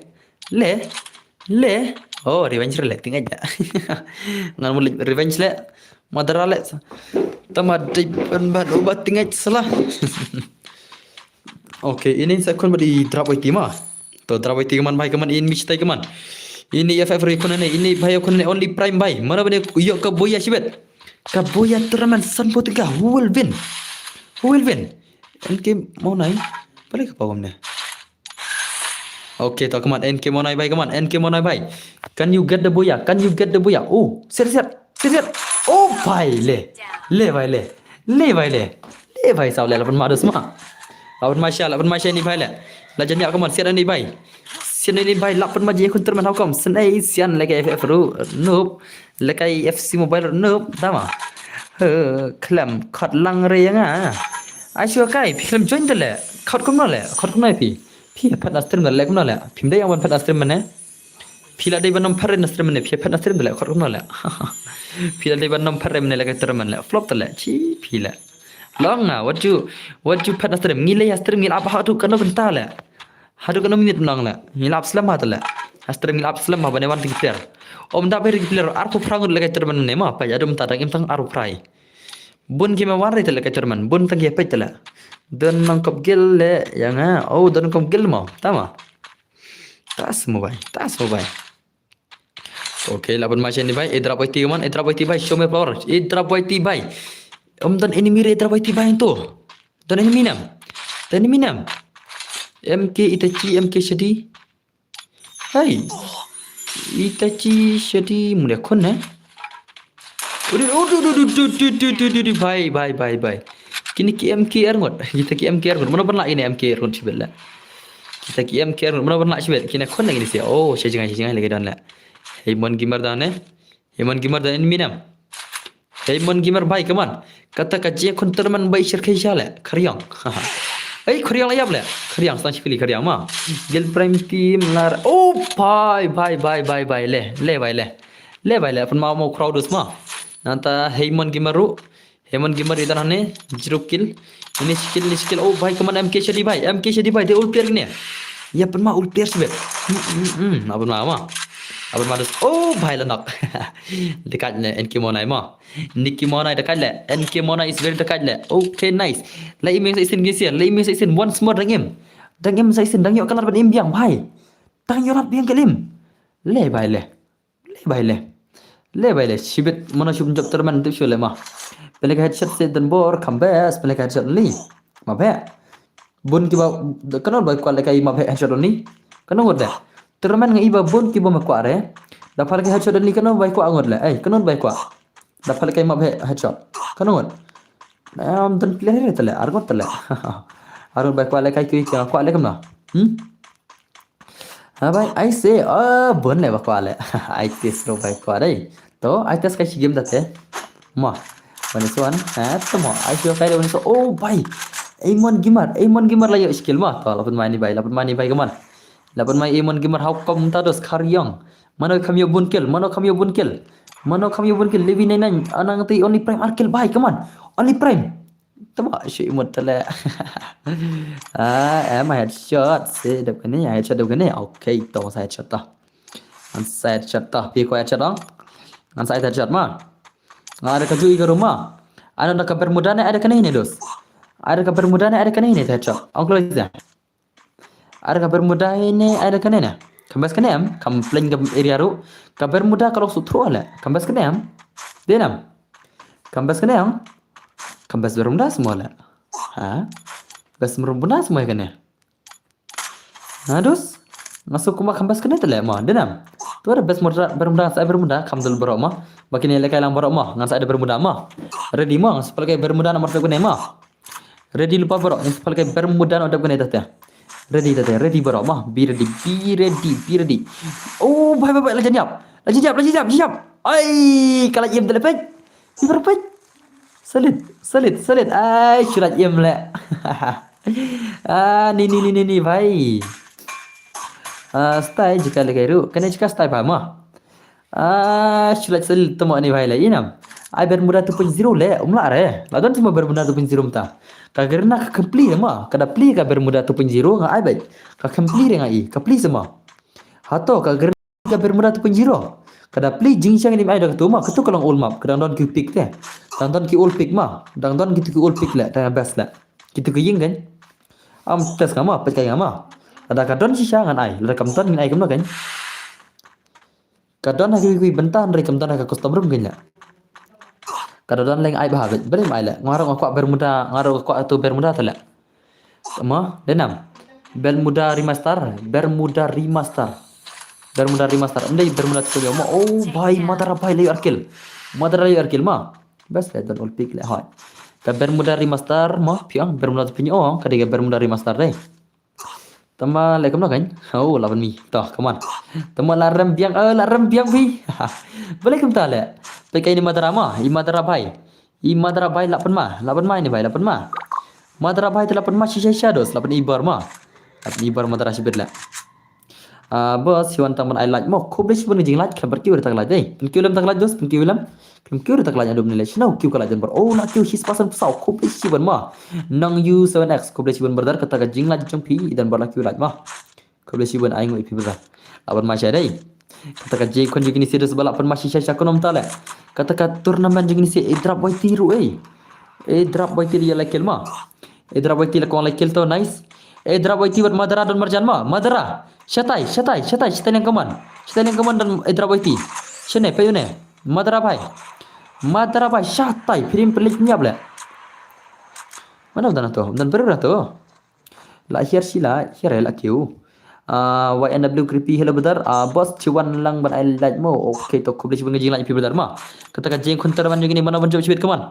Le. Le. Oh, revenge le ting aja. Ngan mul revenge le. Madara le. Tama dei ban ban ubat ting aja salah. Okay, ini sa khun bad i drop bai ti ma. To drop bai ti kaman bai kaman in mich tai kaman. Ini F F re khun ne, ini bai khun ne only prime bai. Mana bane yok ka boya shibet. Ka boya tournament san bo tiga. Who will win? Who will win? N K Monai. Balik ka pawam ne. Okay, to kaman N K Monai bai kaman. N K Monai bai. Can you get the boya? Can you get the boya? Oh, siat siat. Siat siat. Oh, bai le. Le bai le. Le bai le. Le bai saw le laban madus ma. Laban masha, laban masha ini bai le. La janya kaman siat ini bai. Siat ini bai laban maji kun terman hukum. Senai sian lagi F F ru. Noob. Lekai F C Mobile noob tama. He, klem khot lang re nga. Ai shu kai phi klem join de le. Khot kumno le. Khot kumno phi. Phi phat na stream de le kumno le. Phim dei yang ban phat na stream mane. Phi la dei ban nom phat na stream mane. Phi phat na stream de le khot kumno le. Phi la dei ban nom phat mane le ka stream mane le. Flop de le. Chi phi le. Long na what you what you phat na stream. Ngi le ya stream ngi la ba hatu kano benta le. Haduh kano minit nang le. Ngilap slem ha tele. Astri ngilap slem ha bane wan tiki player. Om da beri player arphew phra ngut le ka tournament ne ma pa jadu mta dang im tang arphew phra. Bun ki ma wan re tele ka tournament. Bun tang ya pet tele. Don nang kop gil le yang ha. Oh don kop gil ma. Tama. Tas mo bai. Tas mo bai. Okay, laban ma shani bai. Idra bai ti man. Idra bai ti bai. Show me power. Idra bai ti bai. Om don enemy re idra bai ti bai tu. Don enemy nam. Don enemy nam. M K Itachi, M K Shadi. Hey. Itachi Shadi mulia kon ne. Udu udu udu udu udu udu udu udu bai bai bai bai. Kini ki M K R ngot. Kita ki M K R ngot. Mana pernah ini M K R ngot sibel la. Kita ki M K R ngot. Mana pernah sibel. Kini kon lagi ni sia. Oh, saya jangan saya jangan lagi don la. Hey mon gimar dan ne. Hey mon gimar dan enemy nam. Hey mon gimar bai kaman. Kata ka je kun terman bai shirkai shale. Kariang. Hey kariang la yap le. Kariang sang shikli kariang ma. Gil prime team lar. Oh bai bai bai bai bai le. Le bai le. Le bai le pun ma mo crowd us ma. Nanta hey mon gimar ru. Hey mon gimar idan hane. Zero kill. Ini skill ini skill. Oh bai kaman M K Shadi bai. M K Shadi bai. Dia ul player ne. Ya pun ma ul player sibet. Hmm hmm hmm. Apa ma ma. Apa ma dus. Oh bai la nak. Dekat ne N K Monai ma. Niki Monai dekat le. N K Monai is very dekat le. Okay nice. La iming sa isin gisian. La iming sa isin once more dang im. Dang im sa isin dang yok kalar ban im biang bai. Dang yok rap biang kalim. Le bai le. Le bai le. Le bai le. Shibit mana shub jop terman tip shule ma. Pele ka headshot se dan bor kambes pele ka headshot li. Ma be. Bun kiba kano bai kwa le kai ma be headshot ni. Kano ngot le. Terman ngai ba bun kiba ma kwa re. Da pele ka headshot ni kano bai kwa ngot le. Ai kano bai kwa. Da pele kai ma be headshot. Kano ngot. Am dan pele re tele argot tele. Argot bai kwa le kai ki kwa le kamna. Hmm. Ha bai ai se ah bon le ba kwa le. Ai tes ro bai kwa dai. To ai tes kai shigim da te. Ma. Bani suan. Ha to ma ai sio kai le bani so. Oh bai. Amon gimar, Amon gimar la yo skill ma. To lapan mai ni bai, lapan mai ni bai kaman. Lapan mai Amon gimar how come ta dos kariang. Mano kam yo bun kill, mano kam yo bun kill. Mano kam yo bun kill. Levi nine nine anang ti only prime ar kill bai kaman. Only prime. Tama shi mut tale. Ah, em headshot. Si dep kani, headshot dep kani. Okay, to sa headshot ta. An sa headshot ta. Pi ko headshot dong. An sa headshot ma. Ada ka jui ka rumah. Ada ka Bermuda ne, ada kani ne dos. Ada ka Bermuda ne, ada kani ne headshot. Ong kloi sa. Ada ka Bermuda ini ada kane ne. Kambas kane am, kam plain kam area ru. Ka Bermuda kalau sutru ale. Kambas kane am. Denam. Kambas kane am. Kambas Bermuda semua le. Ha? Bas Bermuda semua kane. Nadus. Nga sngewkmen kham best kane te leh mo, dei nam. Tu ada best Bermuda, Bermuda, sa Bermuda, kham dul baroh mo. Ba kine lehkai lang baroh mo, ngan sa da Bermuda mo. Ready mo, ngan sa pynlehkai Bermuda namar te kane mo. Ready lypa baroh, ngan sa pynlehkai Bermuda namar te kane te. Ready te, ready baroh mo, be ready, be ready, be ready. Oh, bhai, bhai, bhai, la jan ïap. La jan ïap, la jan ïap, jan ïap. Ai, ka la ïap te leh peit. Ïap baroh peit. Solid, solid, solid. Ai, shu la ïap leh. Ah, ni, ni, ni, ni, ni, bhai. Ah, style jaka lehkai ruh. Kane jaka style bha mo. Ah, shu la solid te mo ni bhai leh, i nam. Ai Bermuda two point zero leh, um lah re. La don sima Bermuda two point zero mynta. Ka kyrna ka khlem plie mo. Ka da plie ka Bermuda two point zero nga ai beit. Ka khlem plie re nga i. Ka plie sima. Hato ka kyrna ka Bermuda two point zero. Ka da plie jingshisha ngin ai da katu mo. Katu ka long old map. Ka dang don ki pick te. Dang don ki old pick mo. Dang don kitu ki old pick leh. Dang best leh. Kitu ki ïing kan. Am test nga mo, peit kai nga mo. Lada ka don shisha ngan ai. Lada kam don ngin ai kumno kan. Ka don ha kiwei kiwei bynta hynrei kam don ha ka custom room kein leh. Ka da don leh ai bha beit, balei ym ai leh. Nga ruh nga kwah Bermuda, nga ruh nga kwah tu Bermuda te leh. Mo, dei nam. Bermuda remaster, Bermuda remaster. Bermuda remaster. Ym dei Bermuda tu mo. Oh bhai, Madara bhai la ïoh arkill. Madara la ïoh arkill mo. Best leh don old pick leh hoi. Ka Bermuda remaster mo, phi ong Bermuda tu phi ong, ka dei ka Bermuda remaster dei. Tangba leh kumno kan? Oh, la pynmih. To, come on. Tangba la rem biang, eh, la rem biang phi. Balei kumta leh. Peit kai ni Madara mo, i Madara bhai. I Madara bhai la pynmih, la pynmih ni bhai, la pynmih. Madara bhai te la pynmih shisha shisha dos, la pynmih i bar mo. La pynmih i bar Madara shibit leh. Ah, boss, hi wan tang ban ai like mo. Khublei shibun ka jing like, khlem pyrkiew re tang like dei. Pynkiew lem tang like dos, pynkiew lem. Khlem kiew re tang like adu ne leh. Shino kiew ka like don bar. Oh, la kiew hi spasam psaw. Khublei shibun mo. Nang U seven X, khublei shibun brother, kata ka jing like jong phi, i don bar la kiew like mo. Khublei shibun ai ngui phi brother. Aban ma sha dei. Kata ka jing khun jong kine si dos ba la pynmih shisha shisha kumno mynta leh. Kata ka tournament jong kine si, eh, Drap Y T ruh ei. Eh, Drap Y T ïa la kill mo. Eh, Drap Y T la kwah la kill to, nice. Eh, Drap Y T bad Madara don marjan mo. Madara. Shatai, shatai, shatai, shatai liang kaman. Shatai liang kaman don, eh, Drap Y T. Shane, peit une. Madara bhai. Madara bhai, shatai, phi rim pynleit ñiap leh. Mano don to, don briew to. La hiar shi la, hiar la kiew. Ah, Y N W Creepy, hello brother. Ah, boss, chi wan lang ban ai like mo. Okay, to khublei shibun ka jing like phi brother mo. Kata ka jing khun tournament jong kine mano ban jop shibit kaman.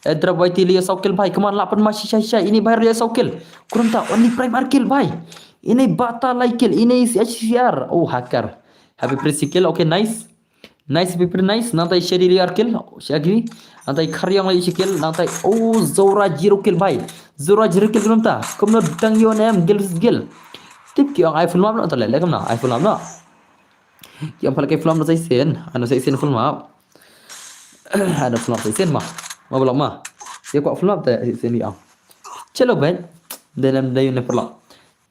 Eh, Drap Y T leh saw kill bhai, kaman la pynmih shisha shisha, ine bhai leh saw kill. Kumta only Prime ar kill bhai. Ine Bata lai kill, ine C H C R. Oh, hacker. Happy Prince kill, okay, nice. Nice, Happy Prince, nice. Nangta i Shady leh ar kill, Shaggy. Nangta i Kharyong leh shi kill, nangta i, oh, Zora zero kill bhai. Zora zero kill kumta. Kumno dang ïoh ne em, gel versus gel. Tip ki ong ai full map noh to leh, leh kumno, ai full map noh. Ki ong pha leh kai full map noh sa shisien, ano sa shisien full map. Ano full map sa shisien mo. Mo ba long mo. Ïa kwah full map te sa shisien ïa ong. Chalo bhai. Dei nam dei ne paralok.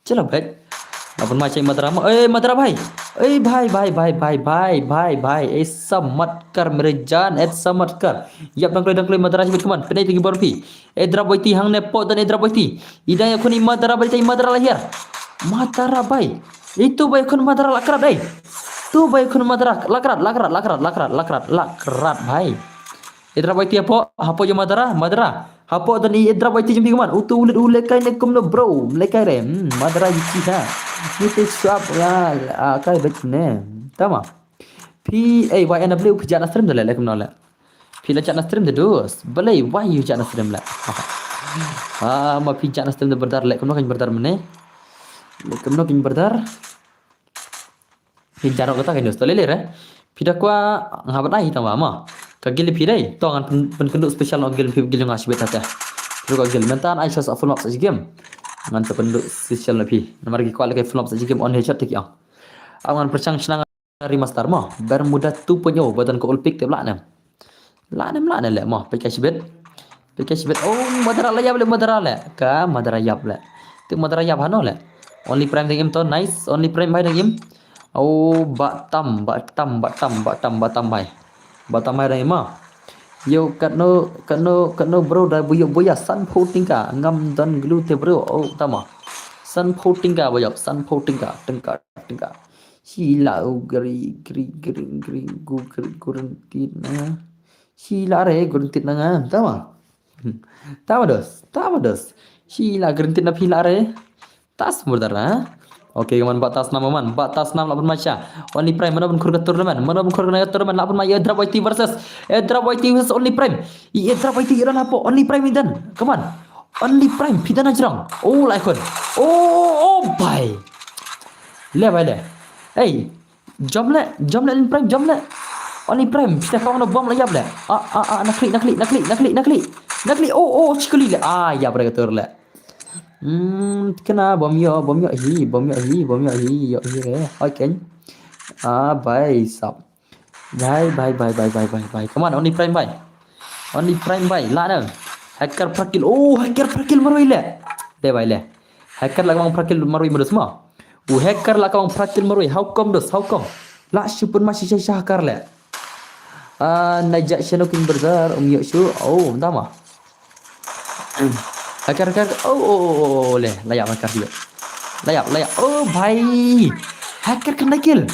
Chalo bhai. La pynmih shai Madara mo. Eh, Madara bhai. Eh, bhai, bhai, bhai. Eh, samatkar mere jaan, eh, samatkar. Ïap dang kloi dang kloi Madara shibit kaman. Pynai te ki bor phi. Eh, Drap Y T hangne pok don, eh, Drap Y T. I dang ïa khun i Madara bhai, te i Madara la hiar. Madara bhai. Itu bhai khun Madara la krat, eh. Tu bhai khun Madara la krat, la krat, la krat, la krat, la krat, la krat bhai. Eh, Drap Y T hapoh, hapoh ïa Madara, Madara. Hapoh don i, eh, Drap Y T jong phi kaman. Utu ulit ulit kai ne kumno bro. Lehkai re. Hmm, Madara ïa ki ha. Ni te swap la, ah, kai bet ne. Tama. Phi, eh, Y N W phi jah na stream te leh, leh kumno leh. Phi la jah na stream te dus. Balei, why you jah na stream leh. Ah, ma phi jah na stream te brother leh kumno kan brother mane. Leh kumno kan brother. Phi jan rok kata kan just lele re. Phi da kwah nga ban ai tang ba ma. Ka guild phi dei. To ngan pyn, pynkynduh special noh guild phi, guild jong nga shibit hate. Phi ka guild mynta ai sa full map sa game. Ngan sa pynkynduh special na phi. Namar ki kwah lehkai full map sa game on headshot te ki ong. Am ngan pyrshang shna remaster mo. Bermuda two point oh ba don ka old pick te lah ne. Lah ne, lah ne leh mo, peit kai shibit. Peit kai shibit. Oh, Madara la ïap leh, Madara leh. Ka Madara ïap leh. Te Madara ïap hano leh. Only Prime dang im to, nice. Only Prime bhai dang im. Oh, ba tam, ba tam, ba tam, ba tam, ba tam bhai. Ba tam bhai dang im mo. Yo, katno, katno, katno bro da buyo buya sanphew tyngka. Ngam don glue te bro. Oh, tama. Sanphew tyngka ba ïap, sanphew tyngka, tyngka, tyngka. Shi la u gri, gri, gri, gri, gu, gri, gurentit na nga. Shi la re gurentit na nga. Tama. Hmm. Tama dos, tama dos. Shi la gurentit na phi la re. Tas murdar na. Okay, man, bat tas nam man, bat tas nam lah pun macha. Only Prime, mano pun khur ka tournament, mano pun khur ka tournament, lah pun ma, Airdrop Y T versus, Airdrop Y T versus Only Prime. I Airdrop Y T i don hapo, Only Prime i don. Come on. Only Prime, phi don hajrong. Oh, lah khun. Oh, oh, bhai. Le bhai le. Hey, jump le, jump le, Only Prime, jump le. Only Prime, phi ta khawang na bom la ïap le. Ah, ah, ah, na klik, na klik, na klik, na klik, na klik. Na klik, oh, oh, chikali le. Ah, ïap re ka tur le. Hmm, kena bom ïoh, bom ïoh hi, bom ïoh hi, bom ïoh hi, ïoh hi re. Oi ken. Ah, bhai sab. Bhai, bhai, bhai, bhai, bhai, bhai, bhai. Come on, Only Prime bhai. Only Prime bhai. Lah na. Hacker phra kill. Oh, hacker phra kill marwei le. Le bhai le. Hacker lah ka wang phra kill marwei ma dos ma. U hacker lah ka wang phra kill marwei. How come dos? How come? Lah shu pynma shisha sha hacker le. Ah, na ja shano king brother, um ïoh shu. Oh, ynda ma. Hacker, hacker. Oh, oh, oh, oh, oh, le. La ïap hacker ïoh. La ïap, la ïap. Oh, bhai. Hacker khyndai kill.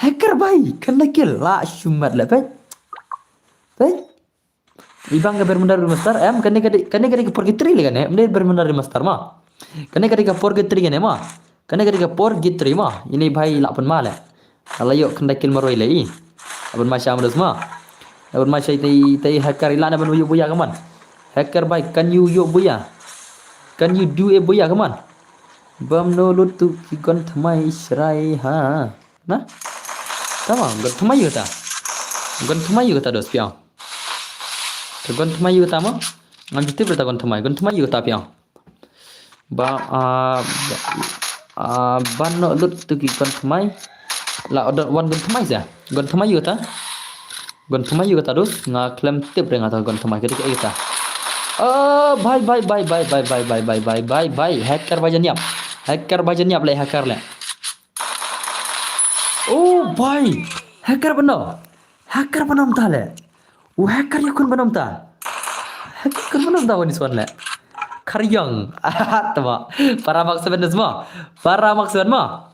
Hacker bhai, khyndai kill. Lah shu mat le, peit. Peit. I bang ka Bermuda Remaster, em, kane ka dei, kane ka dei ka Purgatory le kane, em, dei Bermuda Remaster ma. Kane ka dei ka Purgatory kane ma. Kane ka dei ka Purgatory ma. Ine bhai lah pynma le. Lah ïoh khyndai kill marwei le i. Lah pynma sha ma dos ma. Lah pynma sha i te i, te i hacker i lah na ban ïoh buya, come on. Hacker bhai, can you ïoh buya? Can you do a buya, come on? Bam no lut tu ki gon thymmai shrai ha. Na? Tama, gon thymmai ïa kata. Gon thymmai ïa kata dos phi ong. Te gon thymmai ïa kata ma? Ngam ju tip re ta gon thymmai, gon thymmai ïa kata phi ong. Ba, ah, ba, ah, ban no lut tu ki gon thymmai. La, wan gon thymmai sa. Gon thymmai ïa kata. Gon thymmai ïa kata dos, nga khlem tip re nga ta gon thymmai, ka dei kaei kata. Oh, bhai, bhai, bhai. Hacker bhai jan ïap. Hacker bhai jan ïap le, hacker le. Oh, bhai. Hacker bano. Hacker bano mynta le. U hacker ïa khun bano mynta. Hacker khun bano mynta, wan is wan le. Khariang. Tama. Para Mark seven dos ma. Para Mark seven ma.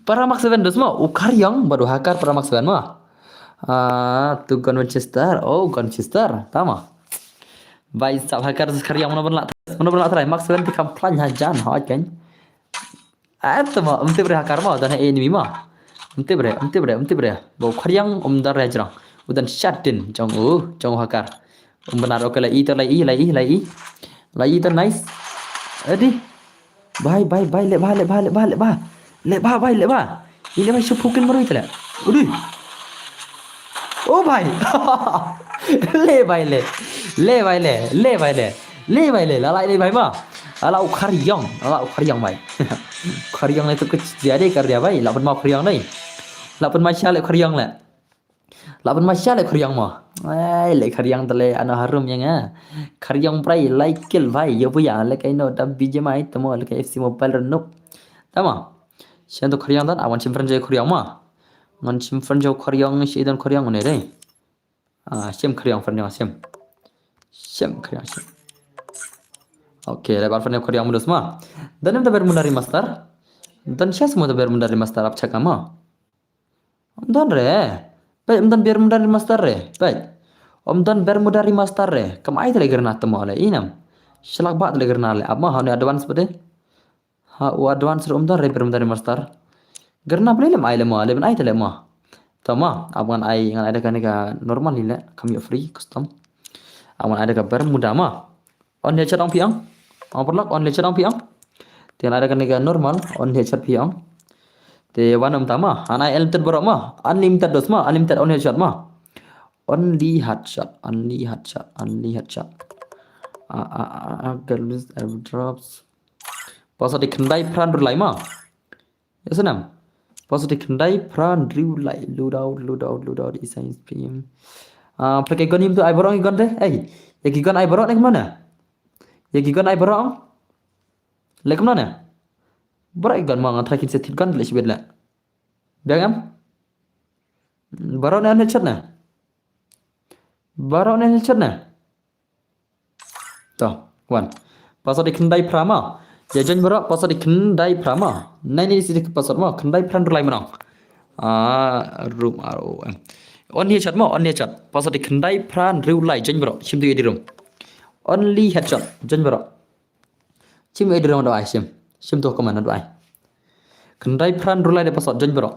Para Mark seven dos ma, u Khariang bad u hacker para Mark seven ma. Ah, tu gon Winchester. Oh, gon Winchester. Tama. Bhai sab, hacker khariang, mano ban lah, mano ban lah trai. Mark seven te kam plan hajan ha kan. Ah, tama, um tip re hacker ma, dan enemy ma. Um tip re, um tip re, um tip re. Ba u khariang um dar re jrong. U dan shot din jong u, jong u hacker. Um bana, okay, la i to, la i, la i, la i. La i to, nice. Adi. Bhai, bhai, bhai, le bha, le bha, le bha, le bha. Le bha, bhai, le bha. Ile bhai, shu phukin marwei tale. Udi. Oh, bhai. Le bhai le. Le bhai le. Le bhai le. Le bhai le. La, la, le bhai ma. Ala u khariang. Ala u khariang, bhai. Khariang le tu ke jadi karya, bhai. La pun ma khariang le. La pun ma sha le khariang le. La pun ma sha le khariang ma. Ai, le khariang tale ano harum yang ah. Khariang prai, like kill bhai, yo buya, le kai no dam B G M I tamo, le kai F C Mobile renuk. Tama. Shen to khariang dan, awan shim friend jo khariang ma. Ngan shim friend jo khariang, shi dan khariang ne dei. Ah, shim khariang friend jo shim. Shim khariang shim. Okay, le bar friend jo khariang mudus ma. Dan em ta Bermuda Remaster. Dan sha semua ta Bermuda Remaster ap chaka ma. Om don re. Peit, om don Bermuda Remaster re. Peit. Om don Bermuda Remaster re. Kam ai tale granat tamo le inam. Shlak ba tale granat le. Ap ma ha ne advance bade. Ha u advance re om don re Bermuda Remaster. Granat ble le mai le ma le ban ai tale ma. Tama, ap ngan ai, ngan ai da kane ka normal ni le. Kam ïoh free custom. Ap ngan ai da ka Bermuda ma. On headshot ong phi ong. Ong paralok, on headshot ong phi ong. Te ngan ai da kane ka normal, on headshot phi ong. Te wan um tama, ngan ai unlimited baroh ma, unlimited dos ma, unlimited on headshot ma. Only headshot, only headshot, only headshot. Ah, ah, ah, ah, get loose airdrops. Pasa di khyndai phra hynriew lai ma. Ïa snam. Positive khyndai phra hynriew lai, loadout, loadout, loadout, isa stream. Ah, pyrkhat ki gun im tu ai baroh ki gun te. Ei, ïa ki gun ai baroh ne kumno ne? Ïa ki gun ai baroh? Le kumno ne? Baroh ki gun ma nga try kin set hit gun le shibit le. Biang em? Baroh ne headshot ne? Baroh ne headshot ne? To, wan. Password di khyndai phra ma. Ïa join baroh, password di khyndai phra ma. Nai ni sidi password ma, khyndai phra hynriew lai ma nong. Ah, room R O M. Only headshot ma, only headshot. Password di khyndai phra hynriew lai, join baroh. Shim tu ïa di room. Only headshot, join baroh. Shim ei dei ruh dawai shim. Shim to comment dawai. Khyndai phra hynriew lai dei password join bro.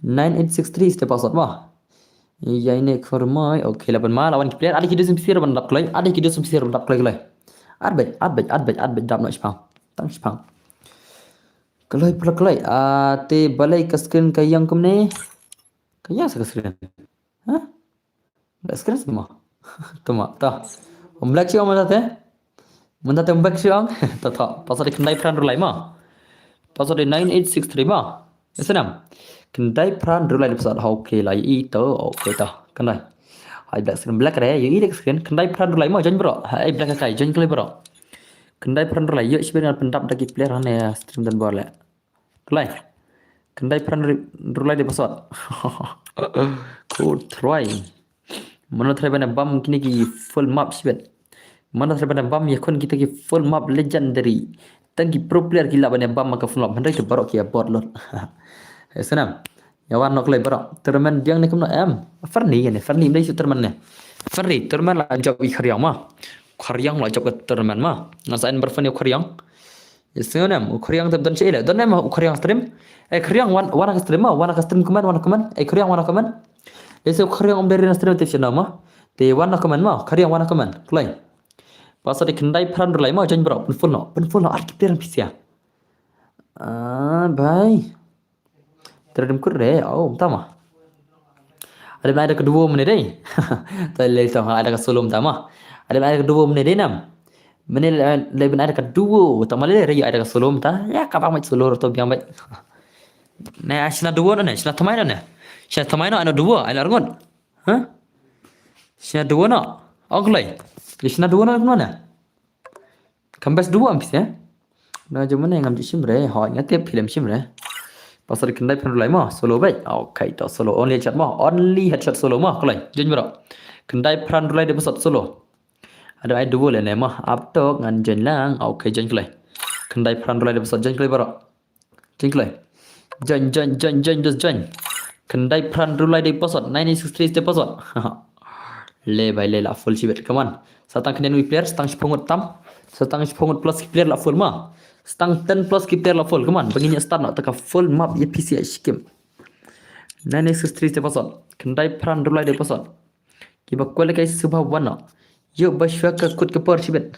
Nine eight six three is the password ma. Ïa ine khor mai. Okay la ban ma la wan ki player. Ade ki dusum sir ban dap kloi. Ade ki dusum sir ban dap kloi kloi. At bej, at bej, at bej, at bej dap no shipang. Tang shipang. Kloi pla kloi. Ah, te balei ka screen ka ïang kumne. Ka ïang sa ka screen. Ha? Black screen semua. Tama, ta. Black shuh mynta te. Mynta te black shuh. Ta ta. Password dei khyndai phra hynriew lai ma. Password dei nine eight six three ma. Ïa snem. Khyndai phra hynriew lai dei password. Okay la i to. Okay ta. Khyndai. Hai black screen black re. Ïa i dei screen. Khyndai phra hynriew lai ma join bro. Hai black kai join kloi bro. Khyndai phra hynriew lai ïa shibit ngan pyndap da ki player hangne stream don bor le. Kloi. Khyndai phra hynriew lai dei password. Cool try. Mano try ban bam kine ki full map shibit. Mano try ban bam ïa khun kita ki full map legendary. Tang ki pro player ki lah ban bam ma ka full map. Hynrei ki baroh ki bot lot. Ïa snem. Ïa wan nok lai baroh. Tournament biang ne kumno em. Ferni ne, Ferni mdei su tournament ne. Ferni tournament la jop i Khriang ma. Khriang la jop ka tournament ma. Ngan sa en bar Ferni Khriang. Ïa snem u Khriang te don shi le. Don em u Khriang stream. Eh Khriang wan wan ka stream ma, wan ka stream comment, wan comment. Eh Khriang wan comment. Ïa snem u Khriang um dei rin stream te shi na ma. Te wan comment ma, Khriang wan comment. Kloi. Password dei khyndai phra hynriew lai ma join bro. Pyn full no, pyn full no ar ki player pisa. Ah, bye. Tara dim kur re, oh, tama. Ada mai ada kedua menit dei. Tale tama ada ka solo tama. Ada mai ada kedua menit dei nam. Menit le bin ada kedua tama le re ada ka solo ta. Ya ka bang mai solo to biang mai. Ne shna dua no ne, shna tama no ne. Shna tama no ano dua, ai la rengot. Ha? Shna dua no. Ong kloi. Shna dua no mana? Kam best dua am pisa. Na jom mana ngam ju shim re. Hoi nga tip film shim re. Password khyndai phra hynriew lai ma solo bai. Okay to solo only headshot ma. Only headshot solo ma. Kloi. Join bro. Khyndai phra hynriew lai dei password solo. Ada ai dua le ne ma. Ap to ngan join lang. Okay join kloi. Khyndai phra hynriew lai dei password join kloi bro. Join kloi. Join join join join dus join. Khyndai phra hynriew lai dei password. Nine eight six three dei password. Le bai le la full shibit. Come on. Sa tang khyndai wi player, sa tang shiphew ngut tam. Sa tang shiphew ngut plus ki player la full ma. Sa tang ten plus ki player la full. Come on. Ba ngin ïa start noh ta ka full map ïa P C H game. Nine eight six three dei password. Khyndai phra hynriew lai dei password. Kiba kwah lehkai sngewbha wan noh. Ïoh ba shuwa ka kut ka por shibit.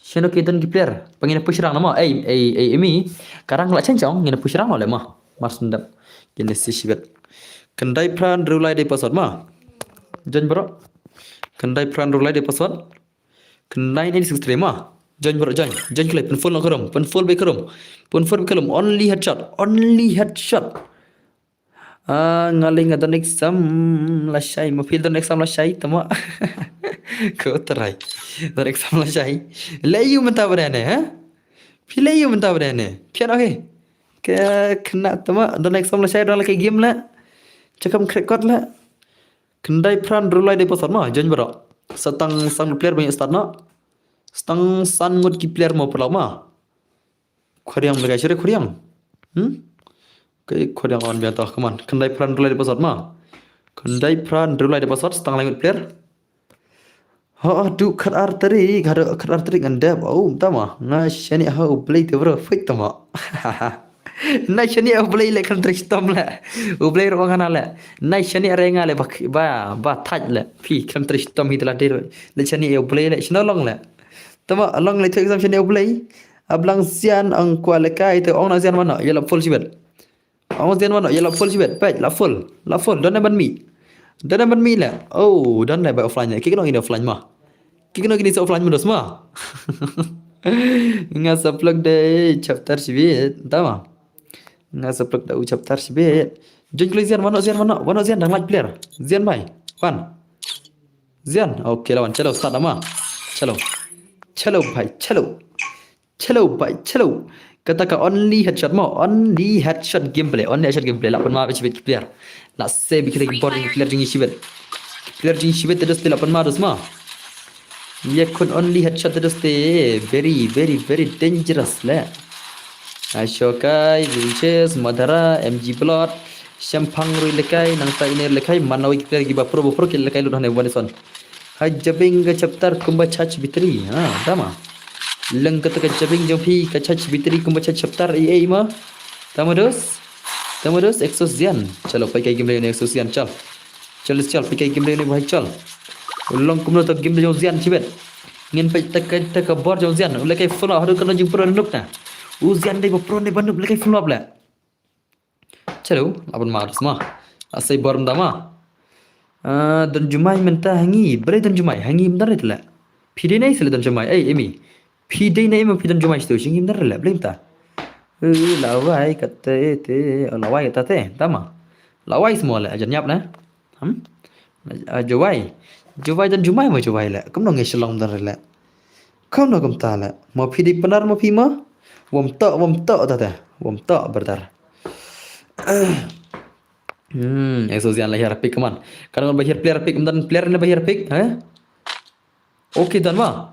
Shano ki don ki player. Ba ngin ïa push rang noh ma. Ei ei ei ei mi. Ka rang la chen chong ngin ïa push rang noh le ma. Mar sendap. Ngin ïa si shibit. Khyndai phra hynriew lai dei password ma. Join bro. Khyndai phra hynriew lai dei password. Khyndai nine eight six three ma. Join bro join. Join kloi pyn full noh ka room. Pyn full bai ka room. Pyn full bai ka room. Only headshot. Only headshot. Ah, nga lei nga don exam lashai, ma phi don exam lashai, tama. Ko trai. Don exam lashai. Lei ïu mynta ba ne, ha? Phi lei ïu mynta ba ne. Phi ano he. Ke kena tama don exam lashai don la ke game la. Chakam crack kot la. Khyndai phra hynriew lai dei password ma, join bro. Sa tang san player ba ïa start noh. Sa tang san ngut ki player mo paralok ma. Khuriang ba kai shire khuriang. Hmm? Kai khuriang on biang to, come on. Khyndai phra hynriew lai dei password ma. Khyndai phra hynriew lai dei password, sa tang lai ngut player. Ha, du khat ar tarik, ha, du khat ar tarik ngan dep. Oh, tama. Nga shani ha u Blei te bro, fake tama. Na shani ha u Blei le khlem trei shitom le. U Blei ruh nga na le. Na shani re nga le ba ba ba thaj le. Phi khlem trei shitom hi tela dir. Le shani ha u Blei le shano long le. Tama long le thik sam shani ha u Blei. Ablang sian ang kwa le kai te ong na sian mano, ïa la full shibet. Ong sian mano, ïa la full shibet. Peit, la full. La full, don ban mi. Don ban mi le. Oh, don ba offline. Ki kino kini offline ma. Ki kino kini sa offline ma dos ma. Nga sa plug de chapter shibet. Tama. Nga sa plug da u chapter shibet. Join kloi sian mano, sian mano. Mano sian dang laj player. Sian bai. Wan. Sian. Okay, lawan. Chalo, start ma. Chalo. Chalo bai, chalo. Chalo bai, chalo. Kata ka only headshot mo, only headshot gameplay, only headshot gameplay. La pan ma bit shibet player. La se bi kita ki bor player jing shibet. Player jing shibet terus te la pan ma terus ma. Ye kun only headshot terus te very very very dangerous le. Ashokai, Vinches, Madara, M G Blood, Shempang rui lekai, nangta iner lekai, manawi ki player ki ba pro ba pro ki lekai lut hane Vanison. Hai jabing ga chapter kumba charge bitri. Ha, tama. Leng kata ka jabieng jong phi ka charge battery kumba charge chapter ei ei ma. Tama dos. Tama dos exhaust Zian. Chalo, peit ka game lane exhaust Zian, chal. Chal, chal, peit ka game lane bhai, chal. U long kumno ta game jong Zian shibit. Ngin peit ta ka, ta ka bor jong Zian. U lehkai full up haduh ka long jingpro ne noob na. U Zian dei ba pro ne ba noob, lehkai full up le. Chalo, la pynma dos ma. Asai bor mynta ma. Ah, don jumai mynta ha ngi. Balei don jumai ha ngi mynta re tla. Phi dei ne ei sele don jumai. Ei, Emi. Phi dei ne ei ma phi don jumai sto sha ngi mynta re le. Balei mynta. Eh, la wai kata te. Oh, la wai kata te. Tama. La wai semua le. Ajan nyap na. Hmm? Ah, jawai. Jawai don jumai ma jawai le. Kumno ngi shlong don re le. Kumno kumta le. Ma phi dei pynnar ma phi ma. Wam tok, wam tok ta te. Wam tok, brother. Hmm, exhaust Zian la hiar pick, come on. Kan ba hiar player pick, mynta player ne ba hiar pick, eh? Okay, done ma.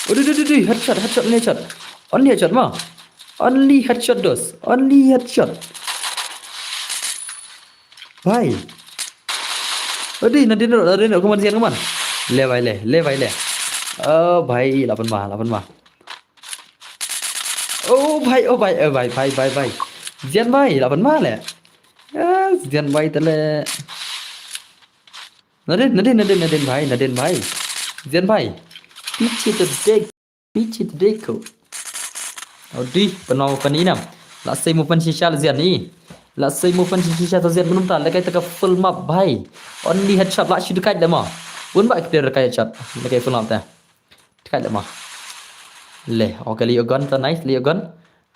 Odi, odi, odi, headshot, headshot, only headshot. Only headshot ma. Only headshot dos. Only headshot. Bhai. Odi, nadin, nadin, come on, Zian, come on. Le bhai, le, le bhai, le. Oh bhai, la pynma, la pynma. Oh bhai, oh bhai, oh bhai, bhai, bhai, bhai. Zian bhai, la pynma le. Yes, Zian bhai tale. Nadin, nadin, nadin, nadin bhai, nadin bhai. Zian bhai. Piche to dek, piche to dek ko. Odi, pynma pynma nam. La sei mo pynshi shal Zian i. La sei mo pynshi shal Zian mynta, lehkai ta ka full map bhai. Only headshot la shu dekai le ma. Un ba kete dekai headshot. Lehkai full map ta. Dekai le ma. Le, okay, le gun to, nice, le gun.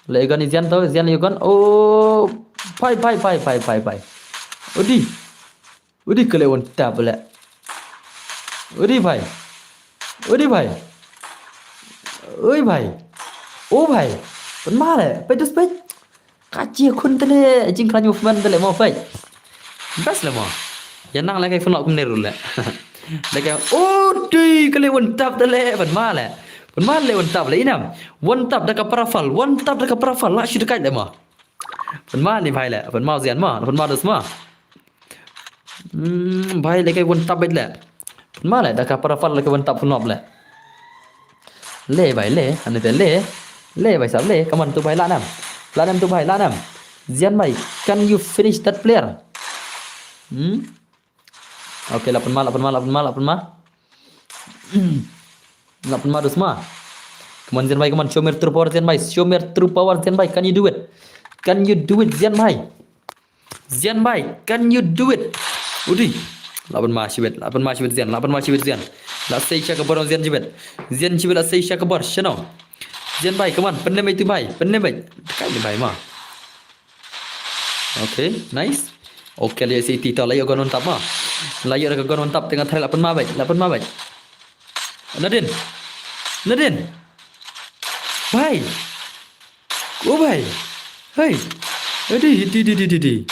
Le gun i Zian to, Zian le gun. Oh, bhai, bhai, bhai, bhai, bhai, bhai. Odi. Odi ka le one tap le. Odi bhai. Odi bhai. Oi bhai. Oh bhai. Pynma le. Peit dus peit. Ka jia khun tale. Jingkhlaiñ movement tale mo peit. Best le mo. Ïa nang lehkai full map kumne ruh le. Lehkai. Odi ka le one tap tale. Pynma le. Pynma le one tap le inam. One tap da ka parafal. One tap da ka parafal. La shu dekai le mo. Pynma ni bhai le. Pynma Zian ma. Pynma dus ma. Hmm, bhai lehkai one tap beit le. Pynma le, da ka parafal lehkai one tap pynlop le. Le bhai le, ane te le. Le bhai sab le, come on tu bhai la nam. La nam tu bhai, la nam. Zian bhai, can you finish that player? Hmm? Okay, la pynma, la pynma, la pynma, la pynma. La pynma dus ma. Come on, Zian bhai, come on. Show me your true power, Zian bhai. Show me your true power, Zian bhai. Can you do it? Can you do it, Zian bhai? Zian bhai, can you do it? Udi. La pynma shibit, la pynma shibit Zian, la pynma shibit Zian. La sei sha ka bor Zian shibit. Zian shibit la sei sha ka bor, shano. Zian bhai, come on, pynlem beit tu bhai, pynlem beit. Kai ni bhai ma. Okay, nice. Okay, la ïoh sa iti to, la ïoh gun one tap ma. La ïoh da ka gun one tap, tengah thrai la pynma beit, la pynma beit. Nadin. Nadin. Bhai. O bhai. Hey. Adi, di, di, di, di, di.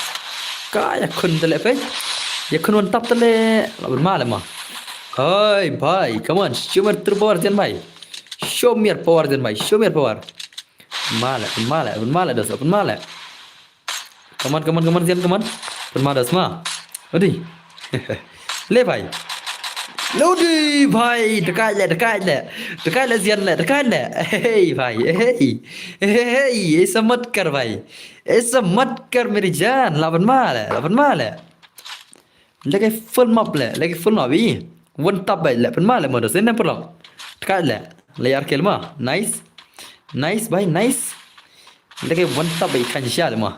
Ka ïakhun tale bhai. Ïakhun one tap tale. La pynma le ma. Hey bhai, come on. Show me your true power Zian bhai. Show me your power Zian bhai. Show me your power. Pynma le, pynma le, pynma le, dos, pynma le. Come on, come on, come on, Zian, come on. Pynma dos ma. Adi. Le bhai. Lodi bhai, dekat le, dekat le. Dekat le Zian le, dekat le. Hey bhai, hey. Hey, hey, hey, ऐसा मत कर भाई. ऐसा मत कर मेरी जान. La pynma le, la pynma le. Lagi full map le, lagi full map i. One tap bhai le, pynma le modus. Ini perlu. Dekat le. Layar kill ma. Nice. Nice bhai, nice. Lagi one tap bhai kan sha le ma.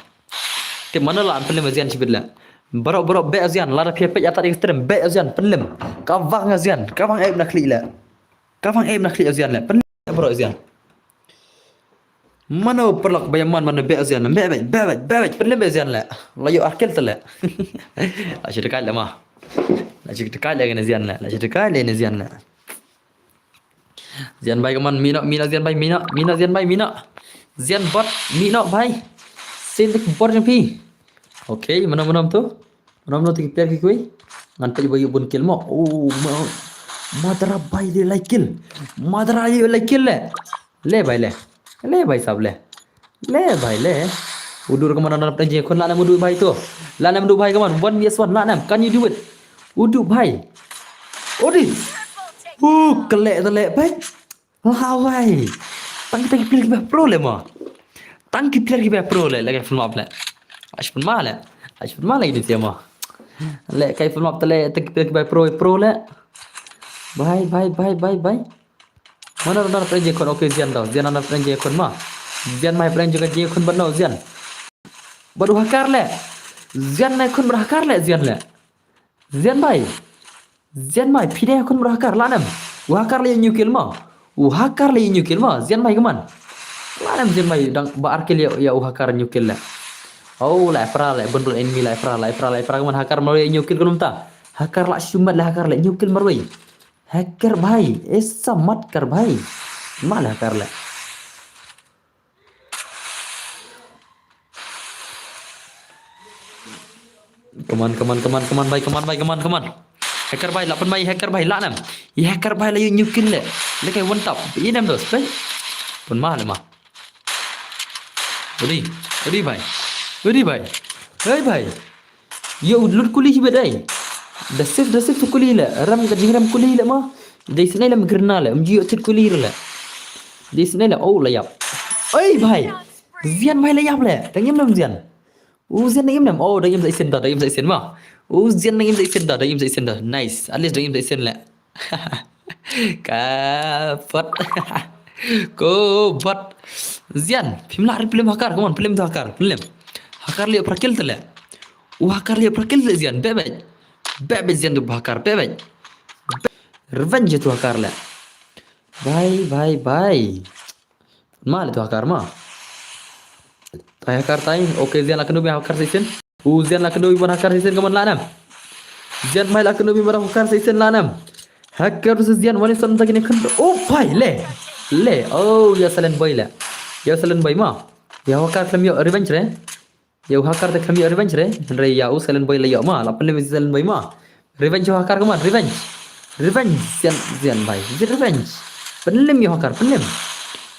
Te mano la pynlem Zian shibit le. Bro, bro, be Zian, la da phi peit ata extreme, be Zian, pynlem. Ka bang Zian, ka bang aim na khlieh le. Ka bang aim na khlieh Zian le. Pynlem bro Zian. Mano perlak ba ïa man mano be Zian, be be be be pynlem be Zian le. La ïoh ar kill te le. La shi dekat le ma. La shi dekat le ne Zian le. La shi dekat le ne Zian le. Zian bhai, come on, mih noh, mih noh Zian bhai, mih noh, mih noh Zian bhai, mih noh. Zian bot, mih noh bhai. Sien dik bor jong phi. Okay, mano mano tu. Mano mano tu ki player ki kui. Ngan peit ba ïoh bun kill mo. Oh, ma. Madra bhai le lai kill. Madra ïoh lai kill le. Le bhai le. Le bhai sab le. Le bhai le. Udu ka man na pdeng jingïakhun, la nam udu bhai tu. La nam udu bhai, come on. One versus one, la nam. Can you do it? Udu bhai. Odi. Uh, kele tele bhai. Hawai. Tang tang ki player kiba pro le mo. Tang ki player kiba pro le, le kai full map le. Ash pun ma le. Ash pun ma le ini tiama. Le kai full map tale tang ki player kiba pro pro le. Bhai, bhai, bhai, bhai, bhai. Mana mana prank je khun, okay, Zian daw. Zian mana prank je khun ma. Zian mai prank juga je khun ban daw, Zian. Bad u Hakar le. Zian nai khun bad Hakar le, Zian le. Zian bai. Zian bai, phi dei khun bad u Hakar, la nem. U Hakar le ïa u kill ma. U Hakar le ïa u kill ma, Zian bai kaman. La nem Zian bai dang ba ar kill ïa, ïa u Hakar ïa u kill le. Oh, la pra le, bun bun enemy la pra, la pra, la pra kaman Hakar marwei ïa u kill kumta. Hakar la shu mat le Hakar le ïa u kill marwei. Hakar bai, esa mat kar bai. Ma le Hakar le. Come on, come on, come on, come on, bai, come on, bai, come on, come on. Hakar bai, la pun bai, Hakar bai, la nem. Ïa Hakar bai la ïa u kill le. Le kai one tap. Ïa nem dos, bai. Pun ma le ma. Udi, udi bai. Udi bai. Hei bai. Ïa u lut kuli hi bedai. Da sif, da sif tu kuli le. Ram ka jingram kuli le ma. Dei snai lam grna le. Mji tit kuli le. Dei snai le, oh, la ïap. Oi bai. Zian bai la ïap le. Dang im nam Zian. U Zian dang im nam. Oh, dang im sa isen da, dang im sa isen ma. U Zian dang im sa isen da, dang im sa isen da. Nice. At least dang im sa isen le. Ka bot. Ko bot. Zian, phim lah ri film Hakar, come on, film tu Hakar, film. Hakar liu prakil tele. U Hakar liu prakil tele Zian, bebej. Bebej Zian tu Hakar, bebej. Revenge tu Hakar le. Bye, bye, bye. Ma le tu Hakar ma. Tai Hakar tai. Okay, Zian la kynduh bad Hakar sa isen. U Zian la kynduh bad Hakar sa isen, kaman la nam. Zian mai la kynduh bad Hakar sa isen, la nam. Hakar sa Zian wan ison ta kine kynduh. Oh bai le. Le. Oh, ïa silent boy le. Ïa silent boy ma. Ïa Hakar khlem ïoh revenge re. Ïa u Hakar te khlem ïoh revenge re. Hynrei ïa u silent boy la ïoh ma. La pynlem ïa u silent boy ma. Revenge ïa u Hakar, kaman, revenge. Revenge, Zian, Zian bai. Zian revenge. Pynlem ïa u Hakar, pynlem.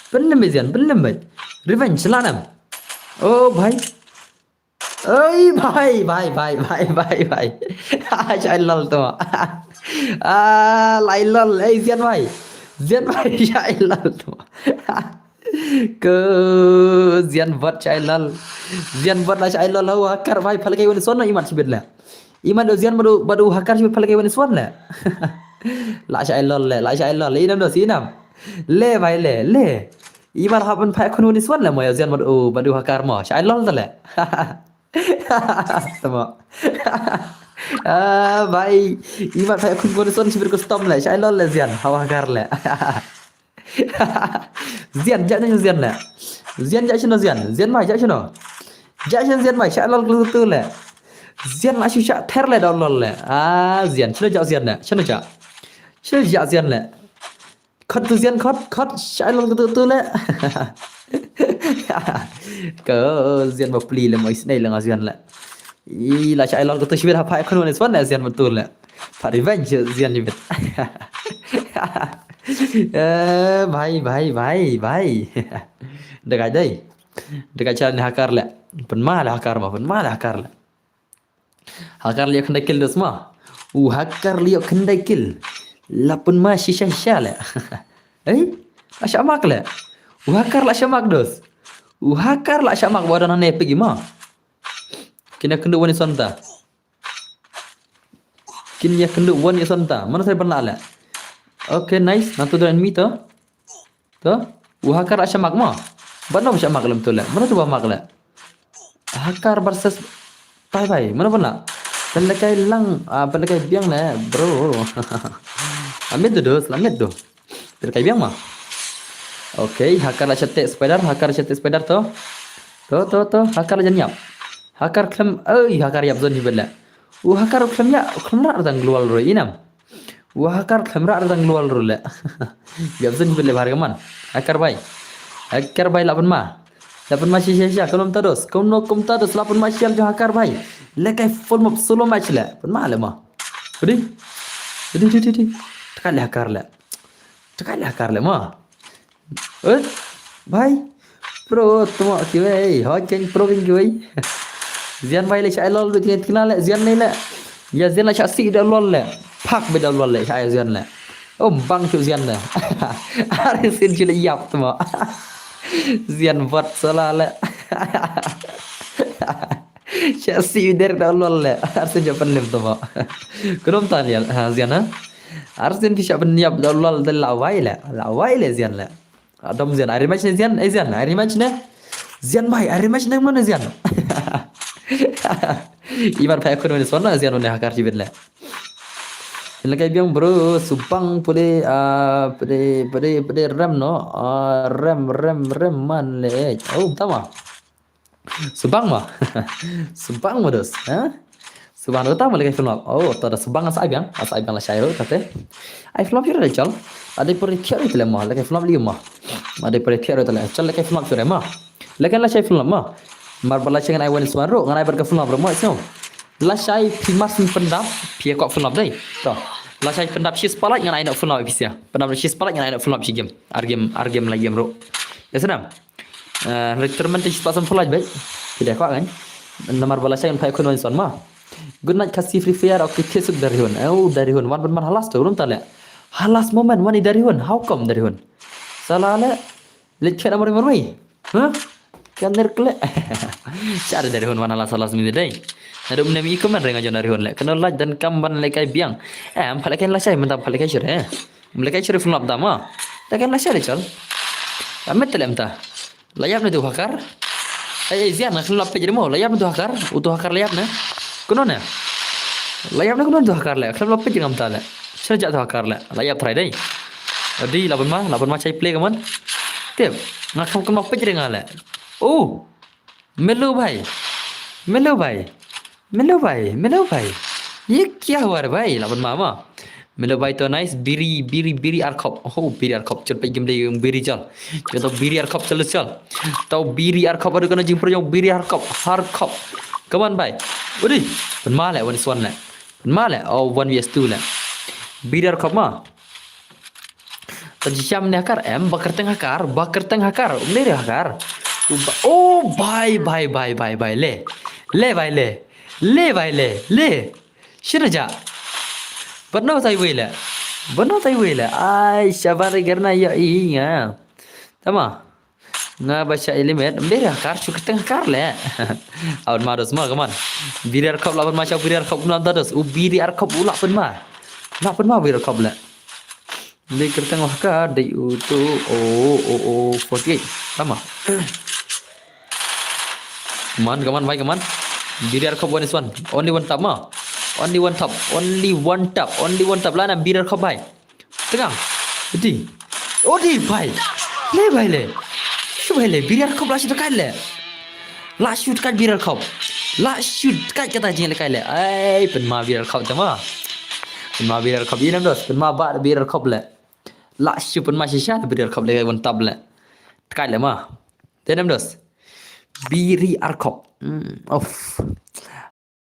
Pynlem ïa Zian, pynlem bai. Revenge, la nam. Oh bai. Oi bai, bai, bai, bai, bai, bai. Shai lol tu. Ah, lai lol. Ei, Zian bai. Zian bai, shai lol tu. Ko Zian bot shai lol. Zian bot la shai lol, hau Hakar bai, pha la kai wan ison na imat shibit la. Imat do Zian badu, badu Hakar shibit pha la kai wan ison la. La shai lol le, la shai lol le. Inam do, si inam. Le bai le, le. Imat hap ban pha khun wan ison la mo ïa Zian badu, badu Hakar mo. Shai lol ta le. Tama. Ah, bai. Imat pha khun wan ison shibit custom le. Shai lol le Zian, hau Hakar le. Zian, ja shano Zian le. Zian, ja shano Zian. Zian mai, ja shano. Ja shano Zian mai, shah lol klu tu le. Zian la shu shah ther le, da lol le. Ah, Zian, shano ja Zian le. Shano ja. Shano ja Zian le. Khot tu Zian, khot, khot, shah lol klu tu le. Ko Zian ba pli le, mo isnei le nga Zian le. I la shah lol klu tu shibit ha pha khun wan ison le Zian betul le. Pha revenge Zian ni bit. Eh, bai, bai, bai, bai. Dekai dei. Dekai cha ni Hakar le. Pynma le Hakar ma, pynma le Hakar le. Hakar le khyndai kill dos ma. U Hakar le khyndai kill. La pynma shisha shisha le. Eh? La shah mak le. U Hakar la shah mak dos. U Hakar la shah mak ba don hangne pegi ma. Kine kynduh wan ison ta. Kin ïa kynduh wan ïa son ta. Mano sa ban lah leh. Okay, nice. Nangtu don enemy to. To. U Hakar la shah mak mo. Ban no shah mak lem tu leh. Mano tu ba mak leh. Hakar versus Tai Bai. Mano ban lah. Pynlehkai lang, ah, pynlehkai biang leh, bro. Amit tu dos, amit tu. Pynlehkai biang mo. Okay, Hakar la shah teh spider, Hakar la shah teh spider to. To, to, to, Hakar la jan ïap. Hakar khlem, oi, Hakar ïap zone hi bad leh. U Hakar u khlem ïa, u khlem rah dang glwal ruh inam. U Hakar khlem rah dang glwal ruh leh. Ïap zone hi bad leh bhar ka man. Hakar bai. Hakar bai la pynma. La pynma shisha shisha, kumno kumta dos. Kumno kumta dos la pynma shisha jong Hakar bai. Lehkai full map solo match leh. Pynma leh mo. Ready? Ready, ready, ready. Tekan leh Hakar leh. Tekan leh Hakar leh mo. Eh, bai. Pro tmo kiwei, hoi keng pro keng kiwei. Zian bai leh shah lol bit keng tkna leh, Zian nei leh. Ïa Zian la shah si da lol leh. Phak bit da lol leh, shah Zian leh. Oh, bang tu Zian na. Arsien chule yap tu mo. Zian bot sala le. Sha si der da lol le. Arsien japan lem tu mo. Krum tan ya, ha, Zian ha. Arsien pi sha ben yap da lol da lawai le. Lawai le Zian le. Adam Zian, ai rematch ne Zian, eh Zian, ai rematch ne. Zian bai, ai rematch ne mana Zian. Iman pai aku nulis warna Zian mana hakar cibit le. Ini kayak biang bro, subang pule, ah, pule, pule, pule rem no, ah, rem, rem, rem man le. Oh, tama. Subang ma. Subang ma dos, ha? Subang da tama le kai film. Oh, to da subang sa ai biang, sa ai biang la shai ro kate. Ai film pure le chal. Ada pure thiar le ma, le kai film li ma. Ada pure thiar le chal le kai film pure ma. Le kai la shai film ma. Mar ba la shai ngan ai wan suan ro, ngan ai bar ka film ro ma so. La shai phi mar sin pendap, phi ko film dai. To. La shai pendap shi spalai ngan ai no film phi sia. Pendap shi spalai ngan ai no film shi game. Ar game, ar game la game ro. Ya senam. Eh, retirement ti spasam fulaj bai. Tidak kau kan. Namar ba la shai ngan phai khun wan son ma. Good night Khasi Free Fire, okay, Facebook dari hun. Oh, dari hun. Wan ban man halas tu, belum tale. Halas moment, wan dari hun. How come dari hun? Salah le. Let kena mari mari. Hah? Kan der kle. Cara dari hun wan halas halas mini dai. Ada umnem iko man renga jon dari hun le. Kena laj dan kam ban le kai biang. Eh, am phale kai la shai, mentam phale kai sure. Eh. Mlek ai sherif lap dama. Ta kan la share chal. Amet telem ta. La yap ne tu hakar. Ai ai Zian na lap pe jere mo. La yap ne tu hakar. U tu hakar la yap ne. Kuno ne. La yap ne kuno tu hakar le. Khlem lap pe jere ngam ta le. Shana ja tu hakar le. La yap try dai. Adi laban ma, laban ma chai play kaman. Tip. Nga kham kham lap pe jere nga le. Oh. Melo bhai. Melo bhai. Melo bhai. Melo bhai. Ye kya hua re bhai? Laban mama. Melo bhai to nice. Biri, biri, biri arkhop. Oh, biri arkhop. Chal pe gim de biri chal. Chal to biri arkhop chal chal. To biri arkhop aru kana jing pro biri arkhop. Arkhop. Come on bhai. Udi. Pen ma le, one is one le. Pen ma le. Oh, one vs two le. Biri arkhop ma. Taji siam ne hakar em, ba kerteng hakar, ba kerteng hakar, um ne hakar. Uba, oh, bye, bye, bye, bye, bye, le. Le, bye, le. Le, bye, le, le. Shira ja. But no tai wei le. But no tai wei le. Ai, shabar gerna ya i nga. Tama. Nga ba sha ilimet, um ne hakar, shu kerteng hakar le. Awan ma dos ma, come on. Biri arkhop laban ma sha biri arkhop kumlam ta dos. U biri arkhop u laban ma. Laban ma biri arkhop le. Dei kerteng wah ka dei u tu o o o forty-eight. Tama. Come on, come on, bhai, come on. Biri arkhop one is one. Only one tap ma. Only one tap. Only one tap. Only one tap. Lana biri arkhop bhai. Tengang. Odi. Odi bhai. Le bhai le. Shu bhai le. Biri arkhop la shu tekan le. La shu tekan biri arkhop. La shu tekan kata jing le kai le. Ai, pen ma biri arkhop tama. Pen ma biri arkhop inam dos. Pen ma ba biri arkhop le. La shu pen ma shisha biri arkhop le kai wan tab le. Tekan le ma. Tenam dos. Biri arkhop. Hmm, of.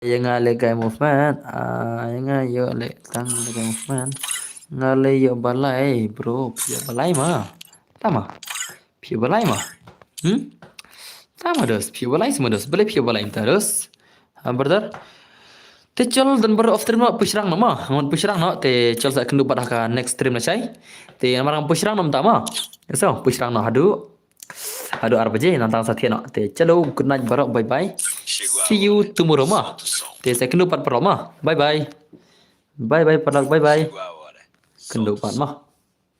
Ya nga le kai movement. Ah, ya nga yo le tang le kai movement. Nga le yo balai, bro. Yo balai ma. Tama. Phi balai ma. Hmm? Tama dos, phi balai sama dos. Balai phi balai ta dos. Ha, brother. Te chol dan bar of stream no pushrang no ma. Ngon pushrang no te chol sa kendu bad ha ka next stream na chai. Te namar ngon pushrang no tama. So, pushrang no hadu. Hadu ar baje nantang sa thiano. Te chalo, good night barok, bye bye. See you tomorrow ma. Te sa kendu pat barok ma. Bye bye. Bye bye barok, bye bye. Kendu pat ma.